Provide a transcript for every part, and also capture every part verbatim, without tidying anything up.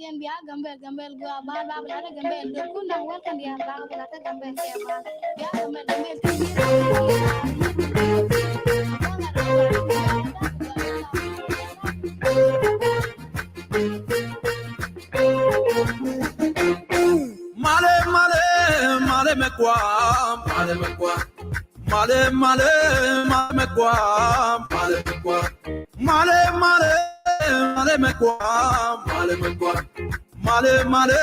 Yɛn bia Gambel, Gambel gua bal ba bla Gambel do kun na wel kan dia ba bla Gambel ke ba bia Gambel, Gambel ti. Malɛ, malɛ, malɛ mɛ kua, malɛ mɛ kua. Malɛ, malɛ, malɛ mɛ kua, malɛ mɛ kua. Malɛ, malɛ, malɛ mɛ kua, malɛ mɛ kua. Malɛ, malɛ,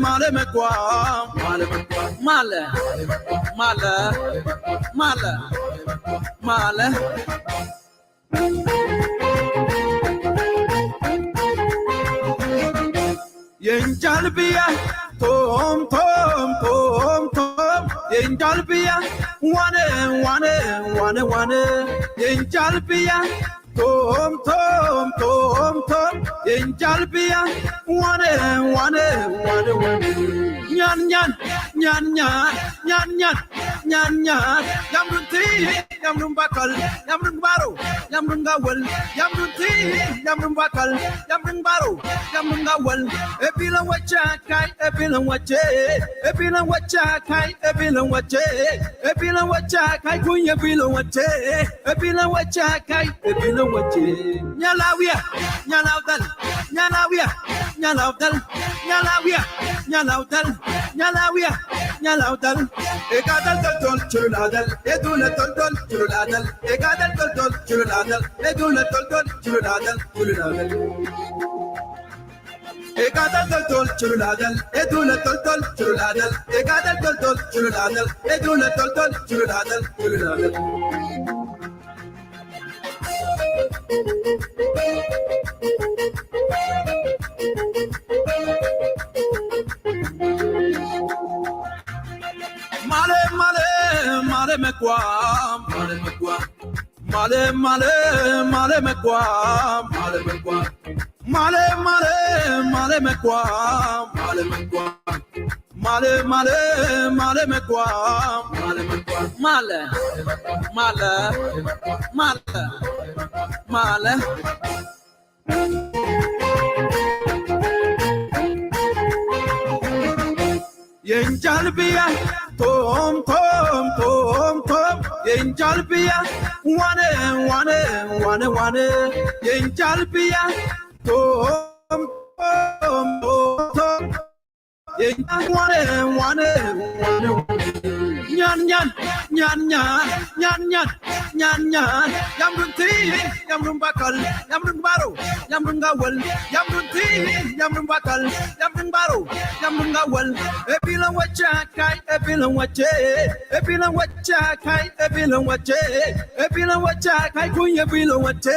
malɛ mɛ kua, malɛ mɛ kua. Malɛ, malɛ, malɛ, malɛ. Yɛn jal bia, tom, tom, tom, tom. Yɛn jal bia, wanɛ, wanɛ, wanɛ, wanɛ. Yɛn jal bia, tom, tom, tom, tom. Yɛn jal bia, wanɛ, wanɛ, wanɛ, wanɛ. Nyan, nyan, nyan, nyan, nyan, nyan, nyan, nyan. Yamdun ti, yamdun bakal, yamdun baro, yamdun gawal, yamdun ti, yamdun bakal, yamdun baro, yamdun gawal. Ebilɛ wacha kai, ebilɛ wache, ebilɛ wacha kai, ebilɛ wache, ebilɛ wacha kai, kuny ebilɛ wache, ebilɛ wacha kai, ebilɛ wache. Nyala wia, nyala dal, nyala wia, nyala dal, nyala wia, nyala dal, nyala wia, nyala dal. Eka dal dal dal chula dal, edula dal dal chula dal. Eka dal dal dal chula dal, edula dal dal chula dal, chula dal. Eka dal dal dal chula dal, edula dal dal chula dal. Eka dal dal dal chula dal, edula dal dal chula dal, chula dal. Malɛ, malɛ, malɛ mɛ kua, malɛ mɛ kua. Malɛ, malɛ, malɛ mɛ kua, malɛ mɛ kua. Malɛ, malɛ, malɛ mɛ kua, malɛ mɛ kua. Malɛ, malɛ, malɛ mɛ kua, malɛ mɛ kua. Malɛ, malɛ, malɛ, malɛ. Yɛn jal bia, tom, tom, tom, tom. Yɛn jal bia, wanɛ, wanɛ, wanɛ, wanɛ. Yɛn jal bia, tom, tom, tom, tom. Yɛn jal wanɛ, wanɛ, wanɛ, wanɛ. Nyan, nyan, nyan, nyan, nyan, nyan, nyan, nyan. Yamdun ti, yamdun bakal, yamdun baro, yamdun gawal, yamdun ti, yamdun bakal, yamdun baro, yamdun gawal. Ebilɛ wacha kai, ebilɛ wache, ebilɛ wacha kai, ebilɛ wache, ebilɛ wacha kai, kuny ebilɛ wache,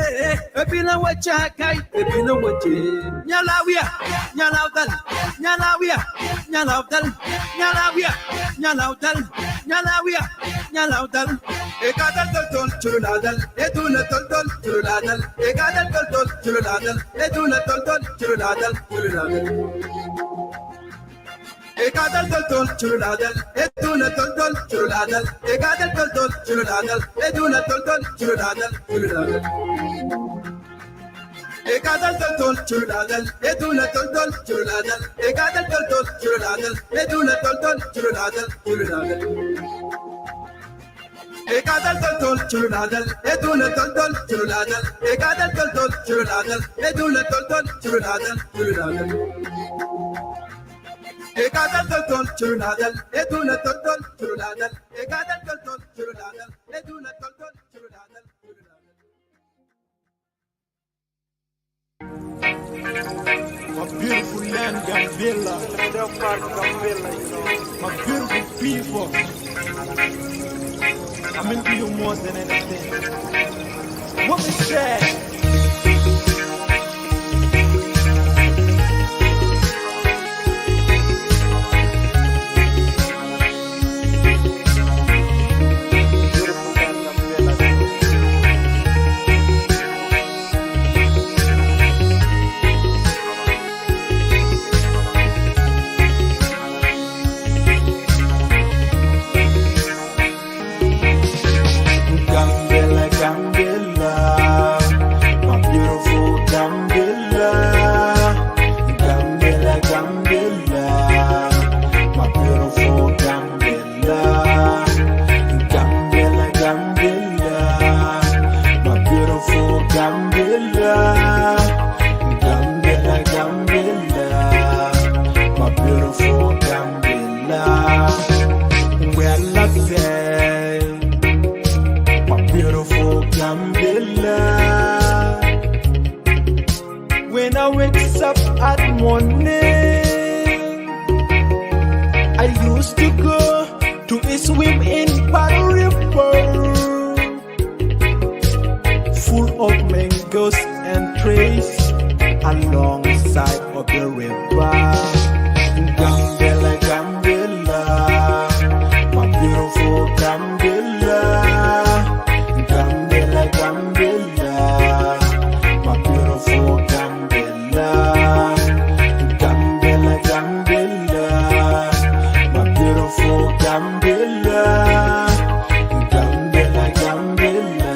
ebilɛ wacha kai, ebilɛ wache. Nyala wia, nyala dal, nyala wia, nyala dal, nyala wia, nyala dal, nyala wia, nyala dal. Eka dal dal dal chula dal, edula dal dal chula dal. Eka dal dal dal chula dal, edula dal dal chula dal, chula dal. Eka dal dal dal chula dal, edula dal dal chula dal. Eka dal dal dal chula dal, edula dal dal chula dal, chula dal. Eka dal dal dal chula dal, edula dal dal chula dal. Eka dal dal dal chula dal, edula dal dal chula dal, chula dal. Eka dal dal dal chula dal, edula dal dal chula dal. Eka dal dal dal chula dal, edula dal dal chula dal, chula dal. Eka dal dal dal chula dal, edula dal dal chula dal. Eka dal dal dal chula dal, edula dal dal chula dal, chula dal. My beautiful land, Gambela. My beautiful people. I mean to you more than anything. What is that? To go to swim in Palu River, full of mangoes and trees alongside of the river. Gambela, Gambela, my beautiful Gambela. Gambela, Gambela, my beautiful Gambela. Gambela, Gambela, my beautiful Gambela. Gambela, Gambela,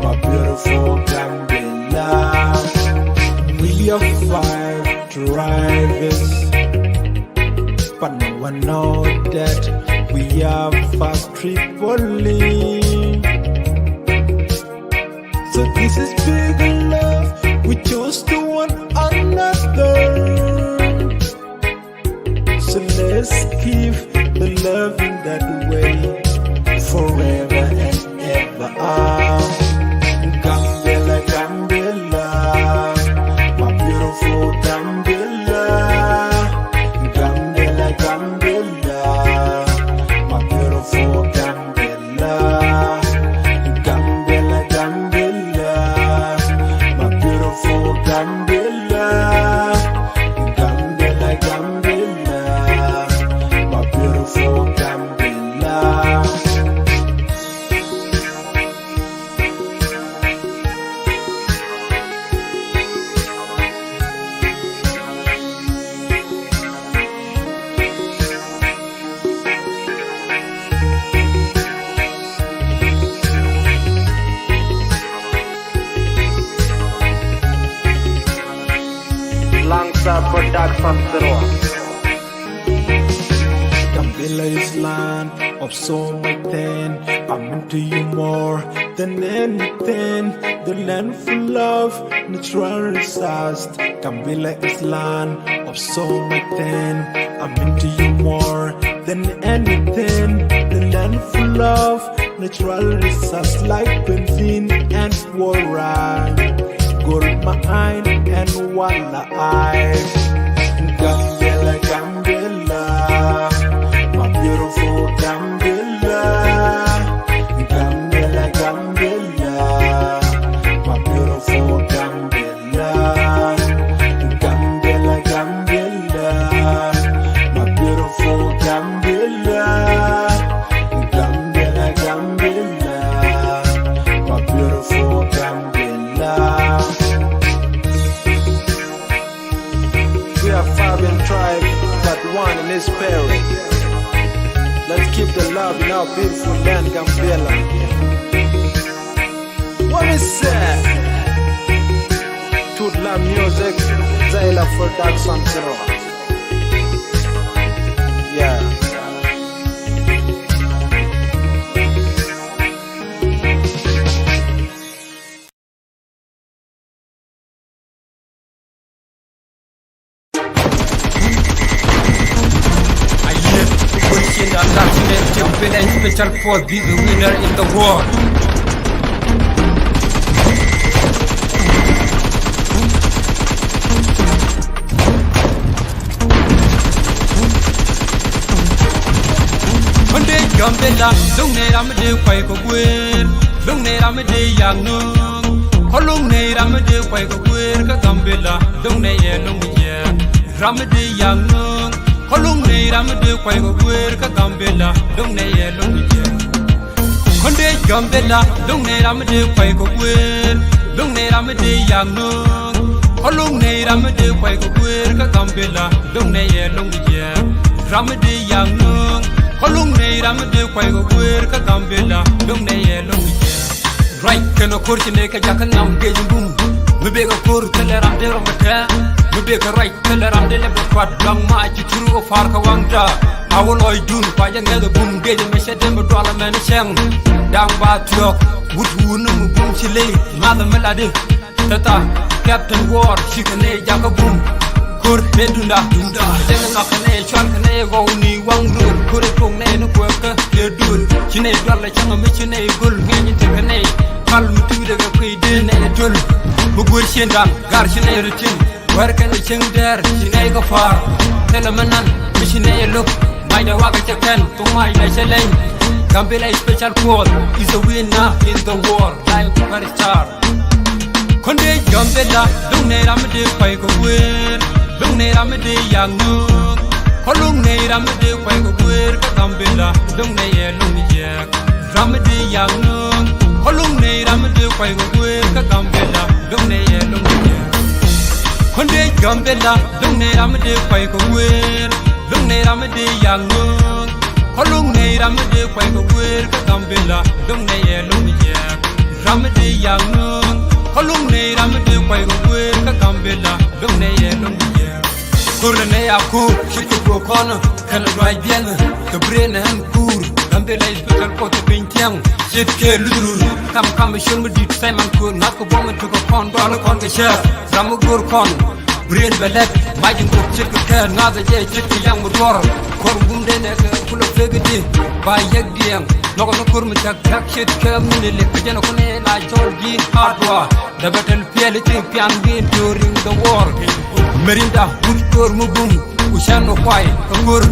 my beautiful Gambela. We are five drivers, but no one know that we are five Tripoli. So this is big love. We chose to one another. So let's keep the love in that way forever and ever. Ah, Gambela, Gambela, my beautiful Gambela. Gambela, Gambela, my beautiful Gambela. Gambela, Gambela, my beautiful Gambela. Gambela, Gambela, my beautiful Gambela. Langsa Production Zero. Gambela is land of so much thing. I'm into you more than anything. The land full of natural resources. Gambela is land of so much thing. I'm into you more than anything. The land full of natural resources like benzene and water, gold mine and walleye. Gambela, Gambela, my beautiful Gambela. Gambela, Gambela, my beautiful Gambela. Gambela, Gambela, my beautiful Gambela. Gambela, Gambela, my beautiful Gambela. We are five in tribe, but one in spirit. Let's keep the love in our beautiful land, Gambela. What is that? Tut la music, Zayla Production Zero. Yeah. Aye, Christian and National Champion and Special Force, this is the winner in the war. Gambela, dong ne ram de kwai ko gwer, dong ne ram de yang nung. Ko lung ne ram de kwai ko gwer ka Gambela, dong ne ye lung ye. Ram de yang nung, ko lung ne ram de kwai ko gwer ka Gambela, dong ne ye lung ye. Konde Gambela, dong ne ram de kwai ko gwer, dong ne ram de yang nung. Ko lung ne ram de kwai ko gwer ka Gambela, dong ne ye lung ye. Ram de yang nung, ko lung ne ram de kwai ko gwer ka Gambela, dong ne ye lung ye. Right, kɛn a kor ci ne ka jakä nam gec bum. Mi bek a kor thilɛ ram de rɔm kɛ. Mi bek a right thilɛ ram de lɛ bɛ kuat dɔŋ ma ci turu ko far ka waŋ da. A wä lɔc dun kua jɛ ŋɛth a bum gec mi cɛ dem bi dual mɛn cɛŋ. Daŋ ba thiɔk wut wun mi bum ci ley math mi la di. Tata Captain War ci kɛ ne jakä bum. Kor ne dunda dunda. Cɛŋ ŋak kɛ ne cual kɛ ne gɔw ni waŋ rol. Kor e tuɔŋ ne ni kuɛ kä. Yɛ duel ci nɛy dual la cäŋ mi ci nɛy göl ŋiɛny tekɛ nɛy pal mi tuudɛ kɛ kuiy dee nɛy duel. Mi guer cien daŋ gar ci nɛy rɔ cieŋ wɛr kɛn cieŋ dɛɛr ci nɛy kɛ pa̱a̱r. Thilɛ mi nan mi ci nɛy lo̱k ma Wakɛ cɛ kɛn thok mac na cɛ leny. Gambela is special quote is a winner in the world like superstar. Kɔn dee Gambela duŋ nɛ ram mi dee kuay kɛ kueer. Duŋ nɛ ram mi dee yak nööŋ. Kɔ luŋ nɛ ram mi dee kuay kɛ kueer kä Gambela duŋ nɛ yɛ luŋ yɛɛk. Ram mi dee yak nööŋ. Kɔ luŋ nɛ ram mi dee kuay kɛ kueer kä Gambela duŋ nɛ yɛ luŋ yɛɛk. Kɔn dee Gambela duŋ nɛ ram mi dee kuay kɛ kueer. Duŋ nɛ ram mi dee yak nööŋ. Kɔ luŋ nɛ ram mi dee kuay kɛ kueer kä Gambela duŋ nɛ yɛ luŋ yɛɛk. Ram mi dee yak nööŋ. Kɔ luŋ nɛ ram mi dee kuay kɛ kueer kä Gambela duŋ nɛ yɛ luŋ yɛɛk. Kur nɛ ya kur ci kɛ kuɔ kɔn kɛn ruac biɛn kɛ bren ɛn kur. Gambela is special quote piny tiɛŋ. Ce̱tkɛ luthurur kam kam col mi di̱t Simon Kur ŋa̱th kɛ buɔ̱m in tukɛ kɔn dual kɔn kɛ cɛɛr. Ram mi go̱o̱r kɔn Brain bɛ lɛt mac in kok ce̱tkɛ kɛɛl ŋa̱th ɛ jɛ ce̱tkɛ yaŋ mi duɔr. Kuɔr gum den ɛ kɛ kulɛ pek di ba yɛk diɛŋ. Nhɔkɛ ni ko̱r mi cak cak ce̱tkɛ mi ni lek kɛ jɛn ɛ kun ɛ la cɔl ji̱ hardware. Dɛ bɛ tɛl piɛl i̱ ci pian wi̱i̱ during the war. Merinda wut ko̱r mi bum ku cɛn ɔ kuay kɛ ko̱r.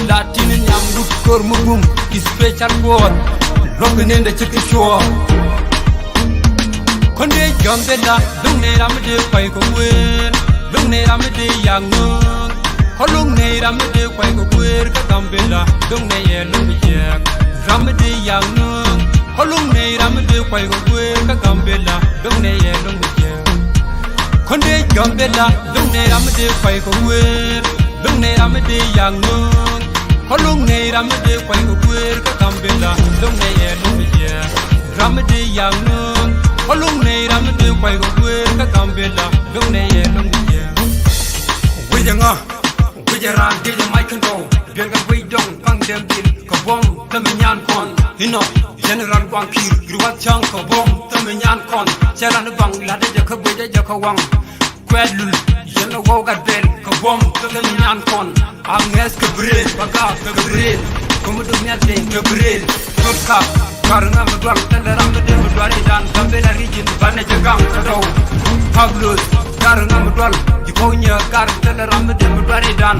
La tin in nyam wut ko̱r mi bum i̱ special quote. Luɔ̱k in in dɛ ce̱tkɛ cuɔɔr. Kɔn dee Gambela duŋ nɛ ram mi dee kuay kɛ kueer. Duŋ nɛ ram mi dee yak nööŋ. Kɔ luŋ nɛ ram mi dee kuay kɛ kueer kä Gambela duŋ nɛ yɛ luŋ yɛɛk. Ram mi dee yak nööŋ. Kɔ luŋ nɛ ram mi dee kuay kɛ kueer kä Gambela duŋ nɛ yɛ luŋ yɛɛk. Kɔn dee Gambela duŋ nɛ ram mi dee kuay kɛ kueer. Duŋ nɛ ram mi dee yak nööŋ. Kɔ luŋ nɛ ram mi dee kuay kɛ kueer kä Gambela duŋ nɛ yɛ luŋ yɛɛk. Ram mi dee yak nööŋ. Kɔ luŋ nɛ ram mi dee kuay kɛ kueer kä Gambela duŋ nɛ yɛ luŋ yɛɛk. Wecɛ ŋa wecɛ raan dee jɛ mac kɛn dɔw. Biɛn kɛ wec dɔŋ paŋ dɛm dhil kɛ buɔ̱m thämɛ nyan kɔn. Inɔ General Guaŋ Ki̱i̱r gir wath cäŋ kɛ buɔ̱m thämɛ nyan kɔn. Cɛ ran i̱ baŋ lat dee jɛ kä guec dee jɛ kä waŋ. Kuɛt lul yɛn a wow gat bel kɛ buɔ̱m kɛ mi nyan kɔn. A ŋɛth kɛ brain ba gaak kɛ brain. Kä mi duk nhial den kɛ brain. Thot kap kar ŋa mi dual thilɛ ram mi den mi dual idan Gambela region banɛ jɛ gaŋ kä dɔw. Pablos kar ŋa mi dual ji̱ kɔw nyɛ kar thilɛ ram mi den mi dual idan.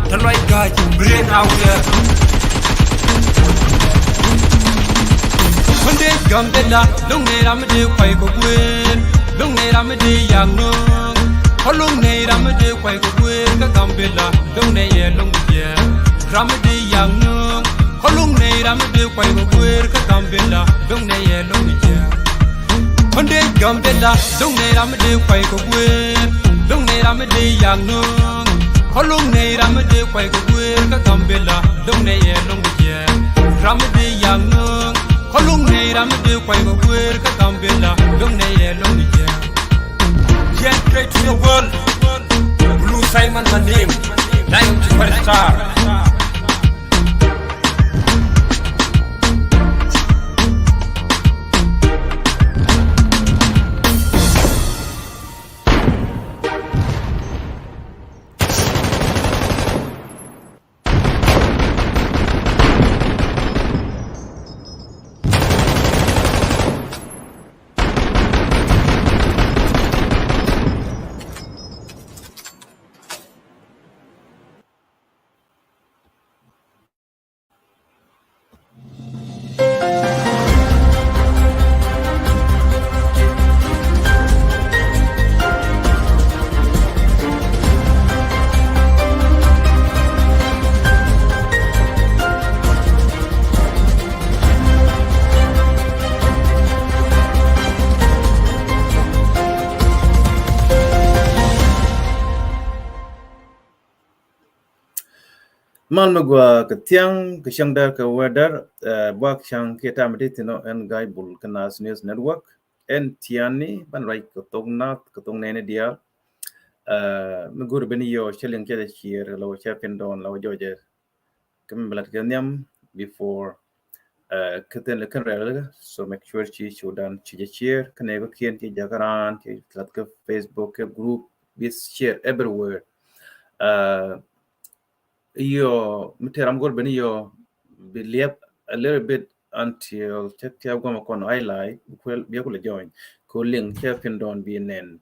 Thilɛ luac ga̱a̱c brain a wiɛɛr. Kɔn dee Gambela duŋ nɛ ram mi dee kuay kɛ kueer. Duŋ nɛ ram mi dee yak nööŋ. Kɔ luŋ nɛ ram mi dee kuay kɛ kueer kä Gambela duŋ nɛ yɛ luŋ yɛ. Ram mi dee yak nööŋ. Kɔ luŋ nɛ ram mi dee kuay kɛ kueer kä Gambela duŋ nɛ yɛ luŋ yɛ. Kɔn dee Gambela duŋ nɛ ram mi dee kuay kɛ kueer. Duŋ nɛ ram mi dee yak nööŋ. Kɔ luŋ nɛ ram mi dee kuay kɛ kueer kä Gambela duŋ nɛ yɛ luŋ yɛ. Ram mi dee yak nööŋ. Kɔ luŋ nɛ ram mi dee kuay kɛ kueer kä Gambela duŋ nɛ yɛ luŋ yɛ. Yɛn great to the world. Blue Simon my name. Lion to superstar. Mal mi gua kɛ thiaŋ kɛ cäŋ däär kɛ wä däär, eh, buak cäŋ kiɛ tam ti thin ɔ ɛn Ga̱a̱c Bul kä Naath News Network. Ɛn tiani ban ruac kɛ thok Naath kɛ thok nɛɛni diaal. Eh, mi go̱o̱ri ben yɔ cä liŋ cä cier la wä cä pin dɔɔn la wä jɔɔcɛ. Kä mi bi lat kɛ nhiam before, eh, kä thil kän rɛl. So make sure ci cu dan ci jɛ share kä nɛ kä kiɛn ci jakä raan ci lat kä Facebook kä group bi share everywhere. Eh, yɔ mi te ram gor ben yɔ bi liɛp a little bit until cɛ tia guam kɔn highlight kuɛl bi kulɛ join ko link cɛ pin dɔɔn bi nɛn.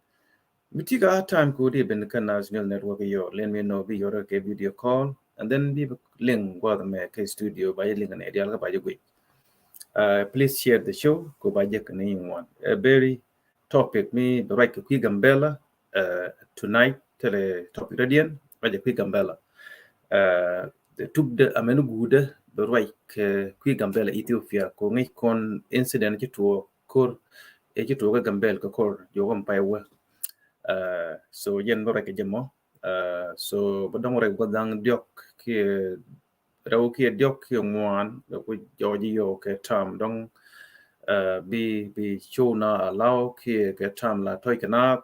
Mi ti ka time ko di ben kä Naath News Network yɔ, let me know bi yɔrɛ kɛ video call. and then bi liŋ gua̱th mɛ kɛ studio ba jɛ liŋ nɛ dial kä ba jɛ guic. Uh, please share the show ko ba jɛ kɛ ni ŋuan. A very topic mi bi ruac kɛ kui̱ Gambɛla, uh, tonight tɛlɛ topic radiɛn ruac kɛ kui̱ Gambɛla. Uh, tuk dɛ amɛn guudɛ bi ruac kɛ kui̱ Gambɛla Ethiopia ko ŋäc kɔn incident ci tuɔɔk kor, ɛ ci tuɔɔk kɛ Gambɛl kɛ kor jɔk ɔm pay wä. Uh, so jɛn bi ruac kɛ jɛ mɔ. Uh, so bä dɔŋ rɛk bä dhaŋ diɔk kiɛ rɛw kiɛ diɔk kiɛ ŋuan, bɛ ku jɔɔc yɔ kɛ tam dɔŋ, uh, bi, bi show na allow kiɛ kɛ tam la tɔc kɛ naath.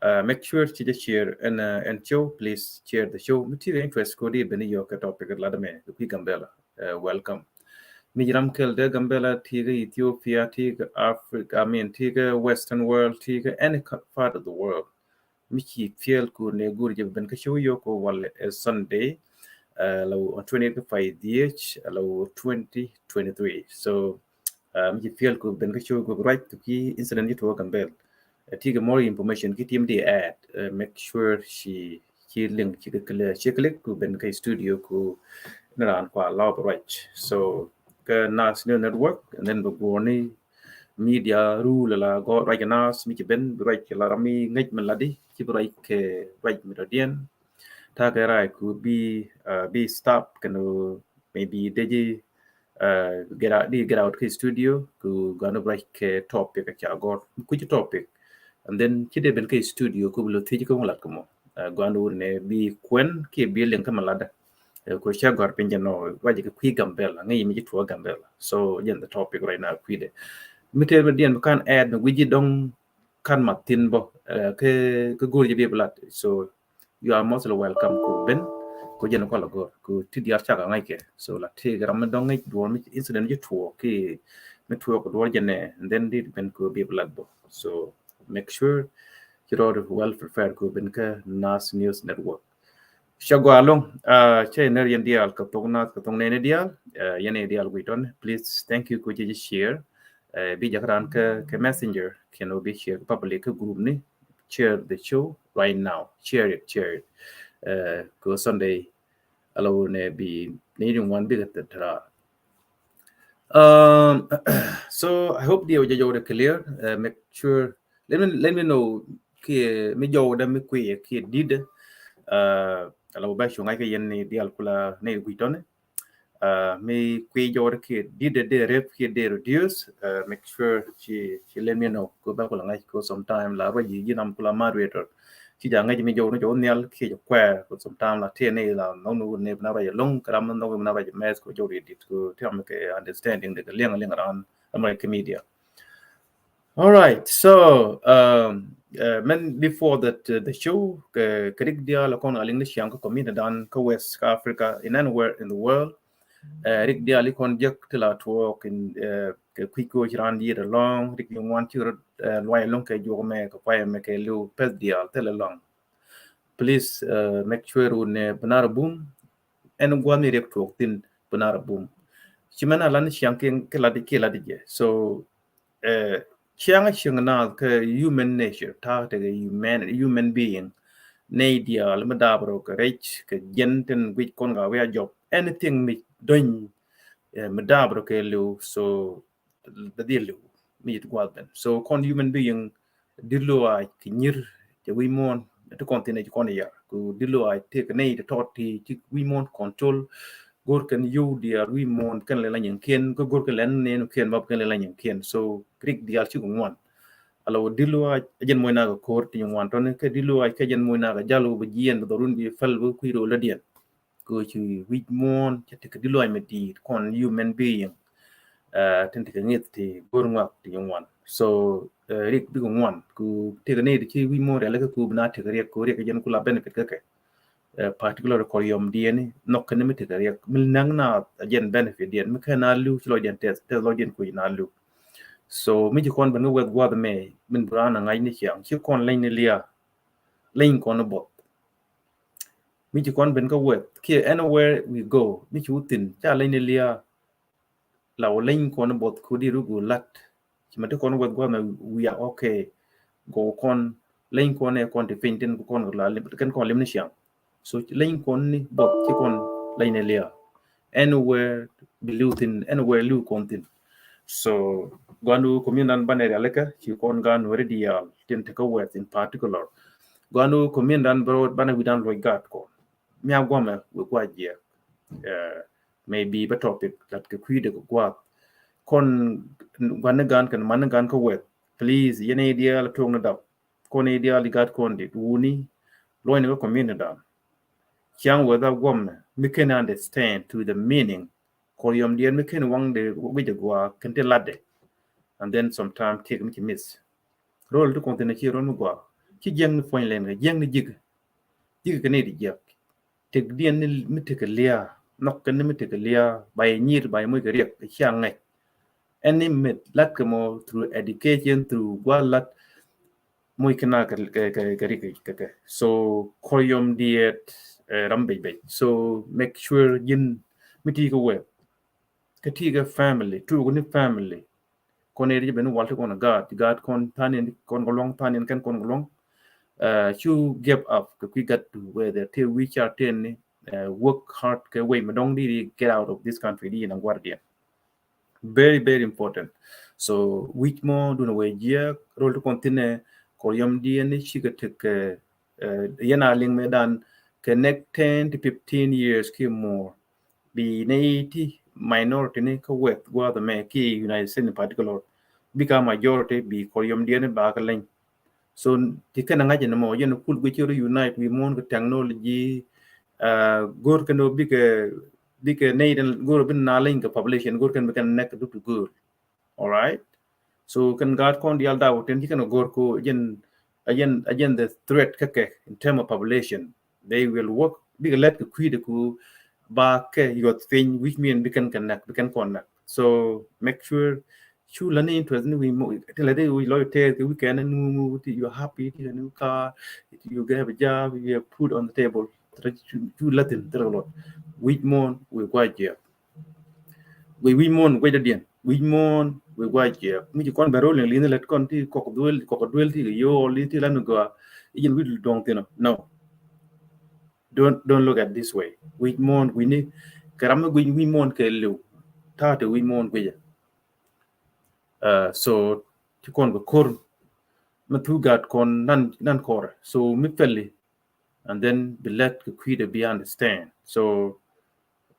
Uh, make sure ci jɛ share ɛn, uh, ɛn show, please share the show. Mi ti kɛ interest ko di ben yɔ kɛ topic la dɛ mɛ kɛ kui̱ Gambɛla. Uh, welcome. Mi jiram kɛl dɛ Gambɛla ti kɛ Ethiopia, ti kɛ Africa, I mean ti kɛ Western world, ti kɛ any part of the world. Mi ci fiɛl ku ne gur jɛ ben kä show yoko wal ɛ Sunday, uh, la wä twenty kä pay diech, la wä twenty twenty-three. So, uh, mi ci fiɛl ku ben kä show yoko ruac tu ki incident ji tuɔ Gambɛl. Uh, ti kɛ more information ki tim di add, uh, make sure ci, ci link ci kɛ clear, ci click ku ben kä studio ku ni ran kua lau bɛ ruac. So kɛ Nas News Network, and then bɛ guɔni media rule la gɔ ruac kɛ nas mi ci ben bi ruac kɛ la ram mi ŋäc mi ladi ci bi ruac kɛ ruac mi dɔdiɛn. Takɛ ruac ku bi, uh, bi stop kɛn maybe dee ji, uh, get out, di get out kɛ studio ku gɔni bi ruac kɛ topic kɛ ca gɔr kuci topic. And then ci dee ben kɛ studio ku bi lo thiec kɛ wä lat kɛ mɔ. Uh, gɔni wun ne bi kuɛn kiɛ bi liŋ kɛ mi ladɛ. Eh, ku cɛ gɔr piny jɛ nɔ, ruac kɛ kui̱ Gambɛla, ŋäc mi ci tuɔ Gambɛla. So jɛn the topic right now kui̱dɛ. Mi tëë mi diɛn mi kan add mi wi̱ci dɔŋ kan ma thin bɔ, eh, kɛ, kɛ go̱r jɛ bi blat. So you are mostly welcome ku ben, ku jɛn kɔl a go̱r, ku ti diaal cak a ŋa̱c kɛ. So la ti ram mi dɔŋ ŋäc duɔl mi incident ci tuɔ ki, mi tuɔ ku duɔl jɛ nɛ, and then di ben ku bi blat bɔ. So make sure ci rɔɔd well prepared ku ben kä Nas News Network. Cɛ gɔaa ɛlɔ̱ŋ, ah, cɛ inɛr yɛn diaal kɛ thok nath kɛ thok nɛɛni diaal, ah, yɛn diaal wi̱i̱ tɔn. Please, thank you ku cɛ ji̱ share. Ah, bi jakä raan kä, kä messenger, kɛn wä bi share kä public kä group ni. Share the show right now. Share it, share it. Ah, kɛ Sunday, ala wä nɛ bi, ni di ŋuan bi kɛ thɛt raar. Um, so I hope diɛ wä jɛ jɔwdɛ clear. Uh, make sure, let me, let me know kiɛ mi jɔwdɛ mi kuiɛ kiɛ didɛ. Uh, ala wä bɛ cuŋ ŋa̱c kɛ yɛn ni diaal kula ni gui̱c tɔni. Uh, mi kuiɛ jɔwdɛ kiɛ didɛ dee rep kiɛ dee reduce. Uh, make sure ci, ci let me know. Ko bɛ kula ŋa̱c ko sometime la ruac ji̱ ji̱ nam kula moderator. Ci ja̱ ŋäc mi jɔw ni jɔw nhial kiɛ jɛ kuɛɛr, ko sometime la tiɛ ni la nɔŋ ni wun ni bina ruac ɛlɔ̱ŋ, kɛ ram mi nɔŋ bina ruac mɛth ko jɔw ri dit ko tiam kɛ understanding de kɛ liɛŋ liɛŋ ran amɛ kɛ media. All right, so, um, uh, men before that, uh, the show, kɛ, kɛ rik diaal kɔn a liŋ ni ciaŋ kä community dan kä West Africa, in anywhere in the world, uh, rik diaal ikɔn jek ti la tuɔɔk in, uh, kɛ kui̱ koc ran yiet ɛlɔ̱ŋ, rik yi ŋuan ci rot, uh, luay ɛlɔ̱ŋ kɛ juɔk mɛ kɛ kuay mɛ kɛ liw pɛth diaal thil ɛlɔ̱ŋ. Please, uh, make sure wun nɛ bi nar bum. Ɛn gua̱n ni riɛk tuɔɔk thin bi nar bum. Ci mɛn a lan ciaŋ kiɛ lat kiɛ lat jɛ. So, uh, ciaŋ a cieŋ naath kɛ human nature, ta̱a̱ tekɛ human, human being. Nɛy diaal mi daap rɔ kɛ rɛc kɛ jiɛn tin guic kɔn ka wi̱i̱ a jɔp. Anything mi dɔ̱ny, uh, mi daap rɔ kɛ liw. So bɛ dhil liw mi yit guath ben. So kɔn human being, di̱t lo a kɛ nyir cɛ wi̱i̱ muɔ̱ɔ̱n ti kɔn thin ɛ ci kɔn yar. Ku di̱t lo a tëëk nɛy ti tɔt ti ci wi̱i̱ muɔ̱ɔ̱n control. Go̱r kɛn yow diaal wi̱i̱ muɔ̱ɔ̱n kɛn lɛ la nyin kiɛn, kä go̱r kɛn lɛ nɛn kiɛn bap kɛn lɛ la nyin kiɛn. So rik diaal ci kɛ ŋuan. Ala wä di̱t lo a jɛn muɔ̱ɔ̱n na kɛ ko̱r ti nyin ŋuan tɔni, kɛ di̱t lo a kɛ jɛn muɔ̱ɔ̱n na kɛ jal wä bɛ jiɛn bɛ dhɔrun bi pɛl bɛ kui̱ rɔ lä diɛn. Kɛ ci wi̱c muɔ̱ɔ̱n cɛ tekɛ di̱t luac mi di̱i̱t kɔn human being. Uh, tin tekɛ ŋi̱th ti go̱r ŋuak ti ŋuan. So, uh, rik bikɛ ŋuan ku tekɛ ni ti ci wi̱c muɔ̱ɔ̱n rial kɛ ku bina tekɛ riɛk ku riɛk kɛ jɛn kula benefit kɛ kɛ. Uh, particular kɔr yɔm diɛni nhɔk kɛn mi tekɛ riɛk mi naŋ na a jɛn benefit diɛn mi kɛn a liw ci lɔc diɛn tɛth tɛth lɔc diɛn kui̱ na liw. So mi ci kɔn ben kɛ wɛth guath mɛ min bi raan a ŋa̱c ni ciaŋ ci kɔn leny ni lia leny kɔn ni buɔth. Mi ci kɔn ben kä wɛth kiɛ anywhere we go mi ci wä thin ca leny ni lia. La wä leny kɔn buɔth kudi ru gu lat. Ci ma ti kɔn wɛth guath mɛ we are okay. Go kɔn leny kɔn ɛ kɔn ti piny tin kɔn la kɛn kɔn lim ni ciaŋ. So leny kɔn ni buɔth ci kɔn leny ni lia̱a̱. Anywhere bi li̱w thi̱n, anywhere li̱w kɔn thi̱n. So gua̱n wä community dan banɛ rialikä ci kɔn gaat Nuɛri diaal tin te kä West in particular. Gua̱n wä community dan bro banɛ wi̱dan luɔc gaat kɔn. Mia guamɛ wek gua̱ jiɛk. Maybe bä topic lat kɛ kui̱dɛ kɛ gua̱a̱th. Kɔn gua̱n ni gan kɛn man ni gan kä West, please, yɛn i̱ diaal tuɔk ni dap. Kɔn i̱ diaal i̱ gaat kɔn dit wuni luɔ̱ny ni kä community dan. Ciaŋ weth a guɔmɛ mi ken understand to the meaning. Kɔr yɔm diɛn mi ken waŋ de wi̱c a gua̱a̱ kɛn ti latdɛ. And then sometime tiek mi ci miss. Rol ti kɔn thin a ci rol mi gua̱a̱ ci jiɛŋ ni puɔ̱ny lɛn kɛ jiɛŋ ni ji̱k. Ji̱k kɛ ni di jiɛk. Tëkdiɛn ni mi tekɛ lia̱a̱, nhɔk kɛn ni mi tekɛ lia̱a̱, ba yɛ nyir, ba yɛ moc kɛ riɛk, cia ŋɛc. Ɛn ni met lat kɛ mɔ through education, through gua̱a̱ lat, moc kɛn a kɛ, kɛ, kɛ, kɛ riɛk kɛ kɛ. So kɔr yɔm diɛt ram bec bec. So make sure ji̱n mi ti kɛ wɛp, kɛ ti kɛ family, tuuk ni family. Kɔn eri jɛ ben wal ti kɔn gaat, gaat kɔn thanin kɔn kɛ luɔ̱ŋ, thanin kɛn kɔn kɛ luɔ̱ŋ. Cu give up kɛ kui̱ gat tu whether te wi̱i̱ car ten ni work hard kɛ wei mi dɔ̱ŋ di get out of this country di in a guardian. Very, very important. So wi̱c mɔ dun a wee jiɛk rol ti kɔn thinɛ kɔr yɔm diɛn ni cikɛ tek kɛ yɛn a liŋ mɛ dan kɛ next ten to fifteen years ki more. Bi nɛy ti minority ni kä wɛth gua̱a̱th ɛmɛ ki United States in particular, bikɛ majority bi kɔr yɔm diɛn ni ba kɛ leny. So ti kɛn a ŋa̱c ɛn mɔ yɛn kul guic ci rɔ unite wi̱i̱ muɔ̱ɔ̱n kɛ technology. Go̱r kɛn ɔ bikɛ, bikɛ nɛy tin go̱r ɔ bi na leny kɛ population go̱r kɛn bi kɛn nɛk kɛ dup ti go̱r. All right. So kɛn gaat kɔn diaal daw tin ci kɛn a go̱r ko jɛn, a jɛn, a jɛn the threat kä kɛ in term of population. They will work bikɛ lɛt kɛ kui̱dɛ ku ba kɛ yuɔth piny, which mean bi kɛn kɛ nɛk, bi kɛn kɔn nɛk. So make sure cu lani interest ni wi̱i̱ mo ti lɛ di wi̱i̱ lɔc tɛɛth kɛ weekend ni mu ti you happy ti lɛ ni car, you have a job, you have food on the table. Cu latin ti lɛ lɔt wi̱i̱ muɔ̱ɔ̱n wi̱i̱ gua̱c jiɛk. Guic wi̱i̱ muɔ̱ɔ̱n guic dɔ̱diɛn, wi̱i̱ muɔ̱ɔ̱n wi̱i̱ gua̱c jiɛk. Mi ci kɔn bɛ rol in li̱n lɛt kɔn ti kɔk duel, kɔk duel ti kɛ yo̱o̱l ti lan mi gɔaa. I̱ jɛn wi̱i̱ dɔ̱ŋ thi̱n ɔ. No. Don't, don't look at this way. Wi̱i̱ muɔ̱ɔ̱n wi̱i̱ ni kɛ ram mi guic wi̱i̱ muɔ̱ɔ̱n kɛ liw. Ta̱a̱ te wi̱i̱ muɔ̱ɔ̱n guic ɛ. So ti kɔn kɛ ko̱r mi thuk gaat kɔn nan, nan kɔrɛ. So mi pɛli and then bi lɛt kɛ kui̱dɛ bi understand. So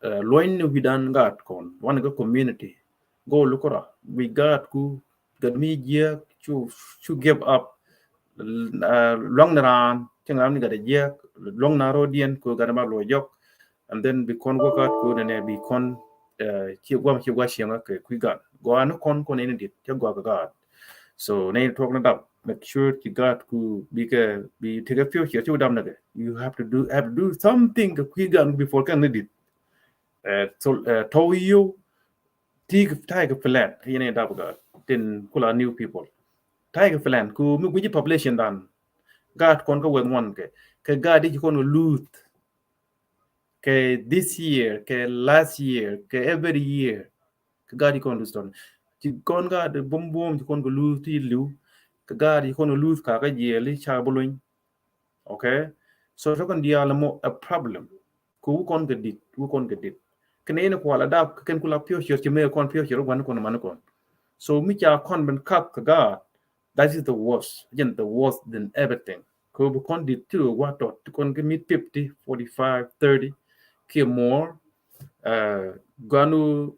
luɔ̱ny ni wi̱dan gaat kɔn wanɛ kɛ community. Go̱o̱l kura wi̱c gaat ku gat mi jiɛk cu, cu give up. Luaŋ ni raan cieŋ ram ni gat a jiɛk luaŋ na rɔɔdiɛn ku gat a ma luɔ jɔk. And then bi kɔn guɔ gaat ku nɛnɛ bi kɔn ci guam ci gua cieŋ kɛ kui̱ gaat gua ni kɔn kɔn in dit cɛ gua kɛ gaat. So nɛ in tuɔk ni dap make sure ci gaat ku bikɛ bi tekɛ future ci dap ni kɛ. You have to do, have to do something kɛ kui̱ gaat before kɛn ni dit. So tɔw yiw ti ta̱a̱ kɛ plan kɛ yɛn in dap gaat tin kula new people. Ta̱a̱ kɛ plan ku mi guici population dan gaat kɔn kä weth ŋuan kɛ, kɛ gaat di ci kɔn kɛ luth. Kɛ this year, kɛ last year, kɛ every year. Kɛ gaat ci kɔn luth tɔn. Ci kɔn gaat buɔm buɔm ci kɔn kɛ luth ti liw. Kɛ gaat ci kɔn kɛ luth kakä jiɛɛli ca bi luny. Okay. So tɔkɔn diaal mɔ a problem. Kɛ wukɔn kɛ dit, wukɔn kɛ dit. Kɛn in kual adap kɛn kula future ci mɛ kɔn future guan kɔn man kɔn. So mi ca kɔn ben kap kɛ gaat. That is the worst. Again, the worst than everything. Kɛ bi kɔn dit ti wa tɔt ti kɔn kɛ mid fifty, forty-five, thirty kiɛ more. Ganu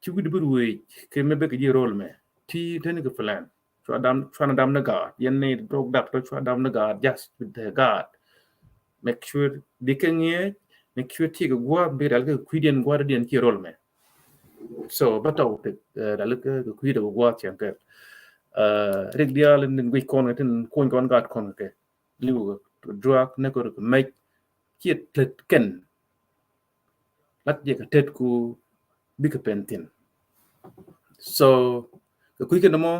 ci wi̱d bi ruëëc kɛ mɛ bek ji̱ rol mɛ ti teni kɛ plan. Cua dam, cua na dam ni gaat yɛn ni drok dak tɔ cua dam ni gaat just with the gaat. Make sure bi kɛ ŋiɛ, make sure ti kɛ gua̱a̱th bi rɛl kɛ kui̱diɛn gua̱a̱th diɛn ci rol mɛ. So ba tɔw pek dal kɛ kui̱dɛ kɛ gua̱a̱th cɛn kɛ rik diaal ni guic kɔn kɛ tin kuny kɔn gaat kɔn kɛ liw kɛ drug ni kɛ rik mɛc ci tet kɛn. Lat jɛ kɛ tet ku bikɛ pen thin. So kɛ kui̱ kɛ nɔmɔ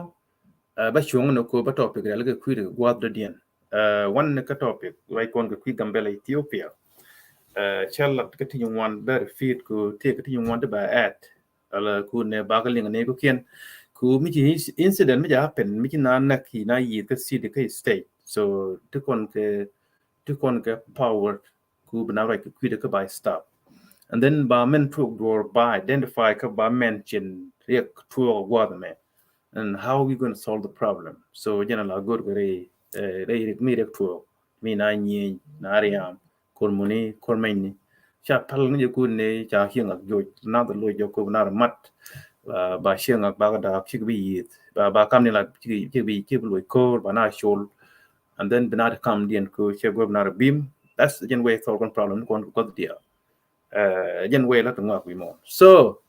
ba cuɔ̱ŋ ni ku ba topic rɛl kɛ kui̱ rik gua̱a̱th dɔ̱diɛn. Wan ni kä topic ruac kɔn kɛ kui̱ Gambɛla Ethiopia. Cä lat kä ti nyin wan bɛ repeat ku ti kä ti nyin wan ti ba add. Ala ku nɛ bakä liŋ ni ku kiɛn ku mi ci incident mi ci happen mi ci na näk ki na yieth kä city kä state. So ti kɔn kɛ, ti kɔn kɛ power ku bi na ruac kɛ kui̱dɛ kä by stop. And then ba mɛn tuɔɔk duɔɔr ba identify kä ba mɛn cin riɛk tuɔɔk gua̱th mɛ. And how are we going to solve the problem? So jɛn a la go̱r kɛ rɛy, eh, rɛy riɛk mi riɛk tuɔɔk mi na nyieny na riam kor muni kor mɛnyni. Ca pal ni jɛ kun ni ca hiɛŋ ak joj na the loj jɛ ko na mat. Uh, ba hiɛŋ ak ba ka da kik bi yith ba ba kam ni la kik kik bi kik bi loj kor ba na shol. And then bi na kam diɛn ko cɛ gor bi na bim. That's the jɛn way solve problem kon ko dia. Uh, jɛn way la to ngwa wi mo. So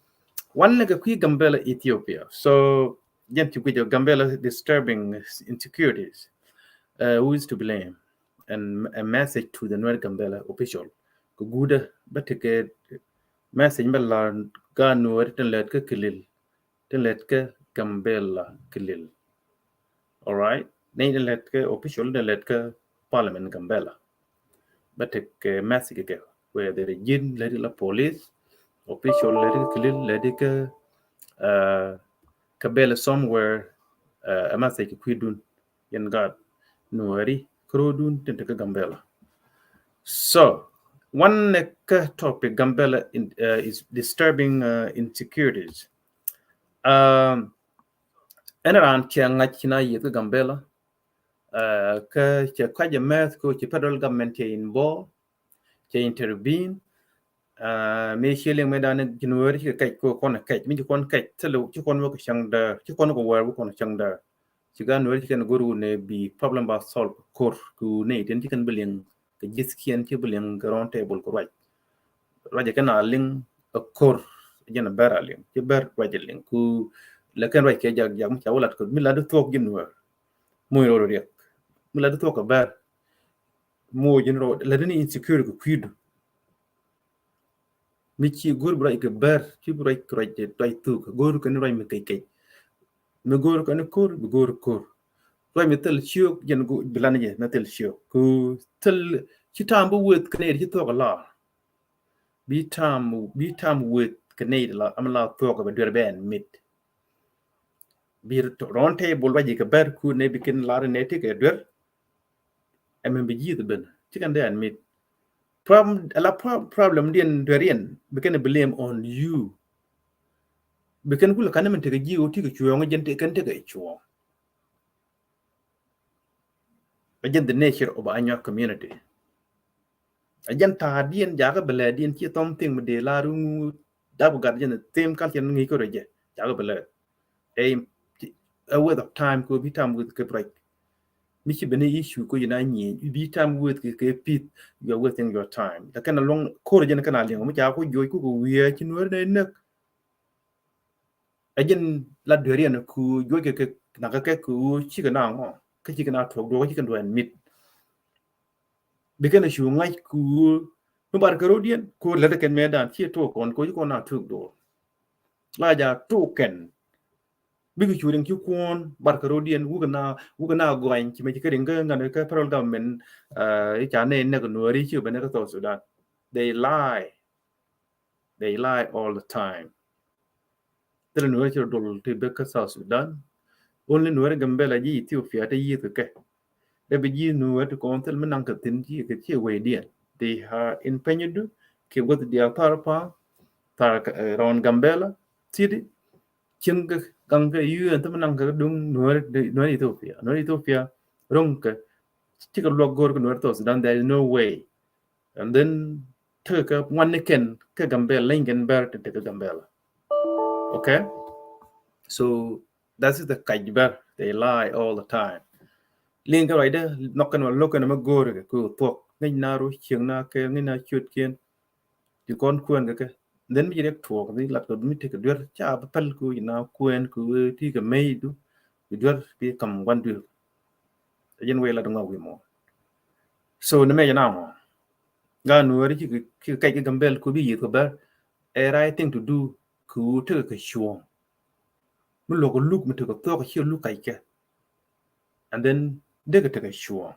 one like a kui Gambela Ethiopia. So jɛn ti kui Gambela disturbing insecurities. Uh, who is to blame? And a message to the Nuer Gambela official. Kɛ guudä bä tekɛ message bä la ga Nuer tin lät kä Kilil, tin lät kä Gambela Kilil. All right. Ni tin lät kä official, tin lät kä parliament Gambela. Bä tekɛ message kɛ whether ji̱n lät la police official, lät kä Kilil, lät kä, uh, Gambela somewhere, uh, a message kɛ kuidun. Yɛn gaat Nuɛri kɛ ro̱o̱dun tin te kä Gambela. So one kä topic Gambela in, uh, is disturbing, uh, insecurities. Um, ɛn raan cɛ ŋa̱c ci na yieth kä Gambela, uh, kä cɛ kɔc ɛ mɛth ko ci federal government cɛ involve, cɛ intervene. Uh, mi ci liŋ mi dan ci Nuɛri ci kɛ kɛc ko kɔn kɛc mi ci kɔn kɛc thil ci kɔn wä kɛ cäŋ däär ci kɔn kɛ wär wä kɔn cäŋ däär. Ci gan Nuɛri ci kɛn go̱r wun ne bi problem ba solve kor ku ne tin ci kɛn bi liŋ kɛ ji̱th kiɛn ci bi liŋ kɛ round table ku ruac. Ruac kɛn a liŋ a kor jɛn a bɛr a liŋ ci bɛr ruac a liŋ ku lɛ kɛn ruac kɛ jak jak mi ca wä lat kor mi lat di thuɔk ji̱ Nuɛr. Muc rɔ riɛk mi lat di thuɔk kɛ bɛr. Muc ji̱n rɔ lat di ni insecurity kɛ kui̱du. Mi ci go̱r bi ruac kɛ bɛr ci bi ruac kɛ ruac ruac thuk go̱r kɛ ni ruac mi kec kec. Mi go̱r kɛ ni kor bi go̱r kor. Ruac mi thil ciök jɛn bi lan jɛ mi thil ciök ku thil ci tam bi weth kɛ ni ci thuɔk a lar. Bi tam bi tam weth kɛ ni la am la thuɔk bɛ duer bɛ ɛn mit. Bi round table ruac kɛ bɛr ku ne bi kin lar ne ti kɛ duer. Ɛmɛn bi ji̱th ben ci kɛn dee admit. Problem, ala problem diɛn dueriɛn bi kɛn blame on you. Bi kɛn kulɛ kan mɛn tekɛ ji̱ ɣöö ti kɛ cuɔ̱ɔ̱ŋ jɛn kɛn tekɛ cuɔ̱ɔ̱ŋ. A jɛn the nature of Anyuak community. A jɛn ta̱a̱ diɛn jakä bɛ lɛ diɛn ci thɔm thing mi dee la ruŋ dap gat jɛn thim kal cɛn ŋi̱i̱c kɛ rɔ jɛ jakä bɛ lɛ. A waste of time ko bi tam with kɛ break. Mi ci beni issue ko yina nyi bi tam with kɛ kɛ pith. You are wasting your time. Lakin along kor jɛn kɛn a liŋ mi ca ko joj ko ko wiɛ ci Nuɛr ne näk. A jɛn la dueriɛn ku joj kɛ kɛ na kɛ kɛ ku ci kɛ na ŋɔ kɛ ci kɛ na tuɔk duɔk ci kɛ duɛn mit. Bi kɛn a cu ŋa̱c ku mi bar kɛ rodiɛn ku lät kɛn mɛ dan ci tuɔk kɔn ko ci kɔn na tuɔk duɔk. La ja tuɔk kɛn bikɛ cu riŋ ci kuɔn bar kɛ rodiɛn wukɛ na wukɛ na gɔny ci mɛ ci kɛ riŋ kɛ ŋan kɛ federal government. Ica ne nɛk Nuɛri ci bɛ nɛk South Sudan. They lie. They lie all the time. Thilɛ Nuɛri ci rɔ dol ti bek kä South Sudan. Only Nuɛri Gambela ji̱ Ethiopia te yieth kɛ kɛ. Dee bi ji̱ Nuɛri ti kɔn thil mi naŋ kɛ thin ci kɛ ci wecdiɛn. They are in Penyudu kɛ guath diaal thar pa thar rɔn Gambela city. Cieŋ kɛ gaŋ kɛ U N thil mi naŋ kɛ duŋ Nuɛri Ethiopia. Nuɛri Ethiopia roŋ kɛ ci kɛ luɔk go̱r kɛ Nuɛri South Sudan. There is no way. And then tekɛ ŋuan ni kɛn kɛ Gambela leny kɛn bɛr ti tekɛ Gambela. Okay. So that is the kac bɛr. They lie all the time. Liŋ kɛ ruacdɛ nhɔk kɛn wa lo̱k kɛn mɛ go̱o̱r kɛ kɛ thuɔk ŋäc na ru cieŋ na kɛ ŋäc na ciöt kiɛn. Ti kɔn kuɛn kɛ kɛ then mi ci riɛk tuɔɔk ni lat kɛ mi tekɛ duer ca bi pɛl ku ina kuɛn ku ti kɛ mey du. Bi duer bi kam wan duer. Ɛ jɛn wee lat ŋɔk wi mɔ. So ni mɛ jɛ na mɔ. Ga Nuɛri ci kɛ kɛc kɛ Gambel ku bi yieth kɛ bɛr. Ɛ right thing to do ku tekɛ kɛ cuɔ̱ɔ̱ŋ. Mi luɔk luk mi tekɛ thuɔk ci luk kac kɛ. And then dekɛ tekɛ cuɔ̱ɔ̱ŋ.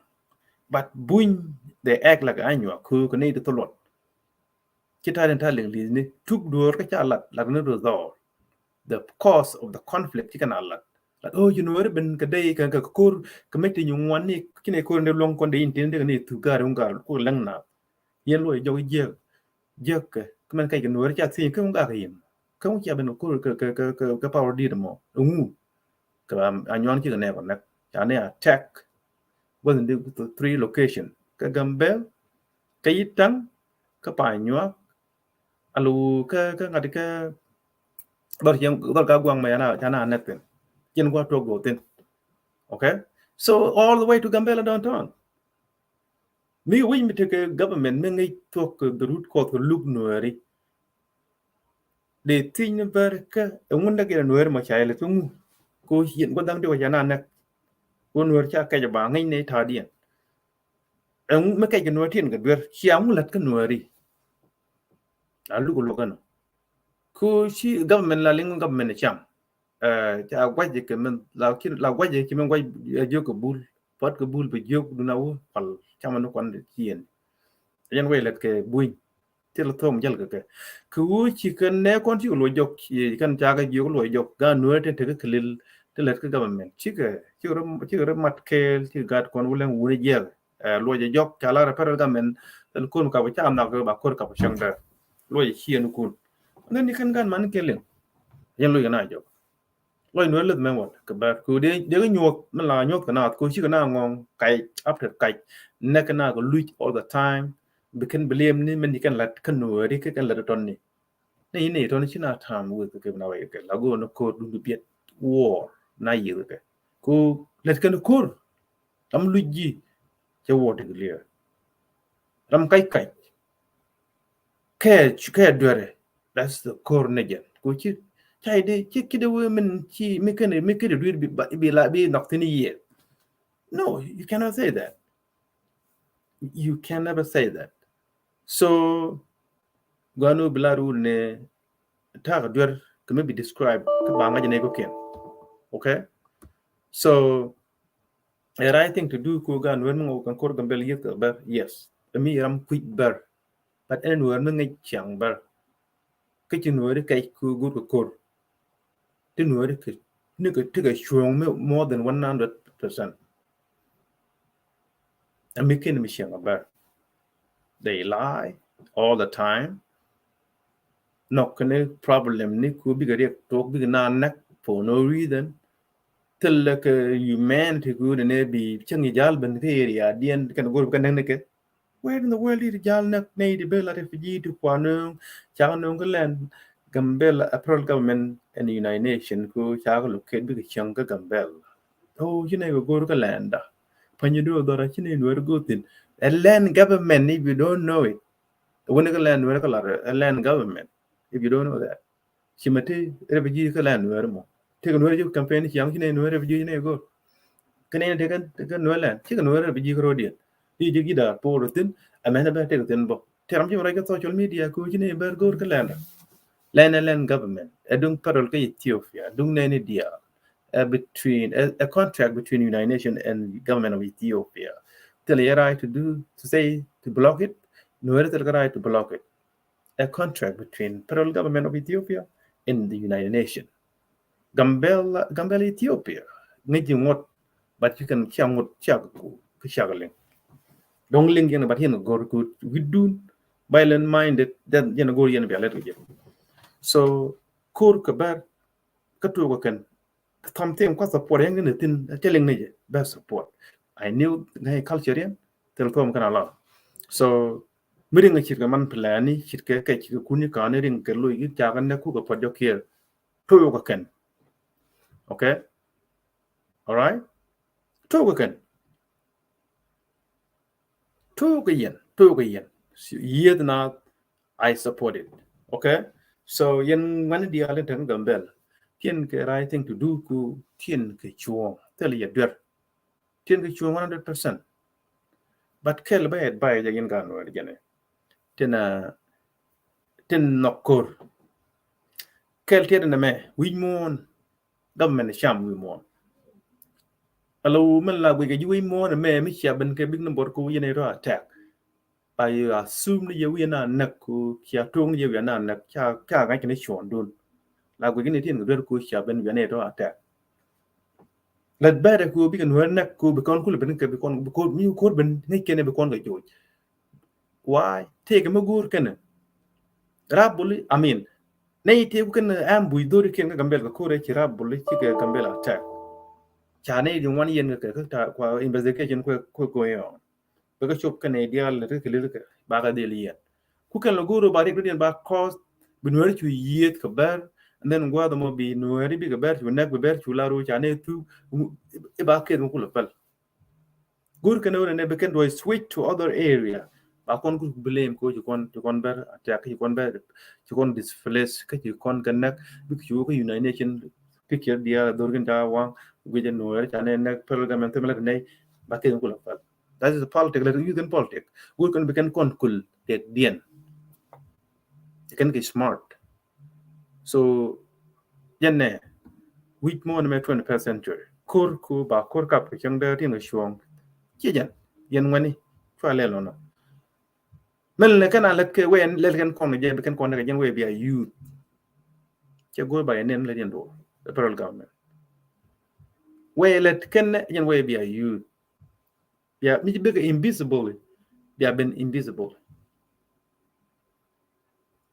But buny they act like Anyuak ku kɛ ney ti tholuɔt. Ci ta̱a̱ den ta̱a̱ liŋ li̱thni tuk duɔ̱ɔ̱r kä ca lat lat ni resolve the cause of the conflict ci kɛn a lat. Lat o ci Nuɛri ben kɛ dee kɛ kɛ ko̱r kɛ mec ti nyu ŋuan ni ci nɛ ko̱r ni luɔ̱ŋ kɔn dee in tin dee kɛ ni thuk ga̱r in ga̱r ku läŋ na. Yɛn luɔc jɔk jiäk jiäk kɛ Kä mɛn kɛc kɛ Nuäri ca thiec kä ŋu gak kɛ yim. Kä ŋu cia ben kɛ kur kɛ, kɛ, kɛ, kɛ, kɛ power dit mɔ. Ŋu. Kɛ Anyuak cikɛ nɛɛk kɔ nɛk. Ca ni attack within the three location. Kä Gambel, kä Yitaŋ, kä Panyuak, alo kä, kä ŋa̱t kä dhɔr cieŋ, dhɔr ka guaŋ mɛ ca na, ca na nɛk thin. Cin gua tuɔk go thin. Okay? So all the way to Gambela downtown. Mi wi̱c mi tekɛ government mi ŋi̱c thuɔ̱k kɛ the root cause kɛ luk Nuäri. Dee thiec ni bär kä ɛŋu näk yɛn Nuäri mɔ ca yɛl kä ŋu. Ko yɛn gua̱th da̱ŋ diɔk ca na nɛk. Ko Nuäri ca kɛc ba ŋi̱c ni ta̱a̱diɛn. Ɛŋu mi kɛc kɛ Nuäri tin kɛ duer cia ŋu lät kä Nuäri. A luk luɔk ɛnɔ. Ko ci government la liŋ government cam. Ca guac jɛ kɛ min la guac jɛ ci min guac jiök kɛ bul. Puɔt kɛ bul bi jiök dun a wä pal cam ni kuan ci yɛn. Yɛn wä lät kɛ buny. Thil thom jäl kɛ kɛ. Kɛ wä ci kɛ nɛ kɔn ci kɛ luɔc jɔk, ci kɛn ca kɛ jiök luɔc jɔk. Gaat Nuäri tin tekɛ kɛ lil ti lät kɛ government. Cikɛ, cikɛ rɛ mat kɛɛl, cikɛ gaat kɔn wä lɛŋ wuni jiɛk. Luɔc jɔk ca lar federal government. Thil kun ka bä ca nak ba kor ka bä cäŋ dɛ. Luɔc ciɛn kun. Ŋän ni kɛn gaat man kɛ liŋ. Yɛn luɔc kɛ na jɔk. Luɔc Nuäri lith mɛn wal kɛ bär ko dee, dee kɛ nyuɔth mɛn la nyuɔth kɛ naath ko cikɛ na ŋɔŋ kac after kac. Nɛk kɛ na kɛ luc all the time. Bi kɛn bi liɛm ni mɛn ci kɛn lat kɛ Nuäri kɛ kɛn lat tɔn ni. Ni ni tɔn ci na tam wek kɛ na wek kɛ la go na kor dun bi biɛt war na yek kɛ. Ko lät kɛn kor. Ram luc ji̱ cɛ war ti kɛ liɛr. Ram kac kac. Kɛ, kɛ duerɛ. That's the core nation. Ko ci, cay de, ci kide wee min ci, mi kene, mi kide duer bi, bi la, bi nɔk thin yɛ. No, you cannot say that. You can never say that. So, gɔaa ni bi la rul ni tak duer kɛ mi bi describe kɛ ba ŋa̱c ni ko ken. Okay? So, a right thing to do ko gaat Nuäri mi ŋɔk kan kor Gambel yeth kɛ bär, yes. Ɛ mi ram kuic bär. But ɛn Nuäri mi ŋic ciaŋ bär. Kä ci Nuäri kɛc ku gur kɛ kor. Ti Nuäri kɛ, ni kɛ, ti kɛ cuɔ̱ŋ mi more than one hundred percent. Ɛ mi ken mi ciaŋ bär. They lie all the time. Nɔk kɛ ni problem ni ku bikɛ riɛk tok bikɛ na nɛk for no reason. Thilɛ kɛ humanity ku ni bi cäŋ i jal ben kä area diɛn kɛn gor bi kɛ nɛk ni kɛ. Where in the world did jal nɛk nɛy di bela refugee ti kua nööŋ, cak nööŋ kä lɛn Gambela, a federal government and the United Nations ku cak locate bikɛ cäŋ kä Gambela. Oh, ci nɛy kɛ gor kä lɛnda. Panyi do dhɔra ci nɛy Nuäri gor thin. A land government, if you don't know it. Wuni kä lɛn Nuäri kä lar a land government, if you don't know that. Ci mɛ ti refugee kä lɛn Nuäri mɔ. Ti kɛ Nuäri ji̱ campaign ci yaŋ ci nɛy Nuäri refugee ci nɛy gor. Kä nɛy ti kɛ Nuäri lɛn ci kɛ Nuäri refugee kä road yɛn. Ti ji̱ ji̱ Darfur thin, a mɛn a bɛ ti kɛ thin bɔ. Ti ram ci mɛ rɔy kä social media ku ci nɛy bɛr gor kä lɛn. Lɛn a land government. Ɛ duŋ federal kä Ethiopia, duŋ nɛy ni diaal. A between, a, a contract between United Nations and government of Ethiopia. Thil yɛ right to do, to say, to block it. Nuäri thil kɛ right to block it. A contract between federal government of Ethiopia and the United Nations. Gambela, Gambela Ethiopia. Ŋäc ji̱ ŋuɔ̱t, but you can cia ŋuɔ̱t cia ku, ku cia liŋ. Dɔŋ liŋ yɛn, but yɛn gor ku wi̱dun, violent minded, then yɛn gor yɛn bia lɛt ku jɛ. So, kor kɛ bär, kä tuɔk kɛ kɛn. Something kua support yɛn kɛn thin, cɛ liŋ ni jɛ, bɛ support. I knew ŋäc culture yɛn, thil thom kɛn a la. So, mi riŋ a citkɛ man plan ni, citkɛ kɛ citkɛ kuni kani riŋ kɛ loy, cakɛ nɛ kukɛ pɔt jɔk kiɛ. Tuɔk kɛ kɛn. Okay? All right? Tuɔk kɛ kɛn. Tuɔk kɛ yɛn, tuɔk kɛ yɛn. Yieth na, I support it. Okay? So, yɛn ŋuɛni diaal in te kä Gambel. Tiɛn kɛ right thing to do ku tiɛn kɛ cuɔ̱ɔ̱ŋ. Thil yɛ duer. Tiɛn kɛ cuɔ̱ɔ̱ŋ one hundred percent. But kɛl bä advice jɛ yɛn gaat Nuäri jɛnɛ. Tin, uh, tin nhɔk kor. Kɛl tiɛt nɛ mɛ, wi̱c muɔ̱ɔ̱n. Government cam wi̱i̱ muɔ̱ɔ̱n. Alo mɛn la guic kɛ ji̱ wi̱i̱ muɔ̱ɔ̱n ɛmɛ mi cia ben kɛ bik ni bɔt ko wi̱i̱ ni tɔ attack. Ba yɛ assume ni yɛ wi̱i̱ na näk ko cia tuɔ̱ŋ ni yɛ wi̱i̱ na näk ca, ca ŋa̱c kɛ ni cuɔ̱ɔ̱ŋdun. La guic ni tin kɛ duer ko cia ben wi̱i̱ ni tɔ attack. Lät bɛɛrɛ ko bikɛ Nuäär näk ko bi kɔn kulɛ ben kɛ bi kɔn, bi kɔn, mi kɔn ben ŋäc kɛn bi kɔn kɛ joc. Why? Tëëkɛ mi go̱o̱r kɛnɛ. Rap buli, I mean, nɛ iti ku kɛn ambush dhori kiɛn kä Gambel kä kore ci rap buli ci kɛ Gambel attack. Ca nɛ di ŋuan yɛn kɛ kɛ ta kua investigation kue kue going on. Bɛ kɛ cop kɛn ɛ dial ni rikɛ lil kɛ ba kɛ dhil yɛn. Ku kɛn lɛ go̱o̱r ba rik diɛn ba cause bi Nuɛri cu yieth kɛ bɛr, and then guath mɔ bi Nuɛri bi kɛ bɛr cu nɛk bi bɛr cu lar wu ca nɛ thu iba keth mɔ kulɛ pɛl. Go̱o̱r kɛn wä nɛ bi kɛn duɔy switch to other area. Ba kɔn ku blame ko ci kɔn ci kɔn bɛr attack ci kɔn bɛr ci kɔn displace kä ci kɔn kɛ nɛk bi cu kä United Nation picture dial dhor kin ta waŋ guic Nuɛri ca nɛ nɛk federal government themɛ lɛ nɛ ba keth mɔ kulɛ pɛl. That is a politic, lɛ use kɛn politic. Go̱o̱r kɛn bi kɛn kɔn kul kɛ diɛn. Kɛn kɛ smart. So jɛn nɛ wi̱c muɔ̱ɔ̱n mɛ twenty-first century. Ko̱r ku ba ko̱r kap kɛ cäŋ dee tin kɛ cuɔ̱ɔ̱ŋ. Ci jɛn yɛn ŋuɛni cua lɛl nɔnɔ. Mɛn lɛ kɛn a lɛt kɛ wɛn lɛl kɛn kɔn kɛ jɛn bi kɛn kɔn kɛ jɛn wɛ bi a youth. Cɛ go̱o̱r ba yɛn nɛn lɛt yɛn duɔ the federal government. Wɛ lɛt kɛn jɛn wɛ bi a youth. Bia mi ci bikɛ invisible. Bia ben invisible.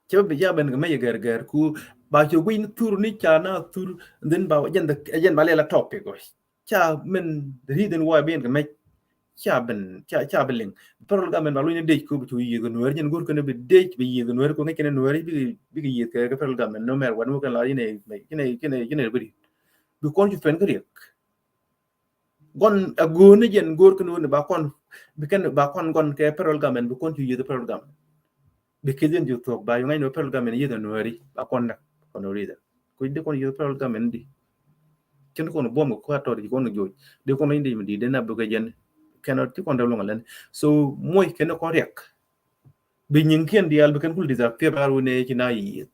Cɛ bi ja ben kɛ mɛ yɛ gɛr gɛr ku ba cɛ guic ni thur ni ca na thur, then ba jɛn the jɛn ba lɛla topic gɔc. Ca min the reason why ben kɛ mɛ ca ben ca ca bi liŋ. Federal government ba luny ni dec ku bi cu yieth kɛ Nuɛr jɛn go̱r kɛn bi dec bi yieth kɛ Nuɛr ku ŋäc kɛn Nuɛr bikɛ bikɛ yieth kɛ federal government no matter what. Mukɛn la yinɛ yinɛ yinɛ yinɛ bidi bi kɔn cu fɛn kɛ riɛk. Gɔn a go̱o̱n ni jɛn go̱o̱r kɛn wä ni ba kɔn bi kɛn ba kɔn gɔn kɛ federal government bi kɔn cu yieth federal government. Bi keth yɛn cu thuɔk ba yuŋ ɛn federal government yieth Nuɛri ba kɔn nɛk kɔn wä rieth. Kuc di kɔn yieth federal government di cin kɔn buɔm kɛ kuat tɔt ci kɔn joc di kɔn in di mi di den a bukɛ jɛn kɛn ti kɔn dee luŋ a lɛn. So moc kɛn kɔn riɛk. Bi nyiŋkiɛn diaal bi kɛn kul disappear ar wunɛ ci na yieth.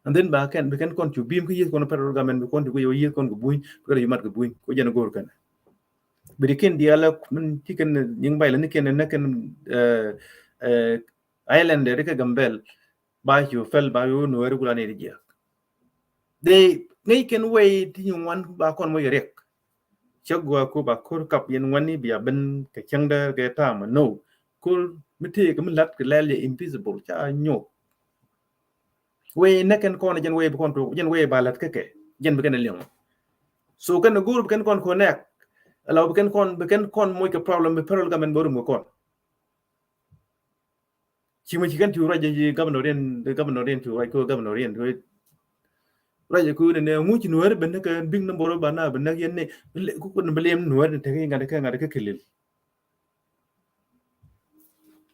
And then ba kɛn bi kɛn kɔn cu bim kä yieth kɔn federal government bi kɔn cu guic wä yieth kɔn kɛ buny bi kɛn cu mat kɛ buny kɛ jɛn go̱o̱r kɛn. Bi di kiɛn diaal min ci kɛn nyiŋ bay lɛ ni kɛn nɛ kɛn, eh, eh, island ri kɛ Gambel ba cu fɛl ba cu Nuɛri kula ni di jiak. Dee ŋäc kɛn wei ti nyiŋ wan ba kɔn moc riɛk. Cä gua ku ba ko̱r kap yɛn wani bia ben kɛ cäŋ dee kɛ ta̱a̱ ma no. Ko̱r mi tëë kɛ mi lat kɛ lɛl yɛ invisible ca nyop. Wee nɛ kɛn kɔn jɛn wee bi kɔn tok jɛn wee ba lat kɛ kɛ jɛn bi kɛn liŋ. So kɛn go̱o̱r bi kɛn kɔn connect. Ala bi kɛn kɔn bi kɛn kɔn moc kɛ problem bi federal government bä rum kɛ kɔn. Ci mi ci kɛn ci ruac jɛ governor in governor in ci ruac ko governor in ruac ko ne ne ŋuci Nuɛri ben kɛ big number ba na ben yɛn ne ku ko ne bi lem Nuɛri ne te ŋa̱t kɛ ŋa̱t kɛ kelil.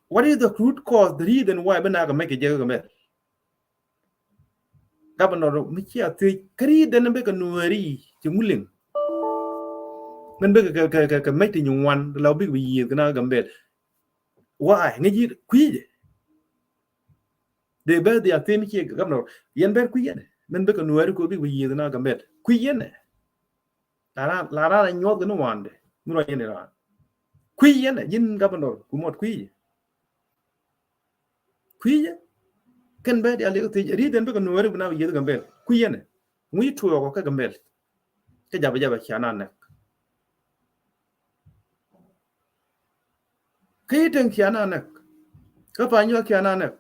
What is the root cause, the reason why ben na kɛ mɛ kɛ jɛ kɛ mɛ? Governor mi ci a thiec kɛ ri den bɛ kɛ Nuɛri ci ŋuliŋ. Men bɛ kɛ kɛ kɛ kɛ mɛ ti nyi wan la big bi yieth kɛ na Gambel. Why? Ŋa ji̱ kui̱ jɛ. Dee bɛ dhia them ciɛ governor yɛn bɛr kui̱ yɛn. Min bikɛ Nuɛri ko bik bi yieth na Gambel kui̱ yɛn. La ran la ran nyuɔth kɛ ni wandɛ mi rɔ yɛn ran. Kui̱ yɛn ji̱n governor ku mɔt kui̱. Kui̱ yɛ kɛn bɛ dhia liɛk thiec ri den bikɛ Nuɛri bi na bi yieth Gambel kui̱ yɛn. Ŋui̱ tuɔɔkɔ kɛ Gambel. Kä jabɛ jabɛ cia na nɛk. Kä yi teŋ cia na nɛk. Kä pa nyuak cia na nɛk.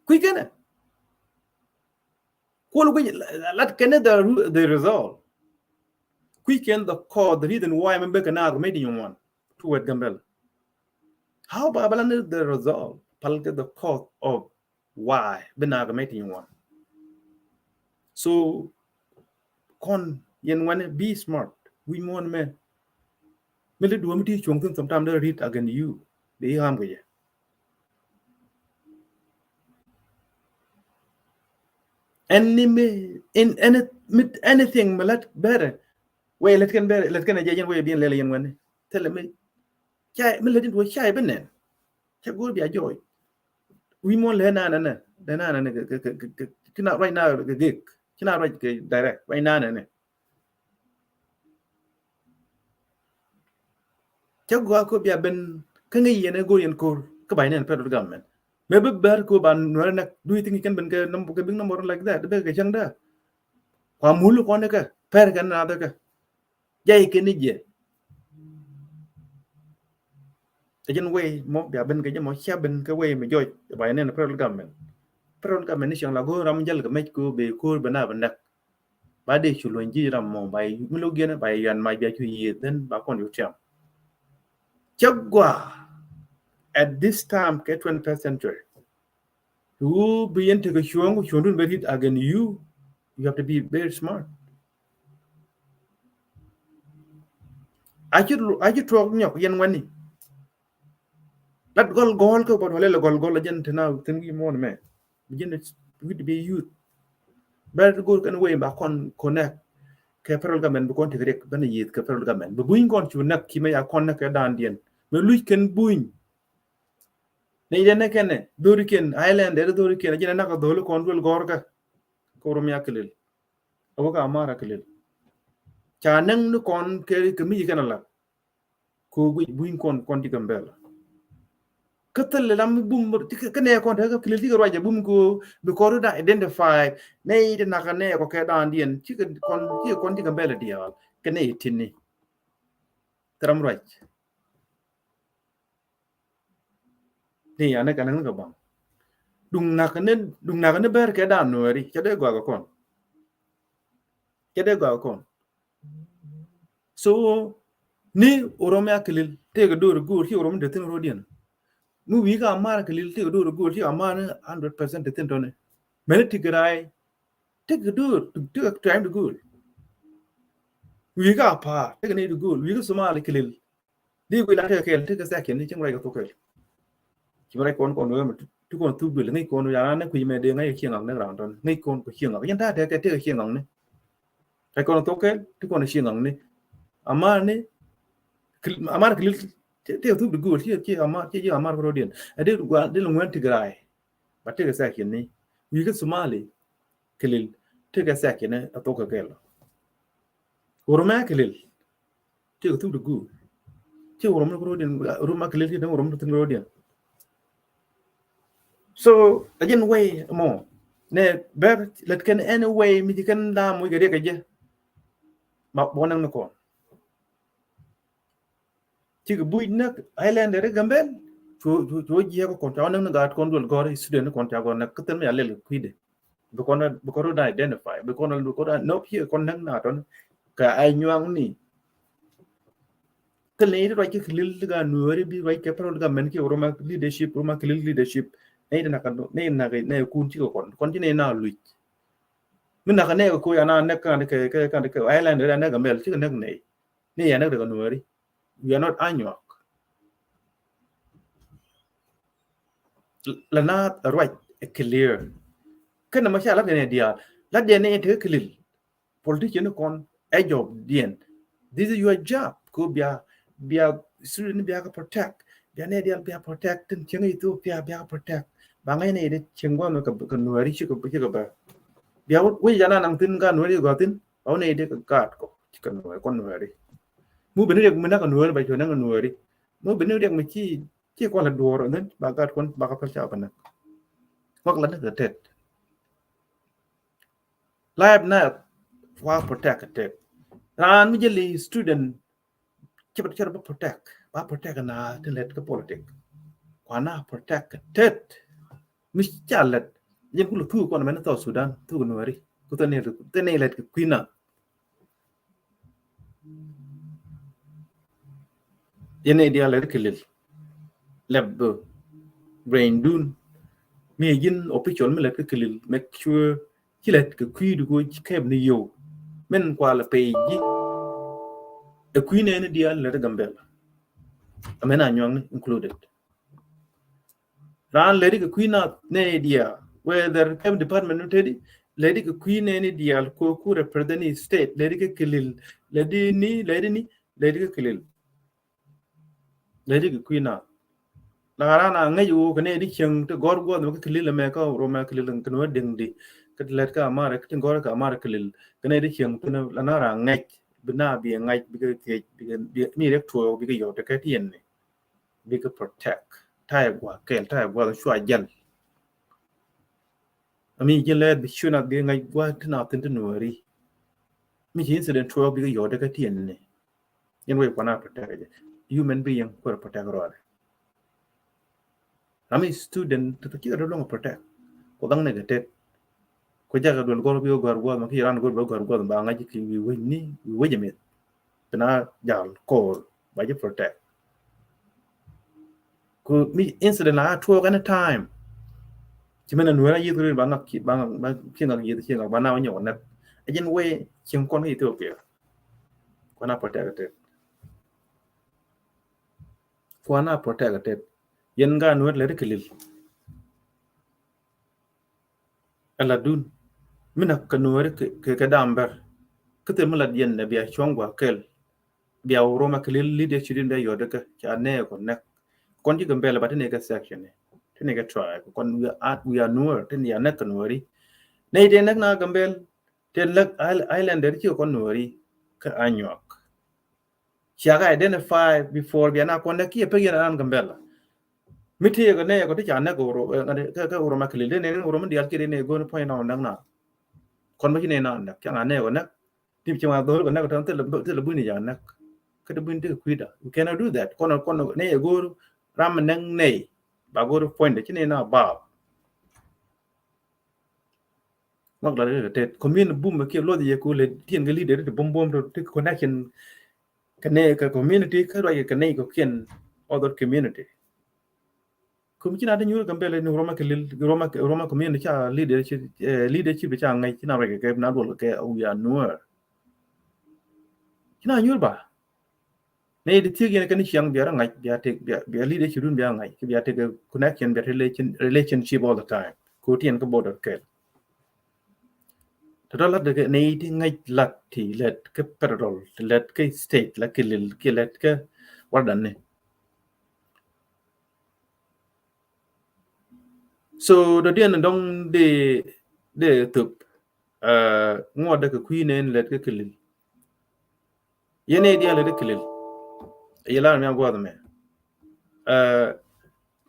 Kui̱ kɛnɛ. Kuɔl kui̱ lat kɛnɛ the, the result. Kui̱ kɛn the cause, the reason why mɛ bek kɛ na rɛ mɛ di nyuɔn. Tu wet Gambel. How ba bala ni the result. Pal kɛ the cause of why bi na kɛ mɛ ti ŋuan. So kɔn yɛn ŋuan be smart. Wi̱i̱ muɔ̱n mɛ mi li duɔ̱m ti cuɔ̱ŋ thin sometimes they read against you. Bi i̱ ɣam kɛ jɛ. Any mi in any mi anything mi lat bɛrɛ. Wɛ lät kɛn bɛrɛ lät kɛn a jɛ yɛn wɛ bi in lɛl yɛn ŋuan ni thilɛ mi. Cay mi lät in duɔ̱ cay bi nɛn. Cɛ go̱o̱r bia jɔɔc. Wi̱i̱ muɔ̱n lɛ nanɛ nɛ lɛ nanɛ nɛ kɛ kɛ kɛ kɛ kɛ ci na ruac na kɛ gek ci na ruac kɛ direct ruac nanɛ nɛ. Cɛ go̱o̱r ko bia ben kä ŋäc yɛn ɛ go̱o̱r yɛn ko̱r kä ba yɛn federal government. Mɛ bi bär ko ba nuɛrɛ nɛ do you think kɛn ben kɛ number kɛ big number like that bɛ kɛ cäŋ dä. Kua mul kɔn kɛ pɛr kɛn na bɛ kɛ. Jay kɛn ni jɛ. Ɛ jɛn way mɔ bia ben kɛ jɛ mɔ cia ben kɛ way mi jɔc ba yɛ nɛn federal government. Federal government ni cieŋ la go̱o̱r ram jäl kɛ mec ko bɛ ko̱o̱r bɛ na bɛ näk. Ba dee cu luɔny ji̱ ram mɔ ba yɛ mi lo̱k yɛn ba yɛ yɛn mac bia cu yiëë then ba kɔn cu tiam. Cɛ gua at this time kɛ twenty-first century. Who bi yɛn tekɛ cuɔ̱ŋ cuɔ̱ŋdun bɛ rit against you. You have to be very smart. Aci aci tuɔɔk nyɔk yɛn wani. Lat gɔl gɔl kɛ bɔt wala lɛ gɔl gɔl a jɛn tena thin wi̱i̱ muɔ̱ɔ̱n mɛ. Bi jɛn wi̱i̱ bi youth. Bɛr ti go̱o̱r kɛn wei ba kɔn connect kɛ federal government bi kɔn tekɛ riɛk bɛn a yieth kɛ federal government bi buny kɔn cu näk ki mɛ ya kɔn näk kɛ daandiɛn mɛ luc kɛn buny. Nɛ idɛ nɛ kɛnɛ dhori kɛn island dɛ dhori kɛn a jɛn a nak a dholi kɔn duel gɔr kɛ kɛ Oromia kilil. A wä ka Amara kilil. Ca näŋ ni kɔn kɛ kɛ mi kɛn a la. Ko guic buny kɔn kɔn ti Gambela. Kä thil lam bum ti kɛ nɛ kɔn te kɛ kilil ti kɛ ruac bum ko bi kɔn da identify nɛ ti nak nɛ kɔ kɛ daandiɛn ti kɛ kɔn ti kɛ kɔn ti Gambela diaal kɛ nɛ ti ni. Tɛram ruac. Ni ya ni kɛ näŋ ni kɛ baŋ. Duŋ nak ni duŋ nak ni ber kɛ dan nuɛri cɛ dee gɔak kɔn. Cɛ dee gɔak kɔn. So ni Oromia kilil tëëkɛ do̱r go̱o̱r ci Oromo te thin rodiɛn. Mi wi̱i̱ ka Amara kilil tëëkɛ do̱r go̱o̱r ci Amara ni hundred percent te thin tɔni. Mɛni Tigray tëëkɛ do̱r tëëkɛ trying to go̱o̱r. Wi̱i̱ ka Apar tëëkɛ ni to go̱o̱r wi̱i̱ ka Somali kilil. Di guic la tekɛ kɛɛl tekɛ section ni cieŋ ruac kɛ thok kɛɛl. Ci mi ruac kɔn kɔn wee mi ti kɔn thuk duël ŋäc kɔn ya na kui̱ mɛ dee ŋäc cieŋ ŋak ni raan tɔn ŋäc kɔn kɔ cieŋ ŋak yɛn ta̱a̱ tekɛ tekɛ cieŋ ŋak ni. Ruac kɔn thok kɛɛl ti kɔn cieŋ ŋak ni. Amar ni amar kili tekɛ thuk di guul ci ci amar ci ci amar kɛ rodiɛn a di gua di lɛ ŋuɛn Tigray. Ba tekɛ section ni wi̱i̱ kä Somali kilil tekɛ section ni a thok kɛ kɛɛl. Oromia kilil. Ti kɛ thuk di guur. Ti Oromo ni kɛ rodiɛn Oromo kilil ti däŋ Oromo ti thin rodiɛn. So a jɛn way mɔ nɛ bɛr lät kɛn any way mi ci kɛn lam wi̱c kɛ riɛk kɛ jɛ. Ma bɔ näŋ ni kɔn. Ci kɛ buc näk island ri Gambel. Cu cu jiɛk kɔn ca näŋ ni gaat kɔn duel gɔr student kɔn ca gɔr näk kä thil mi a lɛl kɛ kui̱dɛ. Bi kɔn bi kɔn rɔ identify bi kɔn bi kɔn nop hiɛ kɔn näk na tɔn ka a nyuaŋ ni. Thil ni iti ruac ki kilil ti ga nuɔri bi ruac kɛ pɛrɛ ti ga mɛn ki Oromia leadership Oromia kilil leadership. Ni iti nak ni nak ni kun ci kɛ kɔn kɔn ci ni na luc. Mi nak ni kɛ ko ya na näk kan kɛ kɛ kan kɛ island ri näk Gambel ci kɛ näk ni. Ni ya näk ri ga nuɔri. We are not Anyuak. La na ruac ɛ clear. Kɛn ma ca lat kɛn ɛ diaal lat diɛn ni tekɛ kilil. Politician ni kɔn ɛ job diɛn. This is your job. Ko bia bia student bia ka protect bia ni diaal bia protect tin cieŋ Ethiopia bia ka protect. Ba ŋa̱c ni di cieŋ guam kɛ nuɛri ci kɛ bɛ bia wec jana naŋ thin ka nuɛri gɔthin. Ba wä ni di ka gaat kɔ ci kɛ nuɛri kɔn nuɛri. Mu bini riɛk mi nak nuɛri ba cuɛ nak nuɛri. Mu bini riɛk mi ci ci kɔn la duɔr and then ba gaat kɔn ba ka pɛl ca ba nak. Mak la nak tet. Life na wa protect tet. Ran mi jeli student ci ba ci ba protect ba protect na tin let ka politic. Kwana protect tet. Mi ca let yin kulu thu kɔn men South Sudan thu nuɛri. Ku tani tani let ka kuina. Yɛn nɛy diaal lɛt kɛ lil lɛp bɛ brain dun. Mi ji̱n official mi lɛt kɛ lil make sure ci lɛt kɛ kui̱du ko ci kɛp ni yow. Min kualɛ pay ji̱ ɛ kui̱ nɛni diaal lɛt Gambel. Amɛn Anyuak ni included. Raan lɛt kɛ kui̱ na nɛy diaal whether kɛm department ni tedi lɛt kɛ kui̱ nɛni diaal ko ku represent ni state lɛt kɛ lil lɛt ni lɛt ni lɛt kɛ lil. Lɛt kɛ kui̱ na la raan a ŋäc woo kɛ nɛy di cieŋ ti gɔr guɔth mɛ kɛ lil mɛ kä rom mɛ kɛ lil kɛ ni wä diŋ di kɛ lɛt kä Amara kɛ ti gɔr kä Amara kɛ lil kɛ nɛy di cieŋ ti la na raan ŋäc bi na bi ŋäc bikɛ thiec bikɛ mi rɛk tuɔɔk bikɛ yɔw ti kɛ ti yɛn ni. Bikɛ protect. Tayɛ gua̱a̱ kɛl tayɛ gua̱a̱ cua jäl. Ami ji̱n lɛ bi cua na bi ŋa̱c gua̱a̱ ti na thin ti nuɔri. Mi ci incident tuɔɔk bikɛ yɔɔdɛ kä tiɛn ni. Yɛn wec kuana protect jɛ. Human being kuɛ protect rɔɔdɛ. Ram mi student ti ti cikɛ dee luɔŋ protect. Ku dhaŋ nɛ kɛ tet. Ku jakɛ duel gɔr bi gɔr guɔth ma ki ran gɔr bi gɔr guɔth ba ŋa̱c ki wi wec ni wi wec mith. Bina jal kor ba ji protect. Ku mi incident la tuɔk any time. Ci mɛn a nuɛr a yieth rin ba ŋak ba ŋak ba ci ŋak yieth ci ŋak ba na wa nyɔk nɛk. A jin wee cieŋ kɔn ki Ethiopia. Kuan a protect tet. Kuan a protect tet. Yɛn ŋa nuɛr lɛ ri kilil. Ɛ la dun mi na kɛ nuɔri kɛ kɛ dam bɛr. Kä thil mi la diɛn nɛ bia cuɔ̱ŋ gua kɛl. Bia wä roma kɛ lil leadership din bia yɔt kä ca nɛ kɔ nɛk. Kɔn ci Gambɛl ba ti nɛ kɛ section ni ti nɛ kɛ tribe kɔn we are we are nuɔr ti nɛ ya nɛk kɛ nuɔri. Nɛ ite nɛk na Gambɛl ti lɛk islander ci kɔn nuɔri kä Anyuak. Ciak identify before bia na kɔn dɛ kiɛ pek yɛn aran Gambɛla. Mi tëë kɛ nɛy kɔ ti ca nɛk kɛ oro kɛ oro ma kilil dee nɛy oro mi dial kiɛ dee nɛy go̱o̱r puɔ̱ny na ɔ nɛk na. Kɔn bä ci nɛy na nɛk ca ŋa nɛy kɔ nɛk. Ti ci ŋa dho̱r kɔ nɛk kɔ tɛn thilɛ buni ca nɛk. Kä ti buni ti kɛ kui̱da. You cannot do that. Kɔn kɔn nɛy go̱o̱r ram mi nɛk nɛy ba go̱o̱r puɔ̱ny dee ci nɛy na baap. Mak la ri tet community bum kiɛ luɔth yɛ ku lɛ tiɛn kɛ leader ti bum bum ti connection kɛ nɛ kɛ community kä ruac kɛ nɛ kɛ kiɛn other community. Kum ci na ti nyuur Gambɛl ni roma kɛ lil roma roma community ca leadership leadership ca ŋɛc ci na ruac kɛ na duɔl kɛ we are nuɔr. Ci na nyuur ba nɛ di thiek yɛn kɛn ciaŋ bia rɔ ŋac bia tek bia leadership dun bia ŋac bia tek connection bia relationship all the time. Ko ti yɛn kä border kɛl. Tɔtɔ lat kɛ nɛ ti ŋac lat ti lɛt kä federal ti lɛt kä state la kɛ lil kɛ lɛt kä wardan ni. So dɔ diɛn dɔŋ de de thop ŋuɔt de kɛ kui̱ nɛn lɛt kä kɛ lil. Yɛn nɛy diaal lɛ ti kilil. Yɛ lar mi a guath mɛ.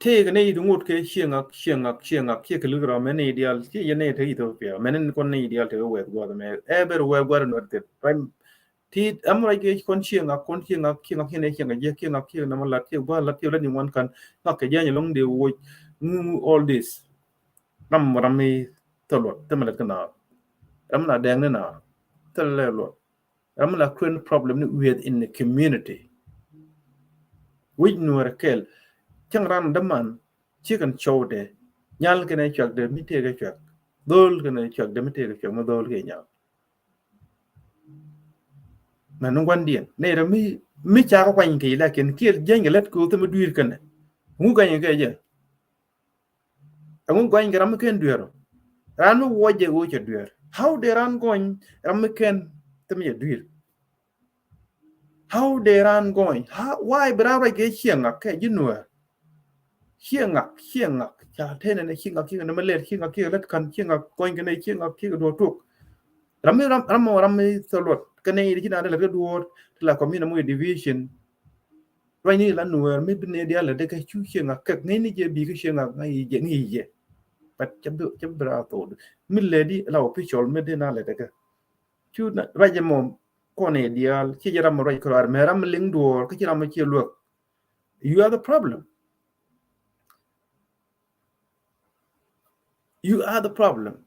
Tëëk nɛy ti ŋot kɛ cieŋ ak cieŋ ak cieŋ ak ciɛ kilil kɛ rɔ mɛ nɛy diaal ci yɛn nɛy te Ethiopia mɛ ni kɔn nɛy diaal te wɛth guath mɛ ɛ ber wɛth guath nuɛt thil. Ti ɛm ruac kɛ kɔn cieŋ ak kɔn cieŋ ak cieŋ ak cieŋ ak cieŋ ak cieŋ ak cieŋ namɔ lat cieŋ guath lat cieŋ lat ni wan kan ŋak kɛ jiany lɔŋ de woc ŋu all this. Ram ram mi thil luɔt thil mi lɛt kɛ naar. Ram na dɛŋ ni naar thil lɛ luɔt. Ram mi la create problem ni within the community. Wi̱c nuɔrɛ kɛl cäŋ ran däman ci kɛn cɔwdɛ nyal kɛn ɛ cuak dɛ mi tëëk ɛ cuak. Dhol kɛn ɛ cuak dɛ mi tëëk ɛ cuak mi dhol kɛ nyal. Mɛ ni gua̱ndiɛn nɛ rɛ mi mi cakɛ kuany kɛ ilɛ kɛn kiɛl jiɛny kɛ lät kɛ wä thim mi dui̱r kɛnɛ. Ŋu gany kɛ jɛ. Ɛŋu gɔny kɛ ram mi ken dueer ɔ? Ran mi wuɔc jɛ ɣöö cɛ dueer. How dee ran gɔny ram mi ken thim jɛ dui̱r? How dee ran gɔny? Why bi ran ruac kɛ cieŋ ŋak kɛ ji̱ nueer? Cieŋ ŋak, cieŋ ŋak ca tenɛ nɛ cieŋ ŋak cieŋ nɛ mɛ lɛr cieŋ ŋak cieŋ lät ka̱n cieŋ ŋak gɔny kɛ nɛ cieŋ ŋak cieŋ duɔ̱ɔ̱r tuɔk. Ram mi ram ram ram mi thil luɔt kɛ nɛ i̱ di ci naan dee lät kɛ duɔ̱ɔ̱r ti la kɔm mi nɛ mɔ i̱ division. Ruacni la nuɛɛr mi bi nɛy diaal lɛ dee kɛ cu cieŋ a kɛk ŋäcni jɛ bi kä cieŋ a ŋäc jɛ ŋi̱i̱c jɛ. But cɛ bi cɛ bi ra thok mi lɛ di la official mi dee na lɛ dee kɛ cu ruac jɛ mɔ kɔn nɛy diaal ci jɛ ram mi ruac kɛ ruaar mɛ ram mi liŋ duɔɔr kä ci ram mi cie luäk. You are the problem. You are the problem.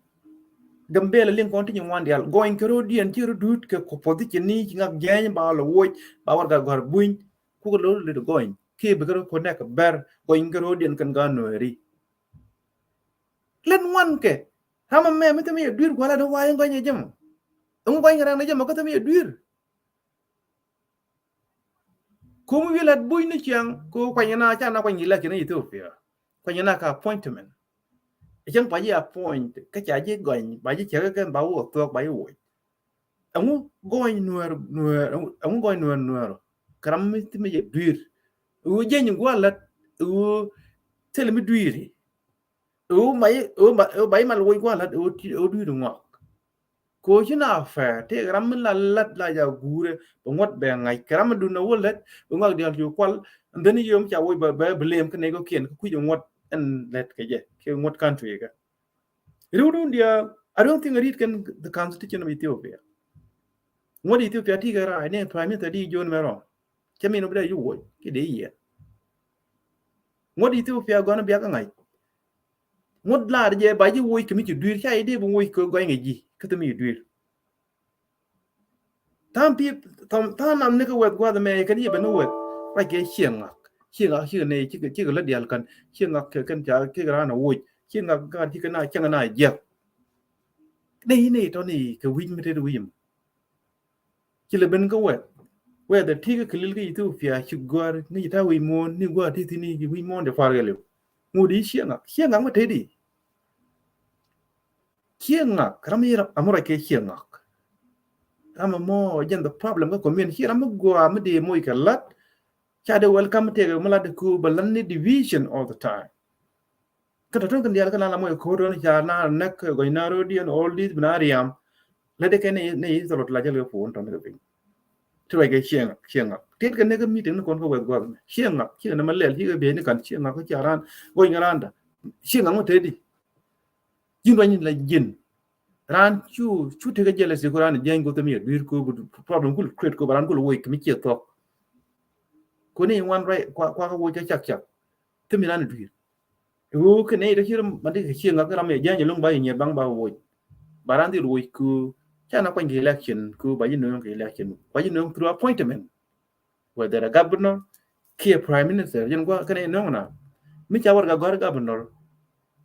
Gambɛl liŋ kɔn ti nyin wan dial gɔny kɛ rodiɛn ci rodut kɛ kɔ position ni ci ŋak jɛny ba lɔ woc ba warga gɔr buny. Kuk lor lit gɔny ki bi kɛ ro connect bɛr gɔny kɛ rodiɛn kɛn ga nuɛri. Lɛn wan kɛ ram mɛ mi thim yɛ duir guala de wa in gɔny jɛm. Ɛŋu gɔny kɛ ran jɛm kɛ thim yɛ duir. Kum wi̱i̱ lat buc ni ciaŋ ko kuany na ca na kuany election ni Ethiopia. Kuany na ka appointment. Cäŋ pa ji̱ appoint kä ca ji̱ gɔny ba ji̱ cäk kɛn ba wä thuɔk ba ji̱ woc. Ɛŋu gɔny nuɛɛr nuɛɛr ɛŋu gɔny nuɛɛr nuɛɛr kɛ ram mi thim mi jɛ dui̱r. Ɣöö jeny gualat ɣöö thil mi dui̱ri. Ɣöö ma ɣöö ba ji̱ mal woc gualat ɣöö dui̱ri ŋɔak. Koci na fɛ tëëk ram mi la lat la ja guurɛ bɛ ŋuɔ̱t bɛ ŋa̱c kɛ ram mi dun a wä lät bɛ ŋuak diaal cu kual. And then yom ca woc bɛ bɛ blame kä nɛy kɔkiɛn kä kui̱c ɛ ŋuɔ̱t ɛn lät kɛ jɛ kɛ ŋuɔ̱t country kɛ. Riwdun diaal a riwdun thiŋ a ri̱t kɛn the constitution of Ethiopia. Ŋuɔ̱t Ethiopia ti kɛ rac ni prime minister di John Mɛrɔn. Cɛ min wä bi dee ju woc ki dee yiɛn. Ŋuɔ̱t Ethiopia gɔn biak ŋa̱c. Ŋuɔ̱t lar jɛ ba ji̱ woc kɛ mi ci dui̱r, ca i̱ dee bi woc kɛ gɔny ŋɛ ji̱ kä thim mi ci dui̱r. Tha̱a̱ŋ pi, tha̱a̱ŋ, tha̱a̱ŋ nam ni kä wɛth gua̱th mɛ kɛn yɛ ben ni wɛth. Ruac kɛ Cieŋ Ŋak. Cieŋ Ŋak cikɛ nɛ, cikɛ, cikɛ lät diaal kän. Cieŋ Ŋak kɛ kɛn ca kɛ raan a woc. Cieŋ Ŋak gaat cikɛ na cäŋ na jiäk. Nɛ inɛ itɔni kɛ wi̱c mi tet wi̱c mɔ. Ci lɛ ben kä wɛth. Wɛth ɛ ti kä kɛ lil kä Ethiopia ci gɔ̱a̱r ni ci ta̱a̱ wi̱c muɔ̱ɔ̱n ni gɔ̱a̱r ti thi̱n ni ci wi̱c muɔ̱ɔ̱n dee par kɛ liw. Ŋut i̱ Cieŋ Ŋak. Cieŋ Ŋak mi te di. Cieŋ Ŋak ram i̱ ram amä ruac kɛ Cieŋ Ŋak. Ram amä jɛn the problem kä community ci ram mi gɔaa mi dee moc kɛ lat. Ca dee welcome tëëkɛ mi lat dee ku bɛ lat ni division all the time. Kä tɔ̱tɔ̱ kɛn diaal kä na la moc kɛ ko̱r tɔ̱ni ca na näk kɛ gɔny na ro̱diɛn all this bi na riam. Lɛ dee kɛ ni ni thɔlɔt la jɛl kɛ puun tɔ̱ni kɛ piny. Ti ruac kɛ Cieŋ Ŋak, Cieŋ Ŋak. Tiet kɛ ni kä meeting ni kɔn kä wɛth gua̱th mɛ. Cieŋ Ŋak, Cieŋ Ŋak ni ma lɛl, ci kɛ biey ni kan, Cieŋ Ŋak kä ca raan, gɔny kɛ raan da. Cieŋ Ŋak mi te di. Ji̱n ruany la ji̱n. Raan cu, cu tekɛ jealousy ku raan jiɛny ku thim yɛ dui̱r ku bi problem kul create ku ba raan kul woc kɛ mi ciɛ thɔk. Ku ni wan ruac kua, kua kä woc kä cak cak. Thim raan dui̱r. Wu kɛ ni ito ci ram ma di kɛ Cieŋ Ŋak ram yɛ jiɛny loŋ ba yɛ nyier baŋ ba woc. Ba raan dhil woc ku ca na kuany kɛ election ku ba ji̱ nööŋ kɛ election. Ba ji̱ nööŋ through appointment. Whether a governor kiɛ prime minister, jɛn gua̱ kɛn inɔŋ na. Mi ca warɛgak gɔ̱a̱r governor,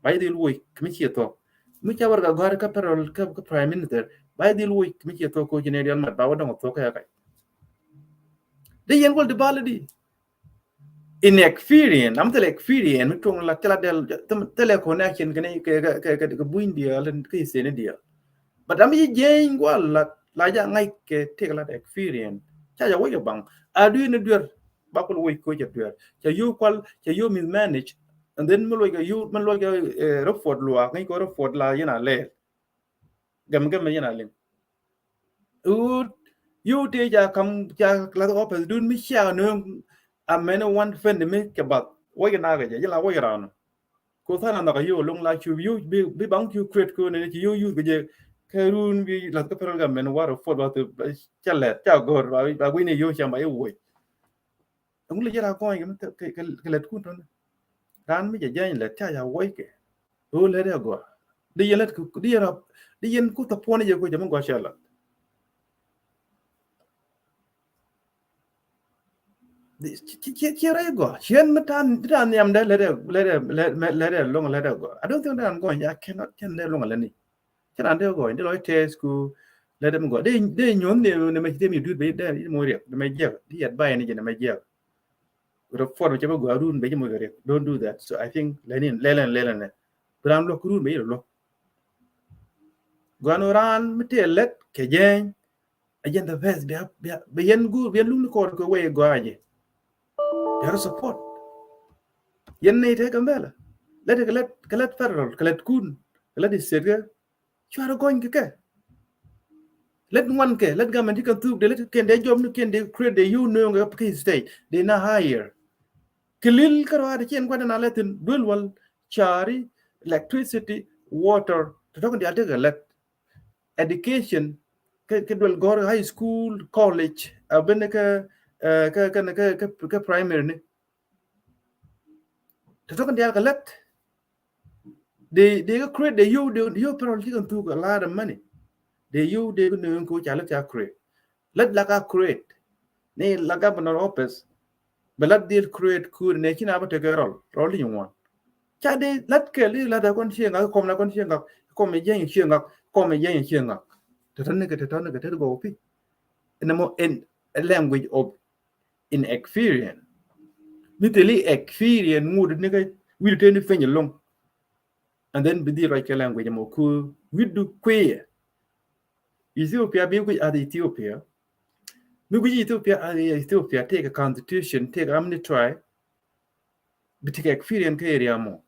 ba ji̱ dhil woc kɛ mi ciɛ thok. Mi ca warɛgak gɔ̱a̱r kä federal kä, kä prime minister, ba ji̱ dhil woc kɛ mi ciɛ thok ko jɛn idiɔn mat ba wä dɔŋ thok kɛ kac. Di yɛn gol di bal di. In experience, am thil experience mi tuɔŋ la thil a del, thil a connection kɛ, kɛ, kɛ, kɛ, kɛ buny diaal kɛ seni diaal. But am yi jeny gual la, la ja ŋa̱c kɛ tëk la experience. Ca ja wec a baŋ. A du in a duer. Ba kul wec ko ca duer. Ca yu kual, ca yu mismanage. And then mi luɔc ka yu, mi luɔc ka, eh, report luak, ŋa̱c ko report la yen a lɛɛl. Gɛm gɛm yen a liŋ. Ut, yu te ca kam, ca la office dun mi cia nööŋ a mɛn wan fɛn mi kɛ bath. Wec na kɛ jɛ, jɛ la wec raan. Ko than a nhɔk a yio̱w loŋ la cu yio̱w bi, bi baŋ cu create ko nɛni ci yio̱w yuth kɛ jɛ kɛ run bi lath kä federal government war of fort ba thop cɛ lɛt ca gɔr ba, ba gui̱ni yio̱w cam ba yio̱w woc. Ɛŋu lɛ jɛ ra gɔny kɛ, kɛ, kɛ, kɛ lɛt kun tɔn. Ran mi jɛ jany lɛt ca ya woc kɛ. Ɣöö lɛt ya gɔr. Di yɛn lɛt kɛ, di yɛn rap, di yɛn ku thɔ puɔni jɛ ko jɛ mi gɔr cɛ lɛt. Ci, ci, ci rɛy gɔaa. Ciɛn mi tan, mi tan nhiam dɛ lɛ dɛ, lɛ dɛ, lɛ, lɛ dɛ loŋ lɛ dɛ gɔaa. I don't think that I'm going. I cannot, cɛn dɛ loŋ lɛ ni. Cɛn an dɛ gɔaa. Dɛ lɔc tɛth ku lɛ dɛ mi gɔaa. Dɛ, dɛ nyuɔn ni, ni mɛ ci dɛ mi dut bɛ dɛ, ni mo riɛk, ni mɛ jiɛk. Di yɛt bay ni jɛ ni mɛ jiɛk. Report mi cɛ bɛ gɔaa run bɛ jɛ mo riɛk. Don't do that. So I think lɛ ni, lɛ lɛ, lɛ lɛ nɛ. Bi ran luɔk run bɛ jɛ luɔk. Gɔaa ni ran mi tɛ lɛt kɛ jɛny. A jɛn the best bia, bia, bia yɛn guur, bia yɛn lukni kɔɔr kɛ wee gɔaa jɛ. Bia rɔ support. Yɛn nɛy te Gambɛla. Lɛt kɛ lɛt, kɛ lɛt federal, kɛ lɛt kun, kɛ lɛt state kɛ. Cuarɛ gɔny kɛ kɛ. Lɛt ŋuan kɛ, lɛt government ti kɛn thuk, dee lɛt kɛn dee job ni kɛn dee create dee yio̱w nööŋ kɛ kɛ state, dee na hire. Kɛ lil kärɔa dee ciɛn gua̱dɛ na lɛt thin, duel wal, cari, electricity, water, tɔtɔk diaal tekɛ lɛt. Education, kɛ, kɛ duel gɔr high school, college, a ben kɛ, eh, kɛ, kɛ, kɛ, kɛ, kɛ primary ni. Tɔtɔk diaal kɛ lɛt. Dee, dee kɛ create, dee yio̱w, dee yio̱w federal ti kɛn thuk a lot of money. Dee yio̱w, dee kɛ nööŋ ko ca lɛt ca create. Lɛt la ka create. Ni la governor office. Bɛ lat dhil create kun nɛ ci na bä tekɛ rɔl, rɔl i̱ ŋuan. Ca di lat kɛl i̱ lat ɛ kɔn Cieŋ Ŋak, kɔm na kɔn Cieŋ Ŋak, kɔm i̱ jɛny Cieŋ Ŋak, kɔm i̱ jɛny Cieŋ Ŋak. Tɛ tɔn ni kɛ, tɛ tɔn ni kɛ, tɛ ti gɔw pi. Ɛn ɛmɔ ɛn a language of inexperience. Mi thil i̱ experience ŋut ni kɛ wi̱r te ni peny ɛlɔŋ. And then bi dhil ruac kɛ language ɛmɔ ku wi̱du kuiɛ. Ethiopia bi guic as Ethiopia. Mi guic Ethiopia as Ethiopia, tëëkɛ constitution, tëëkɛ how many tribe. Bi tekɛ experience kɛ area mɔ.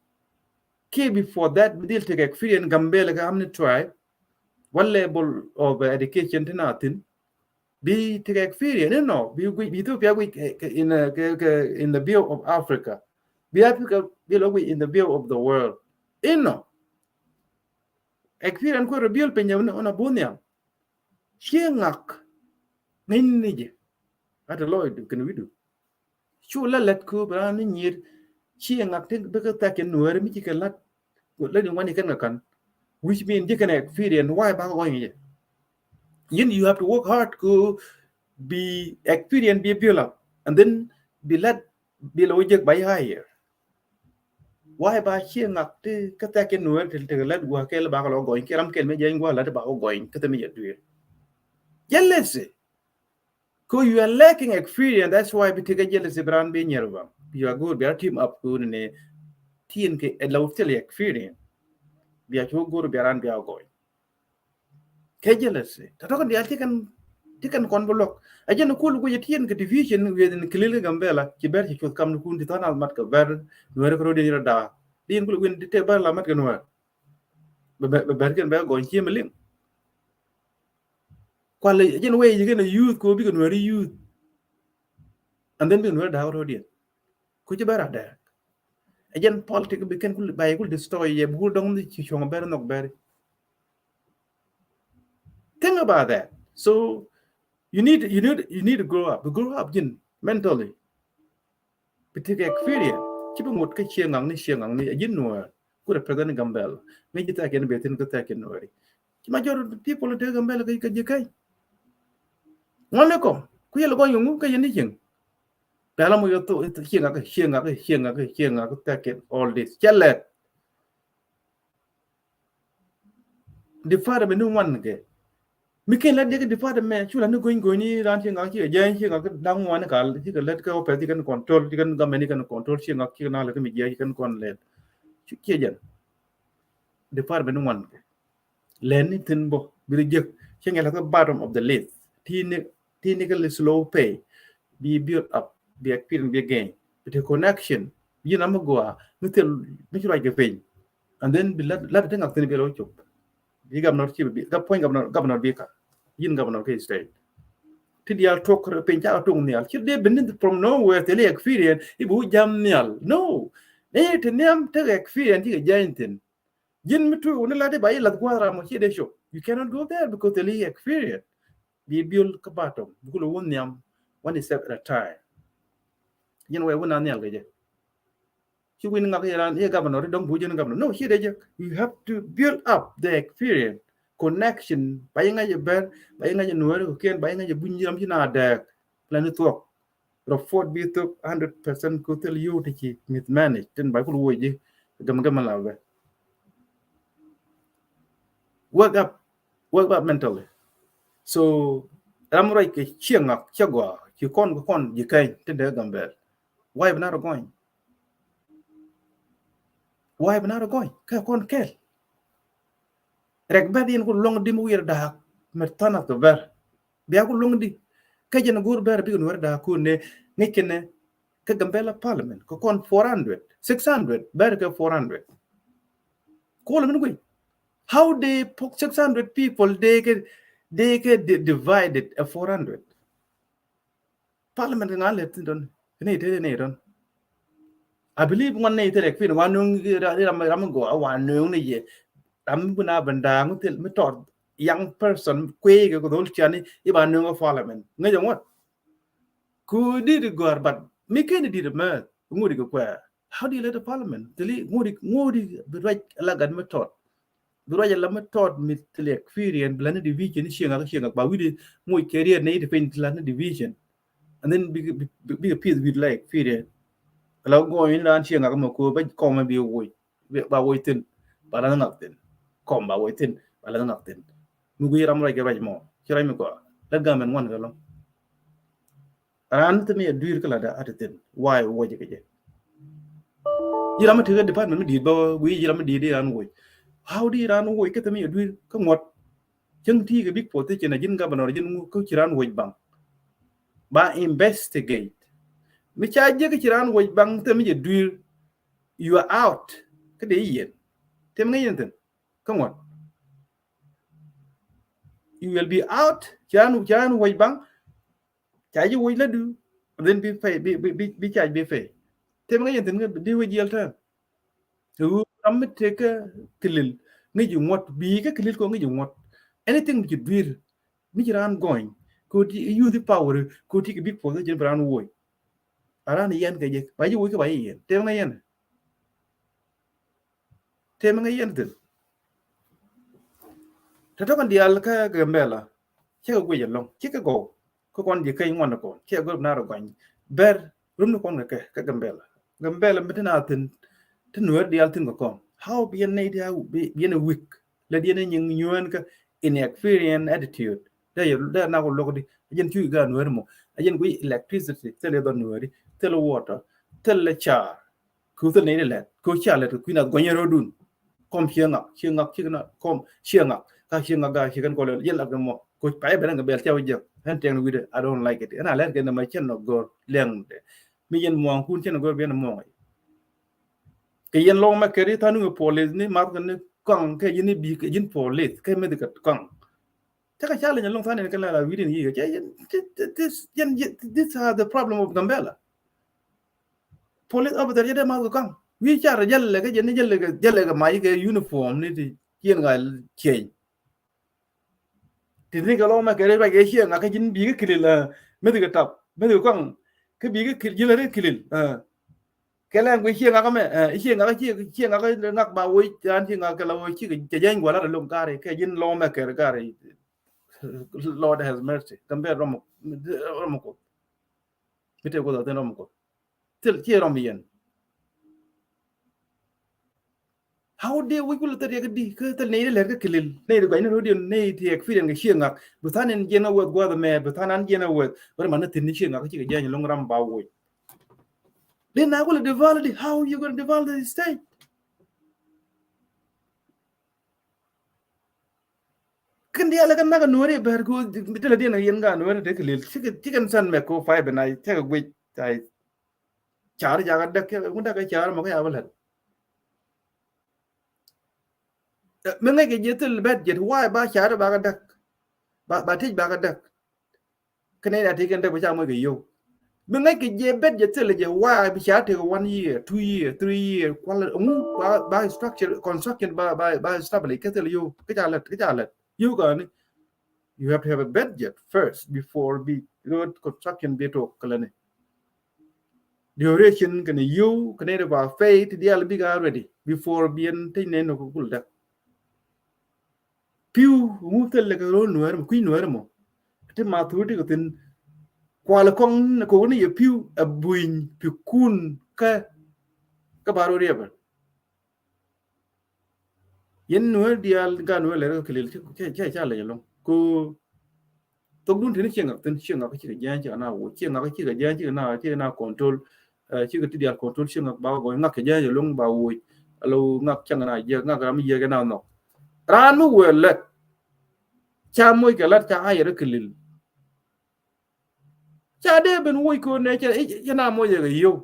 Kiɛ before that, bi dhil tekɛ experience Gambɛla kɛ how many tribe. What level of education ti na thin. Bi tekɛ experience inɔ, bi guic, bi Ethiopia guic kɛ, kɛ, in, uh, kɛ, kɛ, in the view of Africa. Bi Africa bi lɔ guic in the view of the world. Inɔ. Experience kuɛ reveal piny ɛ unɛ buniam. Cieŋ Ŋak ŋäcni jɛ. Ate lɔcdu kɛn wi̱du. Cu la lɛt ku bɛ ran ni nyier. Ci ŋak ti bi kä thɛk kɛ Nuɛɛri mi ci kɛ lat. Lät in wani kɛn kɛ kan. Which mean ji̱ kɛn experience why ba kɛ gɔny jɛ. Yin, you have to work hard ku bi experience bi build up and then bi lat bi la wä jek ba yi higher. Why ba ci ŋak ti kä thɛk kɛ Nuɛɛri ti ti kɛ lat gua kɛ la ba kɛ la gɔny kɛ ram kɛn mi jɛ gua lat ba kɛ gɔny kɛ thɛ mi jɛ duer. Jealousy. Ko you are lacking experience, that's why bi tekɛ jealousy bi ran bi nyɛr ba. You are good, bi a team up ko ni tin kɛ ɛ la wä thil experience. Bi a cu good bi a ran bi a gɔny. Kɛ jealousy. Ta tɔkɛ dial ti kɛn ti kɛn kɔn bi lɔk. A jɛn kul guic ti yɛn kɛ division within kilil kɛ Gambela ci bɛr ci cuth kam ni kun ti than al mat kɛ bɛr Nuɛɛri kɛ rodi ni rɔ daa. Di yɛn kul win ti te bɛr la mat kɛ Nuɛɛri. Bɛ bɛ bɛr kɛn bɛ gɔny ci mɛ liŋ. Kual jɛn wee ji̱ kɛn a youth ko bikɛ Nuɛɛri youth. And then bikɛ Nuɛɛri da̱a̱k rɔ̱diɛn. Ku ci bɛ ra dɛɛk. Ɛ jɛn politic bi kɛn kul ba yɛ kul destroy yɛ bi kul dɔŋ ni ci cuɔ̱ŋ bɛr nhɔk bɛr. Think about that. So you need you need you need to grow up. Grow up ji̱n mentally. Bi tekɛ experience. Ci bi ŋot kä cieŋ ŋakni cieŋ ŋakni a ji̱n Nuɛɛr. Ku represent Gambela. Ŋäc ji̱ thɛɛk yɛn bɛ thi̱n kä thɛɛk yɛn Nuɛɛri. Ci majority people in te Gambela kä ji̱ käny. Ŋuan ni kɔ ku yɛl gɔny ŋu kä yɛn ni cieŋ. Bɛla mu yɛ thok cieŋ ŋak cieŋ ŋak cieŋ ŋak cieŋ ŋak thɛɛk yɛn all this. Cɛ lɛt. Department ni ŋuan kɛ. Mi ken la diɛk department cu la ni go̱ny go̱ny ni ran ci ŋak ci kɛ jɛny ci ŋak da̱ŋ ŋuan ni kal ci kɛ lät kɛ opeth ci kɛn control ci kɛn gamɛn ci kɛn control ci ŋak ci kɛn alɛ kɛ mi jiɛk ci kɛn kɔn lɛt. Ci kiɛ jɛn. Department ni ŋuan kɛ. Lɛn ni thin bɔ bi ri jek ci ŋɛ la kɛ bottom of the list. Ti ni ti ni kɛ slow pay. Bi build up bi experience bi gain. Bi ti connection bi yin am gua mi thil mi ci ruac kɛ piny. And then bi lat lat ti ŋak thin bi lo cop. Bi governor ci bi ka point governor governor bi ka yin governor ke state. Ti dial tok piny ca tok nial ci de bin from nowhere thil experience ibu jam nial no. Ne ti niam te experience ci ke jain thin. Jin mi tu ni lat iba ilat guara mo ci de cop. You cannot go there because thil experience. Bi build ka bottom bi kul wun niam one step at a time. Jin wɛ wun a nial ke je. Ci win ŋak yɛ ran yɛ governor dɔŋ bu jɛn governor. No, ci dee jɛ. You have to build up the experience, connection. Ba yi ŋa̱c ɛ bɛr, ba yi ŋa̱c ɛ nuɔ̱ɔ̱ri kɛ kiɛn, ba yi ŋa̱c ɛ buny jiram ci na dɛɛk. Plan ni thuɔk. Report bi thok hundred percent ku thil yio̱w ti ci mismanage tin ba kul wuɔc ji̱ gɛm gɛm la bɛ. Wake up, wake up mentally. So ram ruac kɛ cieŋ ŋak cɛ gɔaa ci kɔn kɛ kɔn ji̱ kɛny tin dee Gambɛl. Why bi na rɔ gɔny? Why bi na rɔ gɔny? Kɛ kɔn kɛl. Rɛk bɛr yin ku luɔ̱ŋ di mi wi̱i̱ da̱a̱k mɛ tha̱na̱th kɛ bɛr. Bia ku luɔ̱ŋ di. Kä jɛn go̱o̱r bɛr bikɛ nuɔ̱ɔ̱r da̱a̱k kun ni ŋäc kɛnɛ kä Gambɛla parliament kɛ kɔn four hundred, six hundred, bɛr kɛ four hundred. Kol min guic. How they put six hundred people they kɛ they kɛ di- divided a four hundred. Parliament kɛ ŋa̱ lɛt thin tɔn. Kɛ ni te ni tɔn. I believe ŋuan ni te rɛk pin wa nuŋ ram ram go a wa nuŋ ni yɛ. Ram mi buna benda ŋu thil mi tɔt young person kuɛ kɛ ko dhol tiani iba nuŋ a parliament. Ŋäc ŋuɔt. Ku dit gɔr but mi keni dit mɛ ŋuri kɛ kuɛ. How do you let a parliament? Thili ŋuri ŋuri bi ruac la gat mi tɔt. Bi ruac la mi tɔt mi thili experience bi la ni division ni cieŋ ak cieŋ ak ba widi muc career ni ti piny ti la ni division. And then bi bi bi peace with la experience. La go in ran cieŋ ak ma ko ba kɔm bi wuc. Ba wuc thin ba la ŋak thin. Kɔm ba wuc thin ba la ŋak thin. Mi gui ram ruac kɛ ruac mɔ ci ruac mi gɔa la gamen wan kɛ lɔŋ. Ran thimi a duir kala da ati thin why wo jike je. Jiram mi tike department mi dit ba wi jiram mi dit iran wo. How di iran wo ke thimi a duir ka ŋuɔt. Ceng ti ke big position a jin governor jin ŋu ka ci ran wo bang. Ba investigate. Mi ca je ke ci ran wo bang thimi je duir you are out. Ke de yen. Thimi ngi yen thin. Ka ŋuɔt. You will be out. Ci ran ci ran wo bang. Ca ji̱ wuc la du. Then bi pay bi bi bi bi ca bi pay. Tem ŋa yɛn thin ŋa di wuc yɛl tɛn. Wu ram mi tek kä kilil ŋa ji̱ ŋuɔt bi kä kilil ko ŋa ji̱ ŋuɔt. Anything mi ci duir mi ci ran gɔny ko ti use the power ko ti ki big position bi ran wuc. A ran yɛn kɛ jɛ ba ji̱ wuc kä ba ji̱ yɛn tem ŋa yɛn. Tëë mi ŋäc yɛn thi̱n. Tɔ̱tɔ̱ kɛn diaal kä Gambɛla, cä kɛ guic ɛlɔ̱ŋ, cä kɛ gɔw. Kä kɔn ji̱ keny ŋuan kɔn, cä kɛ gɔw nar gɔny. Bɛr rum ni kɔn kɛ kɛ, kä Gambɛla. Gambɛla mi ti na thi̱n, ti Nuäär diaal thi̱n kɛ kɔn. How bi yɛn nɛy diaal, bi, bi yɛn ɛ weak. Lɛ di yɛn ɛ nyin nyuɛn kä inexperience attitude. Dee yɛ, dee na ku luɔk di. Ɛ jɛn cuc gaat Nuääri mɔ. Ɛ jɛn guic electricity, thilɛ dhɔn Nuääri, thilɛ water, thilɛ car. Kɛ thil nɛy di lɛt, kɛ cia lɛt kɛ kui̱ na gɔnyɛ rɔdun. Kɔm cie ŋak, cie ŋak, cie ŋak, kɔm cie ŋak. Ka cie ŋak, ka cie kɛn kɔlɛ, yɛn lat kɛ mɔ. Kɛ payɛ bɛn kɛ bɛl cia wä jek. Ɛn tɛŋ wi̱dɛ, I don't like it. Ɛn a lɛt kɛ nɛ ma cɛn nɔ gɔr lɛŋdɛ. Mi yɛn muɔ̱ɔ̱ŋ kun cɛn nɔ gɔr bi yɛn muɔ̱ɔ̱ŋ. Kɛ yɛn lɔŋ mɛ kɛ ri than ni police ni math kɛ ni kɔŋ kɛ yɛn ni bi kɛ yɛn police kɛ mi di kɛ kɔŋ. Cä kɛ challenge alɔŋ than ni kɛ la la wi̱diɛn yi̱ kɛ. Cɛ yɛn, this, yɛn, these are the problem of Gambela. Police officer yɛ dee math kɛ kɔŋ. Wi̱i̱ car jäl lɛ kɛ jɛ ni jäl lɛ kɛ, jäl lɛ kɛ mac kɛ uniform ni ti ciɛn ŋa ciɛny. Ti ni kɛ lɔŋ mɛ kɛ ri ruac kɛ ciɛ ŋa kɛ ji̱n bi kɛ kilil, ɛ, meth kɛ tap, meth kɛ kɔŋ. Kɛ bi kɛ kil, ji̱n lɛ ri kilil, ɛ. Kɛ lɛŋ kɛ ciɛ ŋa kɛ mɛ, ɛ, ciɛ ŋa kɛ ciɛ, ciɛ ŋa kɛ ŋak ba woc, an ciɛ ŋa kɛ la woc, ciɛ kɛ jɛny gua̱la rɛ loŋ gari, kɛ ji̱n lɔŋ mɛ kɛ ri gari. Lord has mercy. Gambɛla rɔm, rɔm Kuoth. Mi tëë Kuoth a thin rɔm Kuoth. Thil ciɛ rɔm yɛn. How dare we kulɛ thil riɛk di, kä thil nɛy di lɛr kä kilil, nɛy di gua̱c ni rɔ̱diɛn, nɛy ti experience kɛ ciɛ ŋak. Bi than in jiɛn a weth gua̱th mɛ, bi than an jiɛn a weth. Bär man ni thi̱n ni ciɛ ŋak kä cikɛ jiɛn loŋ ram ba woc. Then na kulɛ develop di, how you gonna develop the state? Kɛn diaal kɛ nak Nuääri bɛr ko, mi tɛlɛ diɛn yɛn ka Nuääri te kɛ lil. Cikɛ, cikɛ san mɛ ko fay bɛ na, cikɛ guic, ay. Car jakä däk, kɛ, ŋun däk kɛ car mɔ kɛ ya bä lät. Ɛ, mi ŋäc kɛ jiɛ thil budget, why ba car ba kɛ däk? Ba, ba tij ba kɛ däk. Kɛ nɛy na ti kɛn däk bä ca moc kɛ yio̱w. Mi ŋäc kɛ jɛ bet jɛ thilɛ jɛ wa bi ca tek one year, two year, three year, kualɛ ŋu ba, ba structure, construction ba, ba, ba establish kɛ thilɛ yio̱w. Kä ca lät, kä ca lät. Yio̱w kani, you have to have a budget first before bi road construction bi tok kɛ lɛ ni. Duration kɛnɛ yio̱w, kɛnɛ ri ba pay ti diaal bi ka ready before bi ɛn ti nɛn kɛ kul däk. Pi̱w ŋu thilɛ kɛ ro̱l Nuäär mɔ, kui̱ Nuäär mɔ. Ti ma thuri ti kɛ thi̱n kual kɔŋ kɛ wä ni yɛ pi̱w ɛ buny pi̱kun kä, kä ba ro̱l riɛpɛ. Yɛn Nuäär diaal, kä Nuäär lɛr kä kilil, cɛ, cɛ, cɛ lɛc ɛlɔ̱ŋ. Ko thok dun tini ciɛ ŋak thin, ciɛ ŋak cikɛ jiɛn, cikɛ na woc, ciɛ ŋak cikɛ jiɛn, cikɛ na, cikɛ na control, ɛ, cikɛ ti diaal control, ciɛ ŋak ba gɔny, ŋak kɛ jiɛn ɛlɔ̱ŋ ba woc. Alo ŋak cäŋ na jiɛk, ŋak ram jiɛk na nhɔk. Raan mi wëë lät, ca moc kɛ lät, ca ayɛr kilil. Ca dee ben woc ko nɛ cɛ, cɛ na moc kɛ yio̱w.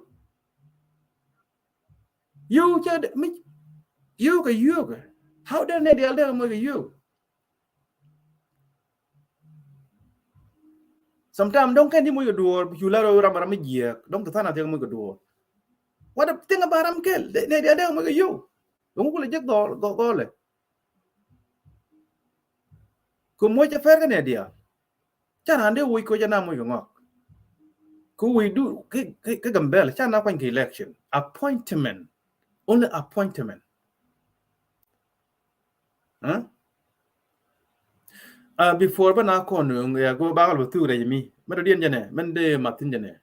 Yio̱w cɛ dee, mi, yio̱w kɛ yio̱w kɛ. How dee nɛ diaal dee moc kɛ yio̱w? Sometimes dɔ̱ŋ kɛn di moc kɛ duɔ̱ɔ̱r, bi cu la rɔ ram, ram mi jiɛɛk, dɔ̱ŋ ti than a thiek moc kɛ duɔ̱ɔ̱r. What a thing about ram kɛl, nɛ diaal dee moc kɛ yio̱w. Dɔ̱ŋ kulɛ jek dhɔl, dhɔl, dhɔlɛ. Kɛ moc ɛ pɛr kä nɛ diaal. Ca raan dee woc kɛ ca na moc kɛ ŋɔak. Kɛ woc du, kɛ, kɛ, kɛ Gambɛla, ca na kuany kɛ election. Appointment. Only appointment. Huh? Ah, before bä na kɔn, ya, go bakal bä thuk rɛy mi. Mɛ dɔ̱diɛn jɛnɛ, mɛn dee mathin jɛnɛ.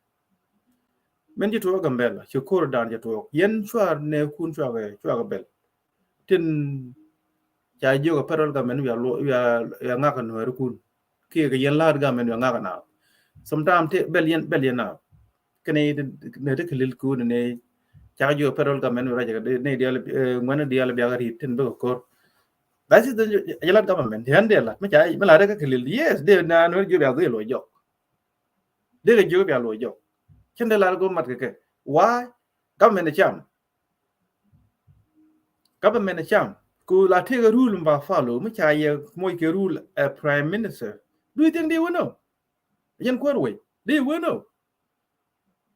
Mɛn ci tuɔɔk Gambɛla, ci ko̱r dan ci tuɔɔk. Yɛn cua nɛ kun cua kɛ, cua kɛ bɛl. Tin ca jiök ɛ federal government wia luɔ, wia, wia ŋak ɛ Nuääri kun. Kiɛ kɛ yɛn la̱a̱t government wia ŋak ɛ naath. Sometimes te bɛl yɛn, bɛl yɛn naath. Kɛnɛ nɛ te kilil kun nɛ ca jiök ɛ federal government wia rajɛ kɛ nɛ diaal, eh, ŋuɛn diaal biak ɛ ri̱t tin bikɛ ko̱r. That is the, jɛ lat government, yɛn dee lat, mi ca, mi lat rɛ kɛ kilil, yes, dee na Nuääri jiök bia dhil luɔ jɔk. Dee kɛ jiök bia luɔ jɔk. Cin dee lat kɛ mat kɛ kɛ. Why? Government ɛ cam. Government ɛ cam. Ku la tëëkɛ rule mi ba follow, mi ca yɛ moc kɛ rule ɛ prime minister. Do you think they will know? Yɛn kuäär wec, they will know.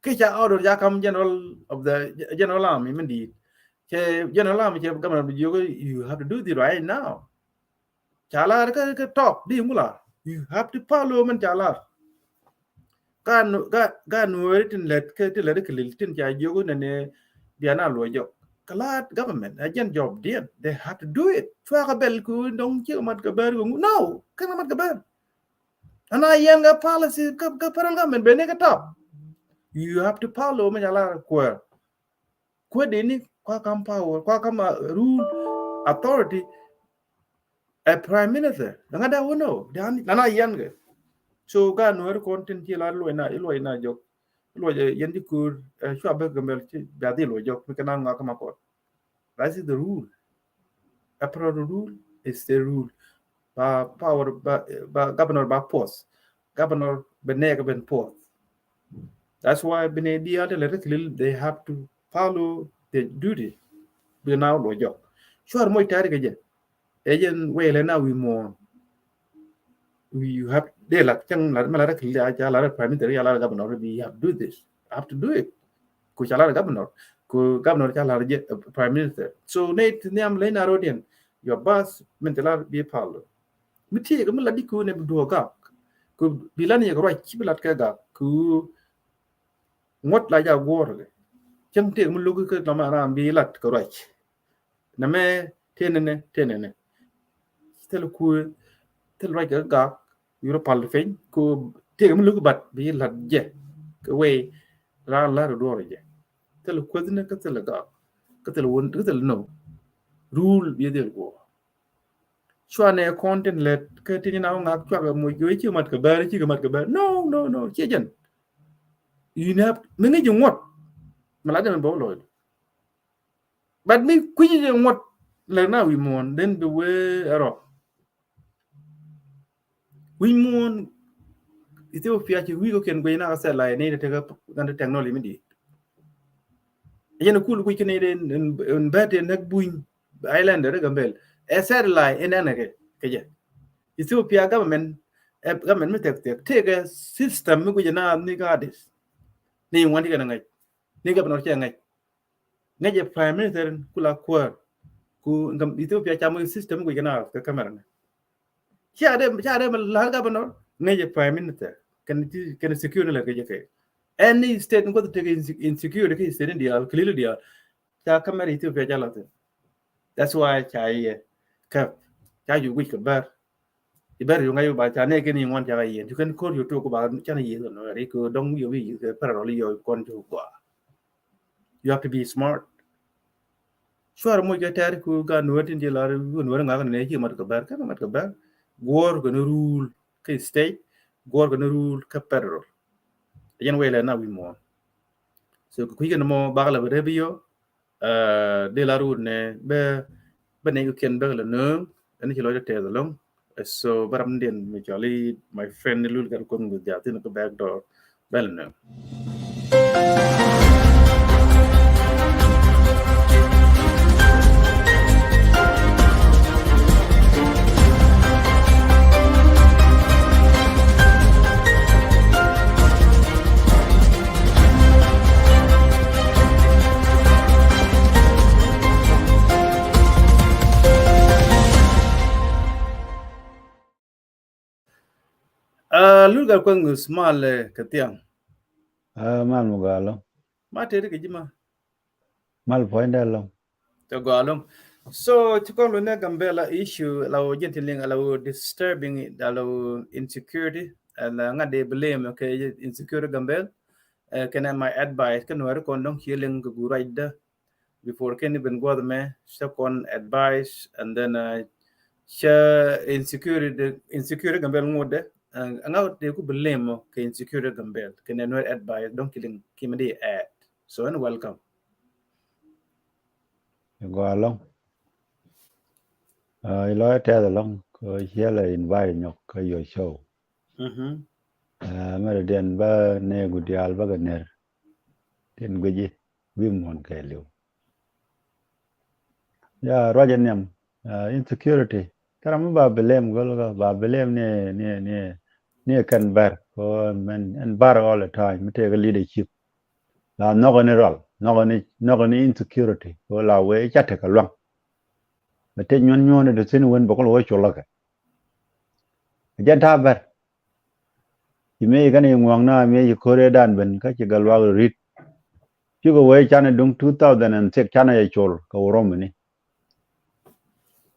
Kɛ ca order ca kam general of the, general army min di̱i̱t. Cɛ general army cɛ government bi jiök, you have to do this right now. Ca lar kä, kä top di ŋu la. You have to follow min ca lar. Ka nu, ka, ka Nuääri tin lät kä, tin lät kä lil tin ca jiök nɛ nɛ bia na luɔ jɔk. Kä la government ɛ jɛn job diɛn, they have to do it. Cua kɛ bɛl ku dɔŋ ci mat kɛ bɛr ku ŋu. No, kɛn mat kɛ bɛr. Ana yɛn kɛ policy kɛ, kɛ federal government ben ni kɛ tap. You have to follow mi ca la kuɛɛr. Kuɛ deni kua kam power, kua kam, uh, rule, authority, a prime minister. Ŋa da wono, dan nana yan ge. So ga nuer kontin ci la luɔy na, luɔy na jok. Luɔy, eh, yen di kur, eh, cua be gambel ci ba di luɔy jok mi kana ŋa kama kɔt. That is the rule. A pro rule is the rule. Ba power ba, ba governor ba force. Governor be nɛk ben force. That's why bini diaal te lɛ ri kilil, they have to follow the duty. Bi na luɔy jok. Cuar moc tari kɛ jɛ. Ɛ jɛn wɛy lɛ na wi̱i̱ muɔ̱ɔ̱n. You have, de la cɛŋ la, mɛ la ri kilil a ca la ri prime minister, ya la ri governor, you have to do this. I have to do it. Ku ca la ri governor. Ku governor ca la ri jɛ, uh, prime minister. So ne ti nhiam lɛ na rodiɛn. Your boss, min ti la bi follow. Mi ti kɛ mi la di ku ne bi duɔ gak. Ku bi la ni kɛ ruac, ci bi lat kɛ gak. Ku ŋuɔ̱t la ja guɔr kɛ. Cäŋ tëëk mi lo̱k kä lɔma ram bi lat kɛ ruac. Nɛ mɛ tënɛ nɛ, tënɛ nɛ. Thil kuë, thil ruac kɛ gak, yurä pal piny, ku tëëk mi lo̱k bat bi lat jɛ. Kɛ wee, ran lat duɔr jɛ. Thil kuëth nɛ kä thil gak, kä thil wun, kä thil no. Rule bi thil guɔ. Cua nɛ kɔn tin lɛt kä tin na ŋak cua kɛ moc kɛ wee ci mat kɛ bɛr, ci kɛ mat kɛ bɛr. No, no, no, ci jɛn. You have, mi ŋi̱c ŋuɔt. Mi la jɛ mi bä lɔc. But mi kui̱c jɛ ŋuɔt lɛ na wi̱i̱ muɔ̱ɔ̱n, then bi wee ɛrɔ. Wi̱i̱ muɔ̱ɔ̱n Ethiopia ci wi̱i̱ kɔ kiɛn guic na kɛ satellite ni tekɛ, tekɛ technology mi di̱i̱t. Yɛn kul kui̱c kɛ ni den in bɛ te näk buny island ri Gambel. Ɛ satellite in ɛn kɛ kɛ jɛ. Ethiopia government, ɛ government mi tɛk tɛk tekɛ system mi guic na ni ka adis. Ni ŋuan ti kɛ na ŋa̱c. Ni governor cɛ ŋa̱c. Ŋäcɛ prime minister kula kuäär. Ku Ethiopia ca moc system ku jɛ na kɛ camera ni. Ca dee, ca dee ma la̱r governor, ŋäcɛ prime minister. Kɛn ti, kɛn secure ni lɛ kɛ jɛ kɛ. Any state ni kuɔth tek insecure kɛ state ni diaal, clearly diaal. Ca camera Ethiopia ca la̱th. That's why ca yɛ kɛ ca ju guic kɛ bär. I̱ bɛr yuŋ a yu ba ca nɛ kɛn i̱ ŋuan ca ka yieen. You can call your talk about can yieen no ri ko dong yo bi yieen kɛ parallel yo kon ju gua. You have to be smart. Cuar mo kɛ tɛr ku ga nuwɛ tin di lar yu nuwɛ ŋak nɛ ci mat kɛ bɛr kɛ mat kɛ bɛr. Guɔr kɛ ni rule kɛ state, guɔr kɛ ni rule kɛ federal. Yɛn wɛy lɛ na wi̱i̱ muɔ̱ɔ̱n. So kɛ kui̱ kɛ ni mɔ bak lɛ bɛ rɛ bi yo. Dee la ruut nɛ bɛ, bɛ nɛ kɛ kiɛn bɛ kɛ lɛ nööŋ ɛn ci lɔc tɛth ɛlɔŋ. So bɛ ram diɛn mi cɔl i̱ my friend ni lul kɛn kuɔth ŋuth jath thin kɛ bɛk dɔɔr bɛ lɛ nööŋ. Lul gal kuɛth ŋuth mal kɛ thiaŋ. Mal mi gɔaa ɛlɔ̱ŋ. Ma tëëdi kɛ ji̱ ma. Mal puɔ̱nydɛ ɛlɔ̱ŋ. Tɛ gɔaa ɛlɔ̱ŋ. So ci kɔn lu nɛ Gambela issue la wä jɛn tin liŋ la wä disturbing la wä insecurity. Ɛn ŋa̱t dee blame kɛ insecurity Gambel. Kɛnɛ my advice kɛ nuɛri kɔn dɔ̱ŋ ci liŋ kɛ gu ruacdä. Before kɛn i̱ ben guɔth mɛ cä kɔn advice and then cä insecurity, insecurity Gambel ŋotdɛ. Ŋa̱t dee ku blame kɛ insecurity Gambel kɛnɛ nuɛri advice dɔ̱ŋ ci liŋ ki mi dee add. So and welcome. Gɔaa ɛlɔ̱ŋ. Ilɔc tɛth ɛlɔ̱ŋ kɛ ciɛl ɛ invite nyɔk kɛ your show. Mɛrɛ diɛn bä nɛɛku diaal bä kɛ ner tin guici wi̱i̱ muɔ̱ɔ̱n kɛɛliw. Ya ruacɛ nhiam insecurity. Kɛ ram mi ba blame gɔl kä ba blame ni ni ni ni kɛn bär kɛ ɛn bär all the time mi tekɛ leadership. La nhɔkɛ ni rɔl nhɔkɛ ni nhɔkɛ ni insecurity kɛ la wee ca tekɛ luaŋ. Bɛ tec nyuɔn nyuɔn ni dee thin wen bɛ kɔl wee culä kɛ. Jɛn ta̱a̱ bär. Ci mëë ci kɛn ci ŋuɔ̱k na mëë ci ko̱r ëëdan ben kä ci gɛl wak ri̱t. Cikɛ wee canɛ duŋ two thousand and six canɛ yɛ col kɛ wä romini.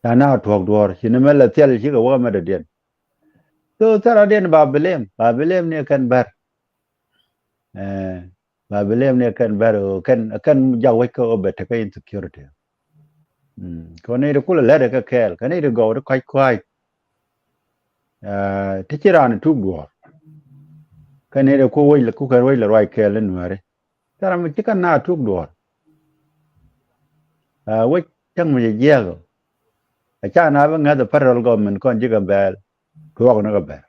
Canɛ a tuɔk duɔr ci ni mɛ lɛ thil cikɛ wä mɛ dɔ̱diɛn. So thil rɔ̱diɛn ba bi lem, ba bi lem ni kɛn bär. Ba bi lem ni kɛn bär kɛn, kɛn jak wec kä ɔ bɛ tekä insecurity. Kɛ ni di kulɛ lɛt kɛ kɛɛl kɛ ni di gɔw di kɔc kua̱c. Ti ci raan tuk duɔr kɛ ni di ku wec, ku kɛn wec lɛ ruac kɛɛl ni nuɛri. Thil ram mi ci kɛn na tuk duɔr. Wec cäŋ mi ci jiɛk ɔ. A ca na bi ŋäth federal government kɔn ji̱ Gambɛl tuɔɔk ni kɛ bɛr.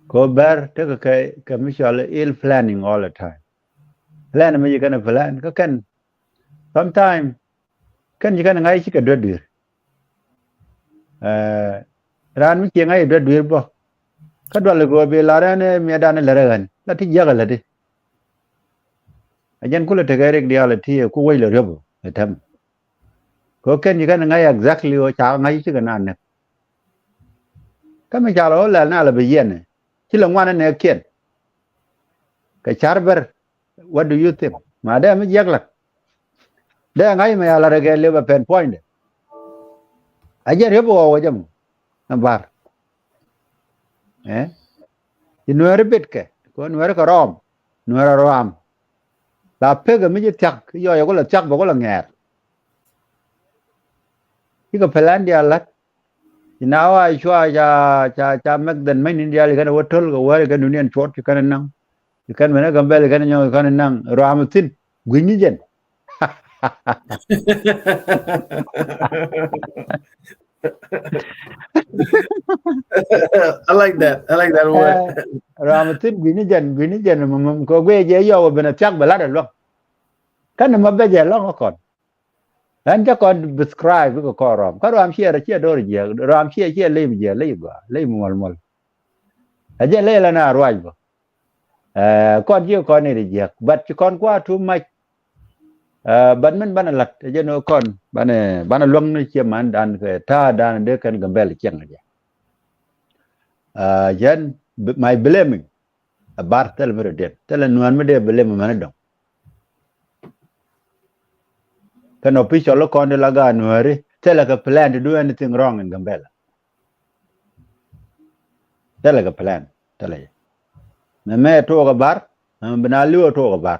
Kɛ bɛr tekɛ kɛ, kɛ mi cɔal ill planning all the time. Plan mi ci kɛn plan kä kɛn sometime kɛn ci kɛn ŋa̱c cikɛ duet dui̱r. Raan mi ci ŋa̱c duet dui̱r bä kä dual kɛ bi lar ɛn miɛ dan lɛr ɛ ɣän la ti jiäk ɛ lät i̱. A jɛn kulɛ tekɛ rik diaal ɛ ti ɛ ku wec lɛ riöp ɛ tɛm. Kɛ kɛn ci kɛn ŋa̱c exactly ɔ ca ŋa̱c cikɛ naan näk. Kä mi ca lɛ ɣöö lɛl na lɛ bi yiɛn ci lɛ ŋuan ɛ nɛɛkiɛn. Kɛ car bär, what do you think? Ma dee mi jiɛk lät. Dee ŋa̱c mɛ ya lät ɛ kɛ liw bɛ pɛn puɔ̱nydɛ. A jɛn riöp ɛ ɣɔw ɛ jɛ mɔ. Ɛ bar. Ci nuɛɛri bitkɛ kɛ nuɛɛri kɛ rɔɔm. Nuɛɛri rɔɔm. La pekɛ mi ci thiak yɔɔyɛ kulɛ thiak bɛ kulɛ ŋɛɛr. Cikɛ pɛlɛn diaal la̱t. Ci na wa cua ca, ca, ca mɛk dhɛn mɛny ni diaal ci kɛn wä töl kɛ wäär ci kɛn duniɛn cuɔt ci kɛn naŋ. Ci kɛn mɛn ɛ Gambɛl ci kɛn nyɔk ci kɛn naŋ ruaam thi̱n gui̱ny ni jɛn. I like that. I like that word. Ruaam thi̱n gui̱ny ni jɛn, gui̱ny ni jɛn mum kɛ guiɛ jɛ yɔw ben a thiak bɛ lat a luäk. Kɛn mɔ bɛ jɛ lɔŋ a kɔn. Ɛn jɛ kɔn describe kɛ kɔn ruaam. Kä ruaam ciɛ rɛ ciɛ do̱r jiɛk. Ruaam ciɛ ciɛ ley mi jiɛk, ley gɔaa, ley mi muɔl muɔl. A jɛ ley la na ruac bä. Kɔn jiɛ kɔn ni ri jiɛk. But ci kɔn kua too much. But min banɛ lat a jɛ ni kɔn banɛ, banɛ luäŋ ni ciɛ man dan kɛ ta̱a̱ dan dee kɛn Gambɛl ciɛŋ a jɛ. Jɛn my blaming. A bar thilɛ mi rɔ diɛn thilɛ nuɛɛn mi dee bi lim mɛn dɔŋ. Kɛn official kɔn di la gaa nuɛɛri thilɛ kɛ plan to do anything wrong in Gambela. Thilɛ kɛ plan thilɛ yɛ. Mɛ mɛ tuɔk a bar mɛ bi na liw a tuɔk a bar.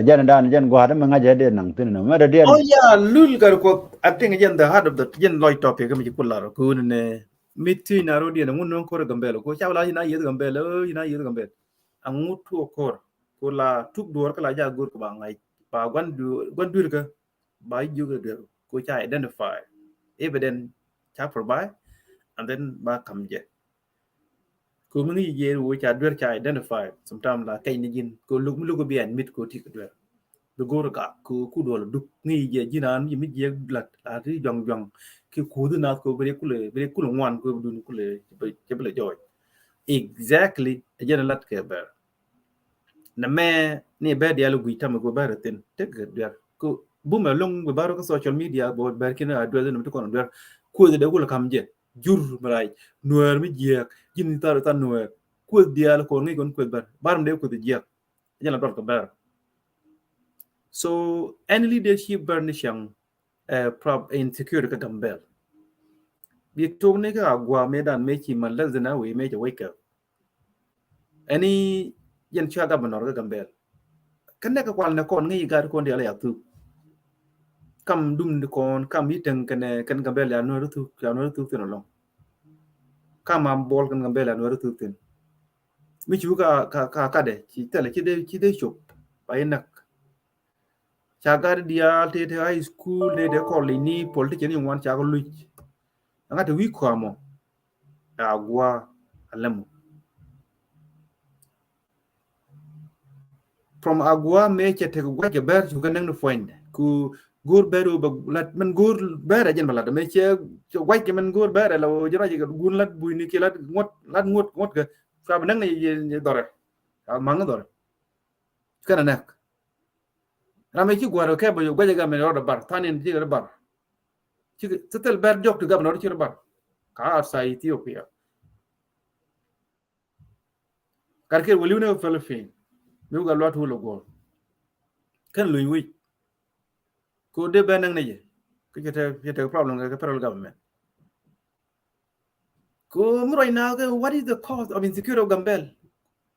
Jɛn dan jɛn gua̱a̱t mi ŋa̱c jɛ dee naŋ thin nɔ mɛ dee diɛn. Oh yeah, lul kar kuɔth. I think jɛn the heart of the jɛn lɔc topic mi ci kul lar kuni ne. Mi thiec na rot yɛn ŋun nöŋ kor Gambɛl ko ca wala yina yeth Gambɛl, yina yeth Gambɛl. Aŋu tuɔ kor ko la tuk duɔr ka la ja gur ko ba ŋa̱c ba guan duir ka ba jiök duer ko ca identify evidence ca provide and then ba kam jɛ. Ko mi ŋi̱i̱c jɛ wo ca duer ca identify sometime la kɛc ni ji̱n ko luk mi luk bi admit ko ti ka duer. Bi go̱o̱r gak kɛ kut wal duk ŋi̱i̱c jɛ ji̱n an mi jiɛk lat la ti juaŋ juaŋ ki kuth nath ko bi ri kulɛ, bi ri kulɛ ŋuan ko bi dun kulɛ cɛ bi lɛ jɔɔc. Exactly a jɛn lat kɛ bɛr. Nɛ mɛ ni bɛr dial guic tamɛ ko bɛr thin tek kɛ duer ko bumɛ loŋ bi baro kä social media bɔ bɛr kin a duer ni mi ti kɔn duer. Kuoth de kulɛ kam jɛ jur mi rac nuɛɛr mi jiɛk ji̱n thar thar nuɛɛr. Kuoth dial ko ŋi̱i̱c kɔn kuoth bɛr bar mi de kuoth jiɛk. Jɛn la dual kɛ bɛr. So any leadership bɛr ni cäŋ prob insecurity kä Gambel. Bi tok ni kä Agua mëë dan mëë ci ma less than a wee mëë cɛ wake up. Any jɛn cua governor kä Gambel. Kä nɛk kä kual nɛ kɔn ŋi̱i̱c gat kɔn dial ya thuk. Kam dum ni kɔn kam yi teŋ kɛn kɛn Gambel ya nuɛr thuk, ya nuɛr thuk thin alɔŋ. Kam am bol kɛn Gambel ya nuɛr thuk thin. Mi cu ka ka ka kadɛ ci thɛlɛ ci dee ci dee cop ba yi näk. Ca gat diaal tëë tëë high school tëë tëë college ni politician ni ŋuan ca kɛ luc. Aŋa te wi̱i̱ kɔamɔ. Agua alɛmɔ. From Agua mëë cɛ tek guac kɛ bɛr cu kɛ näk ni puɔ̱nydɛ ku go̱o̱r bɛr wä bɛ lat mɛn go̱o̱r bɛr a jɛn bɛ lat mëë cɛ guac kɛ mɛn go̱o̱r bɛr a la wä jɛ ruac kɛ gun lat buini kiɛ lat ŋuɔt lat ŋuɔt ŋuɔt kɛ. Ca bi näk ni dhɔrɛ. Ca maŋ ni dhɔrɛ. Kɛn a nɛk. Ram mi ci gua̱r kɛ bä gua̱c ɛ gam in rɔɔdɛ bar than in ci rɔ bar. Ci thil bɛr diɔk ti gam in rɔɔdɛ ci rɔ bar. Ka outside Ethiopia. Gat kɛ wä li̱w ni kɛ Philippine. Mi wä gat luat wä lɛ guɔ̱ɔ̱r. Kɛn luny wi̱c. Ko dee bɛ näŋ ni jɛ. Kä cɛ te, cɛ te problem kɛ federal government. Ko mi ruac na kɛ, what is the cause of insecurity of Gambel?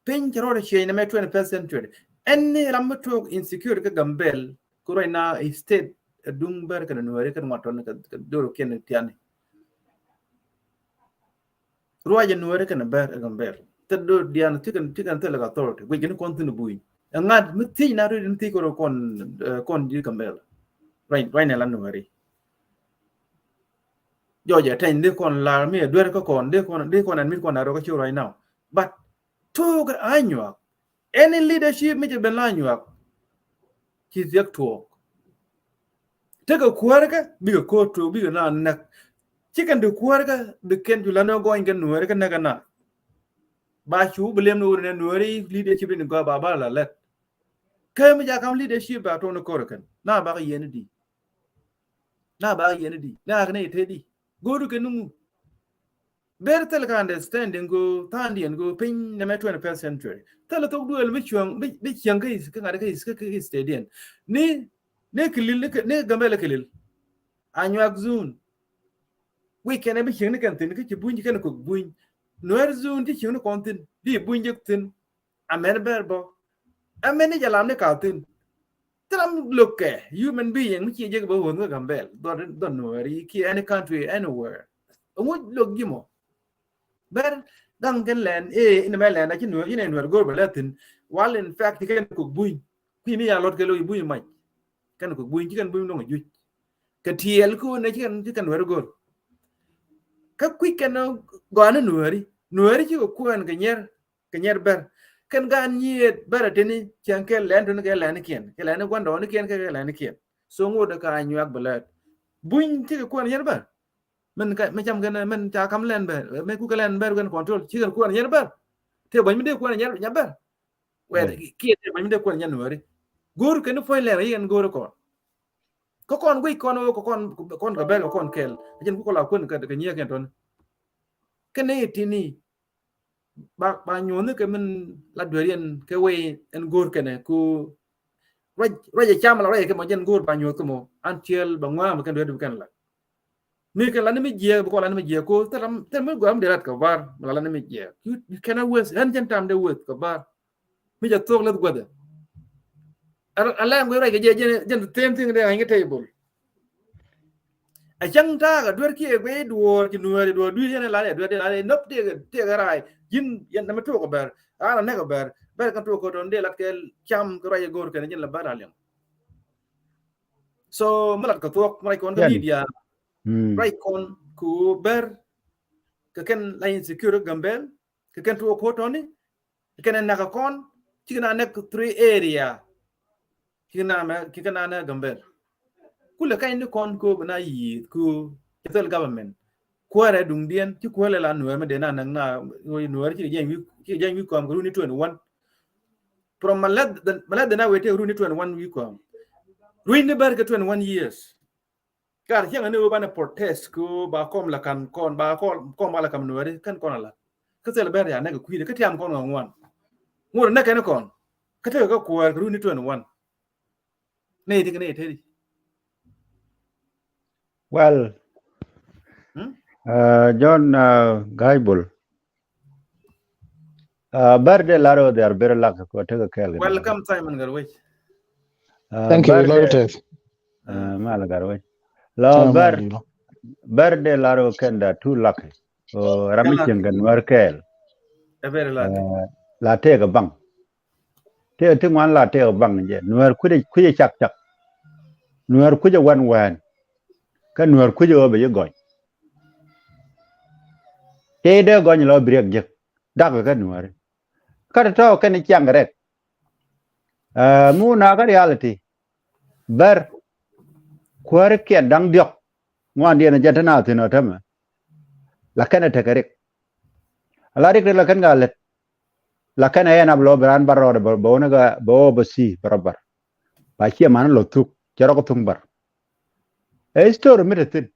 Piny cɛ rɔɔdɛ cieny nɛ mɛ twenty-first century. Ɛn ni ram mi tuɔɔk insecurity kä Gambel. Ko ruac na state ɛ duŋ Bär kɛnɛ Nuɛri kɛnɛ ŋuat tɔn kɛ, kɛ doro kiɛn tiani. Ruac ɛ Nuɛri kɛnɛ Bär ɛ Gambel. Thil dor dian ti kɛn, ti kɛn thil kɛ authority. Guic kɛn kɔn thin buny. Ɛ ŋa̱t mi thiec na ri ni thiec kɔn, eh, kɔn di Gambel. Ruac, ruac nɛ la Nuɛri. Jɔɔc ɛ tɛny di kɔn lar mi ɛ duer kä kɔn, di kɔn, di kɔn ɛn mi kɔn a rɔ kä ci ruac now. But tuɔɔk ɛ Anyuak. Any leadership mi cɛ ben la Anyuak, ci thiek tuɔɔk. Tekɛ kuäärkä bikɛ ko̱r tuɔɔk, bikɛ na näk. Ci kɛn ti kuäärkä bi kɛn cu la ni gɔny kɛ Nuɛri kä näk kɛ na. Ba cu bi lem ni wur ni Nuɛri leadership ni gɔaa ba, ba la lɛt. Kä mi ca kam leadership ba tuɔɔk ni ko̱r kɛn. Na ba kɛ yɛn di. Na ba kɛ yɛn di. Na kɛ ni te di. Go̱o̱du kɛ ni ŋu. Ber thil kɛ understanding ko tha̱a̱ŋdiɛn ko piny nɛmɛ twenty-first century. Thil thok duël mi cuäŋ, mi, mi cieŋ kä is, kä ŋa̱t kä is, kä, kä is tediɛn. Ni, ni kilil, ni, ni Gambel kilil. Anyuak zone. Wi̱i̱ kɛn ɛ bi cieŋ ni kɛn thi̱n, kä ci buny, ci kɛn kok buny. Nuɛr zone ci cieŋ ni kɔn thi̱n, di buny jek thi̱n. Amɛn Bär bä. Amɛn ni jɛ lam ni ka thi̱n. Thil ram lo̱k kɛ human being mi ci jek bä ɣööth kä Gambel. Dhɔr, dhɔr Nuɛri ki any country, anywhere. Ŋuc lo̱k ji̱ mɔ. Bär gaŋ kɛn lɛn, eh, in mɛ lɛn a ci Nuɛr, in ɛ Nuɛr go̱r bɛ lɛ thi̱n. Wal in fact ci kɛn kok buny. Kui̱ mi ya lɔt kɛ lo̱k buny mac. Kɛn kok buny, ci kɛn buny lo̱ŋ a juc. Kɛ tiɛɛl ki wä nɛ ci kɛn, ci kɛn Nuɛr go̱r. Kä kui̱ kɛn gɔaa ni Nuɛri. Nuɛri ci kɛ kuɛn kɛ nyɛr. Kɛ nyɛr Bär. Kɛn gaan nyiet Bär a tini cieŋ kɛ lɛn tuni kɛ lɛn kiɛn. Kɛ lɛn gua̱ndɔɔŋ ni kiɛn kɛ lɛn kiɛn. So ŋot dɛ ka Anyuak bɛ lɛt. Buny ti kɛ kuɛn nyɛr Bär. Mɛn ka, mɛ cam kɛn, mɛn ca kam lɛn Bär. Mɛ ku kɛ lɛn Bär kɛn control. Ci kɛn kuɛn nyɛr Bär. Te buny mi dee kuɛn nyɛr, nyɛr Bär. Wɛr kiɛ te buny mi dee kuɛn nyɛr Nuɛri. Go̱o̱r kɛn ni puɔ̱ny lɛn yikɛn go̱o̱r kɔn. Kä kɔn guic kɔn wä kɛ kɔn, kɔn kɛ Bär kɛ kɔn kɛl. A jɛn ku kɔ la kuɛn kɛ, kɛ nyiɛ kɛn tɔni. Kɛn ni tini. Ba, ba nyuɔ̱th ni kɛ min la dueer yɛn kɛ wee ɛn go̱o̱r kɛnɛ ku ruac, ruac ɛ cam la ruac ɛ kɛ mɔ jɛn go̱o̱r ba nyuɔ̱th kɛ mɔ. Until ba ŋua̱a̱m kɛn dueer di bi kɛn la. Mi kɛn la ni mi jiɛɛk, bi kɔn la ni mi jiɛɛk ko thil ram, thil mi gɔaa mi dee rat kɛ bar, mi la la ni mi jiɛɛk. You, you cannot waste, ɣän jɛn tam dee waste kɛ bar. Mi jɛ thuɔ̱k läth guäthɛ. A, a lɛŋ guic ruac kɛ jɛ, jɛn, jɛn the same thing dee ɣäny kɛ table. A cäŋ ta̱a̱ kɛ duer kiɛ guic duɔ̱ɔ̱r ci Nuääri duɔ̱ɔ̱r dui̱r yɛn ɛ la yɛ duer dee la yɛ nop tëëkɛ, tëëkɛ raay. Ji̱n yɛn nɛmɛ tuɔɔk kɛ Bär. An a näk kɛ Bär. Bär kɛn tuɔɔk kɛ tɔn dee lat kɛ cam kɛ ruac ɛ go̱o̱r kɛn ji̱n la Bär a liɛŋ. So mi lat kɛ thuɔ̱k mi ruac kɔn kɛ media. Ruac kɔn ku Bär. Kɛ kɛn la insecure Gambel. Kɛ kɛn tuɔɔk kɛ tɔni. Kɛn ɛ näk kɛ kɔn, cikɛ na näk three area. Cikɛ na mɛ, cikɛ na näk Gambel. Kulɛ kany ni kɔn ko bi na yiëëth ko, cɛ thil government. Kuäärɛ duŋdiɛn, ci kuäärɛ la Nuäär mi dee na näk na, Nuäär cikɛ jɛny wi̱i̱, cikɛ jɛny wi̱i̱ kɔm kɛ runi twenty one. From ma lɛth, ma lɛth dee na wee tëë runi twenty one wi̱i̱ kɔm. Rui̱ni Bär kɛ twenty one years. Kar cieŋ ni wä banɛ protest ko ba kɔm la kan kɔn, ba kɔm, kɔm ba la kam Nuääri kɛn kɔn ala. Kä thil Bär ya näk kui̱dɛ kä tiam kɔn ŋa ŋuan. Ŋuan näk kɛn kɔn. Kä tekɛ kä kuäär kɛ runi twenty one. Nɛy ti kɛ nɛy teti. Well, uh, John, uh, Gaibol. Uh, Bär dee lar wä, they are very lucky ko tekɛ kɛɛl kɛ. Welcome, Simon Garwech. Uh, thank you, Bär dee, uh, Mal Garwech. Lɔ Bär, Bär dee lar wä kɛn da too lucky. O ram mi cieŋ kɛ Nuäär kɛɛl. Ɛ very lucky. Uh, la tëëkɛ baŋ. Tëëkɛ ti ŋuan la tëëkɛ baŋ jɛ. Nuäär kui̱dɛ, kui̱dɛ cak cak. Nuäär kui̱dɛ wän wään. Kä Nuäär kui̱dɛ wä bɛ yi gɔny. Tëë dee gɔny lɔ bi riɛk jek. Dak kä Nuääri. Kä tɔ̱tɔ̱ kɛn ciaŋ rɛk. Ɛ, mi wun a kä reality. Bär. Kuääri kiɛn da̱ŋ diɔ̱k. Ŋuan diɛn jɛn te na thi̱n ɔ tämɛ. La kɛn ɛ tekɛ rik. Ala rik rik la kɛn ka lät. La kɛn ɛ ɛn ap lɔ bi raan bar rɔɔdɛ bɛ wun ɛ ka bɛ wä bɛ si bɛ rɔ bar. Ba ciɛ man lɔ thuk cɛ rɔ kɛ thuk bar. Ɛ story mi te thi̱n.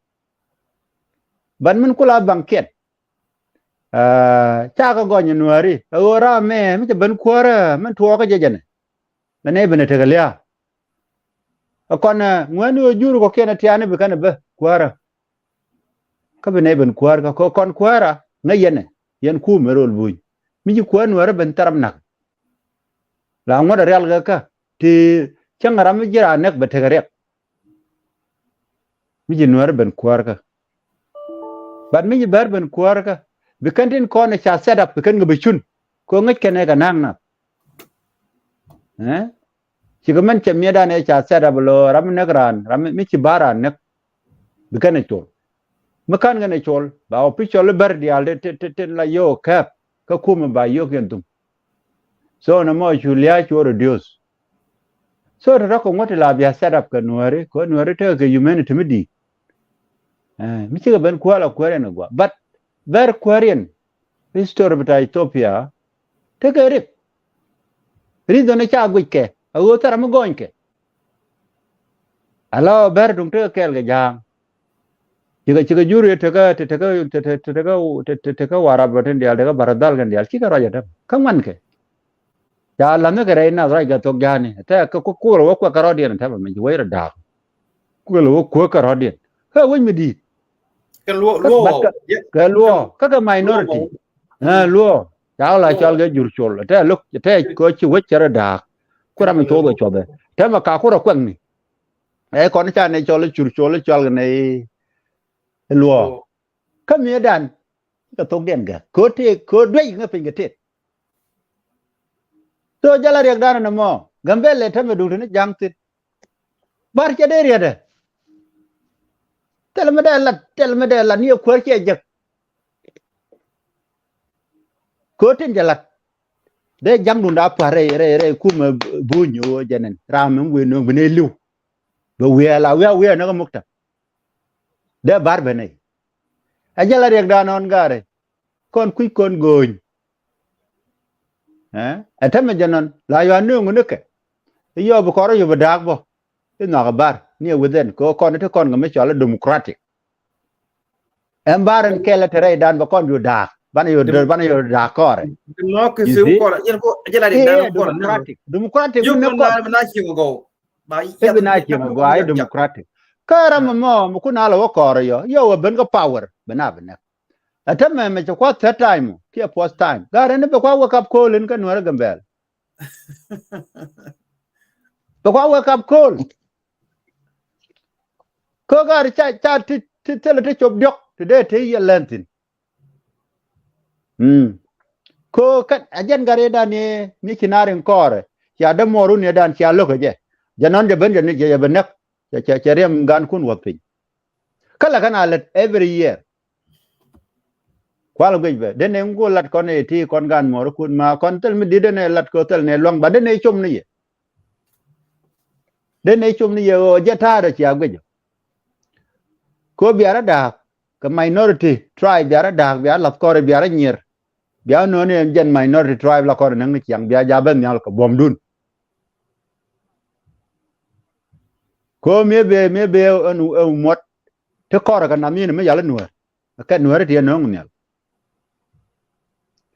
Ban min kula baŋ kiɛn. Aa, cakɛ gɔny nuääri ɛ ɣöö ram mɛ mi cɛ ben kuäärä min tuɔɔkä jɛ jɛnɛ. Mɛ nɛy ben ɛ tekɛ lia̱a̱. Ɛ kɔn ɛ ŋuäni ɣöö jur kɔkiɛn ɛ tiani bi kɛn ɛ bä kuäärä. Kä bi nɛy ben kuäärä kä kɔn kuäärä ŋäc yɛn ɛ yɛn kuum ɛ rol buny. Mi ci kuäär nuäärä ben thɛr ram nak. La ŋuɔ̱t ɛ rial kɛ kä ti cäŋ ram mi ji̱ raan näk bɛ tekɛ riɛk. Mi ji̱ nuäärä ben kuäärä kä. But mi ji̱ bär ben kuäärä kä bi kɛn tin kɔn ɛ ca set up bi kɛn kɛ bi cun. Kɛ ŋäc kɛn ɛ kɛ na̱a̱ŋ nath. Ɛ? Cikɛ mɛn cɛ miɛtdan ɛ ca set up lo ram mi näk raan, ram mi ci bär raan näk. Bi kɛn ɛ col. Mi ka̱n kɛn ɛ col ba official bär diaal ti, ti, ti, ti la yio̱w kɛp kä kumɛ ba yio̱k yɛn thum. So nɔmɔ cu lia̱a̱ cu reduce. So tɔ̱tɔ̱ kɛ ŋuɔ̱t ti la bia set up kɛ nuääri kɛ nuääri tekɛ kɛ humanity mi di̱i̱t. Ɛ, mi cikɛ ben kuäär la kuäär yɛn kɛ gua̱a̱ but bär kuäär yɛn. History bita Ethiopia tekɛ rik. Reason ni ca guic kɛ a ɣöö thara mi gɔny kɛ. Ala bär duŋ tekɛ kɛɛl kɛ ja̱a̱ŋ. Cikɛ cikɛ jur yɛ tekä tekä tekä tekä warap tin diaal tekä baradhal kɛn diaal cikɛ ruac a tɛm kä ŋuan kɛ. Ca la̱th ni kɛ rɛy nath ruac kɛ thok ja̱a̱ni tɛ kɛ kukul wä kuɛ kɛ rɔ̱diɛn a tɛm a mɛn ci wec rɔ da̱a̱k. Kukul wä kuɛ kɛ rɔ̱diɛn kä wec mi di̱i̱t. Kɛ luɔ luɔ kɛ luɔ kä kɛ minority. Ɛ luɔ ca la cɔal kɛ jur col tɛ lo̱k tɛ kɛ ci wec cɛ rɔ da̱a̱k. Ku ram mi cuɔth kɛ cuɔth tɛ mɛ ka ku rɔ kuɛŋni. Ɛ kɔn ca nɛ cɔl cur col cɔl kɛ nɛ luɔ. Kä miɛ dan kɛ thok diɛn gɛ kɛ te kɛ duec ŋä piny kɛ tet. So jala riɛk dan nɛ mɔ Gambɛl lɛ tɛmɛ duŋ tini jaŋ thin. Bar cɛ dee riɛtɛ. Thil mi dee lat thil mi dee lat ni ɛ kuäär cɛ jek. Kɛ tin jɛ lat dee jaŋ duŋ daa pua̱r rɛy rɛy rɛy kumɛ buny ɣöö jɛ nɛn ram mi wëë no̱o̱ŋ bi nɛ li̱w. Bɛ wiɛɛ la wiɛɛ wiɛɛ näk mukta. Dee bar ben nɛy. Ɛ jɛ la riɛk dan nɔn gaari kɔn kui̱ kɔn go̱o̱ny. Ɛ ɛ tämɛ jɛ nɔn la yɔa nööŋ ni kɛ. I̱ yɔɔ bi kɔrɔ yop bi daak bɔ i̱ nhɔak ɛ bar ni ɛ within kɛ kɔn i̱ ti kɔn kɛ mi cɔal i̱ democratic. Ɛn bar in kɛl i̱ te rɛy dan bɛ kɔn ju daak banɛ yop döör banɛ yop daak kɔrɛ. Democratic democratic mi ni kɔn. I̱ bi na cieŋ gɔaa i̱ democratic. Kä ram mɔ mɔ mi kun a lɛ wä kɔɔr yɔ yɔ wä ben kä power bi na bi nɛk. Ɛ tämɛ mɛ cɛ kuath third time kiɛ fourth time garɛ ni bɛ kuath wake up call in kä Nuɛr Gambɛl. Bɛ kuath wake up call. Kä garɛ ca ca ti ti thilɛ ti cop diɔk ti dee ti yɛ lɛn thin. Mm. Ko kat a jɛn gat i̱ dan ni ni ci naar in kɔɔrɛ cia dämuɔɔr wun i̱ dan cia lo̱k ɛ jɛ. Jɛ nɔn jɛ ben jɛ ni jɛ jɛ ben näk. Cɛ cɛ cɛ riɛm gan kun wuɔth piny. Kä lɛ kɛn a lät every year. Kual guic bɛ den ni ŋu lat kɔn i̱ ti kɔn gan muɔɔr kun ma kɔn thil mi di̱t den ni lat kɛ thil ni luaŋ ba den ni com ni yɛ. Den ni com ni yɛ ɣöö jɛ ta̱a̱dɛ cia guic. Ko biarä da̱a̱k kɛ minority tribe biarä da̱a̱k biarä lath kɔrɛ biarä nyier. Bia nööni ɛn jɛn minority tribe la kɔn näŋ ni ciaŋ bia ja ben nhial kɛ buɔ̱mdun. Ko mëë bee mëë bee ɛn ɛn muɔt ti kɔrɛ kɛ nam yin mi yal i̱ Nuɛr. Kɛ Nuɛr ti yɛ nööŋ nhial.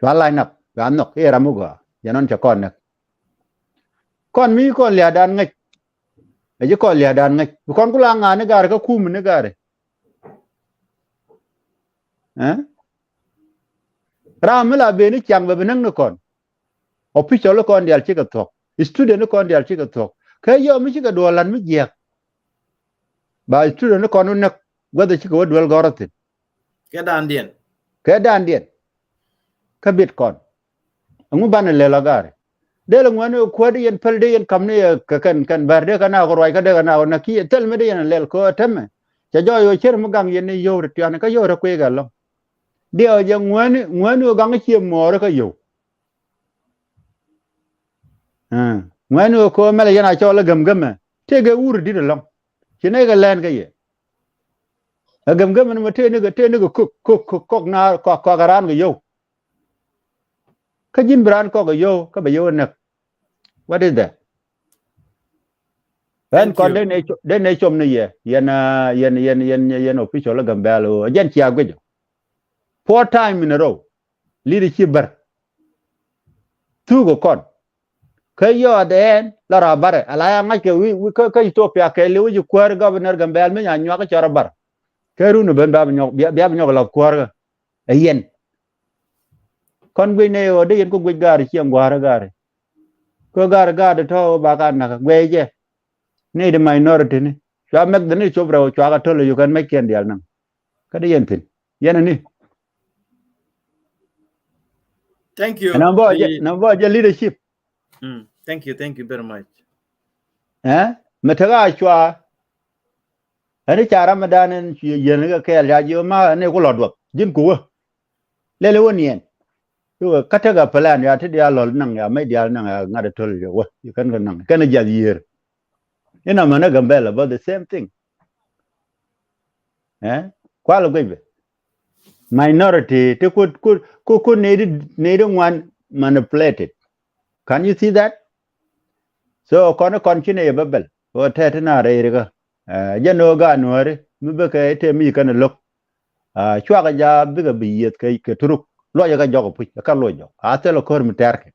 Cua line up cua nhɔk i̱ ram mi gɔaa yɛn ɔn cɛ kɔn näk. Kɔn mi kɔn lia̱a̱dan ŋäc. Ɛ ji̱ kɔn lia̱a̱dan ŋäc bi kɔn ku la ŋa̱a̱n ni gaari kä kum ni gaari. Ɛ ram mi la ben ni ciaŋ bɛ bi näk ni kɔn. Official ni kɔn diaal cikɛ thuɔ̱k. Student ni kɔn diaal cikɛ thuɔ̱k. Kɛ yɔm mi cikɛ duɔl lat mi jiɛk. Ba student ni kɔn wä näk guäth cikɛ wä duel gɔ̱rä thi̱n. Kɛ daandiɛn. Kɛ daandiɛn. Kä bit kɔn. Ɛŋu banɛ lɛl a gaari. Dee lɛ ŋuɛni kuäär di yɛn päl di yɛn kam ni kɛ kɛn kɛn bär dee kɛ na kɛ ruac kä dee kɛ na kɛ na kiɛ thil mi di yɛn lɛl kɛ tämɛ. Cɛ jɔɔc ɣöö cär mi gaŋ yɛn ni yio̱w ri tiani kä yio̱w ri kui̱ kɛ lɔ̱ŋ. Diɛw jɛ ŋuɛni ŋuɛni ɣöö gaŋ ciɛ muɔɔri kä yio̱w. Ŋuɛni ɣöö kɛ ɣöö mɛlɛ yɛn a cɔɔl ɛ gäm gämɛ tëëkɛ wur dit ɛlɔ̱ŋ. Ci nɛy kɛ lɛn kä yɛ. Ɛ gäm gämɛ ni mɛ tëë ni kɛ tëë ni kɛ kök kök kök kɔk naar kɔk kɔk ɛ raan kɛ yio̱w. Kä ji̱n bi raan kɔk ɛ yio̱w kä bɛ yio̱w ɛ näk. What is that? Ɛn kɔn dee nɛ com ni yɛ yɛn yɛn yɛn yɛn yɛn official ɛ Gambɛl ɣöö ɛ jɛn cia guic ɔ. Four time in a row. Leadership bär. Thuk kɔn. Kä yɔɔt ɛn la rɔ barɛ ala ya ŋa̱ckɛ wi̱i̱ kä Ethiopia kɛ li̱w ci kuäär governor Gambɛl mi nya nyuak cɔr bar. Kɛ run ben bia bi nyɔk bia bi nyɔk la kuäär kä. Ɛ yɛn. Kɔn guic nɛ yɛ ɣöö dee yɛn kä guic gaari ciɛ ŋua̱a̱rä gaari. Kä gaari gaari tɔ̱ ba ka nakä guɛy jɛ. Ni di minority ni cua mɛk dhini cop rɛw cua ka töl yuk ɛn mɛc kiɛn diaal naŋ. Kä dee yɛn thi̱n yɛn ani. Thank you. Nambɔ jɛ leadership. Mm, thank you, thank you very much. Ɛ mɛ tek a cua. Ɛn ca Ramadan ɛn yɛn kɛ kɛɛl ca jiɔ ma ɛn ku lɔ duɔth ji̱n ku wä. Lɛl wä niɛn. Kä tek a plan ya ti diaal lɔl naŋ ya mɛ diaal naŋ ya ŋa̱t a töl yɛ wä yɛ kɛn kɛ naŋ kɛn a jiath yiër. Inɔ mɛn a Gambɛl about the same thing. Ɛ kual guic bɛ minority ti ku ku ku ku nidi nidi ŋuan manipulated. Can you see that? So kɔn kɔn ci nɛ yɛ bä bɛl ɣöö tɛt ti na rɛy rikä. Jɛn ɣöö gaat nuääri mi bikɛ i̱ tëë mi ci kɛn ɛ lo̱k. Cuakɛ ja bikɛ bi yieth kɛ turuk luɔcɛ kɛ jɔk ɛ puc ɛ kɛ luɔc jɔk a thil ɛ ko̱r mi tɛrkɛ.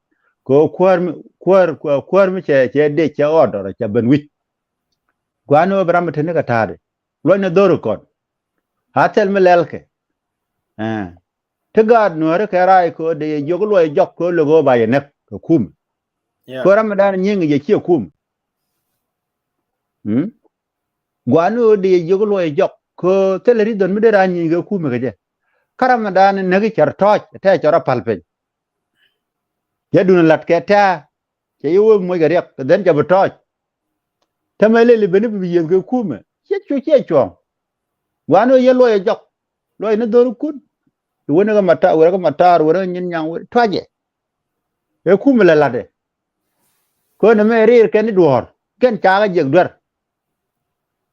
Kɛ ɣöö kuäär mi kuäär kuäär mi cɛ cɛ dec cɛ ɣɔɔdɔr cɛ ben wi̱c. Gua̱a̱n ɣöö bi ram mi te ni kɛ ta̱a̱dɛ luɔcnɛ dho̱r ɛ kɔn. A thil mi lɛlkɛ. Ti gaat nuääri kɛ raay kɛ ɣöö dee yɛ jiök luɔc jɔk kɛ ɣöö lek ɣöö ba yɛ näk kɛ kumɛ. Kɛ ɣöö ram mi dan nyiŋ yɛ ciɛ kumɛ. Gua̱a̱n ɣöö dee yɛ jiök luɔc jɔk kɛ ɣöö thilɛ ri dhɔn mi dee raan nyiŋ kɛ kumɛ kɛ jɛ. Kä ram mi dan näk i̱ cär tɔ̱ɔ̱c tɛɛ cɔr a pal piny. Yɛ dun lat kɛ tɛ̈ɛ̈. Cɛ yɛ wee moc kɛ riɛk kɛ dhɛn cɛ bi tɔ̱ɔ̱c. Tämɛ lëli ben i̱ bi yiëth kɛ kumɛ ciɛ cu ciɛ cuɔ̱ɔ̱ŋ. Gua̱a̱n ɣöö yɛ luɔc ɛ jɔk luɔc ni dho̱rikun. I̱ wen ikä matar wen ikä matar wen ikä nyin nyaŋ wen tuacɛ. Ëë kumɛ lɛ la̱tdɛ. Kön ɛmɛ riir kɛn i̱ duɔ̱ɔ̱r kɛn cakä jiɛk duer.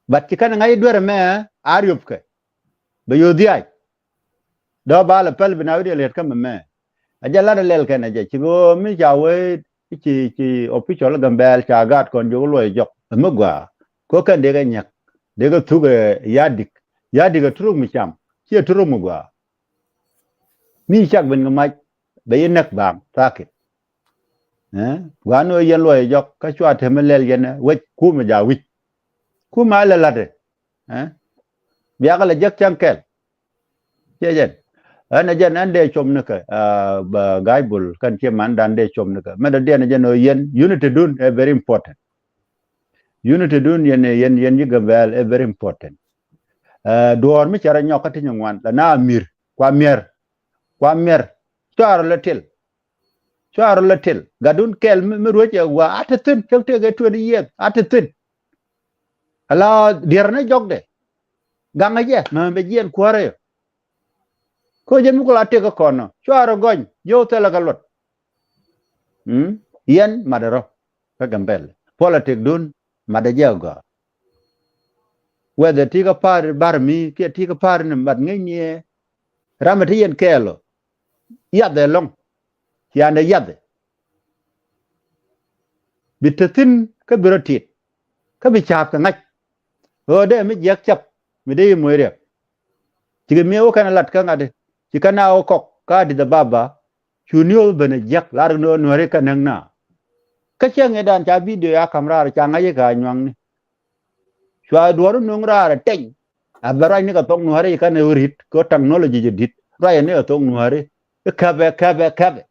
But ci kɛn ŋa̱c i̱ duer ɛmɛ a riöpkɛ. Bɛ yo̱o̱ dhiac. Dɔ̱ ba lɛ päl bi na wi̱diɛn liɛt kä mɛmɛ. A jɛ lat a lɛl kɛn a jɛ ci ɣöö mi ca wee ci ci official Gambɛl ca gaat kɔn jiök luɔc jɔk ɛ mi gɔaa. Kö kɛn dee kɛ nyäk dee kɛ thuk ɛ yadik. Yadik ɛ turuk mi cam ciɛ turuk mi gɔaa. Mi cak ben kɛ mac bɛ yi näk baam thakit. Gua̱a̱n ɣöö yɛn luɔc jɔk kä cua te mi lɛl yɛn ɛ wec kumɛ ja wi̱c. Kumɛ a lɛ la̱tdɛ. Biakä lɛ jek cäŋ kɛl. Ciɛ jɛn ɛn ɛ jɛn ɛn dee com nikɛ. Bä ga̱a̱c bul kɛn ciɛ man dan dee com nikɛ mɛn dɔ̱diɛn ɛ jɛn ɣöö yɛn unity dun ɛ very important. Unity dun yɛn yɛn yɛn ji̱ Gambɛl ɛ very important. Duɔ̱ɔ̱r mi cɛ rɔ nyɔk kä ti nyin ŋuan la na mi̱r kua mi̱r kua mi̱r. Cua rɔ lɛ til. Cua rɔ lɛ til gatdun kɛl mi ruec ɛ gua a te thi̱n cäŋ tëëk ɛ twenty years a te thi̱n. Ala diɛr ni jɔkdɛ. Gaŋä jɛ mɛ bɛ jiɛn kuäärä yɛ. Kä jɛn mi ku la tëk kä kɔn nɔ cua rɔ gɔny yio̱w thilɛ kɛ luɔt. Yɛn matdɛ rɔ kä Gambɛl politic dun matdɛ jɛ gɔaa. Whether ti kä pa̱a̱r bar mi kiɛ ti kä pa̱a̱r ni mat ŋäcni ɛ. Ram ɛ ti yɛn kɛɛl ɔ yath ɛlɔ̱ŋ. Ciandɛ yath ɛ bi te thi̱n kä bi rɔ tit. Kä bi ca̱a̱p kɛ ŋa̱c. Ɣöö dee mi jiäk cäp mi dee yi moc riɛk. Cikɛ miɛ wä kɛn lat kä ŋa̱t ci kɛn a wä kɔk kä Addis Ababa. Cu ni wä ben a jiäk lar ni wä nuääri kɛ näk na. Kä ciɛ ŋi̱dan ca video ya ka̱m raar ca ŋa̱c i̱ kɛ a nyuaŋni. Cua duɔ̱ɔ̱r i̱ nuŋ raar a teny. A bɛ ruacni kɛ thok nuääri kɛn i̱ rit kɛ technology jɛ di̱t ruacni kɛ thok nuääri. I̱ käpɛ käpɛ käpɛ.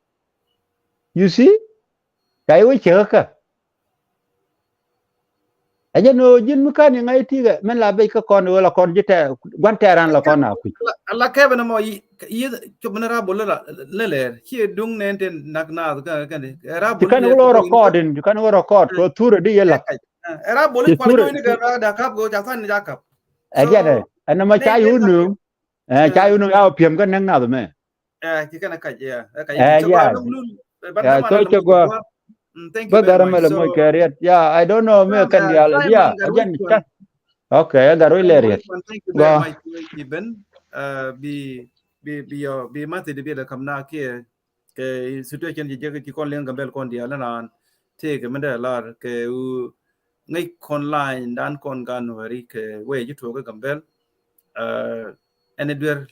You see? Ca i̱ wä ciekä kä. Ɛ jɛn ɣöö ji̱n mi ka̱n i̱ ŋa̱c i̱ ti̱i̱kɛ min la bec kä kɔn i̱ ɣöö la kɔn ji̱ tɛɛr gua̱n tɛɛr an la kɔn a kui̱. Ala kɛpɛ ni mɔ yieth cop ni rabol lɛ lɛr ci duŋ nɛn tin nak naath kɛn rabol. Ci kɛn wä rɔ kɔɔt in ci kɛn wä rɔ kɔɔt kɛ thurɛ di yɛ lath. Ɛ rabol i̱ kual jo̱o̱ni kɛ da kap kɛ ca than ni ca kap. Ɛ jɛn ɛ ɛn ɛmɔ ca yun nuŋ. Ɛ ca yun nuŋ ya wä piɛm kɛ näk naath mɛ. Ɛ ci kɛn ɛ kac ya ɛ kac ya so cɛ gua. Bä dhar mɛ lɛ moc kɛ riɛt ya I don't know mɛ kɛn diaal ya ɛ jɛn kɛn. Okay ɛ dhar wi̱lɛ riɛt. Gua. Bi bi bi yɔ bi mathi di bi lɛ kam na kiɛ kɛ situation ci jek ci kɔn liŋ Gambɛl kɔn diaal ni naan tëëkɛ mi dee lar kɛ wu ŋäc kɔn lany dan kɔn gan nuääri kɛ wee ji̱ tuɔɔk kä Gambɛl. Ɛn i̱ duer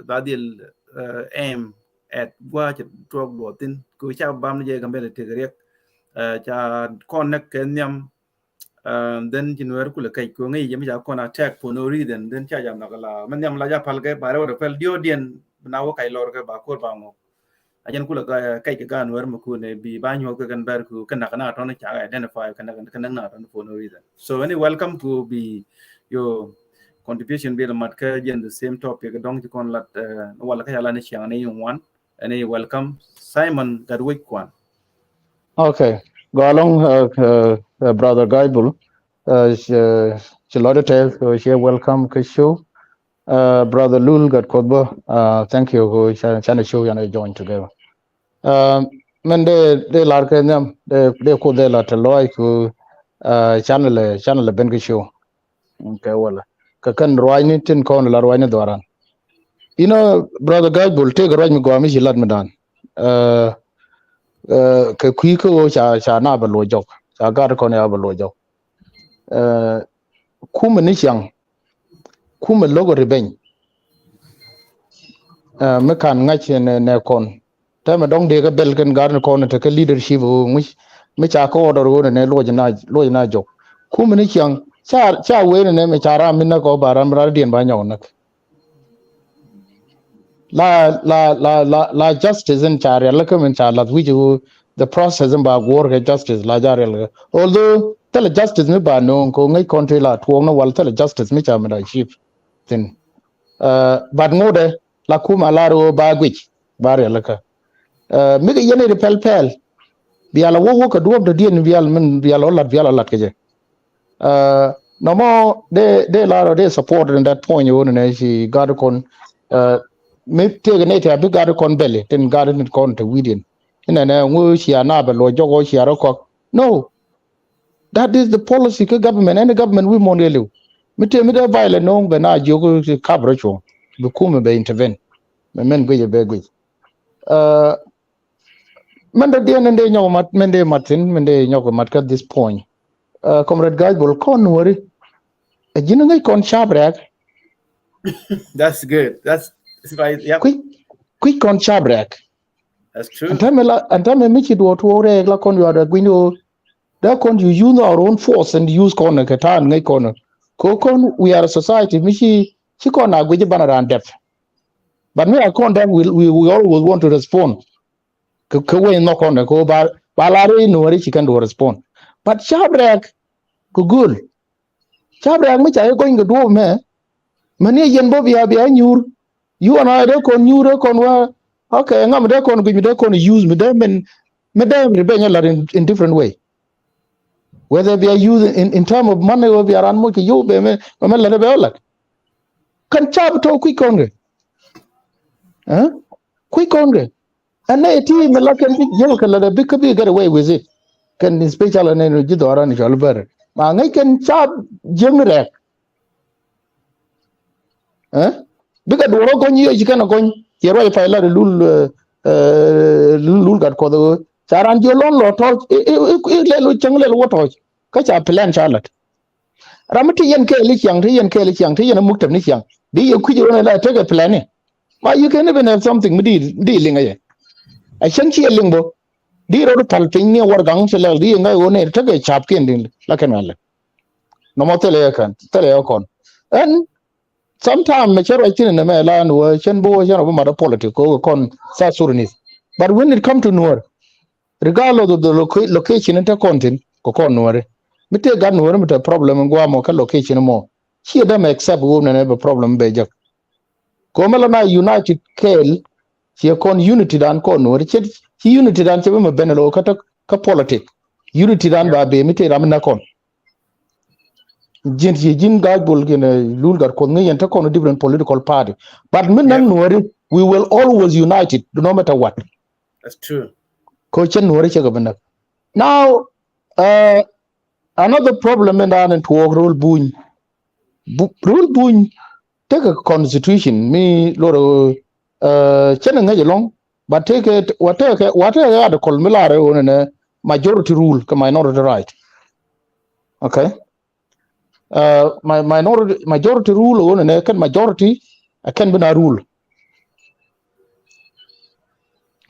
ba dhil ɛm at gua̱a̱ cɛ tuɔɔk duɔth thin kɛ ca bam ni jɛ Gambɛl tëk riɛk. Ca kɔn näk kɛ nhiam. Then ci Nuɛr kulɛ kɛc kɛ ŋäc jɛ mi ca kɔn attack for no reason. Then ca jam nak la mɛ nhiam la ja pal kɛ ba rɛw rɛ pɛl diɔ̱ɔ̱diɛn bi na wä kac lɔr kɛ ba kor ba ŋɔk. A jɛn kulɛ kɛc kɛ gan wɛr mɛ kun ɛ bi ba nyuɔth kɛ kɛn bɛr ku kɛ nak na tɔn ca identify kɛ nak na tɔn for no reason. So any welcome ku bi your contribution bi mat kɛ jɛn the same topic dɔŋ ci kɔn lat wala kɛ ca la ni ciaŋ ni ŋuan. Any welcome Simon Gatwec Kuan. Okay. Go along, uh, uh, uh, Brother Gaibul. Uh, ci lɔt tɛ so ci welcome kɛ show. Uh, Brother Lul Gatkuoth bä, uh, thank you ko canɛ show yanɛ join together. Uh, mɛn de de lar kɛ nhiam de de kuoth de la te lɔy ko uh, canɛ lɛ canɛ lɛ ben kɛ show. Okay, wala kɛ kɛn ruacni tin kɔn la ruacni dhuaran. You know, Brother Gaibul, tëëkɛ ruac mi gɔaa mi ci lat mi dan. Uh, uh, kɛ kui̱ kä ɣöö ca ca na bɛ luɔ jɔk ca gat kɔn ya bɛ luɔ jɔk. Uh, kumɛ ni ciaŋ kumɛ lo̱k ri beny. Uh, mi kan ŋa̱c nɛ nɛ kɔn tɛmɛ dɔŋ dee kä bɛl kɛn gat ni kɔn te kä leadership ɣöö ŋuc mi ca kä order ɣöö nɛ nɛ luɔc na luɔc na jɔk. Kumɛ ni ciaŋ ca ca wee nɛ nɛ mi ca ram mi näk ɔ ba ram ram diɛn ba nyɔk näk. La la la la la justice in ca riɛl kä min ca lath wi̱c wu the process in ba guɔr kɛ justice la ja riɛl kɛ. Although thilɛ justice mi ba no̱o̱ŋ ko ŋäc kɔn ti la tuɔɔk ni wal thilɛ justice mi ca mi da chief thin. Uh, but ŋudɛ la kuma la ro ba guic ba riɛl kä. Uh, mi kɛ yɛn ri pɛl pɛl bial a wok wok kɛ duɔp dɔ diɛn bial min bial ɔ lat bial ɔ lat kɛ jɛ. Uh, nɔmɔ de de la rɔ de support in that point wun ne ci gat kon. Uh, mi tëëk ne ti a bi gat kon bɛli tin gat ni kon te widiɛn. Inɛ ne ŋu ci a na bɛ luɔ jɔk ɔ ci a rɔ kɔk. No. That is the policy kä government, any government wi mon yɛ liw. Mi tëë mi dee violent no̱o̱ŋ bɛ na jiök kap rɔ cuɔ̱ŋ bi kumɛ bɛ intervene. Mɛ mɛn guic ɛ bɛ guic. Uh, mɛn dee diɛn in dee nyɔk mat mɛn dee mat thin mɛn dee nyɔk mat kä this point. Uh, Comrade Gaibul kɔn nuɔri. Ɛ ji̱n ŋäc kɔn cap rɛɛk. That's good. That's, that's right. Yep. Kui̱ kui̱ kɔn cap rɛɛk. That's true. Ɛn tämɛ la ɛn tämɛ mi ci duɔɔk tuɔɔk rɛɛk la kɔn yuaat rɛɛk gui̱n ɣöö dee kɔn you use our own force and use kɔn kɛ ta̱a̱n ŋäc kɔn. Ko kɔn we are a society mi ci ci kɔn a guic ban raan dɛp. But mi a kɔn dɛp we, we, we always want to respond. Kɛ kɛ wee nhɔk kɔn kɛ ba ba la rɛy nuɔri ci kɛn duɔɔk respond. But cap rɛɛk kɛ gööl. Cap rɛɛk mi ca i̱ gɔny kɛ duɔɔk mɛ. Mɛ ni yɛn bä bia bia nyuur. You and I dee kɔn nyuur dee kɔn wä. Okay, ŋa mi dee kɔn guic mi dee kɔn use mi dee min mi dee mi bɛ nyɛ lat in, in different way. Whether bia use in, in term of money or bia ran moc kɛ yow bɛ mɛ mɛ lat bɛ lat. Kan cap tɔ kui̱ kɔn kɛ. Huh? Kui̱ kɔn kɛ. Ɛn nɛ ti mi la kɛn bi jiäk kɛ la dɛ bi kä bi get away with it. Kɛn special nɛ ni ji̱ dhɔran ni cɔl bär. Ma ŋäc kɛn ca jiäk ni rɛk. Eh? Bikɛ duɔrɔ gɔny yɛ ci kɛn a gɔny. Yɛ ruac pay la de lul eh, eh, lul gat kuɔth ɣöö ca ran jiö lɔn lɔ tɔc i lɛl cäŋ lɛl wä tɔc. Kä ca plan ca lat. Ram mi ti yɛn kɛɛl i̱ ciaŋ ti yɛn kɛɛl i̱ ciaŋ ti yɛn a muktab ni ciaŋ di yɛ kui̱c ɣöö nɛ la tekɛ plan ni. Ma you can even have something mi di di liŋ a yɛ. A cäŋ ci yɛ liŋ bä di rɔt pal piny ni a warɛgaŋ ci lɛl di yɛ ŋa̱c ɣöö nɛ tekɛ ca̱p kiɛn di la kɛn ɣalɛ. Nɔmɔ thilɛ yɛ kɛn thilɛ yɛ kɔn. Ɛn sometime mɛ cɛ ruac thin nɛ mɛ la ni wä cɛn bä wä cɛn rɔ bä mat a politic ko kɔn South Sudanese. But when it come to Nuer, regardless of the loca- location in te kɔn thin kɛ kɔn nuɔri mi te gat nuɔri mi te problem in guamɔ kä location mɔ. Ci dämɛ accept wom nɛnɛ bɛ problem bɛ jek. Kɛ mɛ la na united kɛɛl ci kɔn unity dan kɔn nuɔri ci ci unity dan ci bɛ mɛ ben lo kä tek kä politic. Unity dan ba be mi te ram na kɔn. Jin ci jin gaj bol kene lul gat kɔn ngi yɛn te kɔn different political party. But mi nang nuɔri we will always united no matter what. That's true. Ko cɛ nuɔri cɛ kɛ bi näk. Now uh, another problem in dan in tuɔɔk rol buny. Bu- rol buny tekɛ constitution mi lor uh, cɛ ni ŋäc along. But tekɛ wa tekɛ wa tekɛ article mi lar ɣöö nɛ majority rule kɛ minority right. Okay. Uh, my minority majority rule ɣöö nɛ kɛn majority a kɛn bi na rule.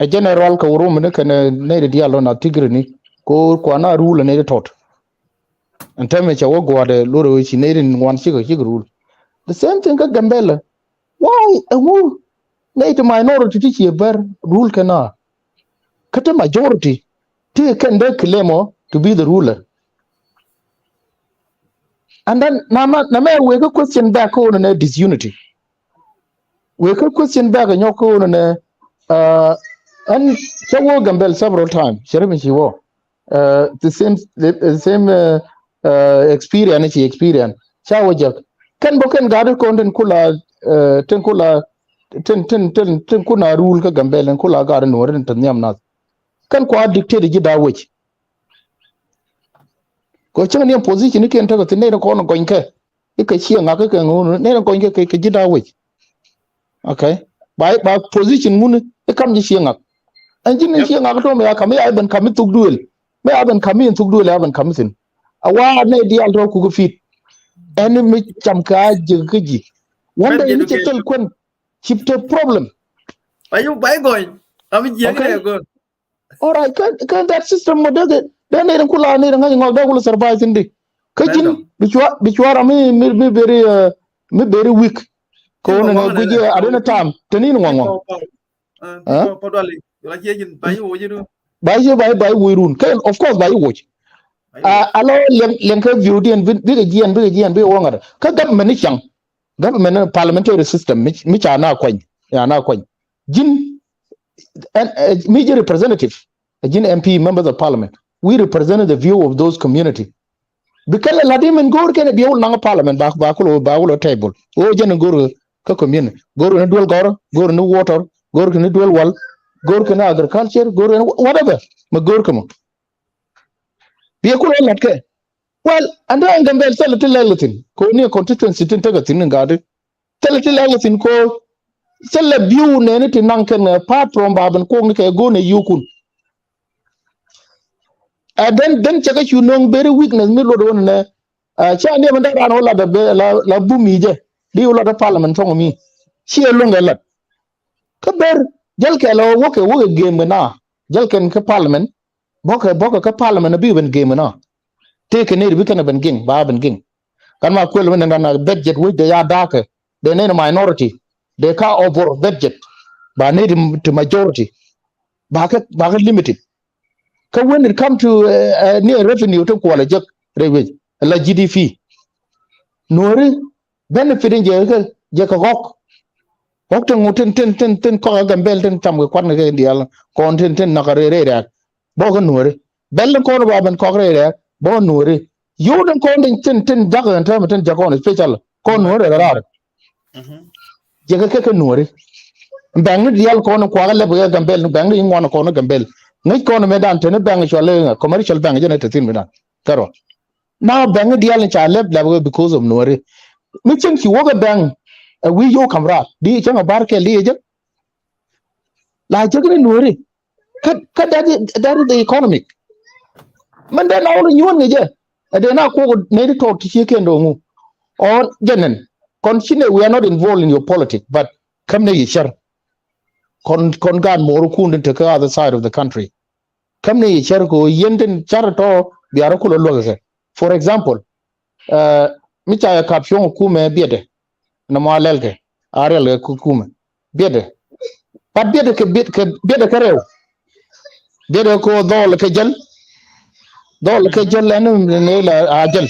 Ɛ general kɛ wä rum ni kɛn nɛy ti diaal lɔ na tigri ni. Ko kuan a rule nɛy ti tɔt. Ɛn tɛmɛ cɛ wä gua̱a̱dɛ lorɛ wä ci nɛy ti ŋuan cikɛ cikɛ rule. The same thing kä Gambela. Why? Ɛŋu nɛy ti minority ti ci bɛr rule kɛn a? Kä ti majority ti kɛn dee claim ɔ to be the ruler. And then na na na mɛ wek kä question back kä wun nɛ disunity. Wek kä question back nyɔk kä wun nɛ uh, ɛn cɛ wä Gambel several times. Cɛ rɛ mi ci wä uh, the same the, the same uh, uh, experience ci experience. Ca wä jɛk kɛn bɔ kɛn gat kɔn tin kula uh, tin kula tin tin tin tin kuna rule kä Gambel tin kula gat nuɔr tin tin nyam nath. Kɛn kua dictate ji̱ da wec. Kɛ cäŋ ni position ni ken tekɛ thin nɛy ni kɔn gɔny kɛ. Ikɛ ciɛ ŋak ikɛ ŋun nɛy ni gɔny kɛ kɛ ji̱ da wec. Okay. Ba ba position ŋun ikam ji̱ ciɛ ŋak. Ɛn ji̱ ni ciɛ ŋak tɔm ya kam ya ben kam thuk duel. Mɛ ya ben kam in thuk duel ya ben kam thin. A wa nɛy diaal tɔ kuk fit. Ɛn mi cam ka ji̱ kä ji̱. Wanda ini cɛ tel kuen. Cip te problem. Ba yu ba yu gɔny. Ami jiɛ kɛ gɔny. All right, kä kä that system mɔ dee dee nɛy rin kula nɛy rin ŋa̱c ŋɔk dee kula survive in di. Kä ji̱n bi cua bi cua ram mi mi mi very uh, mi very weak. Kɛ wun nɛ guic yɛ adɛn tam te ni ŋɔŋ ŋɔŋ. Ba yi ba yi ba yi wuc run. Kä of course ba yi wuc. A lɔ liɛŋ liɛŋ kä view diɛn bi bi kɛ jiɛn bi kɛ jiɛn bi kɛ wä ŋa̱t kä government ni caŋ. Government ni parliamentary system mi mi ca na kuany ya na kuany. Ji̱n ɛn mi ji̱ representative. Ji̱n M P, members of parliament, we represent the view of those community. Bi kɛn lɛ lat imin go̱o̱r kɛn ɛ bi wul naŋ parliament ba ba kulo ba kulo table. Woo jɛn go̱o̱r kä community go̱o̱r ni duel gɔr go̱o̱r ni water go̱o̱r ni duel wal go̱o̱r ni agriculture go̱o̱r ni whatever. Mɛ go̱o̱r kɛ mɔ bi kulo lat kɛ. Well, and then Gambel thil ti lɛl thin ko ni constituency tin tekɛ thin ŋa̱di. Thilɛ ti lɛl thin ko thilɛ biu nɛni ti naŋ kɛn apart from ba ben kuɔk ni kɛ go̱o̱n ɛ yukun. Ɛ den den cɛ kɛ cu no̱o̱ŋ very weakness mi luɔt wä nɛ. Ca ni ɛmɛ dee ran wä lat ɛ la bumi jɛ di wä lat ɛ parliament thɔŋ mi ci ɛ luŋ ɛ lat. Kä ber jäl kɛ lɛ wä kɛ wä kɛ game kɛ na jäl kɛn kä parliament. Bɔkɛ bɔkɛ kä parliament a bi ben game na. Tëëkɛ nɛy ti bi kɛn a ben giŋ ba ben giŋ. Kan ma kuël mi nɛn kan a budget wec dee ya da̱a̱kɛ dee nɛy ni minority dee ka over budget. Ba nɛy ti majority ba kɛ ba kɛ limited. Kä when it come to ni revenue ti kuɔlɛ jek rɛy wec la G D P. Nuɔri benefit in jɛ kɛ jɛ kɛ ɣɔk. Ɣɔk tin ŋu tin tin tin tin kɔk a Gambel tin cam kɛ kuat ni kɛ diaal kɔn tin tin nak a rɛy rɛy rɛɛk. Bä kɛ nuɔri bɛl ni kɔn ba ben kɔk rɛy rɛɛk bä kɛ nuɔri. Yio̱w tin kɔn tin tin tin jak ɛn täämɛ tin jak kɔn special kɔn nuɔri rɛy raar. Jɛ kɛ kɛ kɛ nuɔri. Bɛŋ ni diaal kɔn kuak a lɛp kɛ Gambel ni bɛŋ ni ŋuan kɔn ni Gambel. Ŋäc kɔn mɛ dan te ni bɛŋ cual commercial bɛŋ jɛ ni te thin mi dan kɛ rɔ. Na bɛŋ diaal ni ca lɛp lɛp kɛ because of nuɔri. Mi cieŋ ci wä kɛ bɛŋ ɛ wi̱i̱ yo̱o̱ kam raar di cieŋ a bar kɛl di jɛ. La jek ni nuɔri. Kä kä that is that is the economic. Mɛn dee na wä ni nyuɔn kɛ jɛ. Ɛ dee na kuɔk nɛy ti tɔt ti cie kiɛn dɔŋ wu. Ɔ jɛ nɛn kɔn ci nɛ we are not involved in your politic but käm nɛ yi cär. Kɔn kɔn gaat muɔɔr kun tin te kä other side of the country. Käm ni cär ko yien tin cär tɔ biar kulɛ luäk kɛ. For example, mi ca yɛ kap cuɔ̱ŋ kumɛ biɛtɛ. Nɔmɔ a lɛl kɛ a riɛl kɛ kumɛ biɛtɛ. But biɛtɛ kɛ biɛtɛ kɛ rɛw. Biɛtɛ ko dhɔl kɛ jäl. Dhɔl kɛ jäl ɛn ni la a jäl.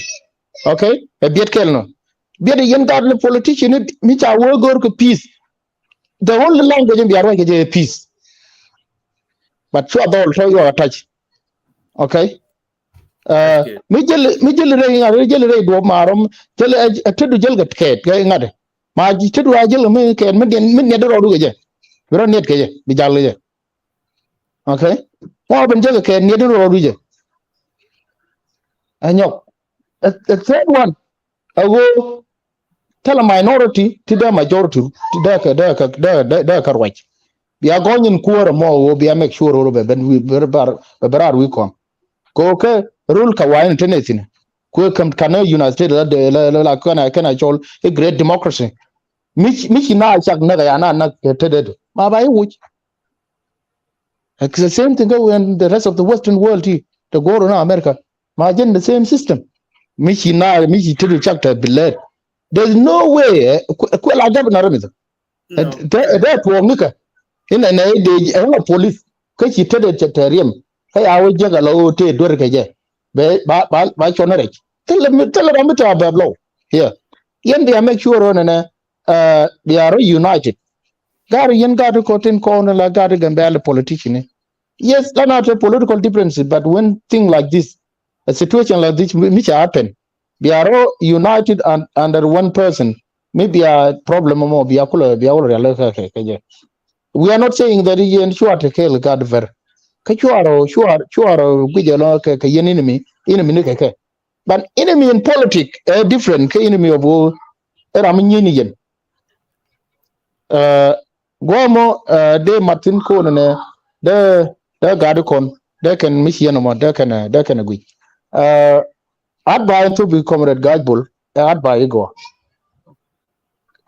Okay. Ɛ biɛt kɛl nɔ. Biɛtɛ yɛn gat ni politician mi ca wee go̱o̱r kɛ peace. The only language in bia ruac kɛ jɛ peace. But cua dhɔl tɔ yuak a touch. Okay. Mi jeli mi jeli rɛy ŋa̱t jeli rɛy duɔp marom jeli a tedu jel kɛ kɛɛt kɛ ŋa̱t. Ma tedu a jel mi kɛɛt mi niɛt rɔɔdu kɛ jɛ. Bi rɔ niɛt kɛ jɛ bi jal kɛ jɛ. Okay. Mɔ ben jɛ kɛ kɛɛt niɛt rɔɔdu jɛ. A nyɔk. A third one. A ɣöö thilɛ minority ti dee majority ti dee kɛ dee kɛ dee kɛ ruac. Bia gɔny in kuäär ɛmɔ ɣöö bia make sure ɣöö bɛ ben wi̱i̱ bɛ raar wi̱i̱ kɔn. Kɛ ɣöö kɛ rul kɛ wa̱i̱ ni te nɛ thi̱n. Kuëë käm kanɛ United States la dee la la kɛn a kɛn a cɔl i̱ great democracy. Mi ci na cak näk a ya na näk kɛ te dee ma ba i̱ wuc. It's the same thing kä when the rest of the Western world ti te go̱o̱r na America. Ma jɛn the same system. Mi ci na mi ci te du cak te bi lɛt. There's no way. Kuɛ la governor mi. Te te tuɔɔk ni kɛ. Inɛ nɛ de ɛ ŋa police kä ci te de te riɛm. Kä ya wä jek a la wä te duer kɛ jɛ. Bɛ ba ba ba cɔn rɛc. Thilɛ mi thilɛ ram mi te a bɛp lɔw. Yeah. Yɛn bia make sure ɔ nɛ nɛ bia rɔ united. Gari yɛn gari kɔ tin kɔn la gari Gambɛl politician ni. Yes, la na te political differences, but when thing like this, a situation like this mi ca happen, bia rɔ united and under one person, mi bia problem mɔ bia kulɛ bia wul rial kɛ kɛ kɛ jɛ. We are not saying that yɛn cua te kɛɛl gat ver. Kä cua rɔ cua cua rɔ guijɛ lɔ kɛ kɛ yɛn enemy enemy ni kɛ kɛ. But enemy in politic ɛ different kä enemy of war. Ɛ ram mi nyieny ni yɛn. Guɔ mɔ dee mat thin ko̱n nɛ dee dee gat kɔn dee kɛn mi ciɛ nɔmɔ dee kɛn dee kɛn guic. Advice to bi comrade Gajbul ɛ advice igɔ.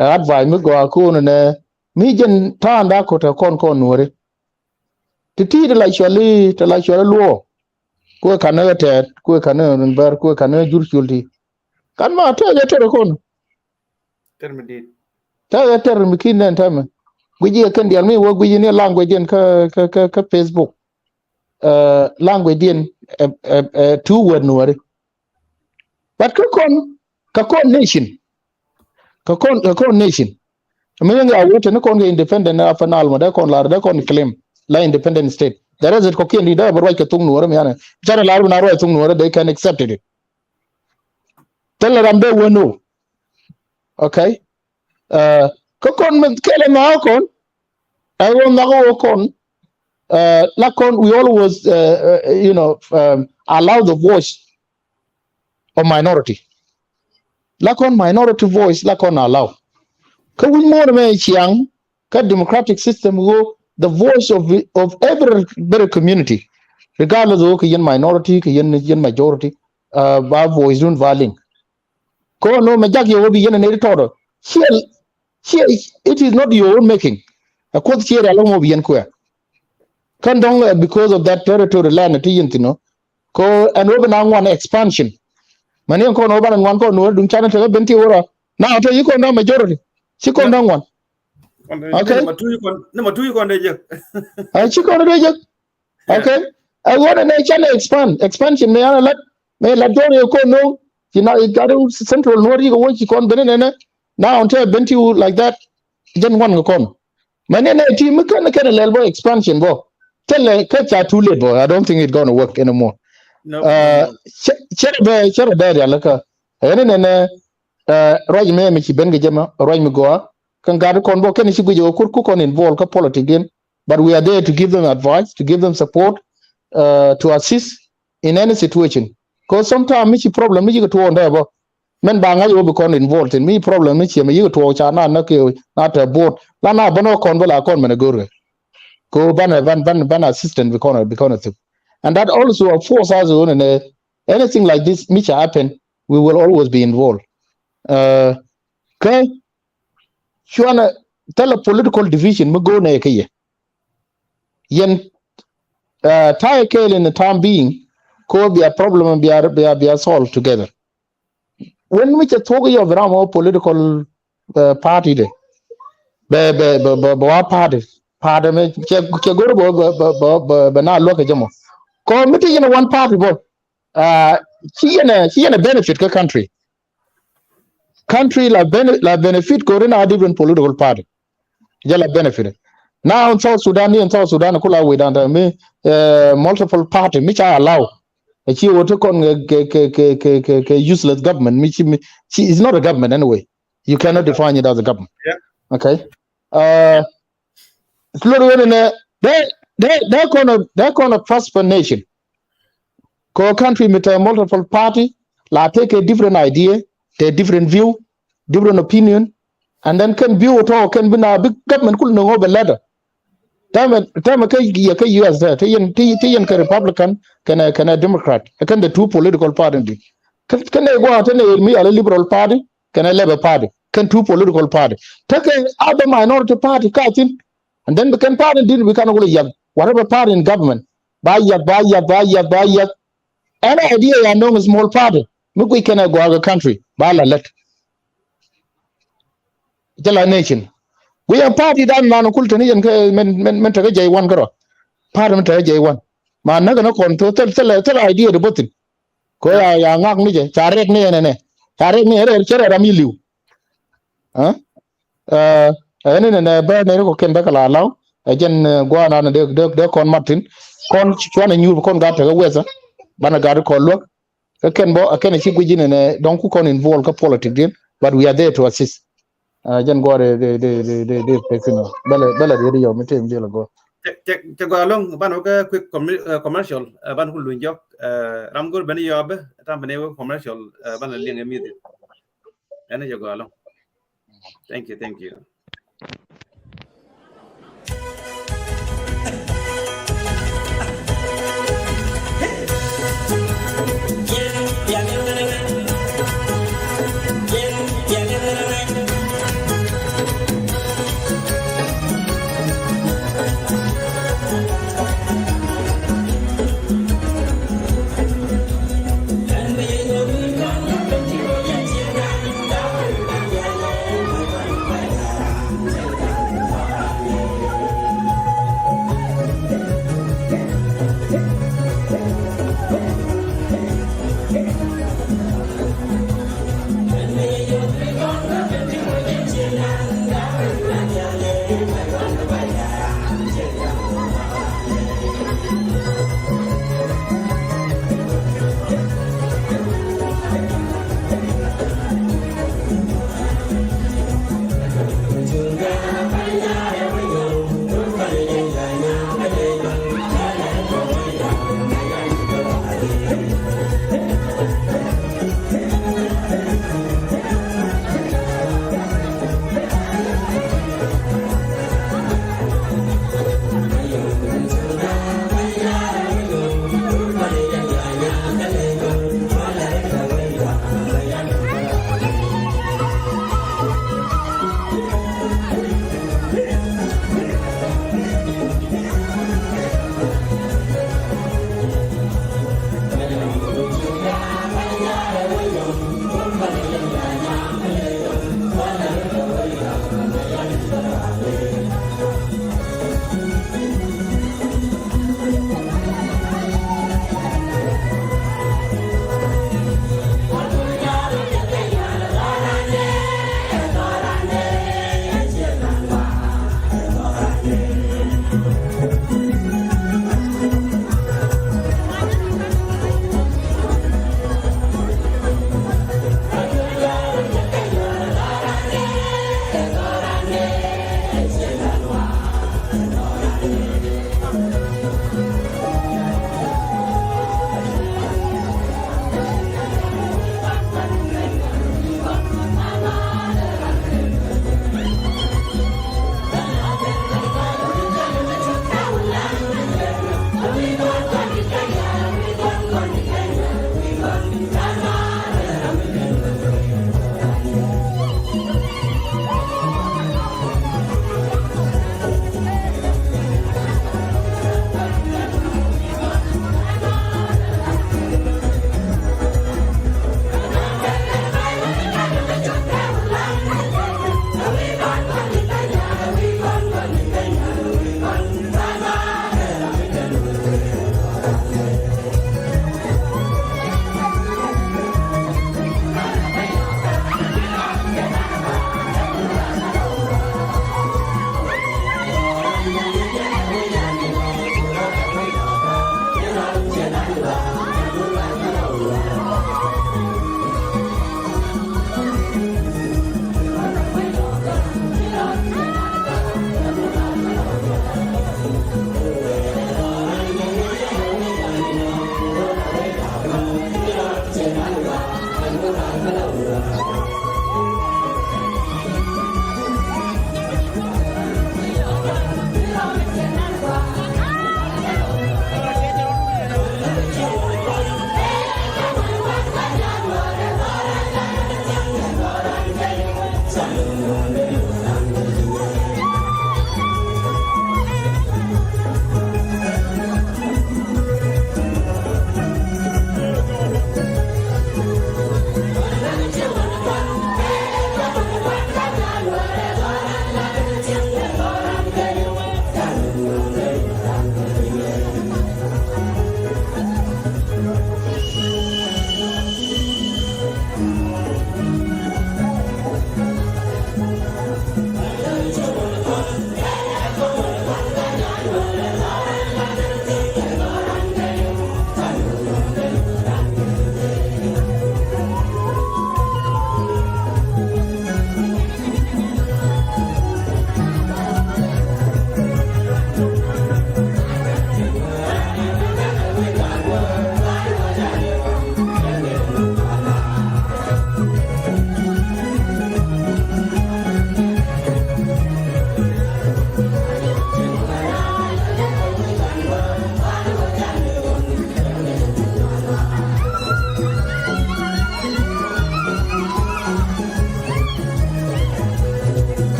Ɛ advice mi gɔ a ko̱n nɛ mi jɛn ta̱a̱n da ko̱t ɛ kɔn kɔn nuɔri. Ti ti ti la cuali ti la cuali luɔ. Kuɛ kan ni tɛt kuɛ kan ni bär kuɛ kan ni jur cul ti. Kan ma tɛt ɛ tɛt ɛ kɔn. Tɛr mi dit. Tɛr ɛ tɛr mi kin nɛn tɛmɛ. Guici ɛ kɛn dial mi wä guici ni language in kä kä kä kä Facebook. Language in ɛ ɛ ɛ two word nuɔri. But kä kɔn kä kɔn nation kä kɔn kä kɔn nation. Mi yɛn a wä tɛni kɔn kɛ independent na fanal ma dee kɔn lar dee kɔn claim la independent state. The rest kɔkiɛn di dee bɛ ruac kɛ thuk nuɔrɛ mi anɛ canɛ lar bi na ruac thuk nuɔrɛ they can accept it. Thilɛ ram dee wä no. Okay. Kä kɔn mi kɛlɛ nhɔk kɔn. Ɛ wä nhɔk wä kɔn. La kɔn we always you know allow the voice of minority. La kɔn minority voice la kɔn allow. Kä wi̱c muɔ̱ɔ̱n mɛ ciaŋ kä democratic system ɣöö the voice of of every very community regardless ɣöö kɛ yɛn minority kɛ yɛn yɛn majority. Ba voice dun ba liŋ. Kɔn nɔ mɛ jak yɛ wä bi yɛn a nɛy ti tɔɔdɔ ciɛ ciɛ it is not your own making. Ɛ kuoth ciɛ rial ɣä mɔ bi yɛn kuɛ. Kän dɔ̱ŋ because of that territory land ti yɛn thin ɔ. Kɔ ɛn wä bi na ŋuan expansion. Mani ɛn kɔn wä banɛ ŋuan kɔn wä duŋ canɛ tekɛ ben ti wä rɔ na ɔ te yi kɔn dɔ̱ŋ majority. Ci kɔn dɔ̱ŋ ŋuan. Okay. Ni ma tuyi kɔn ni ma tuyi kɔn dee jek. Ci kɔn dee jek. Okay. Ɛ ɣöö nɛ nɛ canɛ expand expansion mëë an ɛ lat mëë lat jɔr yɛ ko̱n no̱o̱ŋ ci na i̱ gat central nuɔ̱ɔ̱r yikɛ wä ci kɔn ben inɛnɛ. Na ɔn te ben ti wu like that. Jɛn wan kɛ kɔn mɛ ni nɛ ti mi kɛn kɛn lɛl bɔ expansion bɔ. Thilɛ kä ca too late bɔ. I don't think it gonna work anymore. Cɛ cɛ bɛ cɛ bɛ rial kä ɛn inɛnɛ. Ruac mɛ mi ci ben kɛ jɛ mɛ ruac mi gɔa kɛn gat kɔn bɔ kɛn ci guic ɛ wä kur ku kɔn involve kä politic diɛn. But we are there to give them advice, to give them support, uh, to assist in any situation. Cause sometimes mi ci problem mi ci kɛ tuɔɔk ndɛ bä. Mɛn ba ŋa̱c wä bi kɔn involved in mi problem mi ci mi ci kɛ tuɔɔk ca na na kɛ na tɛ board la na bä nɔ kɔn bä la kɔn mɛn a go̱r kɛ. Ko ban ban ban ban assistant bi kɔn bi kɔn a thuk. And that also force us on in a, anything like this mi ca happen, we will always be involved. Uh, kɛ cuanɛ thilɛ political division mi go̱o̱r nɛ kɛ yɛ. Yɛn ta̱a̱ kɛɛl in a time being ko bia problem bia bia bia solve together. Wen mi cɛ thuɔk yɔ bi ram ɔ political party de bɛ bɛ bɛ bɛ wa party party mi cɛ cɛ go̱r bɛ bɛ bɛ bɛ na luäk kɛ jɛ mɔ. Kɔ mi ti yɛn one party bɔ ci yɛn ci yɛn benefit kä country. Country la bene la benefit kori na different political party. Jɛ la benefit. Now in South Sudan, in South Sudan kula we dan mi multiple party mi ca allow. A ci wot kɔn ke ke useless government mi ci mi ci is not a government anyway. You cannot define it as a government. Okay. Lori wen nɛ dɛ dɛ dɛ kɔn a dɛ kɔn a prosper nation. Kɔ country mi tɛ multiple party la take a different idea, tɛ different view, different opinion, and then kɛn view tɔ kɛn bi na bi government kul nɔŋɔ bɛ ladder. Tɛmɛ tɛmɛ kɛ yɛ kɛ U S dɛ te yɛn te yɛn kɛ Republican kɛnɛ kɛnɛ Democrat kɛn the two political party di. Kɛn kɛn nɛ gua̱a̱ te nɛ mi yɛl Liberal Party kɛnɛ Labour Party kɛn two political party. Te kɛ other minority party ka thin. And then bi kɛn party din bi kan wul yɛl. whatever party in government, ba yiath, ba yiath, ba yiath, ba yiath. Any idea ya nöŋ small party mi guic kɛn ɛ gɔaa kɛ country, ba la lät. Jɛ la nation. Guic ɛ party dan man kul teni yɛn kɛ min, min, min tekɛ jɛy wan kärɔ. Party min tekɛ jɛy wan. Ma näk ni kɔn thok thil, thil, thil idea di bä thin. Kɛ ya, ya ŋak ni jɛ, ca rɛk ni ɛn ɛnɛ. Ca rɛk ni ɛn rɛk, cɛ rɛk ram yi liw. Ɛ? Ɛ, ɛn ɛn ɛnɛ bä nɛy ni kɔ kɛn bä kɛ la law. Ɛ jɛn, ɛ, gua̱a̱r nan dee, dee, dee kɔn mat thin. Kɔn cuanɛ nyuur bi kɔn gat tekɛ wɛthä. Banɛ gat kɔn luäk. Kä kɛn bä, ɛ kɛn ɛ ci guic in ɛnɛ, dɔ̱ŋ ku kɔn involve kä politic diɛn. But we are there to assist. Ɛ, jɛn gua̱a̱r dee, dee, dee, dee, dee, dee, bä lɛ, bä lɛ dee yɔw mi tëë mi dee lɛ gua̱a̱r. Cɛ, cɛ, cɛ gɔaa ɛlɔ̱ŋ, ban wä kä quick commer-, ɛ, commercial, ɛ, ban ku luny jɔk, ɛ, ram go̱r ben yɔɔ bä, tam ben wä commercial, ɛ, ban lɛ liɛŋ ɛ music. Ɛn cɛ gɔaa ɛlɔ̱ŋ. Thank you, thank you.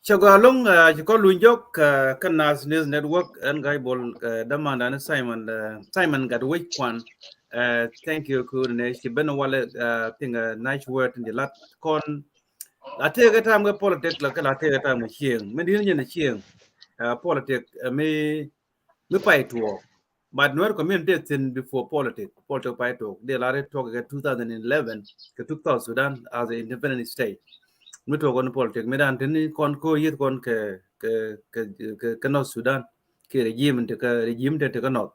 Cɛ gɔaa ɛlɔ̱ŋ, ci kɔn luny jɔk kä Naath News Network, ɛn Ga̱a̱c Bol, dämandan Simon, Simon Gatwec Kuan. Thank you kɛ ɣöö ni ci ben walɛ, thing, nice word in the lat kɔn. La tëëkɛ tam kɛ politic la kɛ la tëëkɛ tam kɛ cieŋ. Mi di̱n nyɛn cieŋ. Politic mi mi pay tuɔɔk. But Nuer community thin before politic. Politic pay tuɔɔk. Dee la ri tuɔɔk kɛ two thousand eleven kɛ tuk South Sudan as an independent state. Mi tuɔɔk kɔn politic mi dan tini kɔn ko yith kɔn kɛ kɛ kɛ kɛ North Sudan kɛ regime ti kɛ regime ti kɛ North.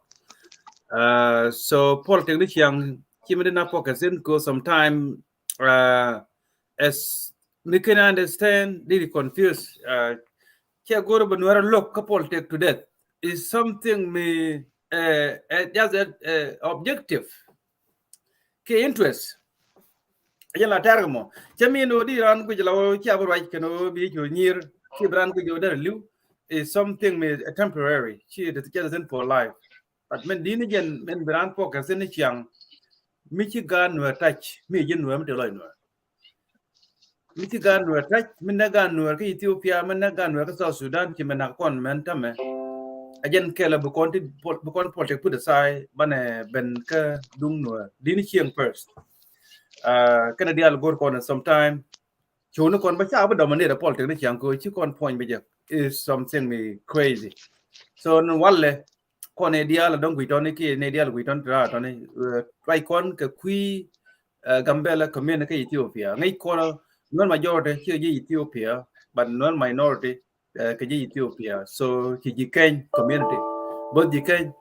So politic ni ciaŋ ci mi di na focus in ko sometime as mi kɛn understand di confuse. Cɛ go̱r bɛ Nuɛr look kä politic to death is something mi just a objective kɛ interest. Jɛn la tɛr kɛ mɔ cɛ mi ni wä di ran guic la wä cia bi ruac kɛn wä bi cu nyir ci bi ran guic wä derɛ liw is something mi temporary ci cɛ thin for life. But min di ni jɛn min bi ran focus ni ciaŋ mi ci gaat Nuɛr tac mi jɛn Nuɛr mi te lɔc Nuɛr. Mi ci gaat Nuɛr tac, mi nɛ gaat Nuɛr kä Ethiopia, mi nɛ gaat Nuɛr kä South Sudan, ci mɛ nak kɔn mɛn tämɛ. A jɛn kɛl a bi kɔn ti bi kɔn politic put aside banɛ ben kä duŋ Nuɛr. Di ni cieŋ first. Kɛn a dial go̱r kɔn sometime. Cu ni kɔn ba ca bi dominate a politic ni ciaŋ ko ci kɔn puɔny bi jɛ is something mi crazy. So ni walɛ kɔn ɛ diaal a dɔ̱ŋ guic tɔni kiɛ nɛ diaal guic tɔni ti raar tɔni ruac kɔn kɛ kui̱ Gambela community kä Ethiopia. Ŋäc kɔn Nuer majority ci ji̱ Ethiopia, but Nuer minority kɛ ji̱ Ethiopia. So ci ji̱ Keny community, both ji̱ Keny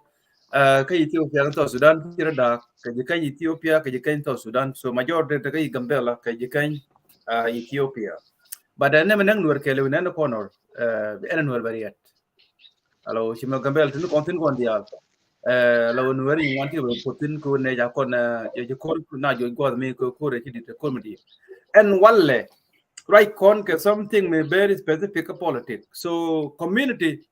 kä Ethiopia kä South Sudan ci rɔ da̱a̱k kɛ ji̱ Keny Ethiopia kɛ ji̱ Keny South Sudan. So majority te kä Gambela kɛ ji̱ Keny Ethiopia. But ɛn nɛmɛ nɛŋ Nuer kɛɛliw nɛn kɔn ɔr ɛn Nuer bɛ riɛt. Alo ci mɛ Gambel tin kɔn tin kɔn diaal. Alo Nuɛri ŋuan ti bɛ puɔthin ko ne ja kɔn jɛ ci kor na jɔ guath mi ko kor ci dit kor mi di. Ɛn walɛ ruac kɔn kɛ something mi very specific kɛ politic. So community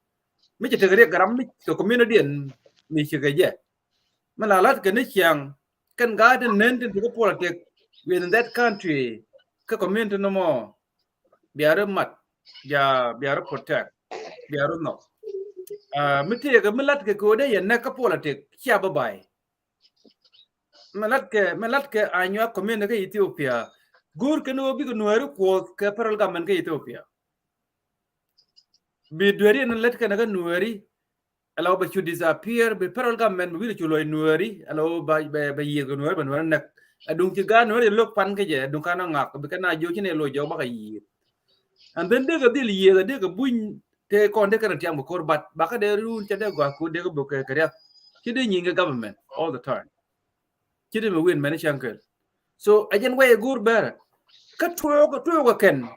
mi ci tek riek garam mi kɛ community ɛn mi ci kɛ jɛ. Mi la lat kɛ ni ciaŋ kɛn gaat in nen tin tek politic within that country kɛ community no mɔ. Biarɛ mat ja biarɛ protect biarɛ nhɔk. Mi tëëkɛ mi latkɛ kɛ wä dee yɛ nɛk kä politic cia bä bay. Mi latkɛ mi latkɛ a nyuak community kä Ethiopia. Go̱o̱r kɛn wä bikɛ Nuɛri kuɔth kɛ federal government kä Ethiopia. Bi dueri ni lät kɛn kä Nuɛri. Alo bɛ cu disappear bi federal government bɛ wi̱i̱ cu luɔc Nuɛri. Alo bɛ bɛ yiëth kɛ Nuɛri bɛ Nuɛri nɛk. Aduŋ ci gaat Nuɛri lo̱k pan kä jɛ aduŋ kan ŋak bi kɛn a jiök ci ni luɔc jɔk bakɛ yiëth. And then dekɛ dhil yiëth a dekɛ buny te kɔn dekɛ ni tiam kɛ kor but bakä dee run cɛ dee gɔaa kor dekɛ bok kɛ riath. Ci dee nyiŋ kɛ government all the time. Ci dee mi win mɛn cäŋ kɛl. So a jɛn wɛy go̱o̱r bɛrɛ kä tuɔɔk tuɔɔk kɛn.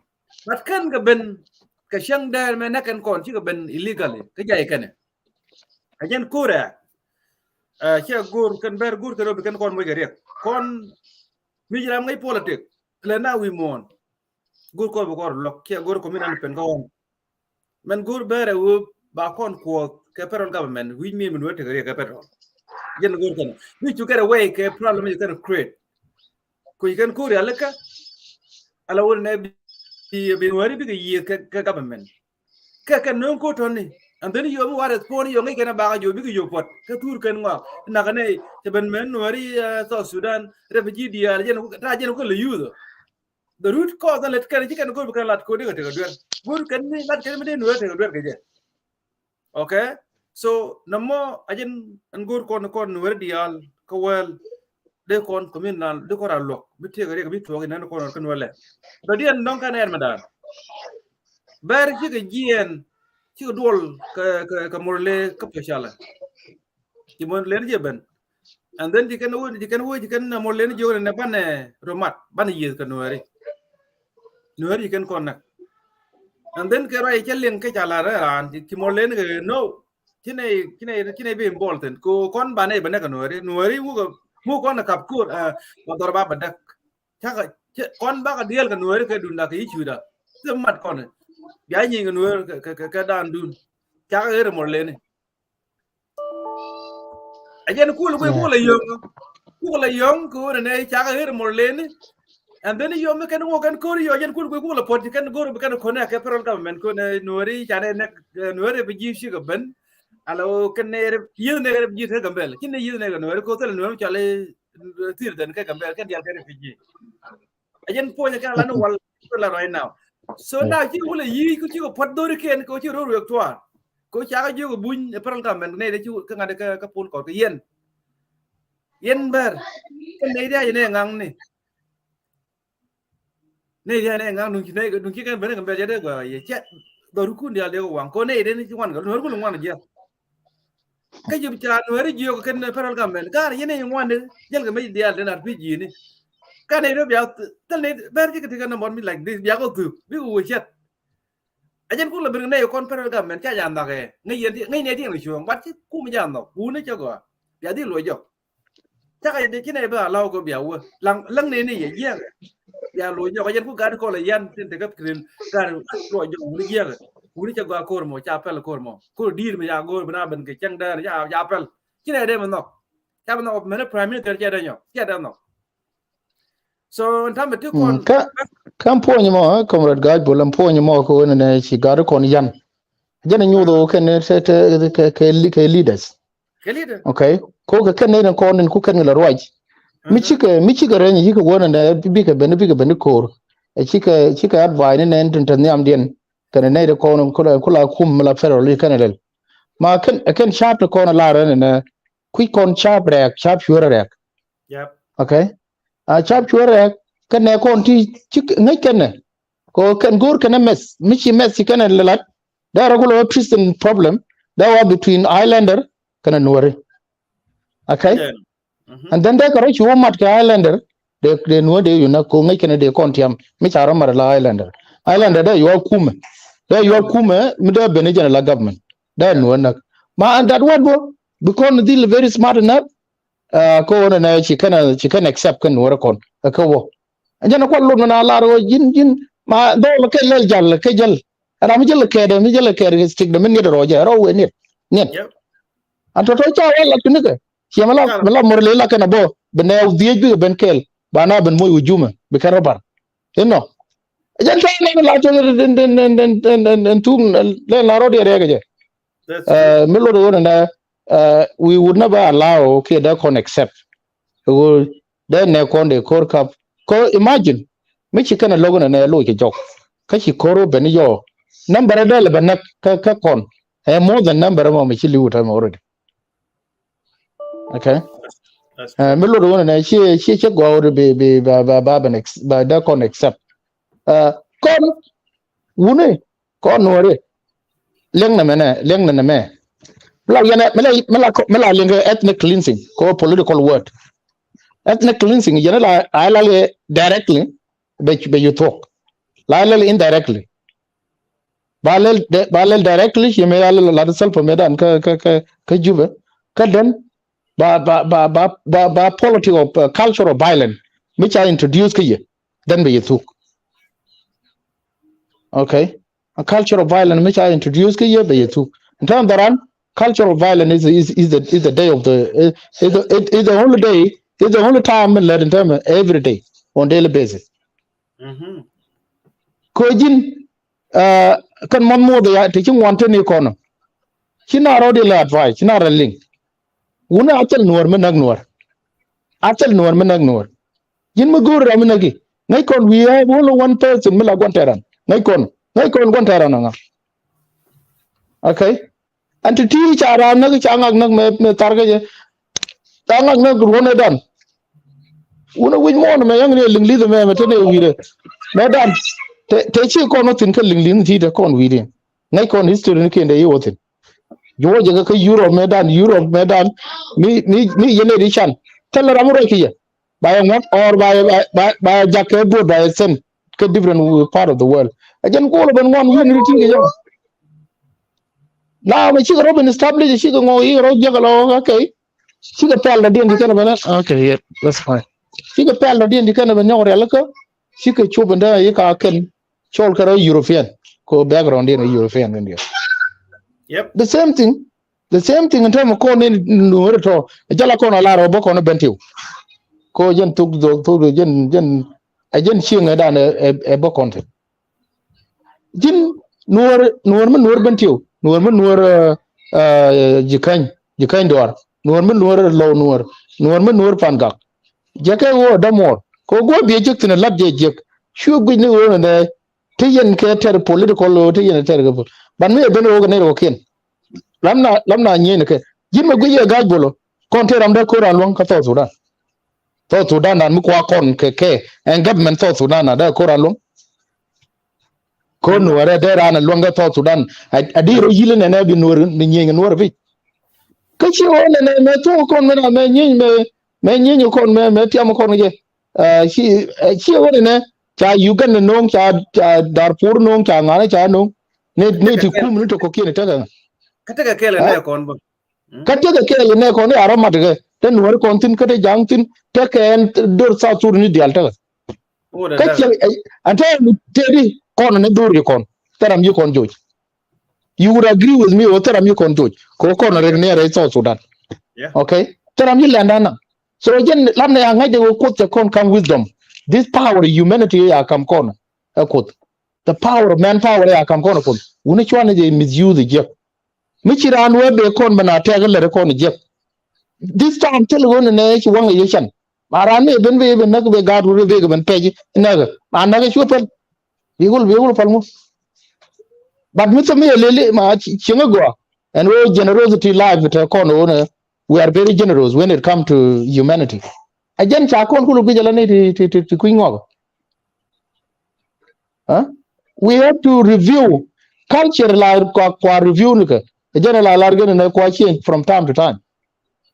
But kɛn kɛ ben kɛ cäŋ dɛɛr mɛ nɛ kɛn kɔn cikɛ ben illegally kä jay kɛnɛ. A jɛn ko̱rɛ. Ciɛ go̱o̱r kɛn bɛr go̱o̱r kɛn rɔ bi kɛn kɔn moc kɛ riɛk kɔn. Mi ji̱ ram ŋäc politic lɛ na wi̱i̱ muɔ̱ɔ̱n. Go̱o̱r kɔn bi kɔn rɔ luɔk ciɛ go̱o̱r kɔn mi nan pen kä ɣɔn. Mɛn go̱o̱r bɛrɛ wee ba kɔn kuɔth kɛ federal government wi̱c mi mi Nuɛr tekɛ riɛk kɛ federal. Jɛn go̱o̱r kɛn wi̱c cu kɛn wɛy kɛ problem mi kɛn create. Kui̱ kɛn ko̱r rialikä. Ala wun nɛ bi bi Nuɛri bikɛ yiëë kɛ government. Kɛ kɛn no̱o̱ŋ ko̱r tɔni. And then yom war respond yom ŋic kɛn a bakä jɔ bikɛ yop puɔt kɛ thur kɛn ŋɔak. Nakɛ nɛ cɛ ben mɛn Nuɛri South Sudan refugee diaal jɛn ta jɛn kɛ lɛ youth. The root cause an lät kɛn ci kɛn go̱r bi kɛn lat ko̱r dikɛ tekɛ duer. Go̱r kɛn ni lat kɛn mi dee Nuɛri tekɛ duer kɛ jɛ. Okay. So nɔmɔ a jɛn ɛn go̱r kɔn kɔn Nuɛri diaal kä wɛl dee kɔn community dee kɔn a luɔk bi tekɛ riɛk bi tuɔk inɛn kɔn kɛn wɛlɛ. Dɔ diɛn nɔŋ kan ɛn mɛ daan. Bɛr cikɛ jiɛn cikɛ duɔl kɛ kɛ kɛ Murle kä pecalɛ. Ci Murle ni jɛ ben. And then ci kɛn wee ci kɛn wee ci kɛn Murle ni jiök ni nɛ banɛ romat banɛ yiëth kɛ Nuɛri. Nuɛri ci kɛn kɔn nɛk. And then kɛ ruac cɛ liŋ kɛ ca lar raan ci Murle ni kɛ no. Ci nɛ ci nɛ ci nɛ bi involved in ko kɔn banɛ bɛ nɛk kɛ Nuɛri Nuɛri wukɛ muk kɔn kap kur. Ma dhɔr ba bɛ däk. Cakɛ kɔn bakɛ diɛl kɛ Nuɛri kɛ dunda kɛ i̱ cuda. Thim mat kɔn bia nyiŋ kɛ Nuɛri kɛ kɛ kɛ dan dun. Cakɛ ɣer Murle ni. A jɛn kul kui̱ kul a yɔ̱ŋ. Kul a yɔ̱ŋ kɛ ɣöö nɛ cakɛ ɣer Murle ni. And then yɔ mi kɛn ŋuɔ kɛn ko̱r yɔ jɛn kun kui̱ kuk la puɔt ci kɛn go̱r bi kɛn kɔnɛ kɛ federal government kun nuɔri canɛ nɛ nuɔri bi ji̱ ci kɛ ben. Alo kɛn nɛ rɛ yieth nɛ rɛ bi ji̱ te Gambɛl ci nɛ yieth nɛ kɛ nuɔri ko thil nuɔri cɔl thil den kɛ Gambɛl kɛn dial kɛ rɛ bi ji̱. A jɛn puɔnyɛ kɛn a la ni wal la right now. So now ci wulɛ yi̱ ku ci kɛ puɔt dhori kɛn ko ci ror wek tuaar. Ko ca kɛ jiök buny federal government nɛ rɛ ci kɛ ŋa̱t kɛ pol kɔt kɛ yɛn. Yɛn bɛr kɛn nɛ rɛ a jɛ nɛ ŋa̱ŋ ni. Nɛ yɛn ɛ ŋa̱ŋ duŋ ci nɛ duŋ ci kɛn ben kɛ bɛl jɛ dee gɔaa yɛ cɛ dhɔr kun dial dee kɛ waŋ ko nɛ yɛ dee ni ci wan kɛ nuɛr kun wan jiɛl. Kä jɛ ca nuɛr jiök kɛn federal government ka yɛn ɛ ŋuan dee jɛl kɛ mec dial dee nar pi ji̱ ni. Ka nɛ dee bia thil nɛ bɛr ci kɛ ti kɛ nambɔr mi like this bia kɛ thuk bi kɛ wä cɛt. A jɛn kun la ben nɛ yɛ kɔn federal government ca ja nhɔk ɛ ŋäc yɛn ŋäc nɛ ti ŋäc cuɔ̱ɔ̱ŋ bat ci kum ja nhɔk wun ni cɛ gɔaa bia dhil luɔ jɔk. Cakɛ yɛ dee ci nɛ bä a law kɛ bia wä laŋ läŋ nɛ ni yɛ jiɛk. Bia lo̱c nyɔk yɛn ku gat kɔl yan tin te kɛ kirin gat luɔ jɔk wuni jiɛk. Wuni cɛ gɔaa ko̱r mɔ ca pɛl ko̱r mɔ ko̱r di̱i̱r mi ca go̱o̱r bi na ben kɛ cäŋ dɛɛr ca ca pɛl. Ci nɛ dee mi nhɔk ca bi nhɔk mɛn prime minister cɛ dee nyɔk cɛ dee nhɔk. So in time ti kɔn kä kä puɔny mɔ comrade Gaj Bol puɔny mɔ kɛ wen nɛ ci gat kɔn yan. Jɛn a nyuuth ɣöö kɛn te te kɛ kɛ leaders. Okay. Ko kɛ kɛn ni kɔn in ku kɛn la ruac. Mi cikɛ mi cikɛ rɛny yikɛ wä nɛ bikɛ ben bikɛ ben ko̱r. Ɛ cikɛ cikɛ advice ni nɛn tin te nhiamdiɛn kɛn nɛ de kɔn ku la ku la kum mi la federal kɛn lɛl. Ma kɛn kɛn sharp te kɔn la rɛn nɛ kui̱ kɔn sharp rɛk sharp sure rɛk. Okay. A sharp sure rɛk kɛn nɛ kɔn ti cikɛ ŋäc kɛn nɛ. Ko kɛn go̱o̱r kɛn ɛ mɛth mi ci mɛth ci kɛn ɛ lalat. Dee rɔ kulɛ wä Tristan problem dee wä between Islander kɛn ɛ nuɔri. Okay. And then dee kɛ rɔ ci wä mat kɛ Islander dee dee nuɔri dee yunä ko ŋäc kɛn ɛ dee kɔn tiam mi ca rɔ mat la Islander. Islander dee yuɔ kumɛ dee yuɔ kumɛ mi dee ben jɛn la government dee nuɔri näk. Ma and that word bä bi kɔn dhil very smart enough. Ko nɛ nɛ ci kɛn ci kɛn accept kɛn nuɔri kɔn ɛ kɛ wä. Jɛn kual lot mi na lar wä ji̱n ji̱n ma dhɔl kɛ lɛl jal kɛ jäl. Ram mi jäl kɛɛt mi jäl kɛɛt kɛ stick dɛ mi niet rɔ jɛ rɔ wee niet niet. An tɔtɔ ca wä lak tinikɛ ciɛ mi la mi la mor le lak kɛn a bɔ bi nɛ dhiec bikɛ ben kɛɛl ba na ben moc wä jumɛ bi kɛn rɔ bar. Inɔ jɛn ca lak la cɔ den den den den den den den tuk lɛ la rɔ diɛ rɛɛk jɛ. Mi lot wä nɛ nɛ we would never allow kiɛ dee kɔn accept. Wä dee nɛ kɔn dee ko̱r kap ko imagine mi ci kɛn a lo̱k nɛ nɛ lo̱c kɛ jɔk kä ci ko̱r wä ben yɔ. Number dee lɛ ben näk kä kä kɔn ɛ more than number mɔ mi ci li̱w tɛm already. Okay. Mi lot wä nɛ nɛ ci ci ci gɔw bi bi ba ba ba ben ba dee kɔn accept. Kɔn wuni kɔn nuɔri liɛŋ nɛ mɛnɛ liɛŋ nɛ nɛ mɛ. Mi la yɛn mi la mi la mi la liɛŋ kɛ ethnic cleansing ko political word. Ethnic cleansing yɛn la a la liɛ directly bɛ bɛ yu thuɔk. La lɛl indirectly. Ba lɛl ba lɛl directly ci mɛ ya lɛl la di self mɛ dan kä kä kä kä Juba. Kä den ba ba ba ba ba ba politic of culture of violence mi ca introduce kä yɛ. Den bɛ yɛ thuk. Okay. A culture of violence mi ca introduce kä yɛ bɛ yɛ thuk. In terms of culture of violence is is is the is the day of the is the, is the only day is the only time mi lɛt in terms of every day on daily basis. Ko ji̱n kɛn mɔth muɔth ya ti ci ŋuan te ni kɔnɔ. Ci na rɔ di lɛ advice ci na rɔ liŋ. Wuni a cɛl nuɔr mi näk nuɔr. A cɛl nuɔr mi näk nuɔr. Ji̱n mi go̱o̱r ram mi näki ŋäc kɔn wi̱i̱ ɛ wuni one person mi la guɔn tɛran ŋäc kɔn ŋäc kɔn guɔn tɛran aŋa. Okay. Ɛn ti ti ca ran näk ca ŋak näk mɛ mɛ thar kä jɛ. Ca ŋak näk ruɔn ɛ dan. Wun ɛ wi̱c muɔn mɛ yäŋ ni ɛ liŋ li̱th mɛ mɛ te ni ɛ wi̱i̱dɛ mɛ dan. Te te ci kɔn wä thi̱n kä liŋ li̱th ti te kɔn wi̱i̱dɛ ŋäc kɔn history ni kiɛn dee yi wä thi̱n. Juɔcɛ kɛ kä Europe mɛ dan Europe mɛ dan mi mi mi yɛn ɛ di can thilɛ ram mi ruac kɛ yɛ. Ba yɛ ŋuɔ̱t or ba yɛ ba ba yɛ jak kɛ buɔt ba yɛ send kɛ different part of the world. Ɛ jɛn go̱o̱l ɛ ben ŋuɔ̱n wi̱n ri ti̱n kɛ jɛ. Now mɛ cikɛ rɔ ben establish cikɛ ŋɔ yikɛ rɔ jiäk ɛ lɔ okay. Cikɛ pɛl dɔ̱diɛn ti kɛn ɛ ben okay yeah that's fine. Cikɛ pɛl dɔ̱diɛn ti kɛn ɛ ben nyɔk rialikä. Cikɛ cop in dee yika kɛn cɔl kɛ rɔ European ko background diɛn European in diɛ. The same thing. The same thing in term of kɔn in nuɔri tɔ jala kɔn a lar ɔ bä kɔn a ben tiw. Ko jɛn thuk thuk jɛn jɛn Ɛ jɛn cieŋɛ dan ɛ, ɛ, ɛ bä kɔn thi̱n. Ji̱n Nuɔr, Nuɔr mi Nuɔr Bentiu, Nuɔr mi Nuɔr, ɛ, ɛ, Jikäny, Jikäny Duar, Nuɔr mi Nuɔr Lɔw Nuɔr, Nuɔr mi Nuɔr Pangak. Jɛ kɛ ɣöö dämuɔɔr kɛ ɣöö guɔ biɛ jiäk thi̱n ɛ lat jɛ jiäk. Cu guic ni ɣöö nɛ nɛ ti yɛn kɛ tɛr political ɣöö ti yɛn tɛr kɛ pol. Ban mi ɛ ben ɣöö kɛ nɛy rɛwkiɛn. Lam na, lam na nyieny ni kɛ. Ji̱n mɛ guic yɛ ga̱a̱c bolo kɔn tëë ram dee ko̱r a luäŋ kä South Sudan. South Sudan dan mi kua kɔn kɛ kɛ ɛn government South Sudan na dee ko̱r a luäŋ. Ko̱r Nuɔrɛ dee raan a luäŋ kä South Sudan. A, a di rɔ yili nɛnɛ bi Nuɔr ni nyieny Nuɔr pi̱c. Kä ci ɣöö nɛnɛ mɛ thuɔ̱k kɔn mɛ na mɛ nyieny mɛ, mɛ nyieny kɔn mɛ, mɛ tiam kɔn jɛ. Ɛ, ci, ɛ, ci ɣöö nɛnɛ ca Uganda no̱o̱ŋ, ca, ca Darfur no̱o̱ŋ, ca ŋa̱nɛ ca no̱o̱ŋ. Ni, ni ti kum ni tɔkɔ kiɛn tekɛ ŋa. Kä tekɛ kɛɛl ɛ nɛ kɔn bä. Kä tekɛ kɛɛl ɛ nɛ kɔn ni a rɔ mat kɛ. Te Nuɔri kɔn thi̱n, kä te Ja̱a̱ŋ thi̱n, tekɛ ɛn dor South Sudan ni diaal tekɛ. Kä ciɛ, ɛ, ɛn te mi tëëdi kɔn ni dor yi kɔn. Thil ram yi kɔn joc. You would agree with me, ɣöö thil ram yi kɔn joc. Kɛ ɣöö kɔn rɛk ni rɛy South Sudan. Okay? Thil ram yi lɛndan na. So jɛn lam ni a ŋa̱c dee ɣöö Kuoth cɛ kɔn kam wisdom. This power of humanity ya kam kɔn. Ɛ Kuoth. The power of manpower ya kam kɔn ɛ Kuoth. Wuni cuan ni jɛ misuse jiɛk. Mi ci raan wee bee kɔn ben a tɛk lɛr kɔn jiɛk. This time thil ɣöö ni nɛ ci waŋ i̱ yɛ can. Ma raan mi ben bee ben näk bee gaat wut bee ben pɛc näk. Ma näk cu päl. Bi wul, bi wul päl ŋu. But mi thämi yɛ lili ma cieŋ a gɔaa. Ɛn ɣöö generosity life tɛ kɔn ɣöö ni we are very generous when it come to humanity. A jɛn ca kɔn kulu guic ala ni ti, ti, ti, ti kui̱ ŋuɔk. Huh? We have to review culture la kua, kua review ni kɛ. Jɛn la lar gɛn ni kua change from time to time.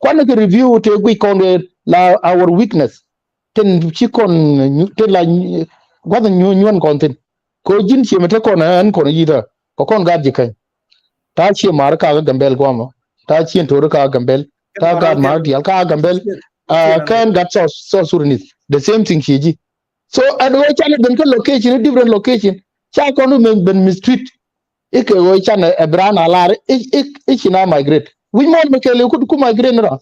Kua ni kɛ review te guic kɔn kɛ la our weakness. Tin ci kɔn nyu-, tin la nyu-, guath nyu-, nyuɔn kɔn thin. Ko ji̱n cie mi te kɔn ɛn kɔn yi̱tɛ. Kɔ kɔn gaat Jikäny. Ta cie mar ka Gambɛl guamɔ. Ta cie tori ka Gambɛl. Ta gaat mar dial ka Gambɛl. Ah, kɛn gat South, South Sudanese. The same thing cie ji̱. So ɛn ɣöö canɛ ben kä location, different location. Ca kɔn ben, ben mistreat. Ikɛ ɣöö canɛ ɛ bi raan a lar i̱, i̱, i̱ ci na migrate. Wi̱c muɔ̱ɔ̱n mi kɛɛliw ku, ku migrate ni rɔ.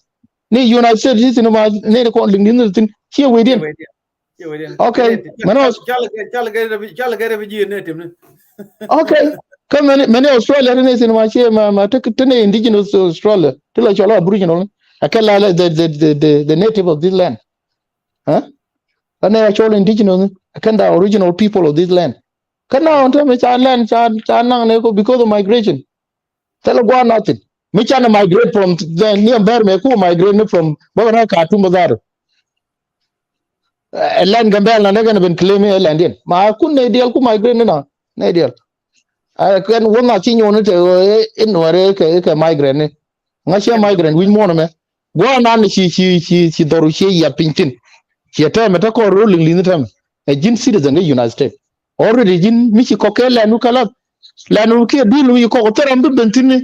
Ni United States ni ma ni kɔn liŋ ni thi̱n. Ciɛ wecdiɛn. Okay. Mɛn ɔ, cal kɛ, cal kɛ, cal kɛ refugee ni tim ni. Okay. Kä mɛn, mɛn Australia ni thi̱n ma ciɛ ma, ma te, te ni indigenous Australia. Ti la cɔl Aboriginal ni. A kɛ la, la the, the, the, the, the native of this land. Huh? Kä ni a cɔl indigenous ni. A kɛn the original people of this land. Kä na ɣän te mi ca lɛn ca, ca naŋ ni ko because of migration. Thilɛ gua̱a̱r nothing. Mi canɛ migrate from the near Burma ku migrate ni from bä kɛ na Khartoum bä dhar. Ɛ lɛn Gambɛl na dee kɛn ben claim ɛ lɛndiɛn. Ma kun nɛy diɛl ku migrate ni na nɛy diɛl. Ɛ kɛn wä na ci nyuɔn ni te ɛ Nuɛri kɛ, kɛ migrate ni. Ŋa ciɛ migrant wi̱c muɔ̱ɔ̱n ɛmɛ. Gua̱a̱r nan ci, ci, ci, ci dhɔru ciɛ yiat piny thi̱n. Ciɛ tɛmɛ te kɔn ro̱l liŋ li̱nh tɛmɛ. Ɛ ji̱n citizen kä United States. Already ji̱n mi ci kɔk kɛ lɛn wä kɛ lath. Lɛn wä kiɛ duël wä ci kɔk thil ram bi ben thi̱n ni.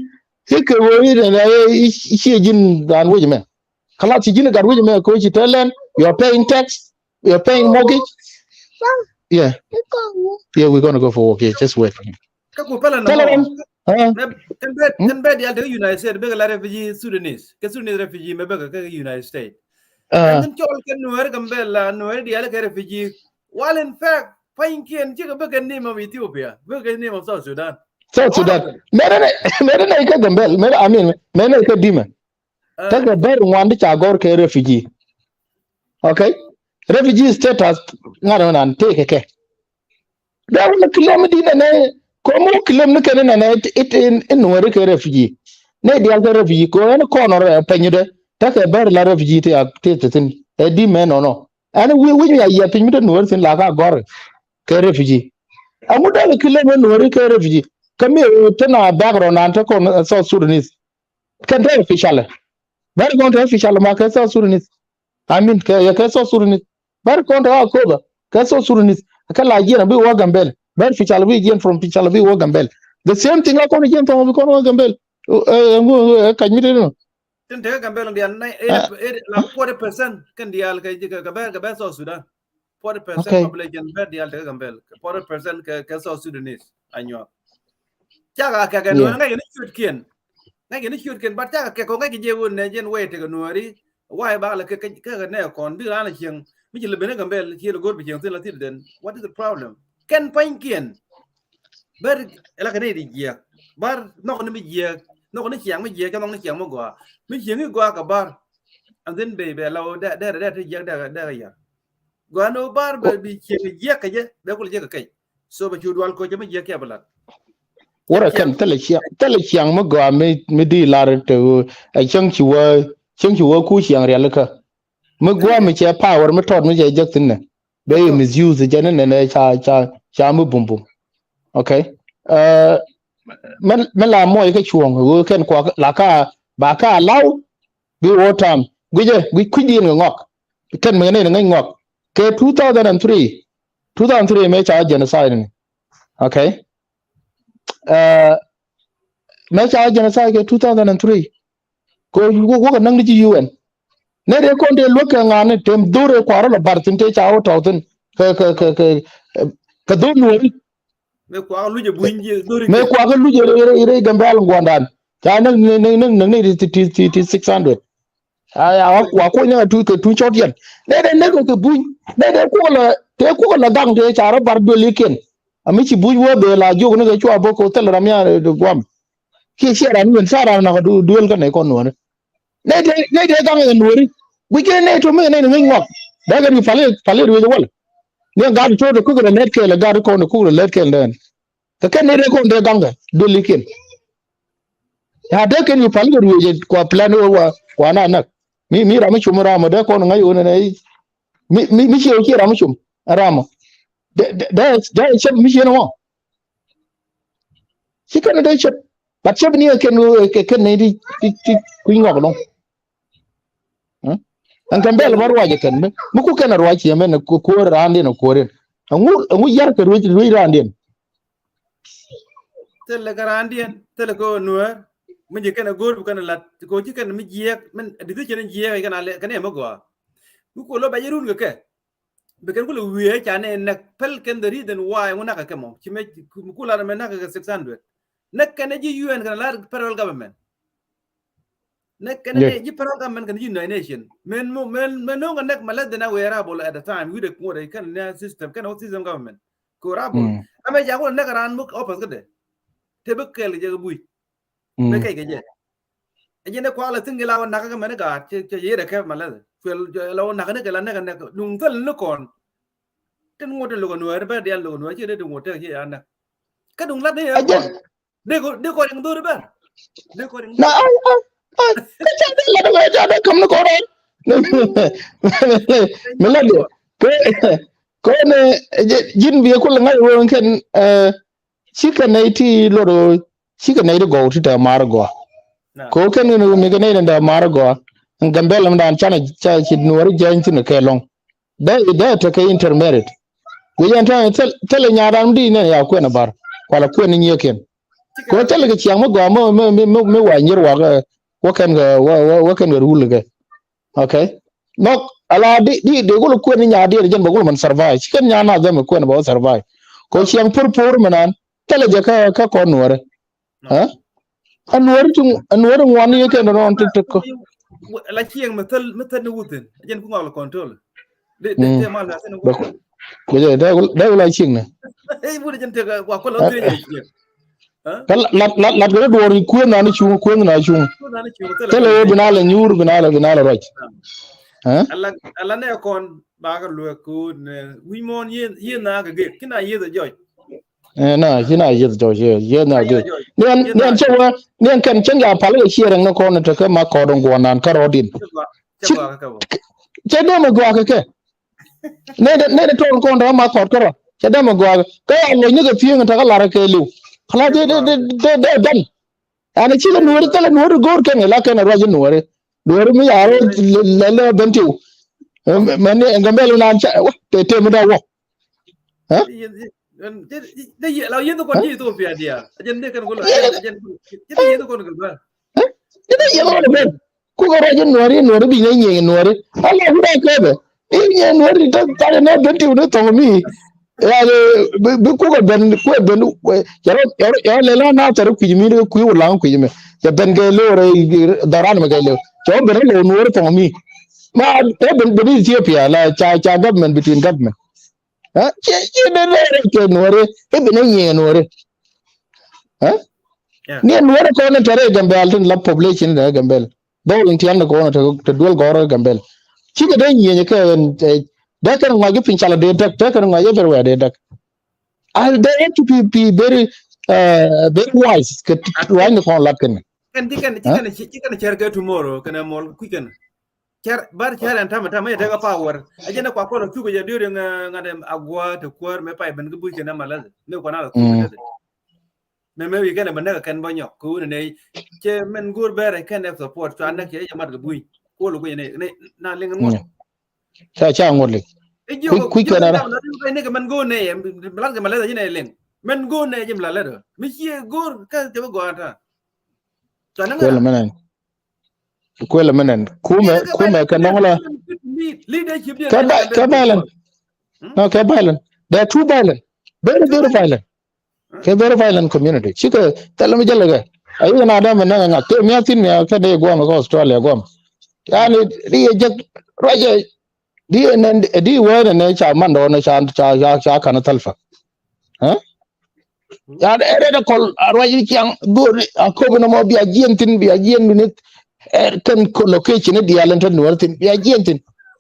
Kɛ kɛ wä i̱ ciɛ ji̱n raan wec ɛmɛ. Kɛ lath ci ji̱n gat wec ɛmɛ kɛ wä ci te lɛn. You are paying tax. You're paying mortgage? Yeah. Yeah, we're gonna go for work. Yeah, just wait. Kä ku pälä nɔmɔ. Kɛn bɛ, kɛn bɛ dial te United States bikɛ la refugee Sudanese. Kɛ Sudanese refugee mɛ bikɛ kɛ United States. Ɛn cɔl kɛ Nuɛr Gambɛl la Nuɛr dial kɛ refugee. While in fact, pa̱nykiɛn cikɛ bikɛ name of Ethiopia. Bikɛ name of South Sudan. South Sudan. Mɛrɛ nɛ, mɛrɛ nɛ kɛ Gambɛl. Mɛrɛ, I mean, mɛrɛ nɛ kɛ Dimɛ. Tekɛ bɛr ŋuan ti ca gɔr kɛ refugee. Okay? Refugee status ŋa̱t ŋa̱t nan tëëkɛ kɛ. Dee wä ni claim di nɛnɛ, kɔm wä claim ni kɛn nɛnɛ it, it, in, in Nuɛri kɛ refugee. Nɛ dial kɛ refugee kɛ ɛn kɔn rɛ pɛnyudɛ. Tekɛ bɛr la refugee ti a ti ti thin. Ɛ di mɛ nɔnɔ. Ɛn wi̱i̱ wi̱i̱ mi a yɛ piny mi te Nuɛri thin la ka gɔr kɛ refugee. Ɛŋu dee kɛ claim in Nuɛri kɛ refugee. Kä mi te na background nan te kɔn South Sudanese. Kɛn te official. Bɛr kɔn te official ma kɛ South Sudanese. I mean, kɛ, kɛ South Sudanese. Bɛr kɔn te Akoba kɛ South Sudanese. Kɛ la jiɛn a bi wä Gambɛl. Bɛr official bi jiɛn from official bi wä Gambɛl. The same thing la kɔn jiɛn from bi kɔn wä Gambɛl. Ɛ, ɛ, ŋu, ɛ, kac mi te no. Tin te Gambɛl dial na, ɛ, la forty percent kɛn dial kɛ, kɛ, kɛ bɛr, kɛ bɛr South Sudan. Forty percent population bɛ dial tekɛ Gambɛl. Forty percent kɛ, kɛ South Sudanese a nyuak. Cakɛ kɛ kɛ Nuɛri ŋa̱c kɛ ni ciötkiɛn. Ŋa̱c kɛ ni ciötkiɛn, but cakɛ kɛ kɔ ŋa̱c kɛ jɛ wun nɛ jɛn wee tekɛ Nuɛri. Why ba lɛ kɛ, kɛ, kɛ nɛ kɔn bi raan a cieŋ. Ci lɛ ben ɛ Gambɛl, ci lɛ go̱r bi cieŋ thin la thil den. What is the problem? Kɛn pa̱nykiɛn. Bär ɛ la kɛ nɛy di jiɛk. Bär nhɔk ni mi jiɛk. Nhɔk ni ciaŋ mi jiɛk, ca nhɔk ni ciaŋ mi gɔaa. Mi cieŋ i̱ gɔaa kɛ bär. And then bɛ, bɛ la wä dee, dee, dee ti jiɛk, dee, dee kɛ yar. Gɔaa ni wä bär bɛ bi cieŋ jiɛk kɛ jɛ, bɛ kul jiɛk kɛ kɛc. So bɛ cu dual koc mi jiɛk kiɛ bɛ lat. Wurɛ kɛn thilɛ ciaŋ, thilɛ ciaŋ mi gɔaa mi, mi di lar te ɣöö ɛ cäŋ ci wä, cäŋ ci wä ku ciaŋ rialikä. Mi gua̱a̱ mi cɛ power mi tɔt mi cɛ jek thin nɛ. Bɛ yɛ misuse jɛ ni nɛ nɛ ca, ca, ca mi bum bum. Okay. Ɛ, mi, mi la mɔc kä cuɔ̱ŋ ɣöö kɛn kuak la ka ba ka allow bi wä tam. Guicɛ, guic kui̱diɛn kɛ ŋɔak. Kɛn mi ŋäc ni ŋäc ŋɔak. Kɛ two thousand and three. Two thousand three mɛ ca genocide ni. Okay. Ɛ, mɛ ca genocide kɛ two thousand and three. Kɛ wä, wä kɛ näŋ ni ji̱ U N. Nɛ dee kɔn dee luäk kɛ ŋa̱n ni tem dhor ɛ kuarä lɔ bar thin te ca wä tɔ̱ thin. Kɛ, kɛ, kɛ, kɛ, kɛ dhor nuɔri. Mɛ kuak luc ɛ buny ji̱ dhor. Mɛ kuak luc ɛ rɛy, rɛy, rɛy Gambɛl ŋuɔndan. Ca näŋ, näŋ, näŋ, näŋ ni ti, ti, ti, ti six hundred. Ay, a wa, wa kuɔny ni a tu kɛ tu cɔt yɛn. Nɛ dɛ, nɛ dɛ kɛ buny. Nɛ dɛ kuɔlɛ, tɛ kuɔlɛ gaŋ tɛ ca rɔ bar duel ikiɛn. Ami ci buny wä bɛ la jiök ni kɛ cua bä kɛ thil ram ya, eh, guam. Kiɛ ciɛ ran win sa ran na kɛ du-, duel kɛ nɛ kɔn nuɔri. Nɛ dɛ, nɛ dɛ gaŋ kɛ nuɔri. Guic kɛ nɛ to mi kɛ nɛ ni ŋuɔk. Dɛ kɛ ni pali, pali ruec wal. Ni gat to de kuk rɛ lɛt kɛl, gat kɔn de kuk rɛ lɛt kɛl dɛn. Kɛ kɛn ni dee kɔn dee gaŋkɛ duëlikiɛn. Ya dee kɛn yu pal kɛ ruëëc kua plan wä wa kua na näk. Mi, mi ram mi cum ram dee kɔn ŋa̱c wä nɛ nɛ. Mi, mi, mi cie wä cie ram mi cum ram. Dee, dee, dee, dee cep mi cie nɔmɔ. Ci kɛn dee cep. But cep ni kɛn, kɛn, kɛn ni ti, ti, ti kui̱ ŋɔk lɔŋ. Ɛn kɛn bɛl bä ruac ɛ kɛn mi, mi ku kɛn a ruac yɛ mɛn kuo̱r raandiɛn ɛ kuo̱rin. Ɛŋu, ɛŋu yar kɛ ruec, ruec raandiɛn. Thilɛ kɛ raandiɛn, thilɛ kɛ nuäär. Mi ji̱ kɛn a go̱o̱r bi kɛn a lat kɛ ci kɛn mi jiɛɛk min decision jiɛɛk kɛn a lɛ kɛn ɛ mi gɔaa. Mi ku lɔ bɛ ji̱ run kɛ kɛ. Bi kɛn kulɛ wiee ca nɛ näk pɛl kɛn the reason why ŋu näk kɛ kɛ mɔ. Ci mɛ ku lar mɛ näk kɛ six hundred. Näk kɛn ji̱ U N kɛn lar federal government. Näk kɛn ji̱ federal government kɛn ji̱ United Nation. Mɛn mɔ, mɛn, mɛn no̱o̱ŋ kɛ näk mɛ less than a wee rabol at the time. Wi̱dɛ kuɔt kɛn nɛ system, kɛn wä system government. Ko rabol. Amɛ ca kulɛ näk ran muk office kädɛ. Te bi kɛl kɛ jɛ kɛ buc. Bɛ kɛc kɛ jɛ. Ɛ jɛn ɛ kuak la thi̱n kɛ la wä nak kä mɛn ɛ gaat cɛ, cɛ yet ɛ kɛp ma lɛth. Cuɛl la wä nak ni kɛ la näk ɛ näk duŋ thil ni kɔn. Tin ŋot in lo̱k ɛ nuäär bɛ dial lo̱k ɛ nuäär ci dee ti ŋot tɛk ci ya näk. Kä duŋ lat ni ɛ kɔn. Dee kɔ, dee kɔn in dho̱r bɛn. Dee kɔn in dho̱r. Na, ai, ai, ai. Kä ca dee lat ɛ ca dee kam ni kɔn rɛn. Mi lat dee. Kɛ, kɔn ɛ, ji̱n bi ɛ kul ŋa̱c wee kɛn, ɛ, Cikɛ nɛy ti luɔt ɣöö cikɛ nɛy ti gɔw ti te maar gɔaa. Kɛ ɣöö kɛn kɛn ɣöö mi kɛ nɛy ti te maar gɔaa. Ɛn Gambɛl mi daan canɛ ca ci nuɔɔri jɛny thin kɛ lɔŋ. Dee, dee tekɛ intermarried. Guic ɛn tɔ̱ thil, thilɛ nyaatdan mi di nɛn ya kuɛn a bar. Kualɛ kuɛn ni nyiëëkiɛn. Kɛ ɣöö thilɛ kɛ ciaŋ mi gɔaa mi, mi, mi, mi, mi wa nyier wakɛ, ɛ, wä kɛn kɛ, wä, wä, wä kɛn kɛ rul kɛ. Okay. Nɔk ala di, di, di gul kuɛn ni nyaat diɛn jɛn bɛ gul man survive. Ci kɛn nyaat na dhɛm kuɛn bɛ wä survive. Ko ciɛŋ pur pur mɛ nan. Thilɛ jɛ kä, kä kɔn nuɔrɛ. Ɛ? A nuɔri ti, a nuɔri ŋuan ni kɛn rɔn ti tek kɔ. La ciɛŋ mɛ thil, mɛ thil ni wuthin. Jɛn ku ŋɔl control. De, de, de mal na thil ni wuthin. Ko jɛ, de, de la ciɛŋ ni. Ɛ, wut jɛn tek wa kɔl la thil ni ciɛŋ. Kä lat, lat, lat kɛ duɔɔr i̱ kuëth nani cuŋ, kuëth nani cuŋ. Thilɛ wee bi na lɛ nyuur, bi na lɛ, bi na lɛ ruac. Ala, ala nɛ kɔn bakɛ luɛ ko̱o̱t nɛ wi̱c muɔ̱ɔ̱n yieth, yieth na kɛ gek, ki na yieth a jɔc. Ɛ, na, ki na yieth jɔc, yieth, yieth na gek. Niɛn, niɛn cɛ wee, niɛn kɛn cäŋ ya pal kɛ ciɛ rɛŋ ni kɔn tekɛ ma kɔɔt in guɔ̱ɔ̱n nan kä rɔɔdin. Cɛ dee mɛ gɔaa kɛ kɛ. Nɛy dee, nɛy dee tɔɔn kɔn dee ma kɔt kärɔ. Cɛ dee mɛ gɔaa kɛ. Kä ya lɔc ni kɛ pi̱eŋ in takä lar kɛ li̱w. Kala dee, dee, dee, dee, dee dɛn. Ɛn ci lɛ nuɔri, thilɛ nuɔri go̱o̱r kɛn la kɛn a ruac nuɔri. Nuɔri mi ya rɔ lɛ, lɛ, lɛ ben tiw. Mɛ ni ɛn Gambɛl nan ca wä te, te mi da wä. Ɛ? Dee yɛ, la yɛ kɔn ji̱ Ethiopia diaal. Jɛn dee kɛn go̱o̱r la, jɛn, jɛn dee yɛ kɔn kɛ bä. Ɛ? Dee yɛ kɔn kɛ bä. Kukɛ ruac in nuɔri, nuɔri bi nyɛ nyieny nuɔri. Ala wut a kɛpɛ. Bi nyɛ nuɔri ta, ta ni ben ti wut ni thɔŋ mi. Yani, bi, bi kukɛ ben, kukɛ ben, cɛ rɔ, cɛ rɔ, cɛ rɔ lɛ la na thɛr kui̱c mi ni kui̱ wut laŋ kui̱c mi. Cɛ ben kɛ lewrɛ, dhɔran mi kɛ lew. Cɛ ben lɛ nuɔri thɔŋ mi. Ma ɛ ben ben Ethiopia la ca ca government between government. Ɛ ci ci de de ke Nuɔri ɛ ben ɛ nyɛ Nuɔri. Ɛ ni Nuɔri kɔn tɛrɛ Gambel tin la population de Gambel. Dɔw in tian kɔn te te duel gɔrɔ Gambel. Ci ke de nyɛ ke en de kan ŋɔji pin chala de dek de kan ŋɔji everywhere de dek. Al de to be be very uh, very wise ke wine kɔn lat kan. Kɛn ti kɛn ti kɛn ti kɛn cɛr kɛ tomorrow kɛn mɔl kui̱ kɛn. Cɛr bar cɛr ɛn tamɛ tamɛ yɛ tɛk a power. A jɛn ɛ kua kɔn a thuk jɛ during ŋa̱t ɛm a guɔ te kuäär mɛ pay ben kä buc kɛn a malɛth mɛ kua na la thuk jɛ. Mɛ mɛ wi̱i̱ kɛn ɛ bɛ näk ɛ kɛn bä nyɔk kɛ wun ɛ nɛ cɛ mɛn go̱o̱r bɛɛr ɛ kɛn ɛ support cua näk cɛ jɛ mat kɛ buc. Kuɔl kui̱ nɛ na liŋ ŋuɔt. Ca ca ŋuɔt liŋ. Kui̱ kui̱ kɛn ara. Ni kɛ mɛn go̱o̱r nɛ yɛ mi lat kɛ malɛth ɛ jɛ nɛ liŋ mɛn go̱o̱r nɛ jɛ mi la lɛt ɔ mi ciɛ go̱o̱r kä te bä gɔaa ta. Cua näk ŋa̱t. Kuelɛ mɛnɛn kumɛ kumɛ kɛ nɔŋ la. Kɛ violent. No, kɛ violent. They are too violent. Very very violent. Kɛ very violent community cikɛ thɛl mi jɛl kɛ. Ayi na dɛm mi näk ŋa̱k kɛ mi a thin mi a kɛ dee guam kɛ Australia guam. Yani di yɛ jek ruacɛ di yɛ nɛn di wee nɛ nɛ ca mandɔ nɛ ca ca ca ca kan thɛlfa. Ɛ ya ɛ rɛd ɛ kɔl a ruac i̱ ciaŋ go̱o̱ri a kopi nɔmɔ bia jiɛn thin bia jiɛn minit. Ɛ kɛn ko location i̱ diaal in te nuɔr thin bia jiɛn thin.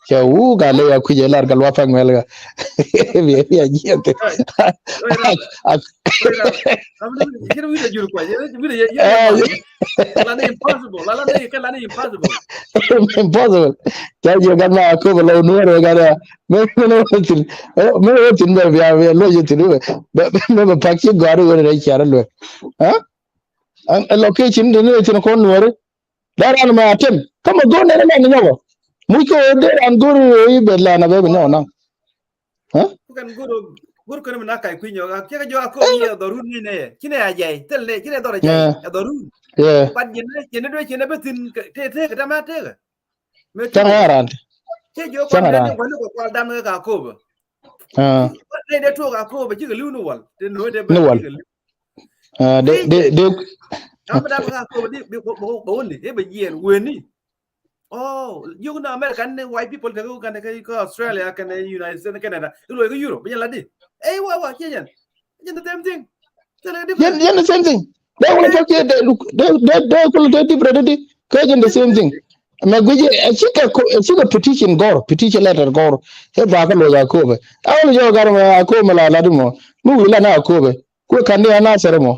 Cɛ wu ga le ya kui̱c ɛ lar gal wa pɛŋ mɛl ga. Bia bia jiɛn thin. Impossible. Ca jiɛ gat ma a köp a lɔ nuɔr ɛ gat ya. Mɛ mɛ wä thin mɛ wä thin bɛ bia bia luɔc thin mɛ mɛ pak ci gɔari wä rɛ ciar luɛ. Ɛ location thin thin kɔn nuɔri. Dee ran mɛ a tem kä mɛ go̱o̱r nɛn mɛ ni nyɔkɔ. Muc kä wä dee ran go̱o̱r wä i̱ bɛ la na bɛ bɛ nyɔk naŋ. Ɛ kɛn go̱o̱r go̱o̱r kɛn mɛ na kac kui̱ nyɔk a kiɛ kɛ jɔk a köp yɛ dhɔrun ni nɛ yɛ ci nɛ a jɛy thil nɛ ci nɛ dhɔr a jɛy a dhɔrun. But yɛn ni duec yɛn ni bä thin tëë tëë kɛ tamɛ tëëkɛ. Cäŋ ɛ ran. Cɛ jiök kɔn dee ni wali kɔ kual dam kɛ ka köpä. Ni dee tuɔk ka köpä cikɛ li̱w ni wal. Ni wal. Dee dee dee. Dam dam kɛ ka köpä di bi bä wuni i̱ bɛ jiɛn weni. Oh, jiök ni America ni white people kɛ kɛ kɛ Australia kɛ United States, Canada i̱ luɔc kɛ Europe bi jɛn la di. Ey wa wa ciɛ jɛn. Jɛn the same thing. Jɛn jɛn the same thing. Dee wuni cɔk ciɛ dee dee dee kul dee different di. Kɛ jɛn the same thing. Mɛ guic ɛ cikɛ ko ɛ cikɛ petition gɔr petition letter gɔr. Ɛ ba kɛ luɔc a köpɛ. Ɛ wuni cɔk gar mɛ a köpɛ la la di mɔ mi wi̱i̱ la na a köpɛ. Kuɛ kan ni a na sɛrɛ mɔ.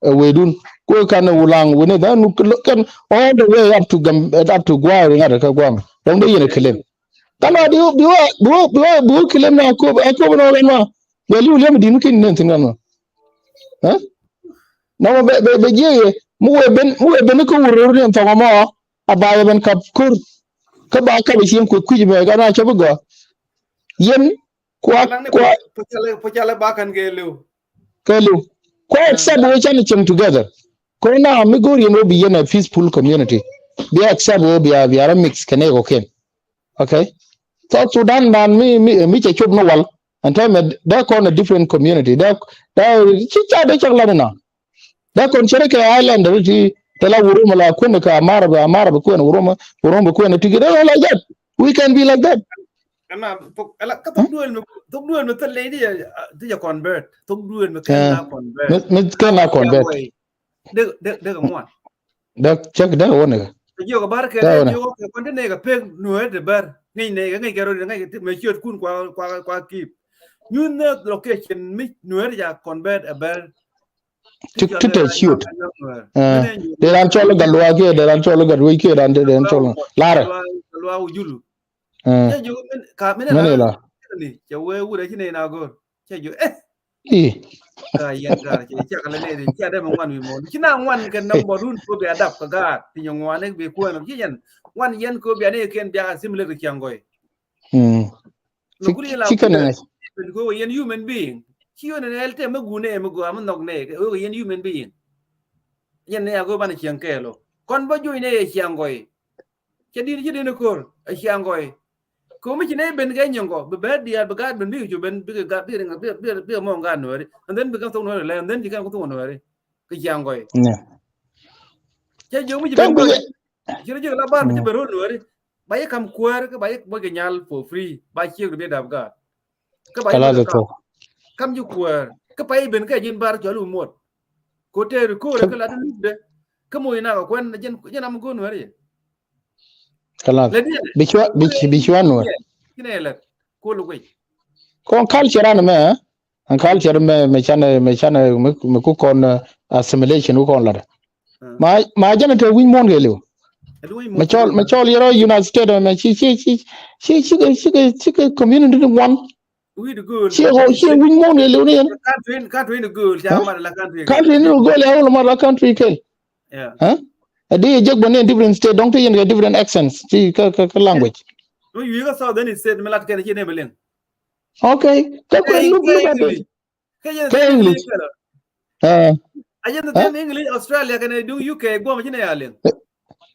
Ɛ wecdun kuɛ kan ni wulaŋ wuni dhan kɛn all the way up to gam up to gua̱a̱ ri ŋa̱t kä gua̱a̱ mɛ dɔ̱ŋ dee yɛn ɛ claim. Kalo a bi wä bi wä bi wä bi wä bi wä kilim na kop a kop na wä ma. Bɛ liw liɛm din kin nen thin kan ma. Ɛ na ma bɛ bɛ bɛ jiɛ yɛ mu wɛ ben mu wɛ ben ko wur rur ni thɔŋ ma. A ba yɛ ben kap kur. Ka ba kap ciem ko kuj bɛ ka na chop gɔ. Yen kwa kwa. Pocale ba kan ke liw. Kɛ liw. Kua accept wä can cieŋ together. Kɔ na mi go̱o̱r yɛn wä bi yɛn a peaceful community. Bi accept wä bi a bi a rɔ mix kɛ nɛ kɔ kɛn. Okay. South Sudan man mi mi mi cɛ cop ni wal. Ɛn tɛmɛ dee kɔn a different community dee dee ci ca dee cak lat ina. Dee kɔn cɛ rɛ kɛ island ri ti tɛ la wuruma la kuɛn kɛ amara bɛ amara bɛ kuɛn wuruma wuruma bɛ kuɛn ti kɛ dee like that. We can be like that. Ɛma thok ɛla kä thok duel mi thok duel mi thil ley ti jɛ ti jɛ convert thok duel mi kɛn na convert. Mi kɛn na convert. Dek dek dek ŋuan. Dek cɛk dek wä ni kɛ. Jiök bar kɛ dek jiök kɛ kɔn ti nɛ kɛ pek nuɛ ti ber ŋic nɛ kɛ ŋic kɛ rot ŋic kɛ ti mɛ ciöt kun kua kua kua kip. Nyun nɛ location mi nuɛ ti ja convert ɛ ber. Ti ti tɛ ciöt. Dee ran cɔl gat luaak kiɛ dee ran cɔl gat wec kiɛ ran dee ran cɔl larɛ. Gat luaak wujulu. Cɛ jiök min ka min mɛn ila. Cɛ wee wurɛ ci nɛy na go̱r cɛ jiök eh. Ka yɛn gar cɛ cɛ ka lɛ nɛy rin cɛ dee mɛ ŋuan wi̱i̱ mɔn ci na ŋuan kɛ nɔmbɔ run ko bia dap kɛ gar ti nyɛ ŋuan bi kuɛn ci yɛn ŋuan yɛn ko bia nɛy kɛn bia assimilate kɛ ciaŋ gɔy. Ci kɛn ŋa̱c. Ko yɛn human being ci yɛn nɛ ɛl tɛ mɛ gun nɛ mɛ gɔaa mɛ nhɔk nɛ ko yɛn human being. Yɛn nɛ a ko banɛ ciaŋ kɛɛl ɔ kɔn bä joc nɛ yɛ ciaŋ gɔy. Cɛ di̱t ci di̱t ni ko̱r a ciaŋ gɔy. Ko̱mi ci nɛ ben kɛ nyɔŋ kɔ bi bɛ diaal bi gaat ben bikɛ cu ben bikɛ gaat bikɛ riŋ bikɛ bikɛ mɔŋ gaat nuɛɛri and then bikɛ thok nuɛɛri lɛ and then ci kɛn ku thok nuɛɛri. Kɛ ciaŋ gɔy. Cɛ jiök mi ci ben gɔy. Ci rɔ jiök la bar mi ci ben ro̱l nuɛɛri. Ba yɛ kam kuäär kä ba yɛ bä kɛ nyal for free, ba ciek ri bi dap gaat. Kä ba yɛ kalas bä ɛ thok. Kam ji̱ kuäär kä ba yɛ ben kä ji̱n bar cɔl wä muɔt. Ko tëë ri ko̱r kä la di luk de. Kä moc nak ɛ kuɛn jɛn, jɛn am go̱o̱n wɛr yɛ. Kalas. Lɛ diɛn. Bi cua, bi, bi cua nuɔr. Kinɛ lɛ kol wic. Kɔn culture an mɛ, eh? An culture mɛ, mɛ canɛ, mɛ canɛ, mɛ, mɛ ku kɔn, eh, assimilation ku kɔn lat. Ma, ma jɛn te wi̱ny muɔn kɛ liw. Mɛ cɔl, mɛ cɔl yɛrɛ United States mɛ ci, ci, ci, ci, ci, ci, ci, ci community ni wan. Wi̱i̱ di gööl. Ci ɣöö ci wi̱ny muɔ̱ɔ̱n kɛ liw ni yɛn. Country, country ni gööl, ca mat la country. Country ni gööl ya wul mat la country kɛ. Yeah. Huh? A di jek bä ni different state, dɔŋ ti yɛn kɛ different accents, ti kä, kä, kä language. Mi yui̱ kä Southern State mi lat kɛn ci ne bi liŋ. Okay. Kä kɛ look, look at this. Kɛ English. Kɛ English. Ah. A jɛn the same English Australia kɛnɛ duŋ U K guam ci ne ya liŋ.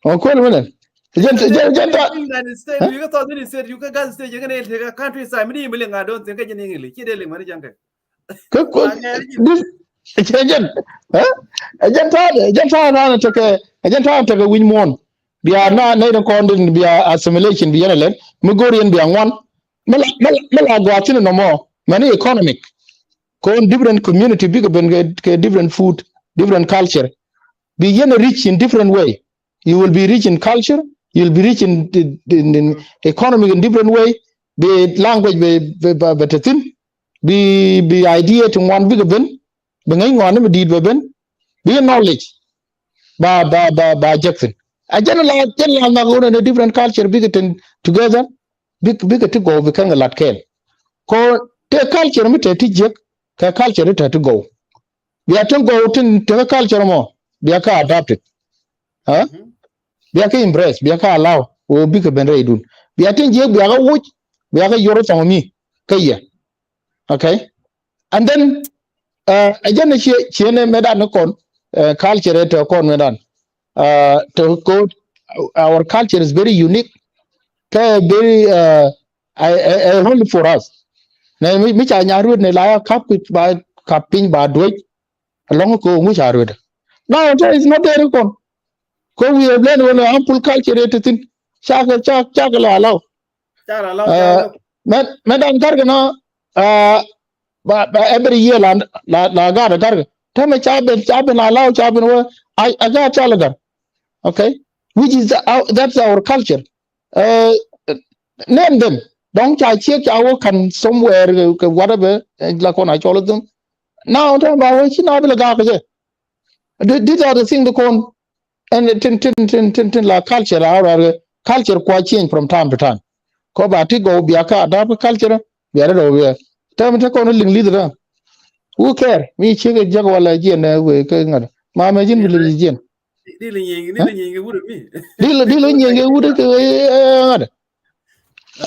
Ɔ kol mɛnɛ. Jɛn, jɛn, jɛn ta. United States, you got United States, you got Gaza State, you got the countryside. Mi di mi liŋ, I don't think kɛ jɛn English. Ci de liŋ mani jɛn kɛ. Kɛ ko. This, jɛn, jɛn. Huh? Jɛn ta, jɛn ta na tekɛ, jɛn ta tekɛ wi̱ny muɔ̱ɔ̱n. Bia na, na ina kɔn din bia assimilation bia na lɛn. Mi gor yɛn bia ŋuan. Mɛ la, mɛ la, mɛ la gɔaa thin nɔmɔ. Mɛni economic. Kɔn different community bikɛ ben kɛ, kɛ different food, different culture. Bi yɛn rich in different way. You will be rich in culture, you will be rich in, in, in economic in different way. Bi language bi, bi, bi, bi te thin. Bi, bi idea ti ŋuan bikɛ ben. Bi ŋäc ŋuan ni bi di̱i̱t bɛ ben. Bi knowledge. Ba, ba, ba, ba jek thin. A jɛn la, jɛn la mak wun in a different culture bikɛ tin together. Bik, bikɛ ti gɔw bi kɛn kɛ lat kɛɛl. Ko te culture mi te ti jiäk kɛ culture ti te ti gɔw. Bia tin gɔw tin te kä culture mɔ bia kä adapted. Huh? Bia kä embrace, bia kä allow. Woo bikɛ ben rɛy dun. Bia tin jiäk bia kä wuc, bia kä yor thɔŋ mi kä yɛ. Okay. And then, uh, a jɛn cie, cie ne mɛ dan ni kɔn, uh, culture te kɔn mɛ dan. Uh, te ko, our culture is very unique. Kɛ very, uh, I, I, I only for us. Nɛ mi, mi ca nya ruet ni la ya kap kit ba kap piny ba duec. Alɔŋ ko ŋu ca ruet. Now, that is not there kɔn. Ko we have learned when ample culture te thin. Cakɛ, cak, cakɛ la allow. Cakɛ la allow, uh, cakɛ la. Mɛ, mɛ dan karkɛ na, uh, ba, ba every year la, la, la gar karkɛ. Tɛmɛ ca ben, ca ben allow, ca ben wä. A, a gar ca la gar. Okay? Which is the, our, that's our culture. Uh, name them. Dɔŋ ca ciek ca wä kan somewhere, uh, whatever, uh, la kɔn a cɔl them. Now, tɛmɛ ba wä ci na bi la gar kɛ jɛ. Th-, these are the things the kɔn. And tin, tin, tin, tin, tin la culture, our, our culture kua change from time to time. Ko ba ti gɔw bia ka adapt culture, bia da dɔw bia. Tɛmɛ te kɔn liŋ li̱th da. Who care? Mi ciek jek wala jiɛn, eh, wee kɛ ŋa̱t. Ma mɛ ji̱n bi li̱th jiɛn. Di li nyieny, di li nyieny kɛ wut mi. Di li, di li nyieny kɛ wut kɛ, eh, ŋa̱t.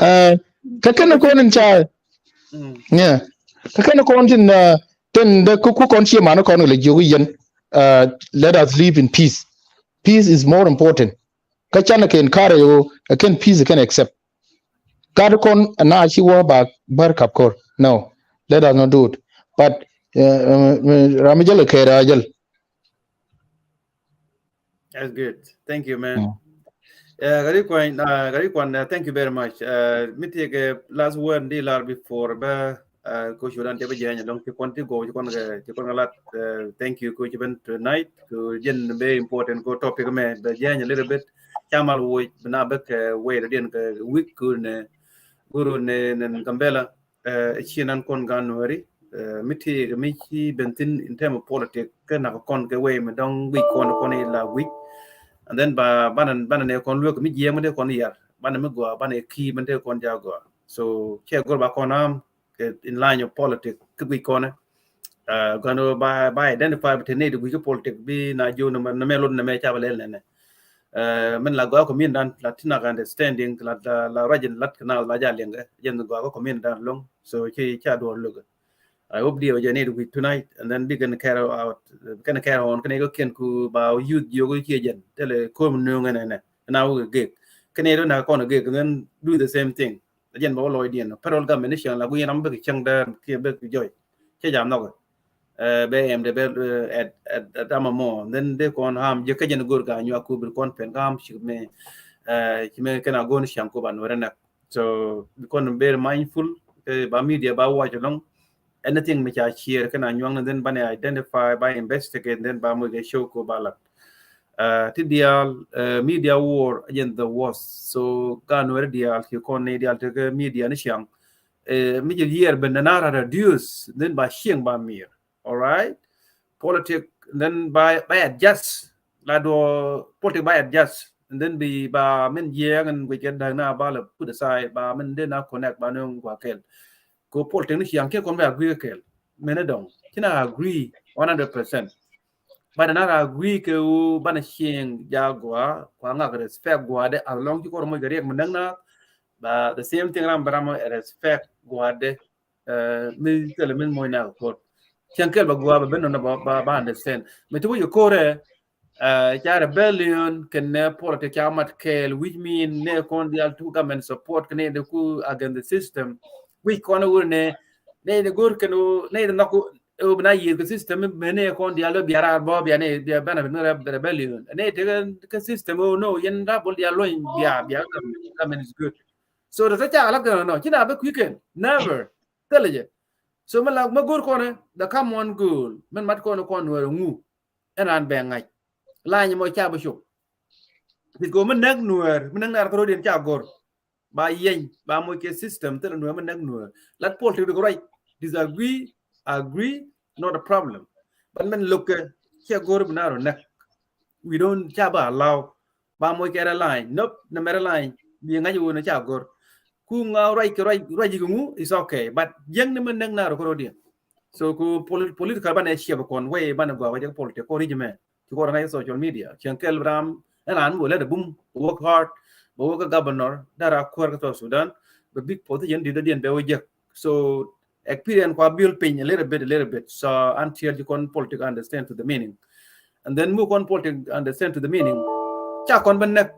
Eh, kä kɛn kɔn in ca. Mm. Yeah. Kä kɛn kɔn tin, uh, tin de ku, ku kɔn cie man kɔn le jiok yɛn. Uh, let us live in peace. Peace is more important. Kä can kɛ encourage o, kɛn peace kɛn accept. Gat kɔn na ci wä ba bär kap kor. No, let us not do it. But, uh, uh, uh, ram jɛl kɛ ra jɛl. That's good. Thank you, man. Mm. Uh, Gari Kwan, uh, Gari Kwan, uh, thank you very much. Uh, mi ti kɛ last word di lar before bä, uh, ko shudan te bä jɛny dɔŋ ti kɔn ti go ti kɔn kɛ, ti kɔn kɛ lat, uh, thank you ko ci ben tonight. Ko jɛn very important ko topic mɛ bä jɛny a little bit. Camal wo bina bä kɛ way diɛn kɛ week ko ne guru ne, ne Gambela. Eh, ci nan kɔn gan nuɛri, eh, mi ti kɛ mi ci ben thin in term of politics, kɛ nak kɔn kɛ way mi dɔŋ wi̱c kɔn kɔn i la wi̱c. And then ba, banɛ, banɛ ne kɔn luek mi jiɛ mi de kɔn yar, banɛ mi gua, banɛ ki mi de kɔn ja gua. So cɛ gor ba kɔn am kɛ in line of politics kɛ wi̱c kɔn. Eh, gano ba, ba identify bi te ne di wi̱c kɛ politics bi na jo na mɛ, na mɛ lot na mɛ ca ba lɛl nɛ nɛ. Eh, min la gɔaa community dan, la tin nak understanding, la, la, la rajin lat kɛ na la ja liɛŋ kɛ, jɛn gɔaa community dan lɔŋ. So ci, ca duɔr luk. I hope diɛ jɛ ni di wi̱c tonight, and then bi kɛn carry out, kɛn carry on, kɛn kɛ kɛn ku ba youth jiok ci jɛn, tɛlɛ kom nuŋ nɛ nɛ, na wuk gek. Kɛn do na kɔn gek, and then do the same thing. Jɛn ba wä lɔcdiɛn. Federal government ni cieŋ la ku yɛn ram bek cieŋ däär kiɛ bek jɔy. Cɛ jam nhɔk. Eh, bɛ ɛm de bɛ, eh, ɛt, ɛt, ɛt ama mɔ. Then de kɔn ham jɛ kä jɛn go̱r ka nyuak ku bir kɔn pen ka ham cik mɛ. Ci mɛ kɛn a go̱o̱n ciaŋ ko ba nuɛrɛ nɛk. So bi kɔn very mindful, ba media ba watch along. Anything mi ca share kɛn a nyuaŋ ni, then banɛ identify, ba investigate, then ba moc kɛ show ko ba lat. Ti diaal, media war against the worst. So ka nuɛrɛ diaal ci kɔn ni diaal tekɛ media ni ciaŋ. Mi ci yiɛr ben na ra reduce, then ba ciɛŋ ba mir. All right. Politic, then ba, ba adjust. La do politic ba adjust. And then bi ba min jiɛɛŋ and we get down na ba la put aside, ba min den na connect ba nung gua kɛl. Ko politic ni ciaŋ kɛ kɔn ba agree kɛl. Mene dɔŋ. Ci na agree one hundred percent. But na agree kɛ u ba na ciɛŋ ja gua, kua ŋak respect gua de, as long ci kɔr mo gɛ riɛk mi näŋ na, ba the same thing ram ba ram respect gua de. Mi kɛl min moc na kɛ ko̱r. Cieŋ kɛl ba gua ba ben nɔ ba, ba, ba understand. Mi ti wä yɛ ko̱rɛ, ca rebellion kɛnɛ politic ca mat kɛɛl, which mean nɛ kɔn dial tu government support kɛnɛ de ku against the system. Which kɔn wur nɛ, nɛ de go̱r kɛn, nɛ de nɔk, bi na yieth kɛ system, mɛ nɛ kɔn dial bia rar bɔ, bia nɛ, bia bana bi nɛ rebellion. Nɛ te kɛ system, oh no, yɛn rabol dial lony bia, bia government, government is good. So the ca lat kɛn nɔ, ci na bɛ kui̱ kɛn, never. Thilɛ jɛ. So mɛ la mɛ go̱r kɔnɛ, the common goal, mɛn mat kɔnɛ kɔn nuɛr ŋu. Ɛn ran bɛ ŋa̱c. Lany mɔ ca bɛ cop. Ti ko mɛ nɛk nuɛr, mɛ nɛk nar kɛ rodiɛn ca go̱r. Ba yɛny, ba moc kɛ system, thilɛ nuɛr mɛ nɛk nuɛr. Lat politic di ko ruac, disagree, agree, not a problem. But mɛn lo̱kɛ, cɛ go̱r bi na rɔ nɛk. We don't ca ba allow. Ba moc kɛ rɛ line. Nope, nɛ mɛ rɛ line. Bi ŋa̱c wun ca go̱r. Ku ŋa ruac kɛ ruac, ruac kɛ ŋu, it's okay. But jiäŋ ni mɛ nɛk na rɔ kɛ rodiɛn. So ku polit-, political banɛ ciɛp kɔn wee banɛ gɔaa wee jɛ politic kɔn ri̱c mɛ. Ci kɔn ŋa̱c social media. Cieŋ kɛl ram, ɛn ran wee lɛ de bum, work hard, bɛ work governor, dara kuäär kɛ South Sudan, bɛ big position di dɔ̱diɛn bɛ wee jek. So experience kua build piny a little bit, a little bit. So until you can politic understand to the meaning. And then move on politic understand to the meaning. Ca kɔn bä näk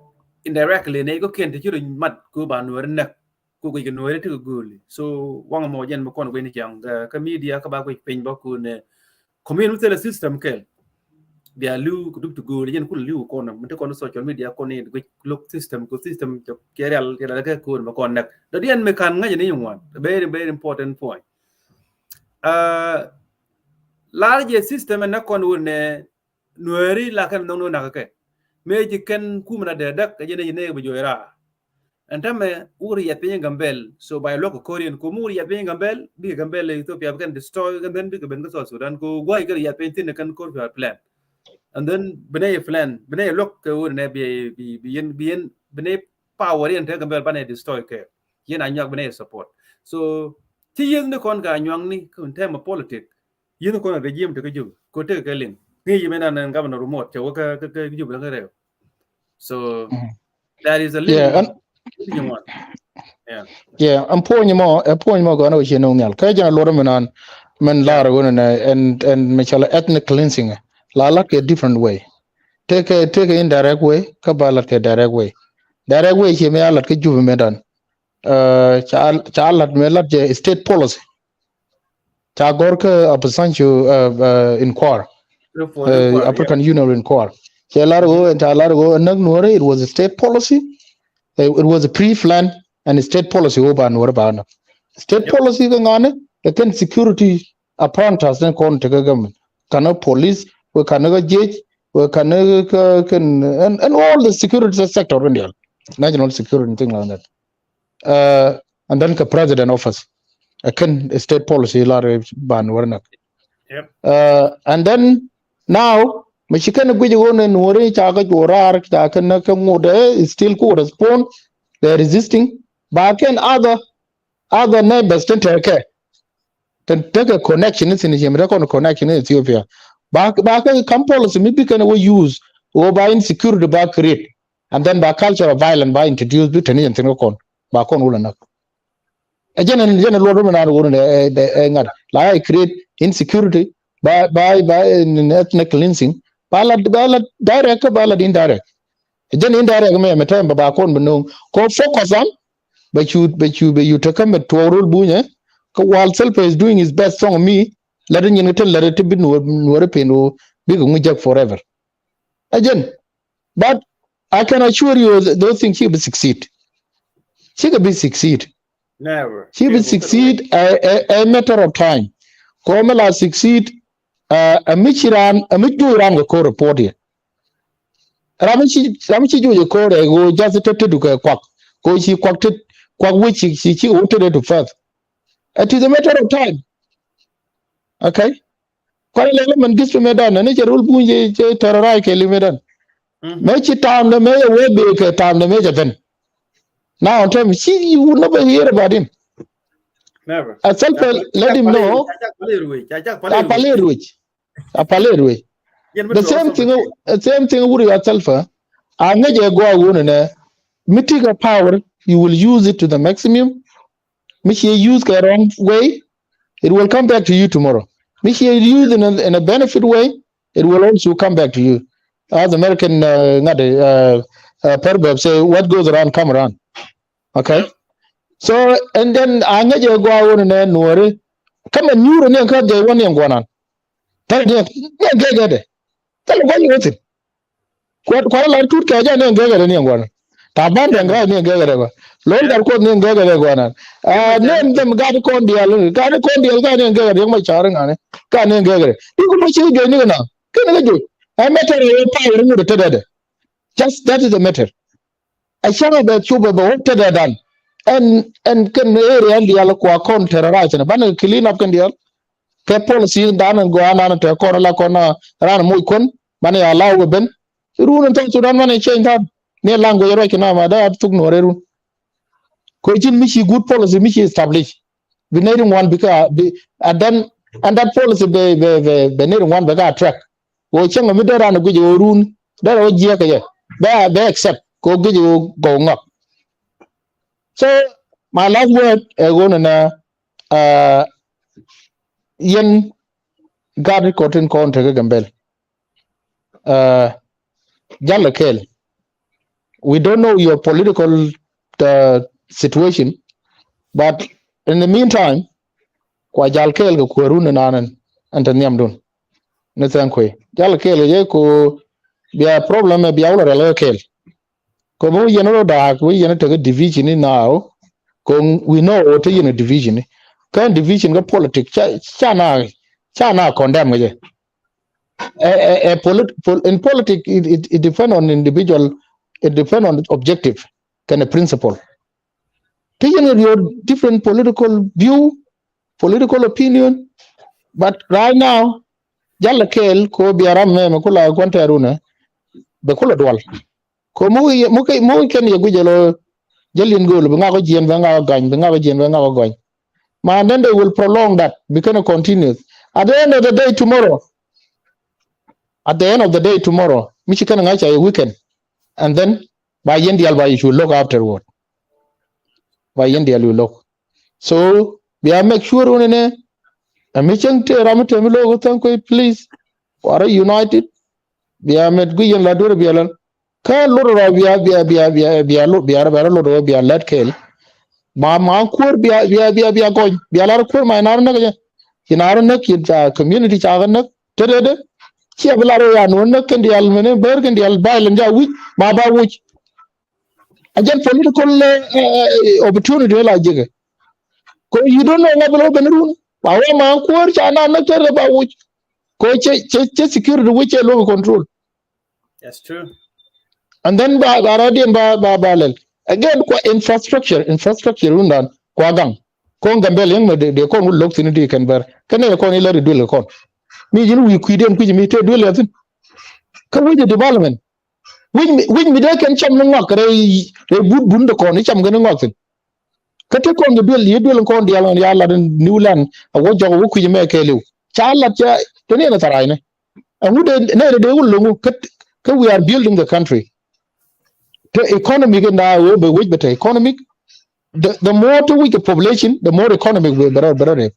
indirectly, ne ko kien ti ci ru mat ko ba nuɔri näk. Ko ko nuɔri ti ko goli. So waŋ mo jen mo kɔn ko ni jang ka media ka ba ko piny ba ko ne. Community le system kɛl. Bia liw ku dup ti go̱o̱r, yɛn kul liw kɔn, mi ti kɔn social media kɔn in guic look system, ku system cɛ kɛ rial, kɛ rial kɛ ko̱o̱r mi kɔn näk. Dɔ̱diɛn mi kan ŋa̱c ni ŋuan. Very, very important point. Lar jɛ system ɛn nɛ kɔn wun nɛ nuɛri la kɛn nɔŋ nɔŋ nak kɛ. Mëë ci kɛn kum na dee däk, kɛ jɛ ni jɛ ni bi juɔy raa. Ɛn täämɛ wur yɛth piny Gambɛl, so ba luɔk kɛ ko̱riɛn, ku mi wur yɛth piny Gambɛl, bikɛ Gambɛl Ethiopia, bi kɛn destroy, and then bikɛ ben kä South Sudan, ku guay kɛ yɛth piny thin kɛn ko̱r plan. And then bi nɛ plan, bi nɛ luɔk kɛ wur nɛ bi, bi, bi yɛn, bi yɛn, bi nɛ power yɛn te Gambɛl banɛ destroy kɛ. Yɛn a nyuak bi nɛ support. So, ti yɛn ni kɔn ka nyuak ni, in term of politic, yɛn kɔn a regime te kä Juba, ko te kä liŋ. Ni yɛ mɛ nan governor remote, cɛ wä kä, kä, kä Juba la kä rɛw. So, that is a little, yeah, and, yeah, and point mɔ, a point mɔ gɔna wä ci nong nyal. Kä jɛn a luɔt mɛ nan, mɛn lar wä nɛ, and, and mɛ chala ethnic cleansing. La lat kɛ different way. Take a, take a indirect way, kä ba lat kɛ direct way. Direct way ci mɛ a lat kä Juba mɛ dan. Ca, ca lat mɛ lat jɛ state policy. Ca gɔr kä Obasanjo, uh, uh, Inquiry. Uh, African Union Inquiry. Cɛ lar go, and ca lar go, nak nuɔri, it was a state policy. Uh, it was a pre-plan and a state policy go ba nuɔri ba na. State policy kä ŋani, ɛ kɛn security apparatus ni kɔn te kä government. Kanɛ police, wee kanɛ kä jiec, wee kanɛ kä, kɛn, and, and all the security sector in the national security and thing like that. Uh, and then kɛ president office. Ɛ kɛn state policy lar ba nuɔri nak. Yep. Uh, and then now, mɛ ci kɛn guic ɣöö ni nuɔri ca kɛ juɔr raar, ca kɛn kɛ ŋot, eh, still ku respond, they resisting. Ba kɛn other, other neighbors tin tekɛ. Tin tekɛ connection ni thin, ci mɛ tekɛ connection ni Ethiopia. Ba, ba kɛ kam policy mi bi kɛn wä use, wä ba insecurity ba create. And then ba culture of violence ba introduce bi teni jɛn thin kä kɔn. Ba kɔn wula nak. Ɛ jɛn, jɛn luɔt rumi naan wuni nɛ, ɛ, ɛ, ɛ, ŋa̱t. La ɛ create insecurity, ba, ba, ba, in ethnic cleansing. Ba la, ba la direct, ba la indirect. Ɛ jɛn indirect mɛ, mɛ tɛm ba, ba kɔn bi no̱o̱ŋ. Ko focus on, ba cu, ba cu, ba cu tekä mɛ tuɔɔk rol bunyɛ. Ko while Salva is doing his best song mi, la di nyin kä tɛn la di ti bi nuɔr, nuɔr pin wo, bi kɛ ŋu jek forever. Ɛ jɛn, but I can assure you that those things cikɛ bi succeed. Cikɛ bi succeed. Never. Cikɛ bi succeed a, a, a matter of time. Kɔmɛ la succeed a, a mi ci ran, a mi juɔc ran kɛ ko̱r report yɛ. Ram mi ci, ram mi ci juɔc kɛ ko̱r ɛ ɣöö just tet tet du kɛ kuak. Kɛ ɣöö ci kuak tet, kuak wec ci, ci, ci wä tet tet du first. It is a matter of time. Okay? Kɔn lɛ lɛ mɛn gis pi mɛ dan ni cɛ rul buny cɛ, cɛ terrorize kɛ li mɛ dan. Mɛ ci tam dɛ mɛ yɛ wee bee kɛ tam dɛ mɛ cɛ ben. Now tell me, ci you will never hear about him. Never. A Salva, let him know. A palir wec. A palir wec. The same thing, the same thing with your Salva. A ŋäc ɛ gɔaa wun nɛ. Mi ti kɛ power, you will use it to the maximum. Mi ci use kɛ wrong way, it will come back to you tomorrow. Mi ci use in a, in a benefit way, it will also come back to you. As American, uh, ŋa̱t, uh, uh, proverb say, "What goes around come around." Okay? So, and then a ŋäc ɛ gɔaa wun nɛ Nuɔri. Kä mɛ nyuur ni kä jɛ wä ni guanan. Thil ni, ni gɛgɛ dɛ. Thil gɔny wä thin. Kuat, kuat la tut kɛ jɛ ni gɛgɛ dɛ ni guanan. Taban Deng Gai ni gɛgɛ dɛ gua. Lol Gatkuoth ni gɛgɛ dɛ guanan. Ah, ni them gat kɔn dial, gat kɔn dial ka ni gɛgɛ dɛ ma char ŋani. Ka ni gɛgɛ dɛ. Iku ma ci jɛ ni na. Kɛ ni jɛ. Ɛ mɛ tɛrɛ yɛ pa yɛ ni de tɛdɛ dɛ. Just that is the matter. A cäŋ a bɛ cup a bɛ wä tetdɛ dan. Ɛn, ɛn kɛn area ɛn diaal kua kɔn terrorize ni banɛ clean up kɛn diaal. Kɛ policy dan ɛn gɔaa nan tɛ kɔn la kɔn a ran moc kɔn banɛ ya law bɛ ben. Run in South Sudan banɛ change dan. Ni language ruac kɛ na ma da thuk Nuɔrɛ run. Kɛ ji̱n mi ci good policy mi ci establish. Bi nɛy ti ŋuan bi ka, bi, and then, and that policy bɛ, bɛ, bɛ, bɛ nɛy ti ŋuan bɛ ka attract. Wä cäŋ mi dee ran guic wä run, dee wä jiɛk kɛ jɛ. Bɛ, bɛ accept kɛ wä guic wä gɔw ŋak. So, my last word, ɛ wä nɛ, uh, yɛn gat kɔtin kɔn tekɛ Gambel. Uh, Jalɛ Kɛɛl. We don't know your political, uh, situation, but in the meantime, kua Jal Kɛɛl kɛ kuäärun in anɛn ɛn te nhiamdun. Ni thank you. Jalɛ Kɛɛl kɛ jɛ ku bia problem ɛ bia wulɛ rɛl kɛ Kɛɛl. Kɛ mi wä yɛn rɔ daak wä yɛn tekɛ division ni now. Kɛ we know wä te yɛn division ni. Kɛ division kɛ politic ca, ca na, ca na condemn kɛ jɛ. A, a, a polit-, pol-, in politics, it, it, it depend on individual, it depend on objective kɛnɛ principle. Ti yɛn your different political view, political opinion, but right now, Jalɛ Kɛɛl ko bia ram mɛ mɛ kula kuan tɛrunɛ, bɛ kula dual. Ko mu, mu, mu kɛn yɛ guic jɛ lɔ jɛ lin go̱o̱l bi ŋak jiɛn bɛ ŋak gany, bi ŋak jiɛn bɛ ŋak gany. Ma, and then they will prolong that, bi kɛn continuous. At the end of the day tomorrow, at the end of the day tomorrow, mi ci kɛn ŋa̱c ca yɛ weekend. And then ba yɛn dial ba you should look afterward. Ba yɛn dial you look. So bia make sure wun nɛ, ɛ mi cieŋ te ram mi te mi lo̱k thank you, please. Wara united. Bia met gui yɛn la duer bia lɛl. Kä lot rɔ bia, bia, bia, bia, bia lot, bia rɔ, bia rɔ lot rɔ bia lɛt kɛɛl. Ma, ma kuäär bia, bia, bia, bia gɔny. Bia lar kuäär ma inar näk jɛ. Inar näk in ca community ca kɛ näk. Te, te, te. Cia bi lar ya nuɔn näk kɛn dial mene, ber kɛn dial violent ja wi̱c, ma ba wi̱c. A jɛn political, eh, eh, opportunity la jikɛ. Ko you don't know ŋa bi lo ben run. Ba wä ma kuäär ca na näk te, te ba wi̱c. Ko cɛ, cɛ, cɛ security wi̱c cɛ lo control. That's true. And then ba, ba radian ba, ba, ba lɛl. Again, kua infrastructure, infrastructure rundan, kua gaŋ. Kɔn Gambel yɛn mɛ de, de kɔn wul lok thin di kɛn bɛr. Kɛn yɛ kɔn ilɛ ri duel kɔn. Mi ji̱n wi̱i̱ kui̱diɛn kui̱c mi te duel yɛ thin. Kä wi̱c development. Wi̱c mi, wi̱c mi dee kɛn cam ni ŋɔak rɛy, rɛy but bun de kɔn, i̱ cam kɛn ni ŋɔak thin. Kä te kɔn kɛ duel, yi duel kɔn diaal ŋɔn ya lat in New Land, a wä jɔk, a wä kui̱c mɛ kɛɛliw. Ca lat ca, te ni ɛn a tharac ni. Ɛŋu dee, nɛ dee wä loŋu, kä, kä we are building the country. Te economic in da wä bɛ wec bɛ te economic. The, the more te wec kɛ population, the more economic bɛ, bɛ rɔ, bɛ rɔ rep.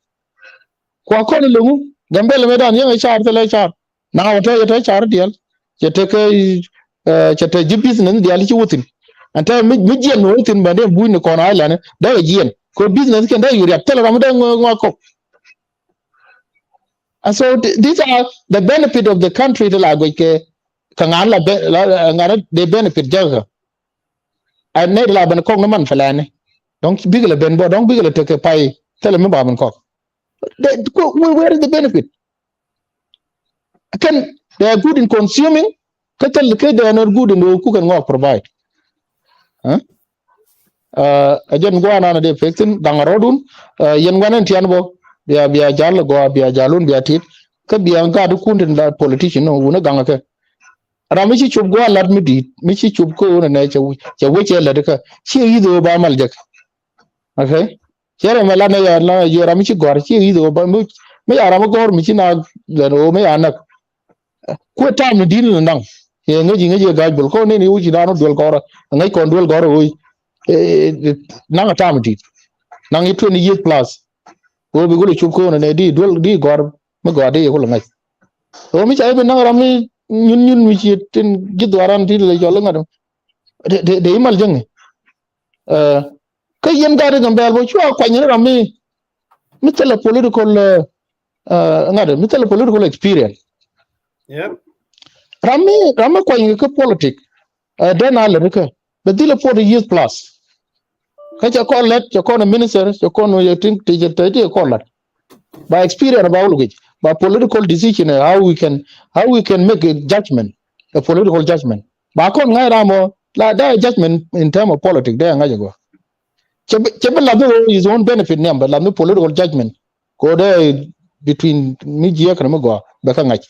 Kua kɔn loŋu, Gambel mɛ dan yɛŋ a car thilɛ car. Na wä te, yɛ te car diɛl. Yɛ te kɛ, eh, cɛ te ji̱ business diɛl ci wä thin. Ɛn te mi, mi jiɛn wä thin ba dee buny ni kɔn island, dee jiɛn. Kɛ business kɛn dee yuriak thilɛ ram dee ŋɔ, ŋɔ kɔk. And so th-, these are the benefit of the country ti la guic kɛ, Kɛ ŋa̱n la ben, la ŋa̱n dee benefit jäkä. A nɛy la ben kɔk ni man fɛlɛni. Dɔ̱ŋ bikɛ la ben bɔ, dɔ̱ŋ bikɛ la tekɛ pay thilɛ mi ba ben kɔk. They, where is the benefit? Kɛn, they are good in consuming. Kä thil kä they are not good in the ku kɛn ŋɔk provide. Huh? Ɛ jɛn guanan a dee pek thin gaŋ a rɔdun. Yɛn guanan tian bɔ bia, bia jal gɔa, bia jalun, bia tit. Kä bia gat kun tin la politician no wun a gaŋ a kɛ. Ram mi ci cop gua̱a̱ lat mi di̱i̱t, mi ci cop kä ɣöö nɛ nɛ cɛ wec, cɛ wec cɛ lät kä ci yi̱th ɣöö ba mal jek. Okay? Cɛ rɛ mɛ lat nɛ yɛ, la yɛ ram mi ci gɔ̱a̱r ci yi̱th ɣöö ba mi, mi ya ram mi gɔ̱r mi ci na lɛn ɣöö mi ya näk. Kuɛ tam ni di̱i̱t ni naŋ. Yɛ ŋäc yi ŋäc yɛ ga̱a̱c bol kɔn ni ni wec ci daan wä duel gɔ̱rä. Ŋäc kɔn duel gɔ̱rä ɣöö. Naŋ a tam ni di̱i̱t. Naŋ yi twenty years plus. Ɣöö bi kulɛ cop kä ɣöö nɛ nɛ di duel di gɔ̱r mi gɔ̱a̱r di yɛ kulɛ ŋäc. Ɣöö mi ca yɛ bi naŋ ram mi nyun nyun mi ci tin ji̱ dhuaran ti lɛ cɔl iŋät. De, de, de imal jäŋ. Kä yɛn gat i̱ Gambɛl bä cua kuany ni ram mi, mi thilɛ political, ŋät mi thilɛ political experience. Ram mi, ram mi kuany kä politic. Dɛn a lät kä bɛ dhilɛ forty years plus. Kä cɛ kɔn lät, cɛ kɔn minister, cɛ kɔn yɛ tin ti cɛ tɛ ti kɔn lät. Ba experience ba wul guic ba political decision, how we can, how we can make a judgment, a political judgment. Ba kɔn ŋa̱c ram ɔ la da judgment in term of politics da ŋa̱c a gɔ. Cɛ bi, cɛ bi lath ni his own benefit niam bɛ lath ni political judgment. Ko dee between mi jiɛ kɛn mi gɔaa bɛ kä ŋa̱c.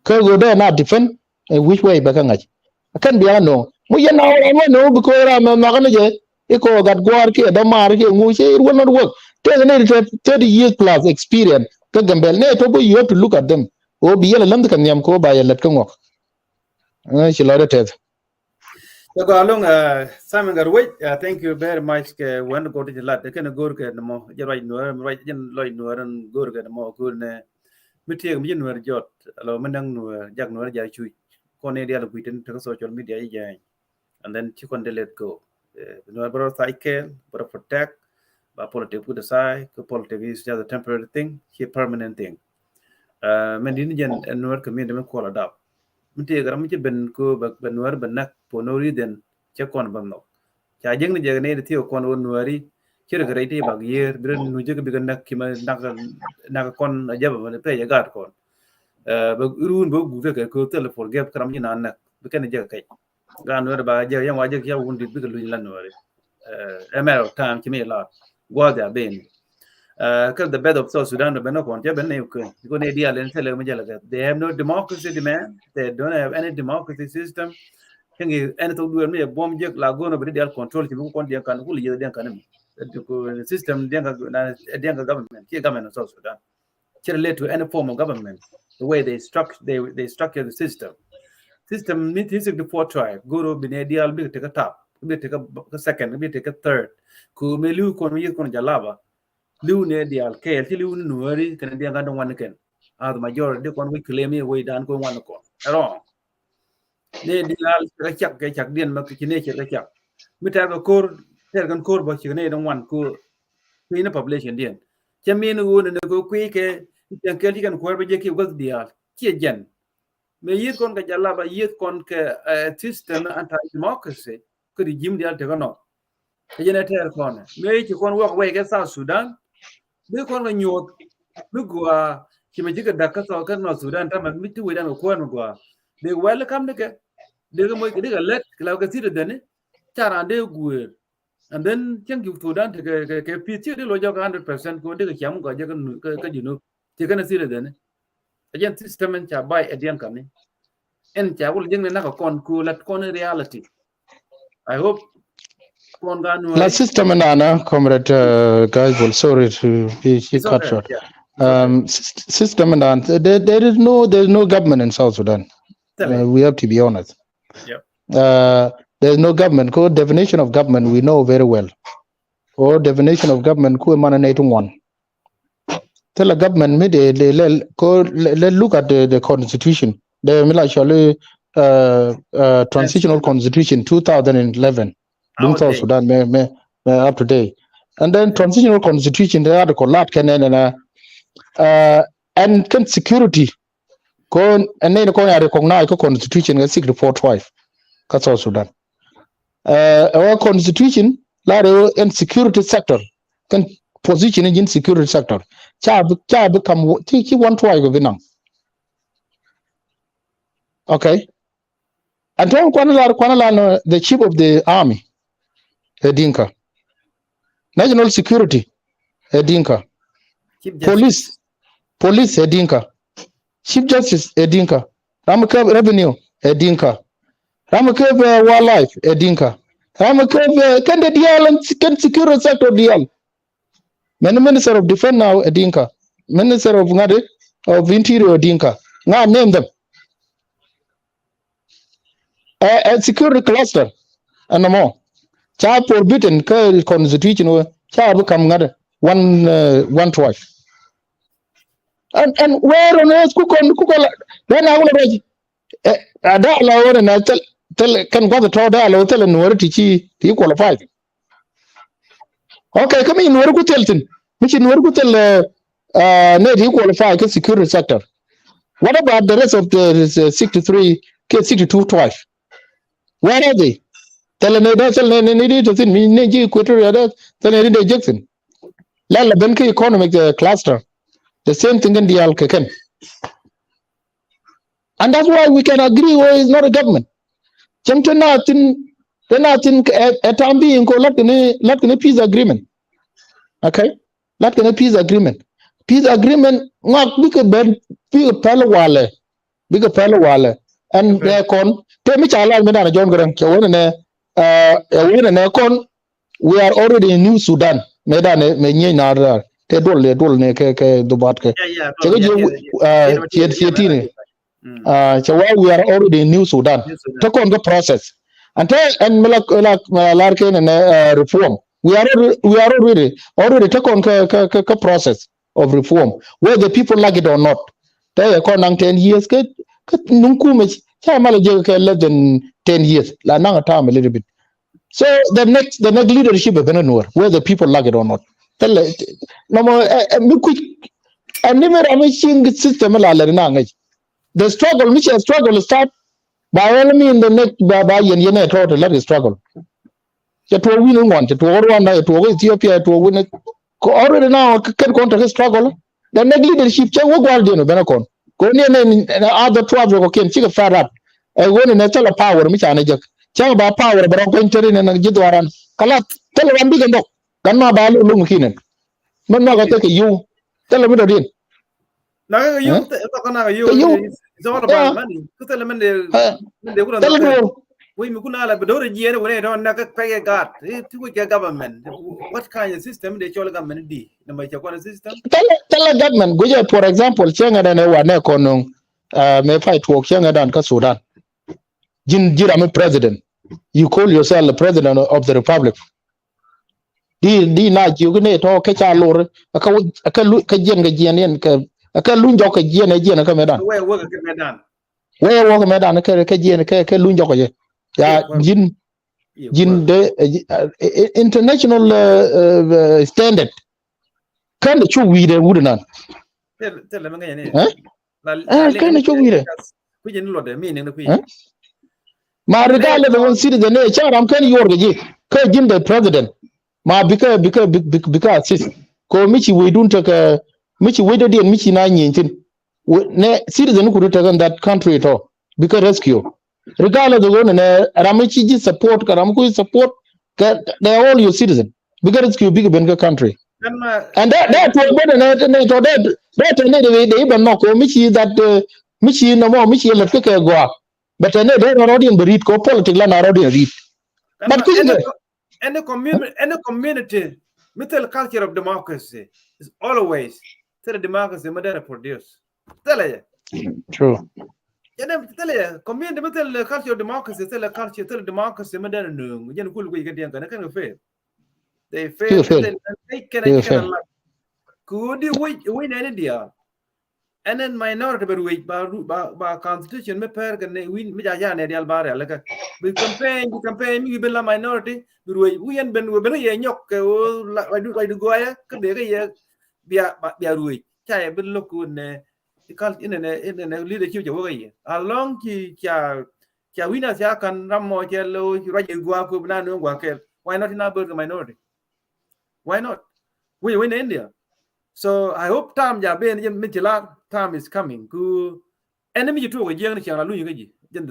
Kä ko dee na defend in which way bɛ kä ŋa̱c. Kɛn bia nɔ mu yɛn na wä nɔ bi ko ra mɛ mak ni jɛ. Iko gat guar kiɛ dɔmar kiɛ ŋu cɛ, it will not work. Tɛth ni thirty years plus experience kä Gambɛl ni tɔ bä, you have to look at them. O bi yɛn a lämth kɛ nhiam ko ba yɛ lät kä ŋuɔk. Ci lɔcdä tɛth. Cɛ gɔaa loŋ, Simon Gatwec, thank you very much kɛ wän go̱r ti ci lat kɛn go̱r kɛ nɔmɔ jɛ ruac nuɔr ruac jɛ lɔc nuɔr go̱r kɛ nɔmɔ go̱r nɛ mi tiek mi jɛ nuɔr jɔt alo mi näŋ nuɔr jak nuɔr jak cuc kɔn ni dial guitin te kä social media jɛ jɛny. And then ci kɔn di let go. Nuɔr bä rɔ thac kɛɛl bä rɔ protect ba politic put aside, kɛ politic is just a temporary thing, ci permanent thing. Mɛn di ni jɛn nuɔr community mi kuɔl adap mi tëëk ram mi ci ben ko bɛ nuɛɛr bɛ näk for no reason. Cɛ kɔn bä nhɔk ca jiäkni jɛ ni ti thiek kɔn wä nuɛɛri. Ci rɛ kɛ rɛy ti bak yiër bi rɛ nu jek bikɛ näk ki ma nak kɔn a jabɛ mɛ pɛ jɛ gaat kɔn. Bɛ ruun bɛ guut kɛ ko thil forgive kɛ ram ci na näk bi kɛn jek kɛc. Gaat nuɛɛri ba jek yɛn wa jek ya wun dit bikɛ luny la nuɛɛri. A matter of time ci mi lat guath ya ben. Kä the best of South Sudan bɛ ben kɔn cɛ ben ni kɛ ko ni dial in thilɛ mi jɛ lɛ kɛ. They have no democracy demand. They don't have any democracy system. Kɛ ngi ɛn thok duel mi yɛ buɔm jek la gono bi dial control ci bi kɔn diɛn kan kul yɛ diɛn kan mi. System diɛn ka government ci government of South Sudan. Ci relate to any form of government. The way they structure, they, they structure the system. System ni ti sixty-four tribe goro bi ne dial bi tek a tap bi tek a second bi tek a third. Ku me liu kon mi yith kon jalaba. Liu ne dial kɛɛl ci liu ni nuɔri kɛn dial ka dɔŋ wan kɛn. As majority kɔn wic claim ye wei dan kɔn wan kɔn. Wrong. Ne dial cɛ kɛ cak kɛ cak diɛn ma ci ne cɛ kɛ cak. Mi tɛr kɛ kor tɛr kɛn kor bä ci ne dɔŋ wan ko. Kui̱ ni population diɛn cɛ min wun ne ko kui̱ kɛ cɛ kɛl ci kɛn kuɛr bä jɛ ki guath dial ci jɛn. Me yieth kɔn kɛ jalaba yieth kɔn kɛ system anti democracy kä regime dial tekɛ nɔ. Kä jɛn ɛ tɛɛr kɔn ɛ mëë ci kɔn wak wɛy kɛ South Sudan. Bi kɔn kɛ nyuɔth mi gua ci mɛ ci kɛ dak kä South kä North Sudan tamɛ mi ti wecdan kɛ kuɛɛn mi gua. Bi welcome ni kɛ dikɛ moc kɛ dikɛ lɛt kɛ la kɛ citizen ni. Ca raan dee guëër. And then cieŋ ci Sudan ti kɛ kɛ pi̱i̱th ci di lɔ jɔk hundred percent kɛ dikɛ ciam gua jɛ kä Junub. Ci kɛn citizen ni. Ɛ jɛn system in ca bay ɛ diɛn kani. In ca wul jiäkni nak kɔn ku lat kɔn in reality. I hope kɔn ga nuɛ. La system in ana, comrade Gaibol, sorry to be cut short. Um, system in ana, there, there is no, there is no government in South Sudan. Uh, we have to be honest. Uh, there is no government. Ko definition of government we know very well. Ko definition of government ku mana ne tu ŋuan. Thilɛ government mi de de lɛ ko lɛ look at the, the constitution. De mi la cɔli uh, uh, transitional constitution two thousand and eleven. Duŋ South Sudan mɛ mɛ mɛ up to date. And then transitional constitution de article lat kɛn nɛ nɛ uh, and kɛn security. Kɔn ɛn nɛy ni kɔn ya recognize kä constitution kä sixty-four tribe kä South Sudan. Ɛ wä constitution la rɛ wä ɛn security sector kɛn position in jin security sector. Ca bi ca bi kam ti ci one tribe bi naŋ. Okay. And then kuan lar kuan lar no, the chief of the army ɛ Dinka. National security ɛ Dinka. Police, police ɛ Dinka. Chief Justice ɛ Dinka. Ram kä revenue ɛ Dinka. Ram kä wildlife ɛ Dinka. Ram kä kɛn de dial kɛn security sector dial. Mɛn Minister of Defense now ɛ Dinka. Minister of ŋa̱t of Interior ɛ Dinka. Ŋa name them. Ɛ security cluster ɛn nɔmɔ ca forbidden kä constitution wä ca bi kam ŋa̱t one one tribe. And and where on earth kukɔn kukɔn la dɛn a wulɛ rɛc. A da la wä nɛ thil thil kɛn guath tɔ da la wä thil nuɔri ti ci ti qualify. Okay, kä mi nuɔri ku thil thin mi ci nuɔri ku thil ne ti qualify kä security sector. What about the rest of the sixty-three kɛ sixty-two tribe? Where are they? Thil ne da thil ne ne di to thin mi ne ji Equatoria da thil ne di de jek thin. La la ben kä economic cluster. The same thing in dial kɛ kɛn. And that's why we can agree where is not a government. Chem te na thin te na thin ɛ tam bi in ko lat kini lat kini peace agreement. Okay. Lat kini peace agreement. Peace agreement ŋak bikɛ ben bikɛ pɛl walɛ. Bikɛ pɛl walɛ. And ɛ kɔn te mi ca lat mi dan John Garang cɛ wä nɛ ɛ wä nɛ kɔn. We are already in New Sudan. Mɛ dan mɛ nyɛ na ra te dol le dol ne kɛ kɛ dubat kɛ. Cɛ kɛ jɛ ciɛ ciɛ tini. Cɛ wä we are already in New Sudan. Te kɔn kɛ process. And te ɛn mi la la lar kɛ nɛ reform. We are already, we are already already te kɔn kɛ kɛ kɛ process of reform, whether people like it or not. Te yɛ kɔn naŋ ten years kä kä nuŋ kumɛ ca malɛ jɛ kɛ less than ten years la naŋ a time a little bit. So the next the next leadership ɛ ben a nuɔr whether people like it or not. Thilɛ nɔmɔ mi kui̱c. Ɛn ni mi ram mi cieŋ system la lɛ ni naŋ ŋäc. The struggle mi cɛ struggle start by all means the next ba ba yɛn yɛn ɛ tɔɔt lɛ struggle. Cɛ tuɔɔk wi̱n ŋuan cɛ tuɔɔk Rwanda cɛ tuɔɔk Ethiopia cɛ tuɔɔk wi̱n. Kɛ already now kɛn kɔn tekɛ struggle. The next leadership cɛ wä gual diɛn ben a kɔn kɔn ni ɛn other twelve kɔ kiɛn cikɛ fed up. Ɛ ɣöö ni nɛ thilɛ power mi ca ni jek cɛ ba power bɛ rɔ guany teri ni ji̱ dhuaran. Kala thilɛ wan bikɛ ndɔk. Gan ma ba lo̱k lo̱k mi kinɛn. Mɛ nhɔk a thilɛ kɛ yiw. Thilɛ mi dɔ̱diɛn. Na kɛ yio̱w thilɛ kɛ yio̱w. It's all about money. Ku thilɛ mɛn de mɛn de ku thilɛ duɔr. Wec mi kun ala bi do̱r jiɛn wene tɔ na kɛ pɛkɛ gat ti wec kɛ government. What kind of system de cɔl government di? Na ma cɛ kɔn system. Thilɛ thilɛ government guic ɛ for example cɛ ŋɛ dan ɛ wa nɛ kɔn nuŋ. Mɛ pay tuɔk cɛ ŋɛ dan kä Sudan. Ji̱n ji̱ ram mi president. You call yourself the president of the republic. Di di na jiök ni tɔ kɛ ca lor kä kä lu kä jiɛn kä jiɛn yɛn kä kä lu jɔk kä jiɛn ɛ jiɛn kä mɛ dan. Wee wee kä mɛ dan. Wee wee kä mɛ dan kä kä jiɛn kä kä lu jɔk kä jɛ. Ya ji̱n ji̱n de international standard. Kɛn de cu wi̱i̱ de wut nan. Kɛn de cu wi̱i̱ de. Ma regardless of one citizen ni ca ram kɛn yuɔr kɛ ji̱ kä ji̱n de president. Ma bikɛ bikɛ bikɛ assist kɛ mi ci wecdun tekɛ mi ci wecdä diɛn mi ci na nyieny thin. Nɛ citizen kudu tekɛ in that country tɔ bikɛ rescue. Regardless of one nɛ ram mi ci ji̱ support kɛ ram mi ku support kɛ they are all your citizen. Bikɛ rescue bikɛ ben kä country. And that that tuɔk bä nɛ nɛ tɔ that that nɛ de de ibɛ nɔk kɛ mi ci that mi ci nɔmɔ mi ci lɛt kä kɛ gɔaa. But tɛ nɛ dee rɔ rɔ̱diɛn bɛ ri̱t kɛ politik la na rɔ̱diɛn ri̱t. But kui̱ kɛ any community, any community mi thil culture of democracy is always thil democracy mi dee produce. Thilɛ yɛ. True. Yɛn thilɛ yɛ community mi thil culture of democracy thil culture thil democracy mi dee nööŋ jɛn kul kui̱ kɛ diɛn kɛn kɛn kɛ fail. They fail. They kɛn kɛn la. Ku di wi̱c wi̱c nɛni diaal. Ɛn ɛn minority bɛ ruec ba ba ba constitution mi pɛr kɛ nɛ wi̱n mi ca ca nɛ dial ba rial kɛ bi campaign bi campaign mi wi̱ ben la minority bi ruec wi̱ yɛn ben wi̱ ben kɛ yɛ nyɔk kɛ wä la wai du wai du guayɛ kɛ bɛ kɛ yɛ bia bia ruec ca yɛ ben lo̱k wä nɛ Ci kal inɛnɛ inɛnɛ leadership cɛ wä kä yɛ. As long ci ca ca wi̱na cia kan ram mɔ cɛ lo ci ruac i̱ gua̱a̱k kop na nuŋ gua̱a̱k kɛl. Why not in a birth minority? Why not? Wi̱n wi̱n India. So I hope time ja ben jɛ mi ci lar, time is coming. Ku ɛn mi ci tuɔk jiɛŋ ni ciɛŋ la luny kä ji̱. Jɛn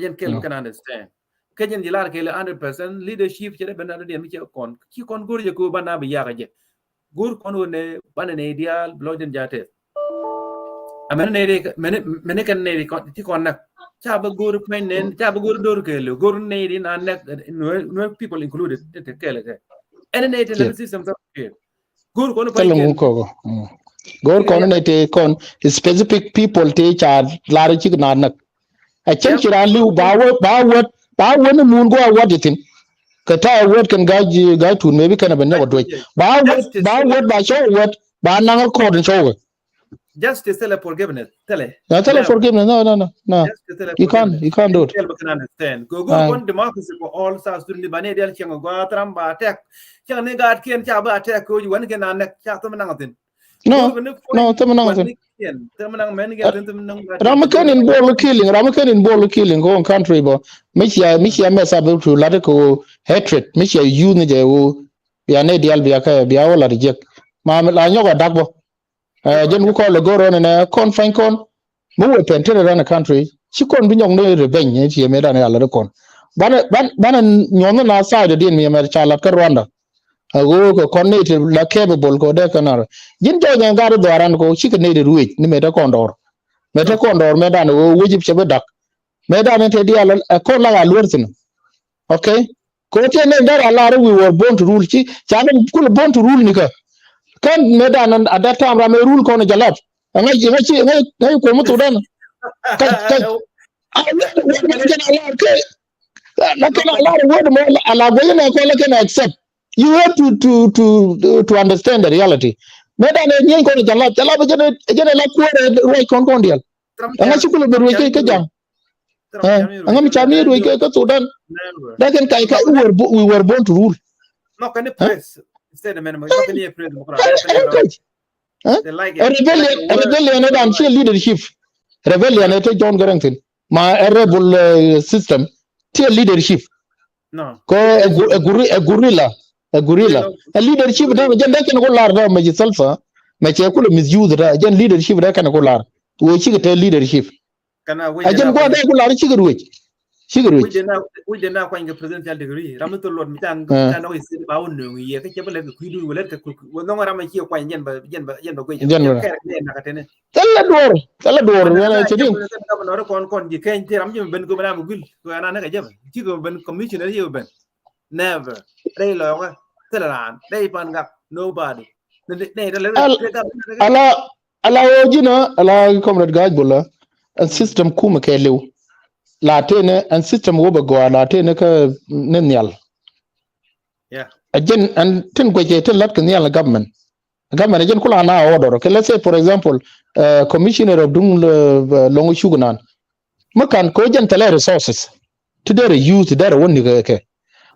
jɛn kɛl mi kɛn understand. Kɛ jɛn ji̱ lar kɛl hundred percent leadership cɛ dee ben na dee mi cɛ kɔn ci kɔn go̱r jɛ ku ban na bi yak jɛ. Go̱r kɔn wä ne banɛ ne diaal bi lɔcdɛn ja tɛth. Amɛn ne di mɛn mɛn kɛn ne di kɔn ti kɔn nak. Ca bä go̱r pɛn nen ca bä go̱r dor kɛl go̱r ne di na nak nuɛ nuɛ people included te kɛl kɛ. Ɛn ne ti na system tɔ kɛl. Go̱r kɔn pɛn kɛl. Go̱r kɔn ne ti kɔn specific people ti ca lar ci na nak. A cɛn ci raan li̱w ba wä ba wät ba wät ni muun guɔ a wät ithin. Kɛ ta̱a̱ wät kɛn ga̱a̱c ga̱a̱c tuut mëë bi kɛn a ben nyɔk a duec ba wät ba wät ba cɔw wät ba naŋ a kɔɔt in cɔw wä. Justice thilɛ forgiveness thilɛ. Ya thilɛ forgiveness no no no no. You can't you can't do it. Kɛl bä kɛn understand kɛ go̱r kɔn democracy for all South Sudanese ba ni dial cɛŋ gɔaa thram ba attack. Cɛŋ ni gaat kiɛn ca ba attack kɛ wä ji wän kɛn a näk ca thom naŋ a thin. No no thom naŋ a thin. Ram mi kɛn in bol killing ram mi kɛn in bol killing ko country bɔ mi cia mi cia mess up to lat ko hatred mi cia youth ni jɛ wo. Bia ne dial bia kɛ bia wo lat jek ma la nyɔk a dak bɔ. Jɛn ku kɔl go̱r ɔn nɛ kɔn fany kɔn mi wä pɛn tɛn ran country ci kɔn bi nyɔk ni revenge ni ci yɛ mɛ dan ya lat kɔn. Banɛ banɛ nyuɔn na side din mi yɛ mɛ ca lat kä Rwanda. A ɣöö kɛ kɔn nɛy ti la capable kɛ dee kɛ nar ji̱n jɔɔc ɛn gat i̱ dhɔaran kɛ ɣöö cikɛ nɛy ti ruëc ni mëë te kɔn dɔɔr. Mëë te kɔn dɔɔr mëë dan ɣöö wec cɛ bi dak. Mëë dan in te diaal ɛ kɔn la ɣaa luer thi̱n. Okay. Kɛ ɣöö te nɛy dee ra lar i̱ we were born to rule ci ca ni kulɛ born to rule ni kä. Kän mëë dan in at that time ram ɛ rule kɔn ɛ jalap. Ɛŋa ɛŋa ci ɛŋa ɛŋa kuɔm mi thok dan. Kä kä a word mɔ kɛn a lar kɛ. La kɛn a lar word mɔ a la guɛc ni kɔn la kɛn a accept. You have to to to to understand the reality. Mëë dan ɛ nyieeny kɔn jalap jalap jɛn jɛn la kuäär ruac kɔn kɔn dial. Ɛŋa ci kulɛ bɛ ruac kɛ kɛ jaŋ. Ɛŋa mi ca mi ruac kɛ kɛ Sudan. Dak kɛn kac ka we were we were born to rule. Rebellion rebellion ɛ dan ci leadership. Rebellion ɛ te John Garang thin ma ɛ rebel system. Ti leadership. Kɛ ɛ guerrilla ɛ guerrilla ɛ leadership da jɛn da kɛn ku lar da mɛ ci Salva mɛ cɛ kulɛ misuse da jɛn leadership da kɛn ku lar. Wee cikɛ te leadership. Ɛ jɛn gua̱a̱ da ku lar cikɛ ruec. Cikɛ ruec. Wi̱c de na kuany kɛ presidential degree ram mi thol luɔt mi ca ca nɔk i̱ sɛt ba wä nööŋ i̱ yɛ kä cɛ bä lɛt kɛ kui̱dun wä lɛt kɛ kui̱ wä nhɔŋ ram mi ci kuany jɛn ba jɛn ba jɛn ba guic jɛn ba kɛr nɛ na kä tɛnɛ. Thilɛ duɔr thilɛ duɔr wɛn ɛ cɛ diŋ. Kɔn kɔn ji̱ kɛny ti ram ji̱ mi ben kɛ ben ram mi guil kɛ ɣän anɛ kɛ jɛ bä ci kɛ ben commissioner ci kɛ ben. Never. Rɛy lɔɔkä thilɛ raan rɛy pan gak nobody. Ala ala ɣöö ji̱n ɣä ala comrade Ga̱a̱c Bol ɣä. Ɛn system kumɛ kɛ li̱w la tenɛ ɛn system wä bɛ gɔaa la tenɛ kä ni nhial. Ɛ jɛn ɛn tin guɛcɛ tin lat kɛ nhial ni government. Government ɛ jɛn kula na order kɛ, let's say for example commissioner of duŋ loŋ cuk nan. Mi kan kɛ jɛn thilɛ resources ti derɛ use ti derɛ wä nikɛ kɛ.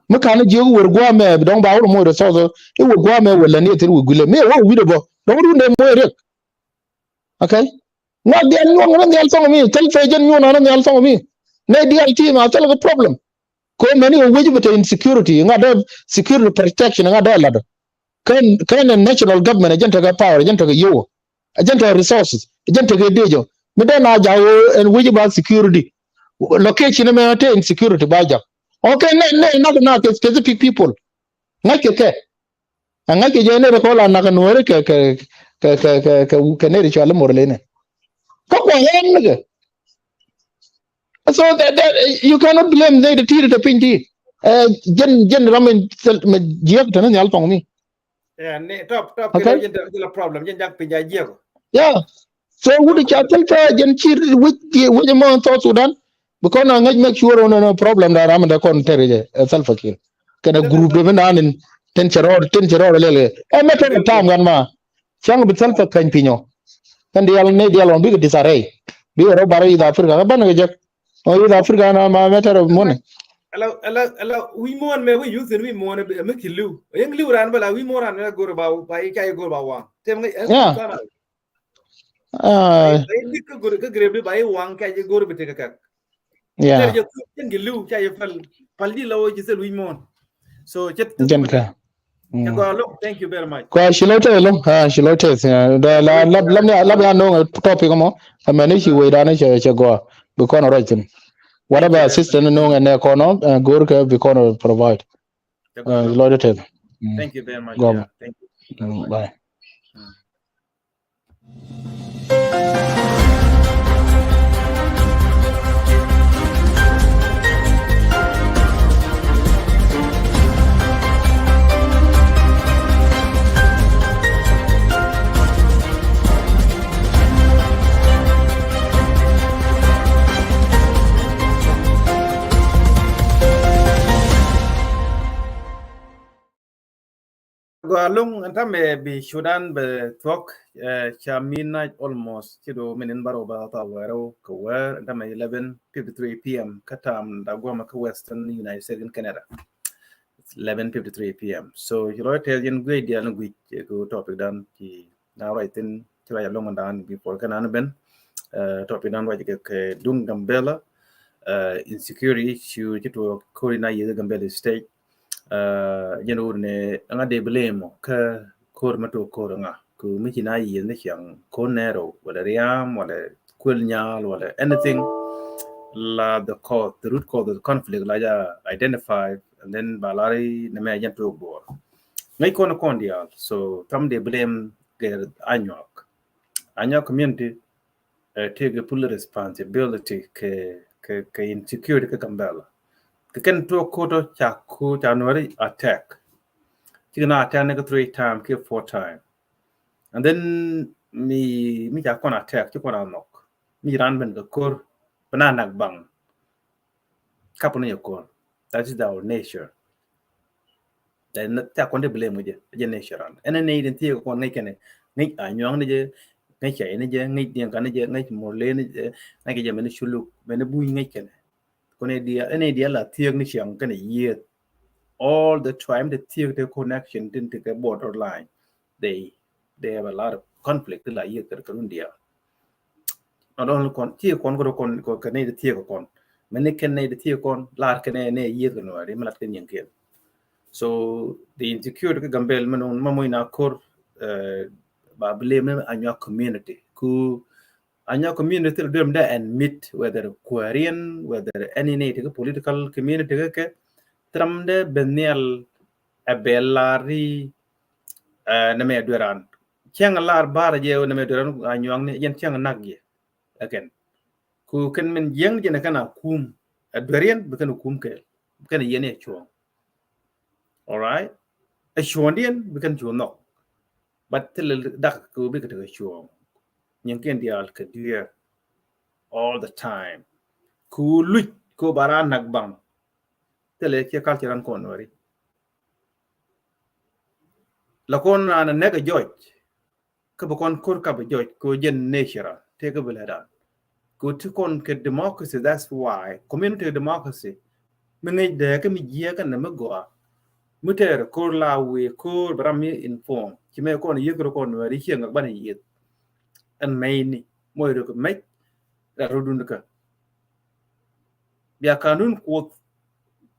Mi kan jiök i̱ wër gua̱a̱mɛ bi dɔ̱ŋ ba wä moc resources i̱ wër gua̱a̱mɛ wä lɛ ni thi̱n wä guilɛ mi wä wi̱dɛ bä dɔ̱ŋ rundɛ moc riɛk. Okay. Ŋuak diaal nyuɔn ɣän nhial thɔŋ mi thil fɛ jɛn nyuɔn ɣän nhial thɔŋ mi. Nɛ diaal ti ma thil kɛ problem. Ko mɛni wä wec bi te insecurity ŋa dee security protection ŋa dee lat. Kɛn kɛn national government ɛ jɛn tekɛ power ɛ jɛn tekɛ yio̱w. Ɛ jɛn tekɛ resources ɛ jɛn tekɛ dee jɔ mi dee na ja̱ ɣöö ɛn wec ba security. Location mɛ te insecurity ba ja̱. Okay nɛ nɛ nak na kɛ specific people. Ŋa̱c kɛ kɛ. Ɛ ŋa̱c kɛ jɛ nɛy ti kɔn la nak ɛ nuɔ̱ɔ̱ri kɛ kɛ kɛ kɛ kɛ kɛ nɛy ti cɔal i̱ Murle nɛ. Kä kua̱ ɣän nikɛ. So that, that, you cannot blame nɛy ti ti̱i̱t ti piny ti. Ɛ jɛn jɛn ram mi jiäk tɛn nhial thɔŋ mi. Yeah. So wut ca thil ca jɛn ci wec wec mɔ South Sudan. Bi kɔn a ŋäc make sure wun problem da ram da kɔn tɛr jɛ Salva Kiir kɛnɛ group de mi naan in tin cɛ rɔɔd tin cɛ rɔɔd lɛl kɛ ɛ mɛ tɛr tam gan ma. Cäŋ bi Salva kɛny piny ɔ. Kɛn dial ni dial ɔn bikɛ disarray bikɛ rɔ bar East Africa kɛ ban kɛ jɛk. Ɔ East Africa na ma mɛ tɛr mɔni. Ala ala ala wi̱i̱ muɔ̱ɔ̱n mɛ wi̱i̱ yuth in wi̱i̱ muɔ̱ɔ̱n mɛ ki li̱w. Yäŋ li̱w ran bä la wi̱i̱ muɔ̱ɔ̱n ran mɛ go̱r ba ba i̱ ca i̱ go̱r ba waŋ. Tɛm ŋäc ɛn. Ah, ba i̱ dik kä gor, kä grep di ba i̱ waŋ, ca ji̱ gor bi tek kä kak. Yeah. Tɛr jɛ thuk cɛn ji̱ li̱w, ca ji̱ pal, pal ji̱ la wä ji̱ thil wi̱c muɔ̱ɔ̱n. So cɛ jɛn kä. Mm. Cɛ gɔaa loŋ, thank you very much. Kua ci lɔ tɛth loŋ, ah, ci lɔ tɛth. Da la, la, la, la, la, la noŋ topic mɔ. Amɛn i̱ ci wecdan cɛ, cɛ gɔaa. Bi kɔn ruac thin. Whatever assistance noŋ ɛn ɛ kɔn ɔ, eh, go̱r kɛ bi kɔn provide. Cɛ gɔaa loŋ. Lɔ tɛth. Mm. Thank you very much. Gɔaa. Yeah, thank you. Mm, bye. Mm. Gɔaa loŋ, ɛn tamɛ bi Sudan bɛ thuɔ̱k, eh, ca midnight almost, ci do minin baro ba tha wɛrɛ kɛ wɛr, ɛn tamɛ eleven fifty-three p m kä tam da guamɛ kä Western United States in Canada. Eleven fifty-three p m. So ci lɔ tɛth yɛn guic dial ni guic kɛ topic dan ci na ruac thin, ci ruac a loŋ dan before kɛ nan ben. Eh, topic dan ruac kɛ, kɛ duŋ Gambela, eh, insecurity issue ci tuɔɔk kori na yieth Gambela State. Eh, jɛn wur ni ŋa dee blame kä kor ma tuɔɔk kor ŋa. Ku mi ci na yieth ni ciaŋ kor nɛɛrɛ wala riam wala kuel nyal wala anything. La the cause, the root cause of the conflict la ja identify, and then ba lari ni mɛ jɛn tuɔɔk bor. Ŋäc kɔn kɔn dial. So tam dee blame gɛr Anyuak. Anyuak community, eh, take a full responsibility kɛ, kɛ, kɛ insecurity kɛ Gambela. Kɛ kɛn tuɔɔk kotɔ ca ku ca Nuɛri attack. Cikɛ na attack ni kɛ three time kɛ four time. And then mi, mi ca kɔn attack, ci kɔn a nhɔk. Mi ran ben kɛ kor, bɛ na nak baŋ. Kapun ni kor. That is our nature. Then ca kɔn dee blame jɛ, jɛ nature an. Ɛn ni den thiek kɔn ŋäc kɛnɛ, ŋäc Anyuak ni jɛ, ŋäc Cɛy ni jɛ, ŋäc Diɛŋka ni jɛ, ŋäc Murle ni jɛ, ŋäc kɛ jɛ mɛn Culuk, mɛn Buny ŋäc kɛnɛ. Kɔn ni diaal, ɛn ni diaal la thiek ni ciaŋ kɛnɛ yieth. All the time, the thiek, the connection tin ti kɛ border line. They, they have a lot of conflict ti la yieth kɛ run diaal. Not only kɔn, ci kɔn kɛ kɔn, kɛ nɛy ti thiek kɔn. Mɛn ni kɛn nɛy ti thiek kɔn, lar kɛn nɛy, nɛy yieth kɛ Nuɛri, mi lat kɛn nyin kɛn. So the insecurity kɛ Gambel mɛ nɔŋ, mɛ muc na kor, eh, ba blame ni Anyuak community. Ku Anyuak community la duel mi dee admit whether kuäriɛn, whether any nɛy ti kɛ political community kɛ kɛ. Thil ram dee ben nhial ɛ bɛ lar ri, eh, nɛmɛ dueran. Cäŋ lar bar jɛ nɛmɛ dueran Anyuak ni jɛn cäŋ nak jɛ. Again. Ku kɛn min jiɛŋ jɛn kɛn a kum. Ɛ dueriɛn bi kɛn kum kɛɛl. Bi kɛn yɛn ɛ cuɔ̱ɔ̱ŋ. All right? Ɛ cuɔ̱ɔ̱ŋdiɛn bi kɛn cuɔ̱ɔ̱ŋ nhɔk. But thilɛ dak ku bi kɛ tekɛ cuɔ̱ɔ̱ŋ. Nyin kɛn diaal kɛ duer. All the time. Ku luc ku bara nak baŋ. Thilɛ kiɛ culture an kɔn Nuɛri. La kɔn an a nɛk a judge. Kä bi kɔn kor ka bi judge ko jɛn nature tëë kä bi lɛ dan. Ko ti kɔn kɛ democracy, that's why community democracy. Mi ŋäc dee kä mi jiɛ kä nɛ mi gɔa. Mi tɛɛr kor la wee kor bi ram mi inform. Ci mɛ kɔn yieth kɛ rɔ kɔn Nuɛri ciɛ ŋak banɛ yieth. Ɛn mɛy ni mɔc rɔ kɛ mɛc. Rat rɔ dun kä. Bia kanun Kuoth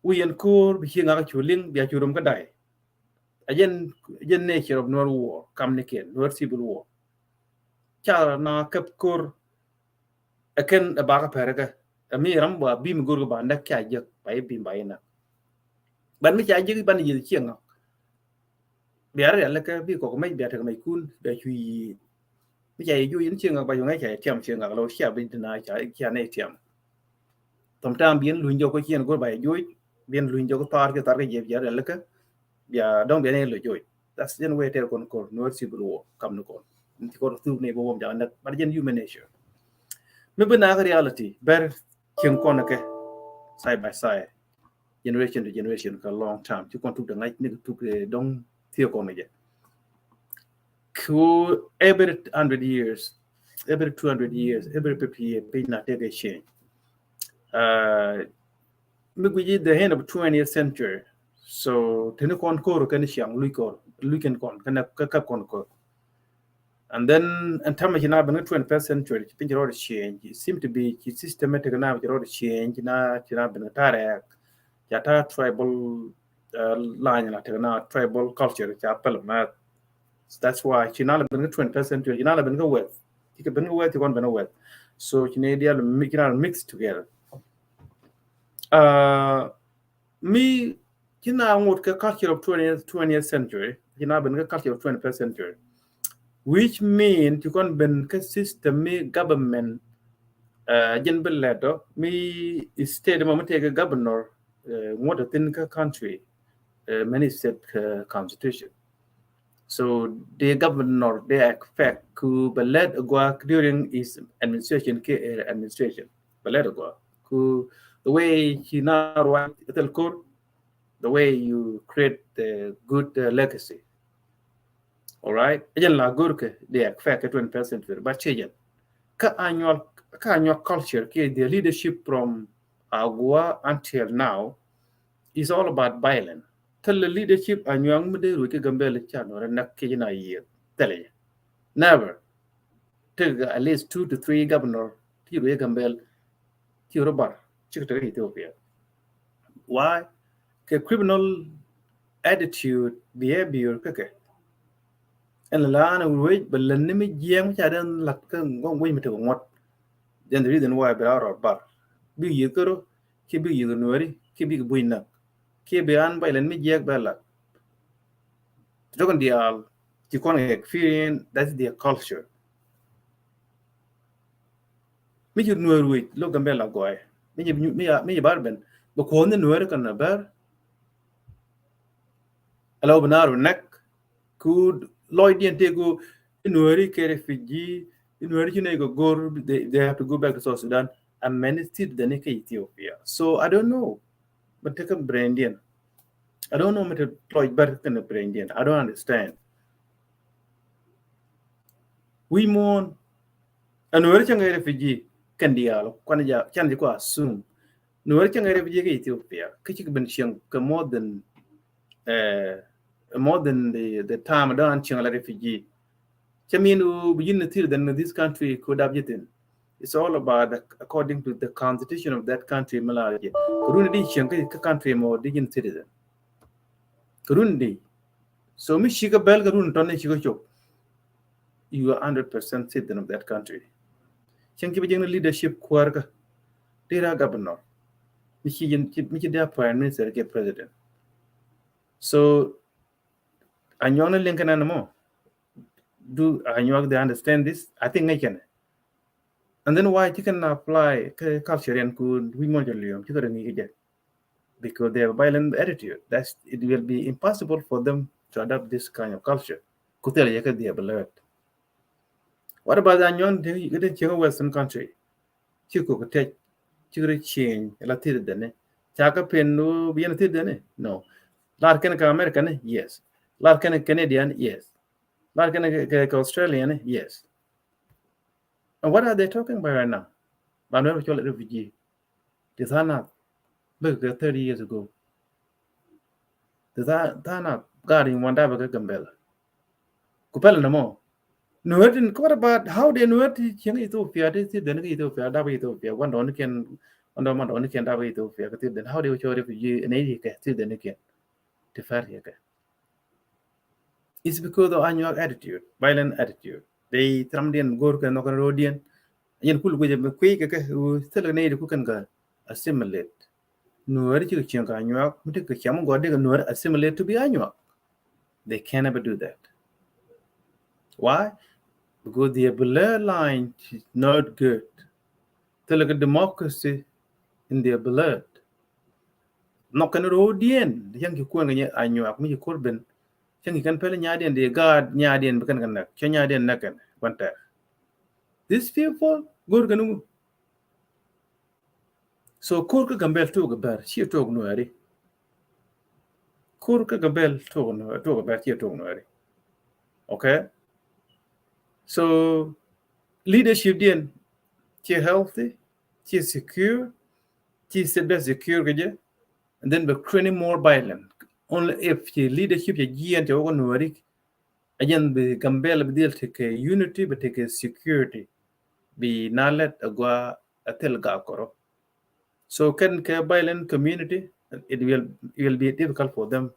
wi̱i̱ ɛn ko̱o̱r bi ci ŋakä cu liŋ bia cu rom kä day. A jɛn, jɛn nature of Nuer war, kam ni kiɛn, Nuer civil war. Ca na kɛp ko̱o̱r ɛ kɛn ɛ bakä pɛrɛ kɛ. Ɛ mi ram ba bim go̱o̱r kɛ ba näk ca jek ba i̱ bim ba i̱ näk. Ban mi ca jek i̱ ban yieth ciɛ ŋak. Bia rial lɛ kɛ bi kɔk mec bia tek mec kun bia cu yi̱i̱. Mi ca yɛ juɔc in cieŋ ŋak ba yuɔŋ ɛ ca yɛ tiam cieŋ ŋak lɔ cia bi dina ca cia nɛ tiam. Thom tam bien luny jɔk ko cien go̱r ba yɛ juɔc bien luny jɔk ko thar ki thar ki jɛ bia rial lɛ kɛ bia dɔŋ bia nɛ lɔ juɔc. That's jɛn wee tɛr kɔn kɔr Nuer civil war kam ni kɔn. Ni kɔr thuk ni bä wɔm ca nɛ but jɛn human nature. Mi bi nak reality bɛr cieŋ kɔn kɛ side by side. Generation to generation kɛ long time. Ci kɔn tuk de ŋa̱c ni kɛ tuk de dɔŋ thiɛ kɔn jɛ. Ku every hundred years, every two hundred years, every fifty years, piny na take a change. Uh, mi guici the end of twentieth century. So tini kɔn kor kɛn ciaŋ lui kɔr, lui kɛn kɔn, kɛn kɛ kɔn kor. And then ɛn tämɛ ci na ben kä twenty-first century, ci piny ci rɔɔdɛ change. It seem to be ci systematic na ci rɔɔdɛ change, na ci na ben kä ta̱a̱ rɛɛk, ca ta̱a̱ tribal line la tekɛ na tribal culture ca päl mɛth. That's why ci na la ben kä twenty-first century, ci na la ben kä west. Ci kɛ ben kä west, ci kɔn ben kä west. So ci ni dial mi, ci na mix together. Mi ci na ŋot kɛ culture of twentieth, twentieth century, ci na ben kɛ culture of twenty-first century, which mean ci kɔn ben kɛ system mi government jɛn bi lɛt dɔ mi state mɔ mi tekɛ governor ŋot a thin kä country many state constitution. So the governor, they expect ku bɛ lɛt a gua during his administration, kɛ administration bɛ lɛt a gua ku the way ci na ruac thil kor, the way you create the good legacy. All right, jɛn la gorkɛ they expect a twenty-first century, but ci jɛn kä Anyuak, kä Anyuak culture kɛ the leadership from Agua until now is all about violence. Thilɛ leadership Anyuak mi dee ruec kä Gambel ca Nuɛr näk kɛ jɛn a yiëë thilɛ. Never. Take at least two to three governor ti ruec kä Gambel ti rɔ bar cik te Ethiopia. Why? Kɛ criminal attitude, behavior kä kɛ. Ɛn la an ruec bɛ lɛn ni mi jiɛɛŋ ca den lat kä ŋuɔt wec mi te ŋuɔt. Then the reason why bɛ la rɔ bar bi yiëë kärɔ ki bi yiëë Nuɛri ki bi buc näk ki bi an violence mi jiɛɛk bɛ lat. Tɔkɔn diaal ci kɔn experience, that's their culture. Mi ci Nuɛr wec lo̱k Gambel a gɔɔy. Mi ci, mi ci bar ben bɛ kuɔth ni Nuɛr kɛn a bär. Ala wä bi naar wä näk ku lɔcdiɛn tëë ku Nuɛri kɛ refugee, Nuɛri ci nɛy kɛ go̱r, they, they have to go back to South Sudan. Amɛni citizen kɛ Ethiopia. So I don't know. But tekɛ brain diɛn. I don't know mi te lɔc bär kɛn brain diɛn. I don't understand. Wi̱i̱ muɔ̱ɔ̱n. Ɛ Nuɛri cäŋ kɛ refugee kɛn diaal kuan ja can ji kua assume. Nuɛri cäŋ kɛ refugee kɛ Ethiopia kä cik ben cieŋ kɛ more than, more than the, the time dɔ̱ŋ an cieŋ la refugee. Cä min wu bi ji̱n citizen mi this country ku dap ji̱ thin. It's all about the, according to the constitution of that country mi la ji̱. Kɛ run di cieŋ kä country mɔ di ji̱n citizen. Kɛ run di. So mi cikɛ bɛl kɛ run tɔn ni cikɛ cop. You are hundred percent citizen of that country. Cieŋ ki bi ji̱n leadership kuäär kä. Di ra governor. Mi ci ji̱n, mi ci dia prime minister kɛ president. So Anyuak ni liŋ kɛn ɛn mɔ. Do Anyuak they understand this? I think ŋäc kɛn. And then why ci kɛn apply kɛ culture yɛn ku wi̱c mɔn jɛ liɔm ci kɛ rɛ ŋi̱i̱c kɛ jɛ. Because they have a violent attitude. That's, it will be impossible for them to adopt this kind of culture. Ku thilɛ yɛ kɛ they have learned. What about the Anyuak ti kɛ ti cieŋ Western country? Ci kok tec ci kɛ rɛ change la thil deni. Ca kɛ pen bi yɛn thil deni? No. Lar kɛn kɛ America ni? Yes. Lar kɛn kɛ Canadian? Yes. Lar kɛn kɛ Australian ni? Yes. And what are they talking about right now? Ba Nuɛr cɔl refugee. Ti tha̱a̱ŋ nath bikɛ kɛ thirty years ago. Ti tha̱a̱ŋ nath gaat in wan dapɛ kɛ Gambel. Ku pɛl ni mɔ Nuɛr tin, what about how they Nuɛr ti cieŋ Ethiopia ti thi dhen kɛ Ethiopia dapɛ Ethiopia wan dɔɔni kiɛn, wan dɔɔni, wan dɔɔni kiɛn dapɛ Ethiopia kɛ thi dhen, how they cɔl refugee ni kɛ thi dhen kiɛn ti fɛr kɛ kɛ. It's because of Anyuak attitude, violent attitude. They tram diɛn go̱r kɛ nhɔk kɛn ro̱o̱diɛn. Yɛn kul guic mi kui̱ kɛ kɛ thil kɛ nɛy di ku kɛn kɛ assimilate. Nuɛri cikɛ cieŋ kɛ Anyuak mi ti kɛ ciam gɔaa di kɛ Nuɛri assimilate to be Anyuak. They can never do that. Why? Because their bloodline is not good. Thil kɛ democracy in their blood. Nhɔk kɛn ro̱o̱diɛn cäŋ ki kuɛn kɛ nyɛ Anyuak mi ci ko̱r ben. Cäŋ ki kɛn pɛl nyadiɛn di gaat nyadiɛn bi kɛn kɛ näk, cä nyadiɛn näk kɛn kuɛn tɛk. These people go̱r kɛn ŋu? So ko̱r kä Gambel tuɔk bär, ci tuɔk Nuɛri. Ko̱r kä Gambel tuɔk Nuɛri, tuɔk bär, ci tuɔk Nuɛri. Okay? So leadership diɛn ci healthy, ci secure, ci state bɛ secure kɛ jɛ, and then bɛ creating more violence. Only if ci leadership ci jiɛn ci wä kɛ Nuɛri Ɛ jɛn bi Gambɛla bi dhil tekɛ unity, bi tekɛ security, bi na lɛt a gua a thil gak kɔrɔ. So kɛn kɛ violent community, it will, it will be difficult for them,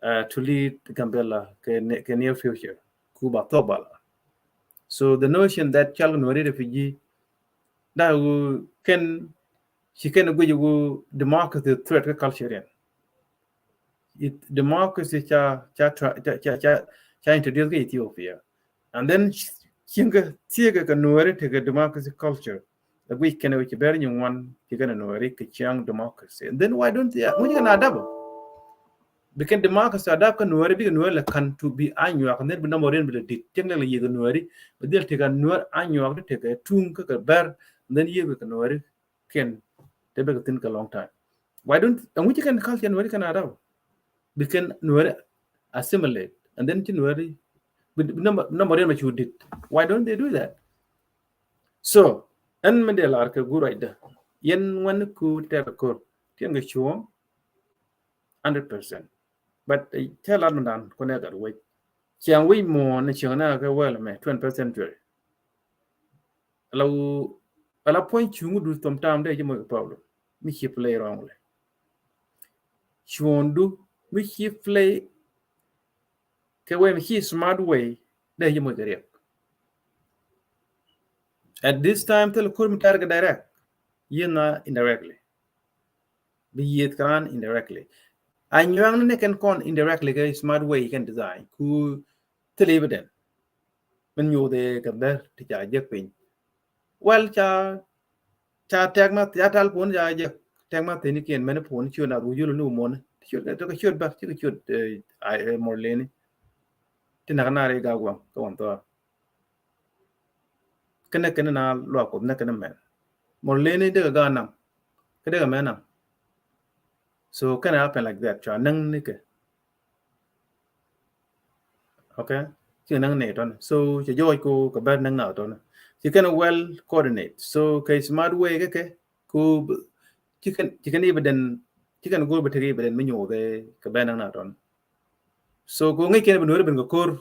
uh, to lead Gambɛla kɛ ne-, kɛ near future. Ku ba thok bala. So the notion that cal Nuɛri refugee, da wu kɛn, ci kɛn guic wu democracy threat kɛ culture yɛn. It, democracy ca, ca, ca, ca, ca, ca introduce kɛ Ethiopia. And then cieŋ kɛ thiekɛ kɛ Nuɛri tekɛ democracy culture. The guic kɛn wi ci bɛr nyin wan ci kɛn Nuɛri kɛ ciaŋ democracy. And then why don't they, ŋuci kɛn adapt? Bi kɛn democracy adapt kɛ Nuɛri, bikɛ Nuɛri lɛ kan to be Anyuak, and then bi number in bi lɛ dit. Cieŋ lɛ lɛ yieth Nuɛri, bi dhil tekɛ Nuɛri Anyuak di tekɛ tuŋ kɛ kɛ bɛr, and then yieth kɛ Nuɛri kɛn te bɛ kɛ thin kɛ long time. Why don't, ɛŋu ci kɛn culture Nuɛri kɛn adapt? Bi kɛn Nuɛri assimilate, and then ci Nuɛri bi, bi number, number yɛn ma cu dit. Why don't they do that? So ɛn mi dee lar kɛ gur ruacdä, yɛn ŋuɛn ku tɛk kor tiɛn kɛ cuɔ̱ɔ̱ŋ hundred percent. But, eh, tɛ lat mi dan kɔn ɛ gat wec. Ciaŋ wec muɔ̱ɔ̱n ni ciaŋ na kɛ wɛl mɛ twenty-first century. Ala wu, ala puɔ̱ny cuŋ du thom tam dee ji̱ moc kɛ problem. Mi ci play wrongly. Cuɔ̱ɔ̱ŋ du mi ci play kɛ wee mi ci smart way dee ji̱ moc kɛ riɛk. At this time thil kur mi target direct, yieŋa indirectly. Bi yieth kɛ raan indirectly. Anyuak ni kɛn kɔn indirectly kɛ smart way kɛn design ku thil evident. Min nyuuth kɛ bɛr ti ca jek piny. Well, ca, ca tɛk ma, ca tal puɔ̱n ca jek tɛk ma thini kiɛn mɛn puɔ̱n ciöt na ru yul ni wumɔni. Ciöt, tɛ kɛ ciöt bɛr, ci kɛ ciöt, eh, ai, eh, mɔr leni. Ti nak na ri ga guam kɛ wan thɔa. Kɛnɛ kɛnɛ na luak Kuɔth nɛ kɛnɛ mɛn. Mɔr leni dee kɛ ga nam. Kɛ dee kɛ mɛn nam. So kɛnɛ happen like that. Cua näŋ ni kɛ. Okay. Ci näŋ ni tɔn. So ci jɔɔc ko kɛ bɛr näŋ na tɔn. Ci kɛnɛ well coordinate. So kɛ smart way kɛ kɛ ko ci kɛn, ci kɛn evident, ci kɛn go̱r bɛ tek evident mi nyuuth kɛ bɛr näŋ na tɔn. So ko ŋäc kɛn bi Nuɛri ben kɛ kor.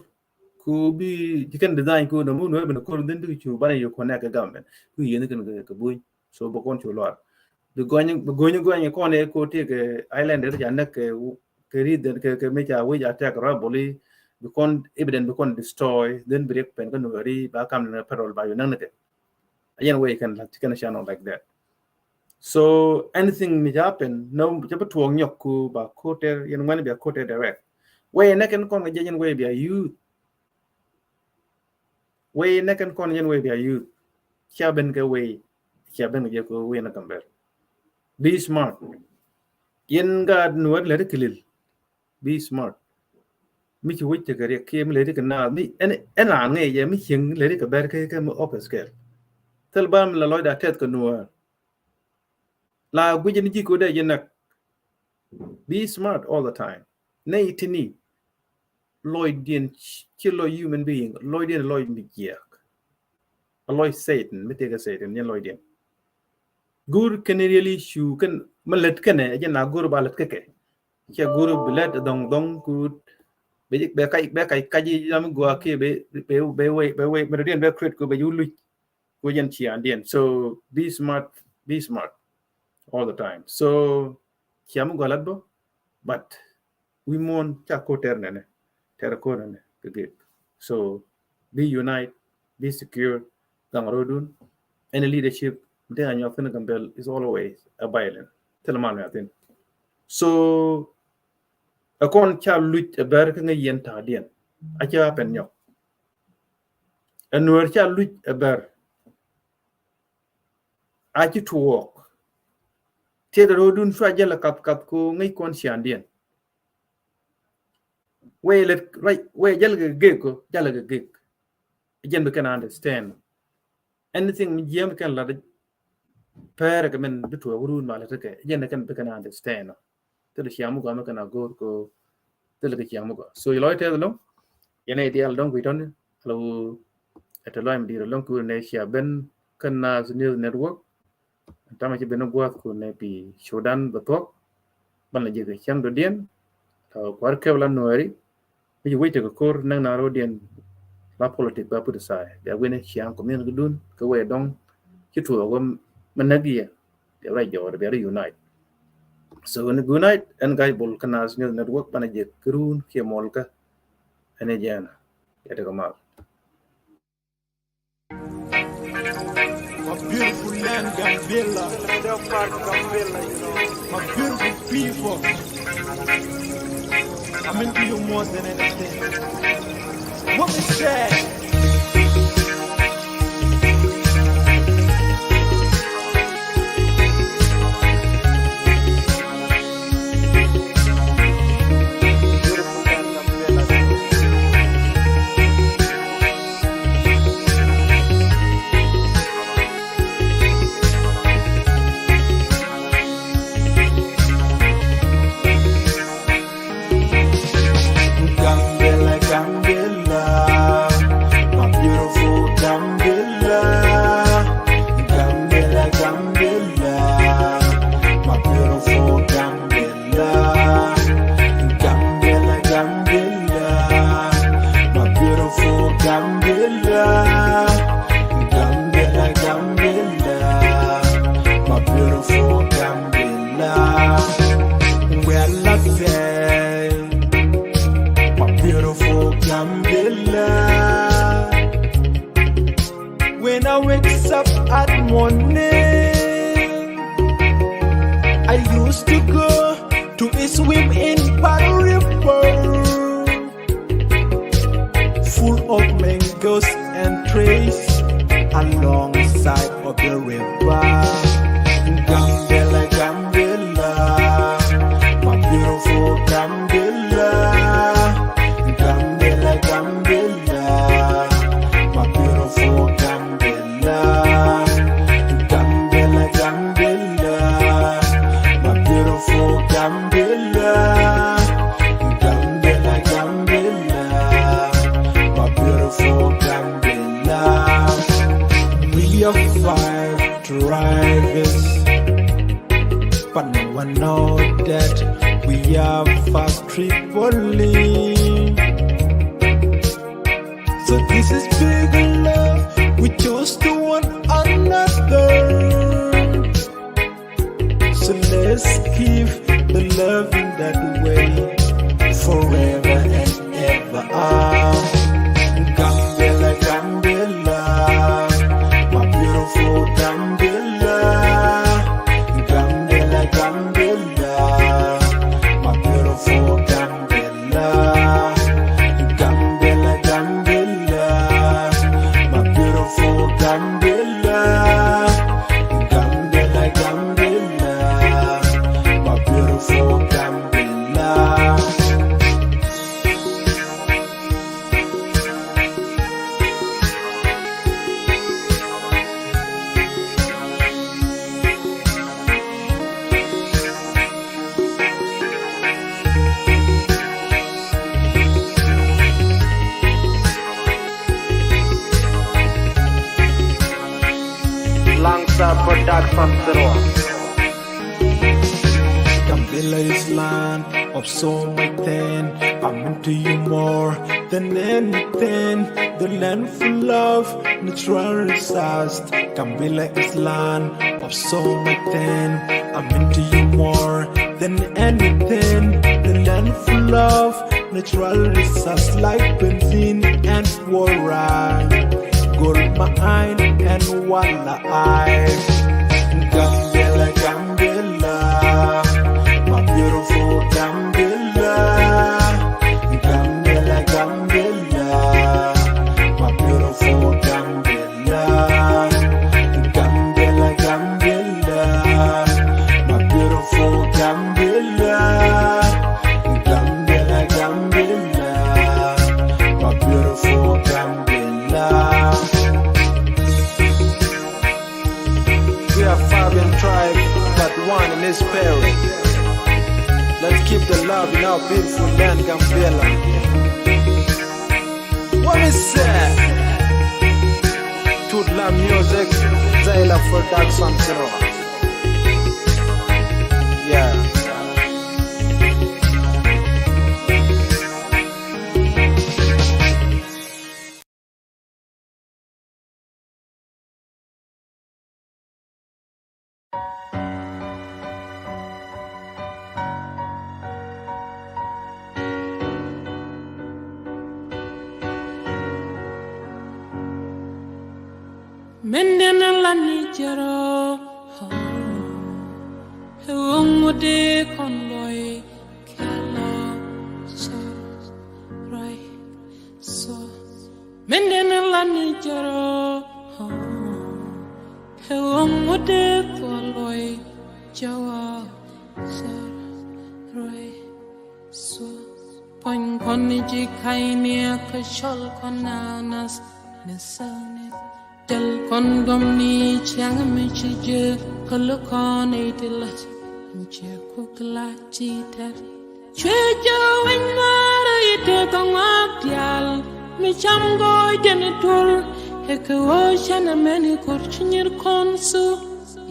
Ku bi ci kɛn design ku nɔmɔ Nuɛri ben kɛ kor, then bi cu banɛ yɛ connect kɛ government. Ku yɛn kɛn kɛ buny. So bɛ kɔn cu luar. Bi gɔny, bi gɔny gɔny kɔn ɛ ko ti kɛ island ɛ ca näk kɛ, kɛ ri then kɛ, kɛ mi ca wec a tɛk rɔ boli. Bi kɔn evident bi kɔn destroy, then bi riɛk pɛn kɛ Nuɛri ba kam ni parol ba yu näk ni kɛ. Again, where you can, like, can channel like that. So anything mi happen, no, ca bi tuɔɔk nyɔk ku ba koter, yɛn ŋuɛn bia koter direct. Where you neck and con, yɛn where bia youth. Where you neck and con, yɛn where bia youth. Cia ben kɛ where, cia ben kɛ jɛ ko where na kamber. Be smart. Yɛn ga Nuɛri lɛ ri kilil. Be smart. Mi ci wec tekɛ riɛk kiɛ mi lɛ ri kɛ naath. Mi ɛn, ɛn raan ŋɛc jɛ mi cieŋ lɛ ri kɛ bɛr kɛ, kɛ mi office kɛl. Thil ba mi la lɔcda tɛth kɛ Nuɛr. La guic ni ji̱ ko dee jɛ näk. Be smart all the time. Nɛy tini. Lɔcdiɛn ci lɔc human being. Lɔcdiɛn lɔc mi jiɛk. A lɔc Satan, mi tekɛ Satan, yɛn lɔcdiɛn. Go̱r kɛn really issue, kɛn, mi lät kɛnɛ, ɛ jɛn na go̱r ba lät kɛ kɛ. Cɛ go̱r bi lät dhɔŋ dhɔŋ ku, bɛ, bɛ kac, bɛ kac, kac yi jam gua kiɛ bɛ, bɛ, bɛ wei, bɛ wei, mi rɔdiɛn bɛ create ku bɛ ju luc. Ku jɛn ciandiɛn. So, be smart, be smart all the time. So, ciam gua lät bä, but wi̱i̱ muɔ̱ɔ̱n ca ko̱r tɛr nɛnɛ, tɛr ko̱r nɛnɛ kɛ gek. So be unite, be secure. Gaŋ ro̱dun, any leadership mi te anyɔk thin Gambel is always a violent. Thil man mi a thin. So a kɔn ca luc a bɛr kä ŋäc yɛn ta̱a̱diɛn a ca pɛn nyɔk. A Nuɛr ca luc a bɛr a ci tuɔɔk. Tiɛt a ro̱dun cua jɛl a kath kath ko ŋäc kɔn ciandiɛn. Wee lät ruac, wee jäl kɛ gek ko, jäl kɛ gek. Jɛn bi kɛn understand. Anything mi jiɛm kɛn lat pɛr kɛ min bi tuɔɔk run ma lät kɛ. Jɛn kɛn bi kɛn understand. Thil ciaŋ mi gɔaa mi kɛn a go̱o̱r ko thil kɛ ciaŋ mi gɔaa. So ilɔc tɛth loŋ. Yɛn idial dɔŋ kui̱ tɔni. Alo, ɛtɛ lɔc mi dir loŋ kui̱ ne cia ben kɛn Nas News Network. Tamɛ ci ben gua̱th ku ne pi Sudan bɛ thuɔ̱k. Ban la jek cäŋ dɔ̱diɛn. Tɔ kua̱r kɛp la Nuɛri. Mi ci wec tekɛ ko̱r näk na ro̱diɛn la politic ba put aside. Bia wini ciaŋ community dun kä wee dɔŋ ci tuɔɔk wä mi näk yɛ. Bia rɔ jɔɔr, bia rɔ unite. So ni good night ɛn Gac Bol kä Nas News Network, banɛ jɛ kärun kiɛ mɔl kä ɛn ɛ jɛɛna. Yɛ tekɛ mal. My beautiful land, Gambela. My beautiful people. I'm into you more than anything. What we say? Gambela, Gambela, my beautiful Gambela. Gambela, Gambela, my beautiful Gambela. Gambela, Gambela, my beautiful Gambela. Gambela, Gambela, my beautiful Gambela. Well, I say, my beautiful Gambela. When I wakes up at morning, I used to go to a swim in Palu River, full of mangoes and trees alongside of the river. Gambela, Gambela, my beautiful Gambela. Gambela, Gambela, my beautiful Gambela. Gambela, Gambela, my beautiful Gambela. Gambela, Gambela, my beautiful Gambela. We are five tribes, but no one know that we are five Tripoli. So this is big love. We chose to one another. So let's keep the love in that way forever and ever. Ah, Gambela, Gambela, my beautiful Gambela. Gambela, Gambela, my beautiful Gambela. Gambela, Gambela, my beautiful Gambela. Gambela, Gambela, my beautiful Gambela. Langsa Production Zero. Gambela is land of so much thing. I'm into you more than anything. The land full of natural resources. Gambela is land of so much thing. I'm into you more than anything. The land full of natural resources like benzene and water, gold mine and walleye. Gambela, Gambela, my beautiful Gambela. Gambela, Gambela, my beautiful Gambela. Gambela, Gambela, my beautiful Gambela. Gambela, Gambela, my beautiful Gambela. We are five in tribe, but one in spirit. Let's keep the love in our beautiful land, Gambela. What is that? Tutla Music, Zaila Production Zero. Yeah. Min den a lan ni jɛ rɔ. Ɛ ɣöö ŋut dee kɔn luɔi kɛ lɔ cɛ ruac sɔ. Min den a lan ni jɛ rɔ. Ɛ ɣöö ŋut dee kɔn luɔi jɛ wa cɛ ruac sɔ. Puɔ̱ny kɔn ni ji̱ ka̱yni ɛ kɛ cɔl kɔn naath ni thäni. Jäl kɔn duɔ̱m ni ciaŋ mi ci jek kä lukɔn i̱ ti lät. Cɛ kuk la ci tɛr. Cuɛ jɛ wec ŋa̱r i̱ tëë kɛ ŋɔak diaal mi cam gɔɔy jɛn i̱ tur. Ɛ kɛ ɣöö cɛn ɛmɛn i̱ ko̱r ci nyir kɔn thuk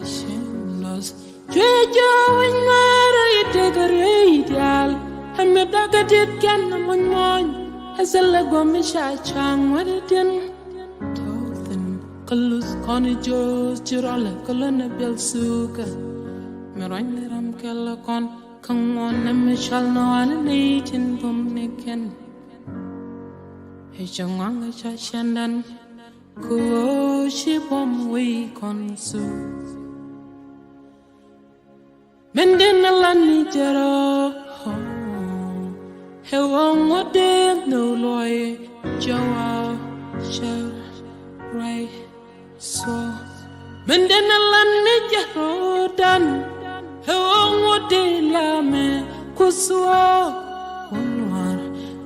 i̱ cieŋ lɔth. Cuɛ jɛ wec ŋa̱r i̱ tëë kɛ ruëëc diaal. Ɛ mi da̱k ɛ diet kɛn ɛ muɔ̱ny muɔ̱ny. Ɛ thilɛ guɔ̱m mi ca cua̱ŋ wät i̱ tin. Tɔ̱ thi̱n kä luth kɔn i̱ jo̱o̱th ci rɔlɛ kä lön ɛ biɛl thukä. Mi ruac ni ram kɛl kɔn kä ŋuɔ̱n ni mi cɔl ni ɣɔ̱n i̱ nɛy tin bum ni kɛn. Ɛ cɛ ŋuaŋ ɛ ca cɛndan. Kɛ ɣöö ci buɔ̱m wec kɔn thuk. Min den a lan ni jɛ rɔ. Ɛ ɣöö ŋut dee nhök luɔi jɛ wa cɛ ruac sɔ. Min den a lan ni jɛ rɔ dan. Ɛ ɣöö ŋut dee liamɛ ku thuɔ̱k wä nuaar.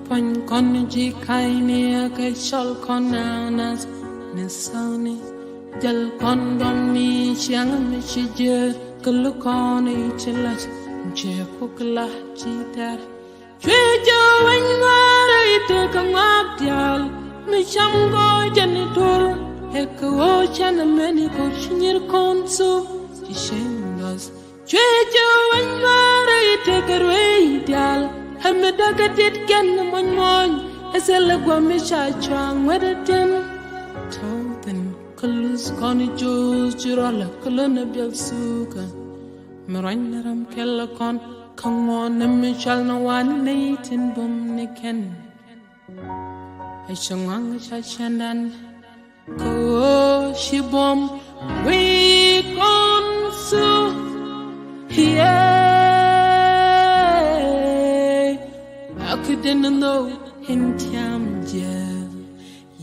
Puɔ̱ny kɔn ji̱ ka̱yni ɛ kɛ cɔl kɔn naath ni thäni. Jäl kɔn duɔ̱m ni ciaŋ mi ci jek kä lukɔn i̱ ti lät. Cɛ kuk la ci tɛr. Cuɛ jɛ wec ŋa̱r i̱ tëë kɛ ŋɔak diaal mi cam gɔɔy jɛn i̱ tur. Ɛ kɛ ɣöö cɛn ɛmɛn i̱ ko̱r ci nyir kɔn thuk i̱ cieŋ lɔth. Cuɛ jɛ wec ŋa̱r i̱ tëë kɛ ruëëc diaal. Ɛ mi da̱k ɛ diet kɛn muɔ̱ny muɔ̱ny. Ɛ thilɛ guɔ̱m mi ca cua̱ŋ wät i̱ tin. Tɔ̱ thi̱n kä luth kɔn i̱ jo̱o̱th ci rɔlɛ kä lön ɛ biɛl thukä. Mi ruac ni ram kɛl kɔn kä ŋuɔ̱n ni mi cɔl ni ɣɔ̱n i̱ nɛy tin bum ni kɛn. Ɛ cɛ ŋuaŋ ɛ ca cɛndan. Kɛ ɣöö ci buɔ̱m wec kɔn thuk. Yee. Ak den nhök in tiam jɛ.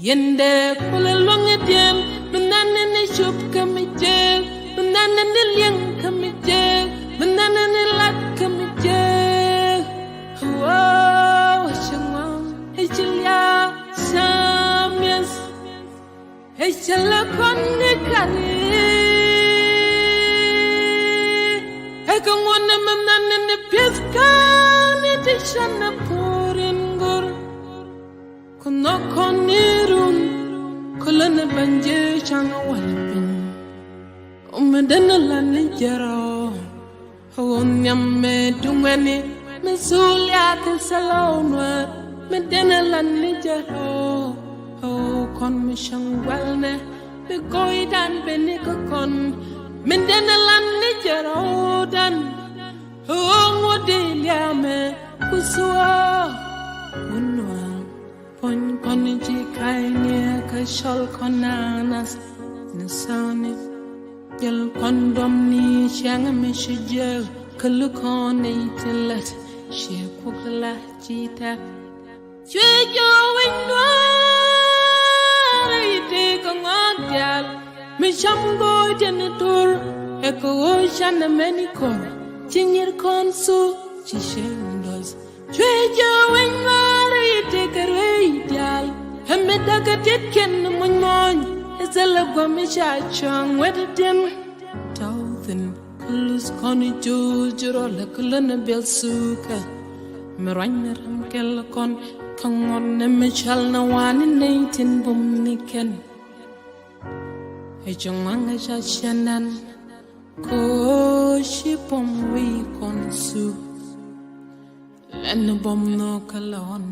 Yɛn dee kulɛ luäŋ i̱ diɛn. Mi nɛn ni cop kä mi jek. Mi nɛn ni liɛŋ kä mi jek. Mi nɛn ni lat kä mi jek. Wow, ci ŋuan i̱ ci lia̱a̱ camiɛth. Ɛ cɛ lɛ kɔn ni kari. Ɛ kɛ ŋuɔ̱n ni mi nɛn ni pi̱th kani ti cɛn ni puur in go̱r. Ku nhɔk kɔn ni run. Ku lä ni ben jee can wal piny. Mi den a lan ni jɛ rɔ. Ɣöö nhiam mɛ duŋɛni mi thul yath thilɛ ɣöö nuäär mi den a lan ni jɛ rɔ. Ɣöö kɔn mi cäŋ gua̱lnɛ mi go̱o̱ydan ben ni kä kɔn mi den a lan ni jɛ rɔ dan. Ɣöö ŋuɔ̱t di liamɛ ku thuɔ̱ɔ̱ wun nuäär. Puɔ̱ny kɔn ji̱ ka̱yni kä cɔl kɔn naath ni thäni. Jäl kɔn duɔ̱m ni ciaŋ mi ci jek kä lukɔn i̱ ti lät. Ciɛ kuk la ci tɛr. Cuɛ jɛ wec nuäär i̱ tëë kɛ ŋɔak diaal. Mi cam go̱o̱y tɛn i̱ tur ɛ kɛ ɣöö can ɛmɛn i̱ ko̱r ci nyir kɔn thuk ci cieŋ dɔth. Cuɛ jɛ wec ŋa̱r i̱ tëë kɛ ruëëc diaal. Ɛ mi da̱k ɛ ti̱t kɛn muɔ̱ny muɔ̱ny. Ɛ thilɛ gua̱m i̱ ca cua̱ŋ wet i̱ tin. Tɔ̱ thi̱n kä luth kɔn i̱ jo̱o̱c ji̱ rɔl ɛ kä lön ɛ biɛl thukä. Mi ruac ni ram kɛl kɔn kä ŋuɔ̱t ni mi cɔl ni ɣɔ̱n i̱ nɛy tin bum ni kɛn. Ɛ ci ŋuaŋ ɛ ca cɛn dan. Kɛ ɣöö ci buɔ̱m wec kɔn thuk. Lɛn buɔ̱m nhök kä lɔ̱n.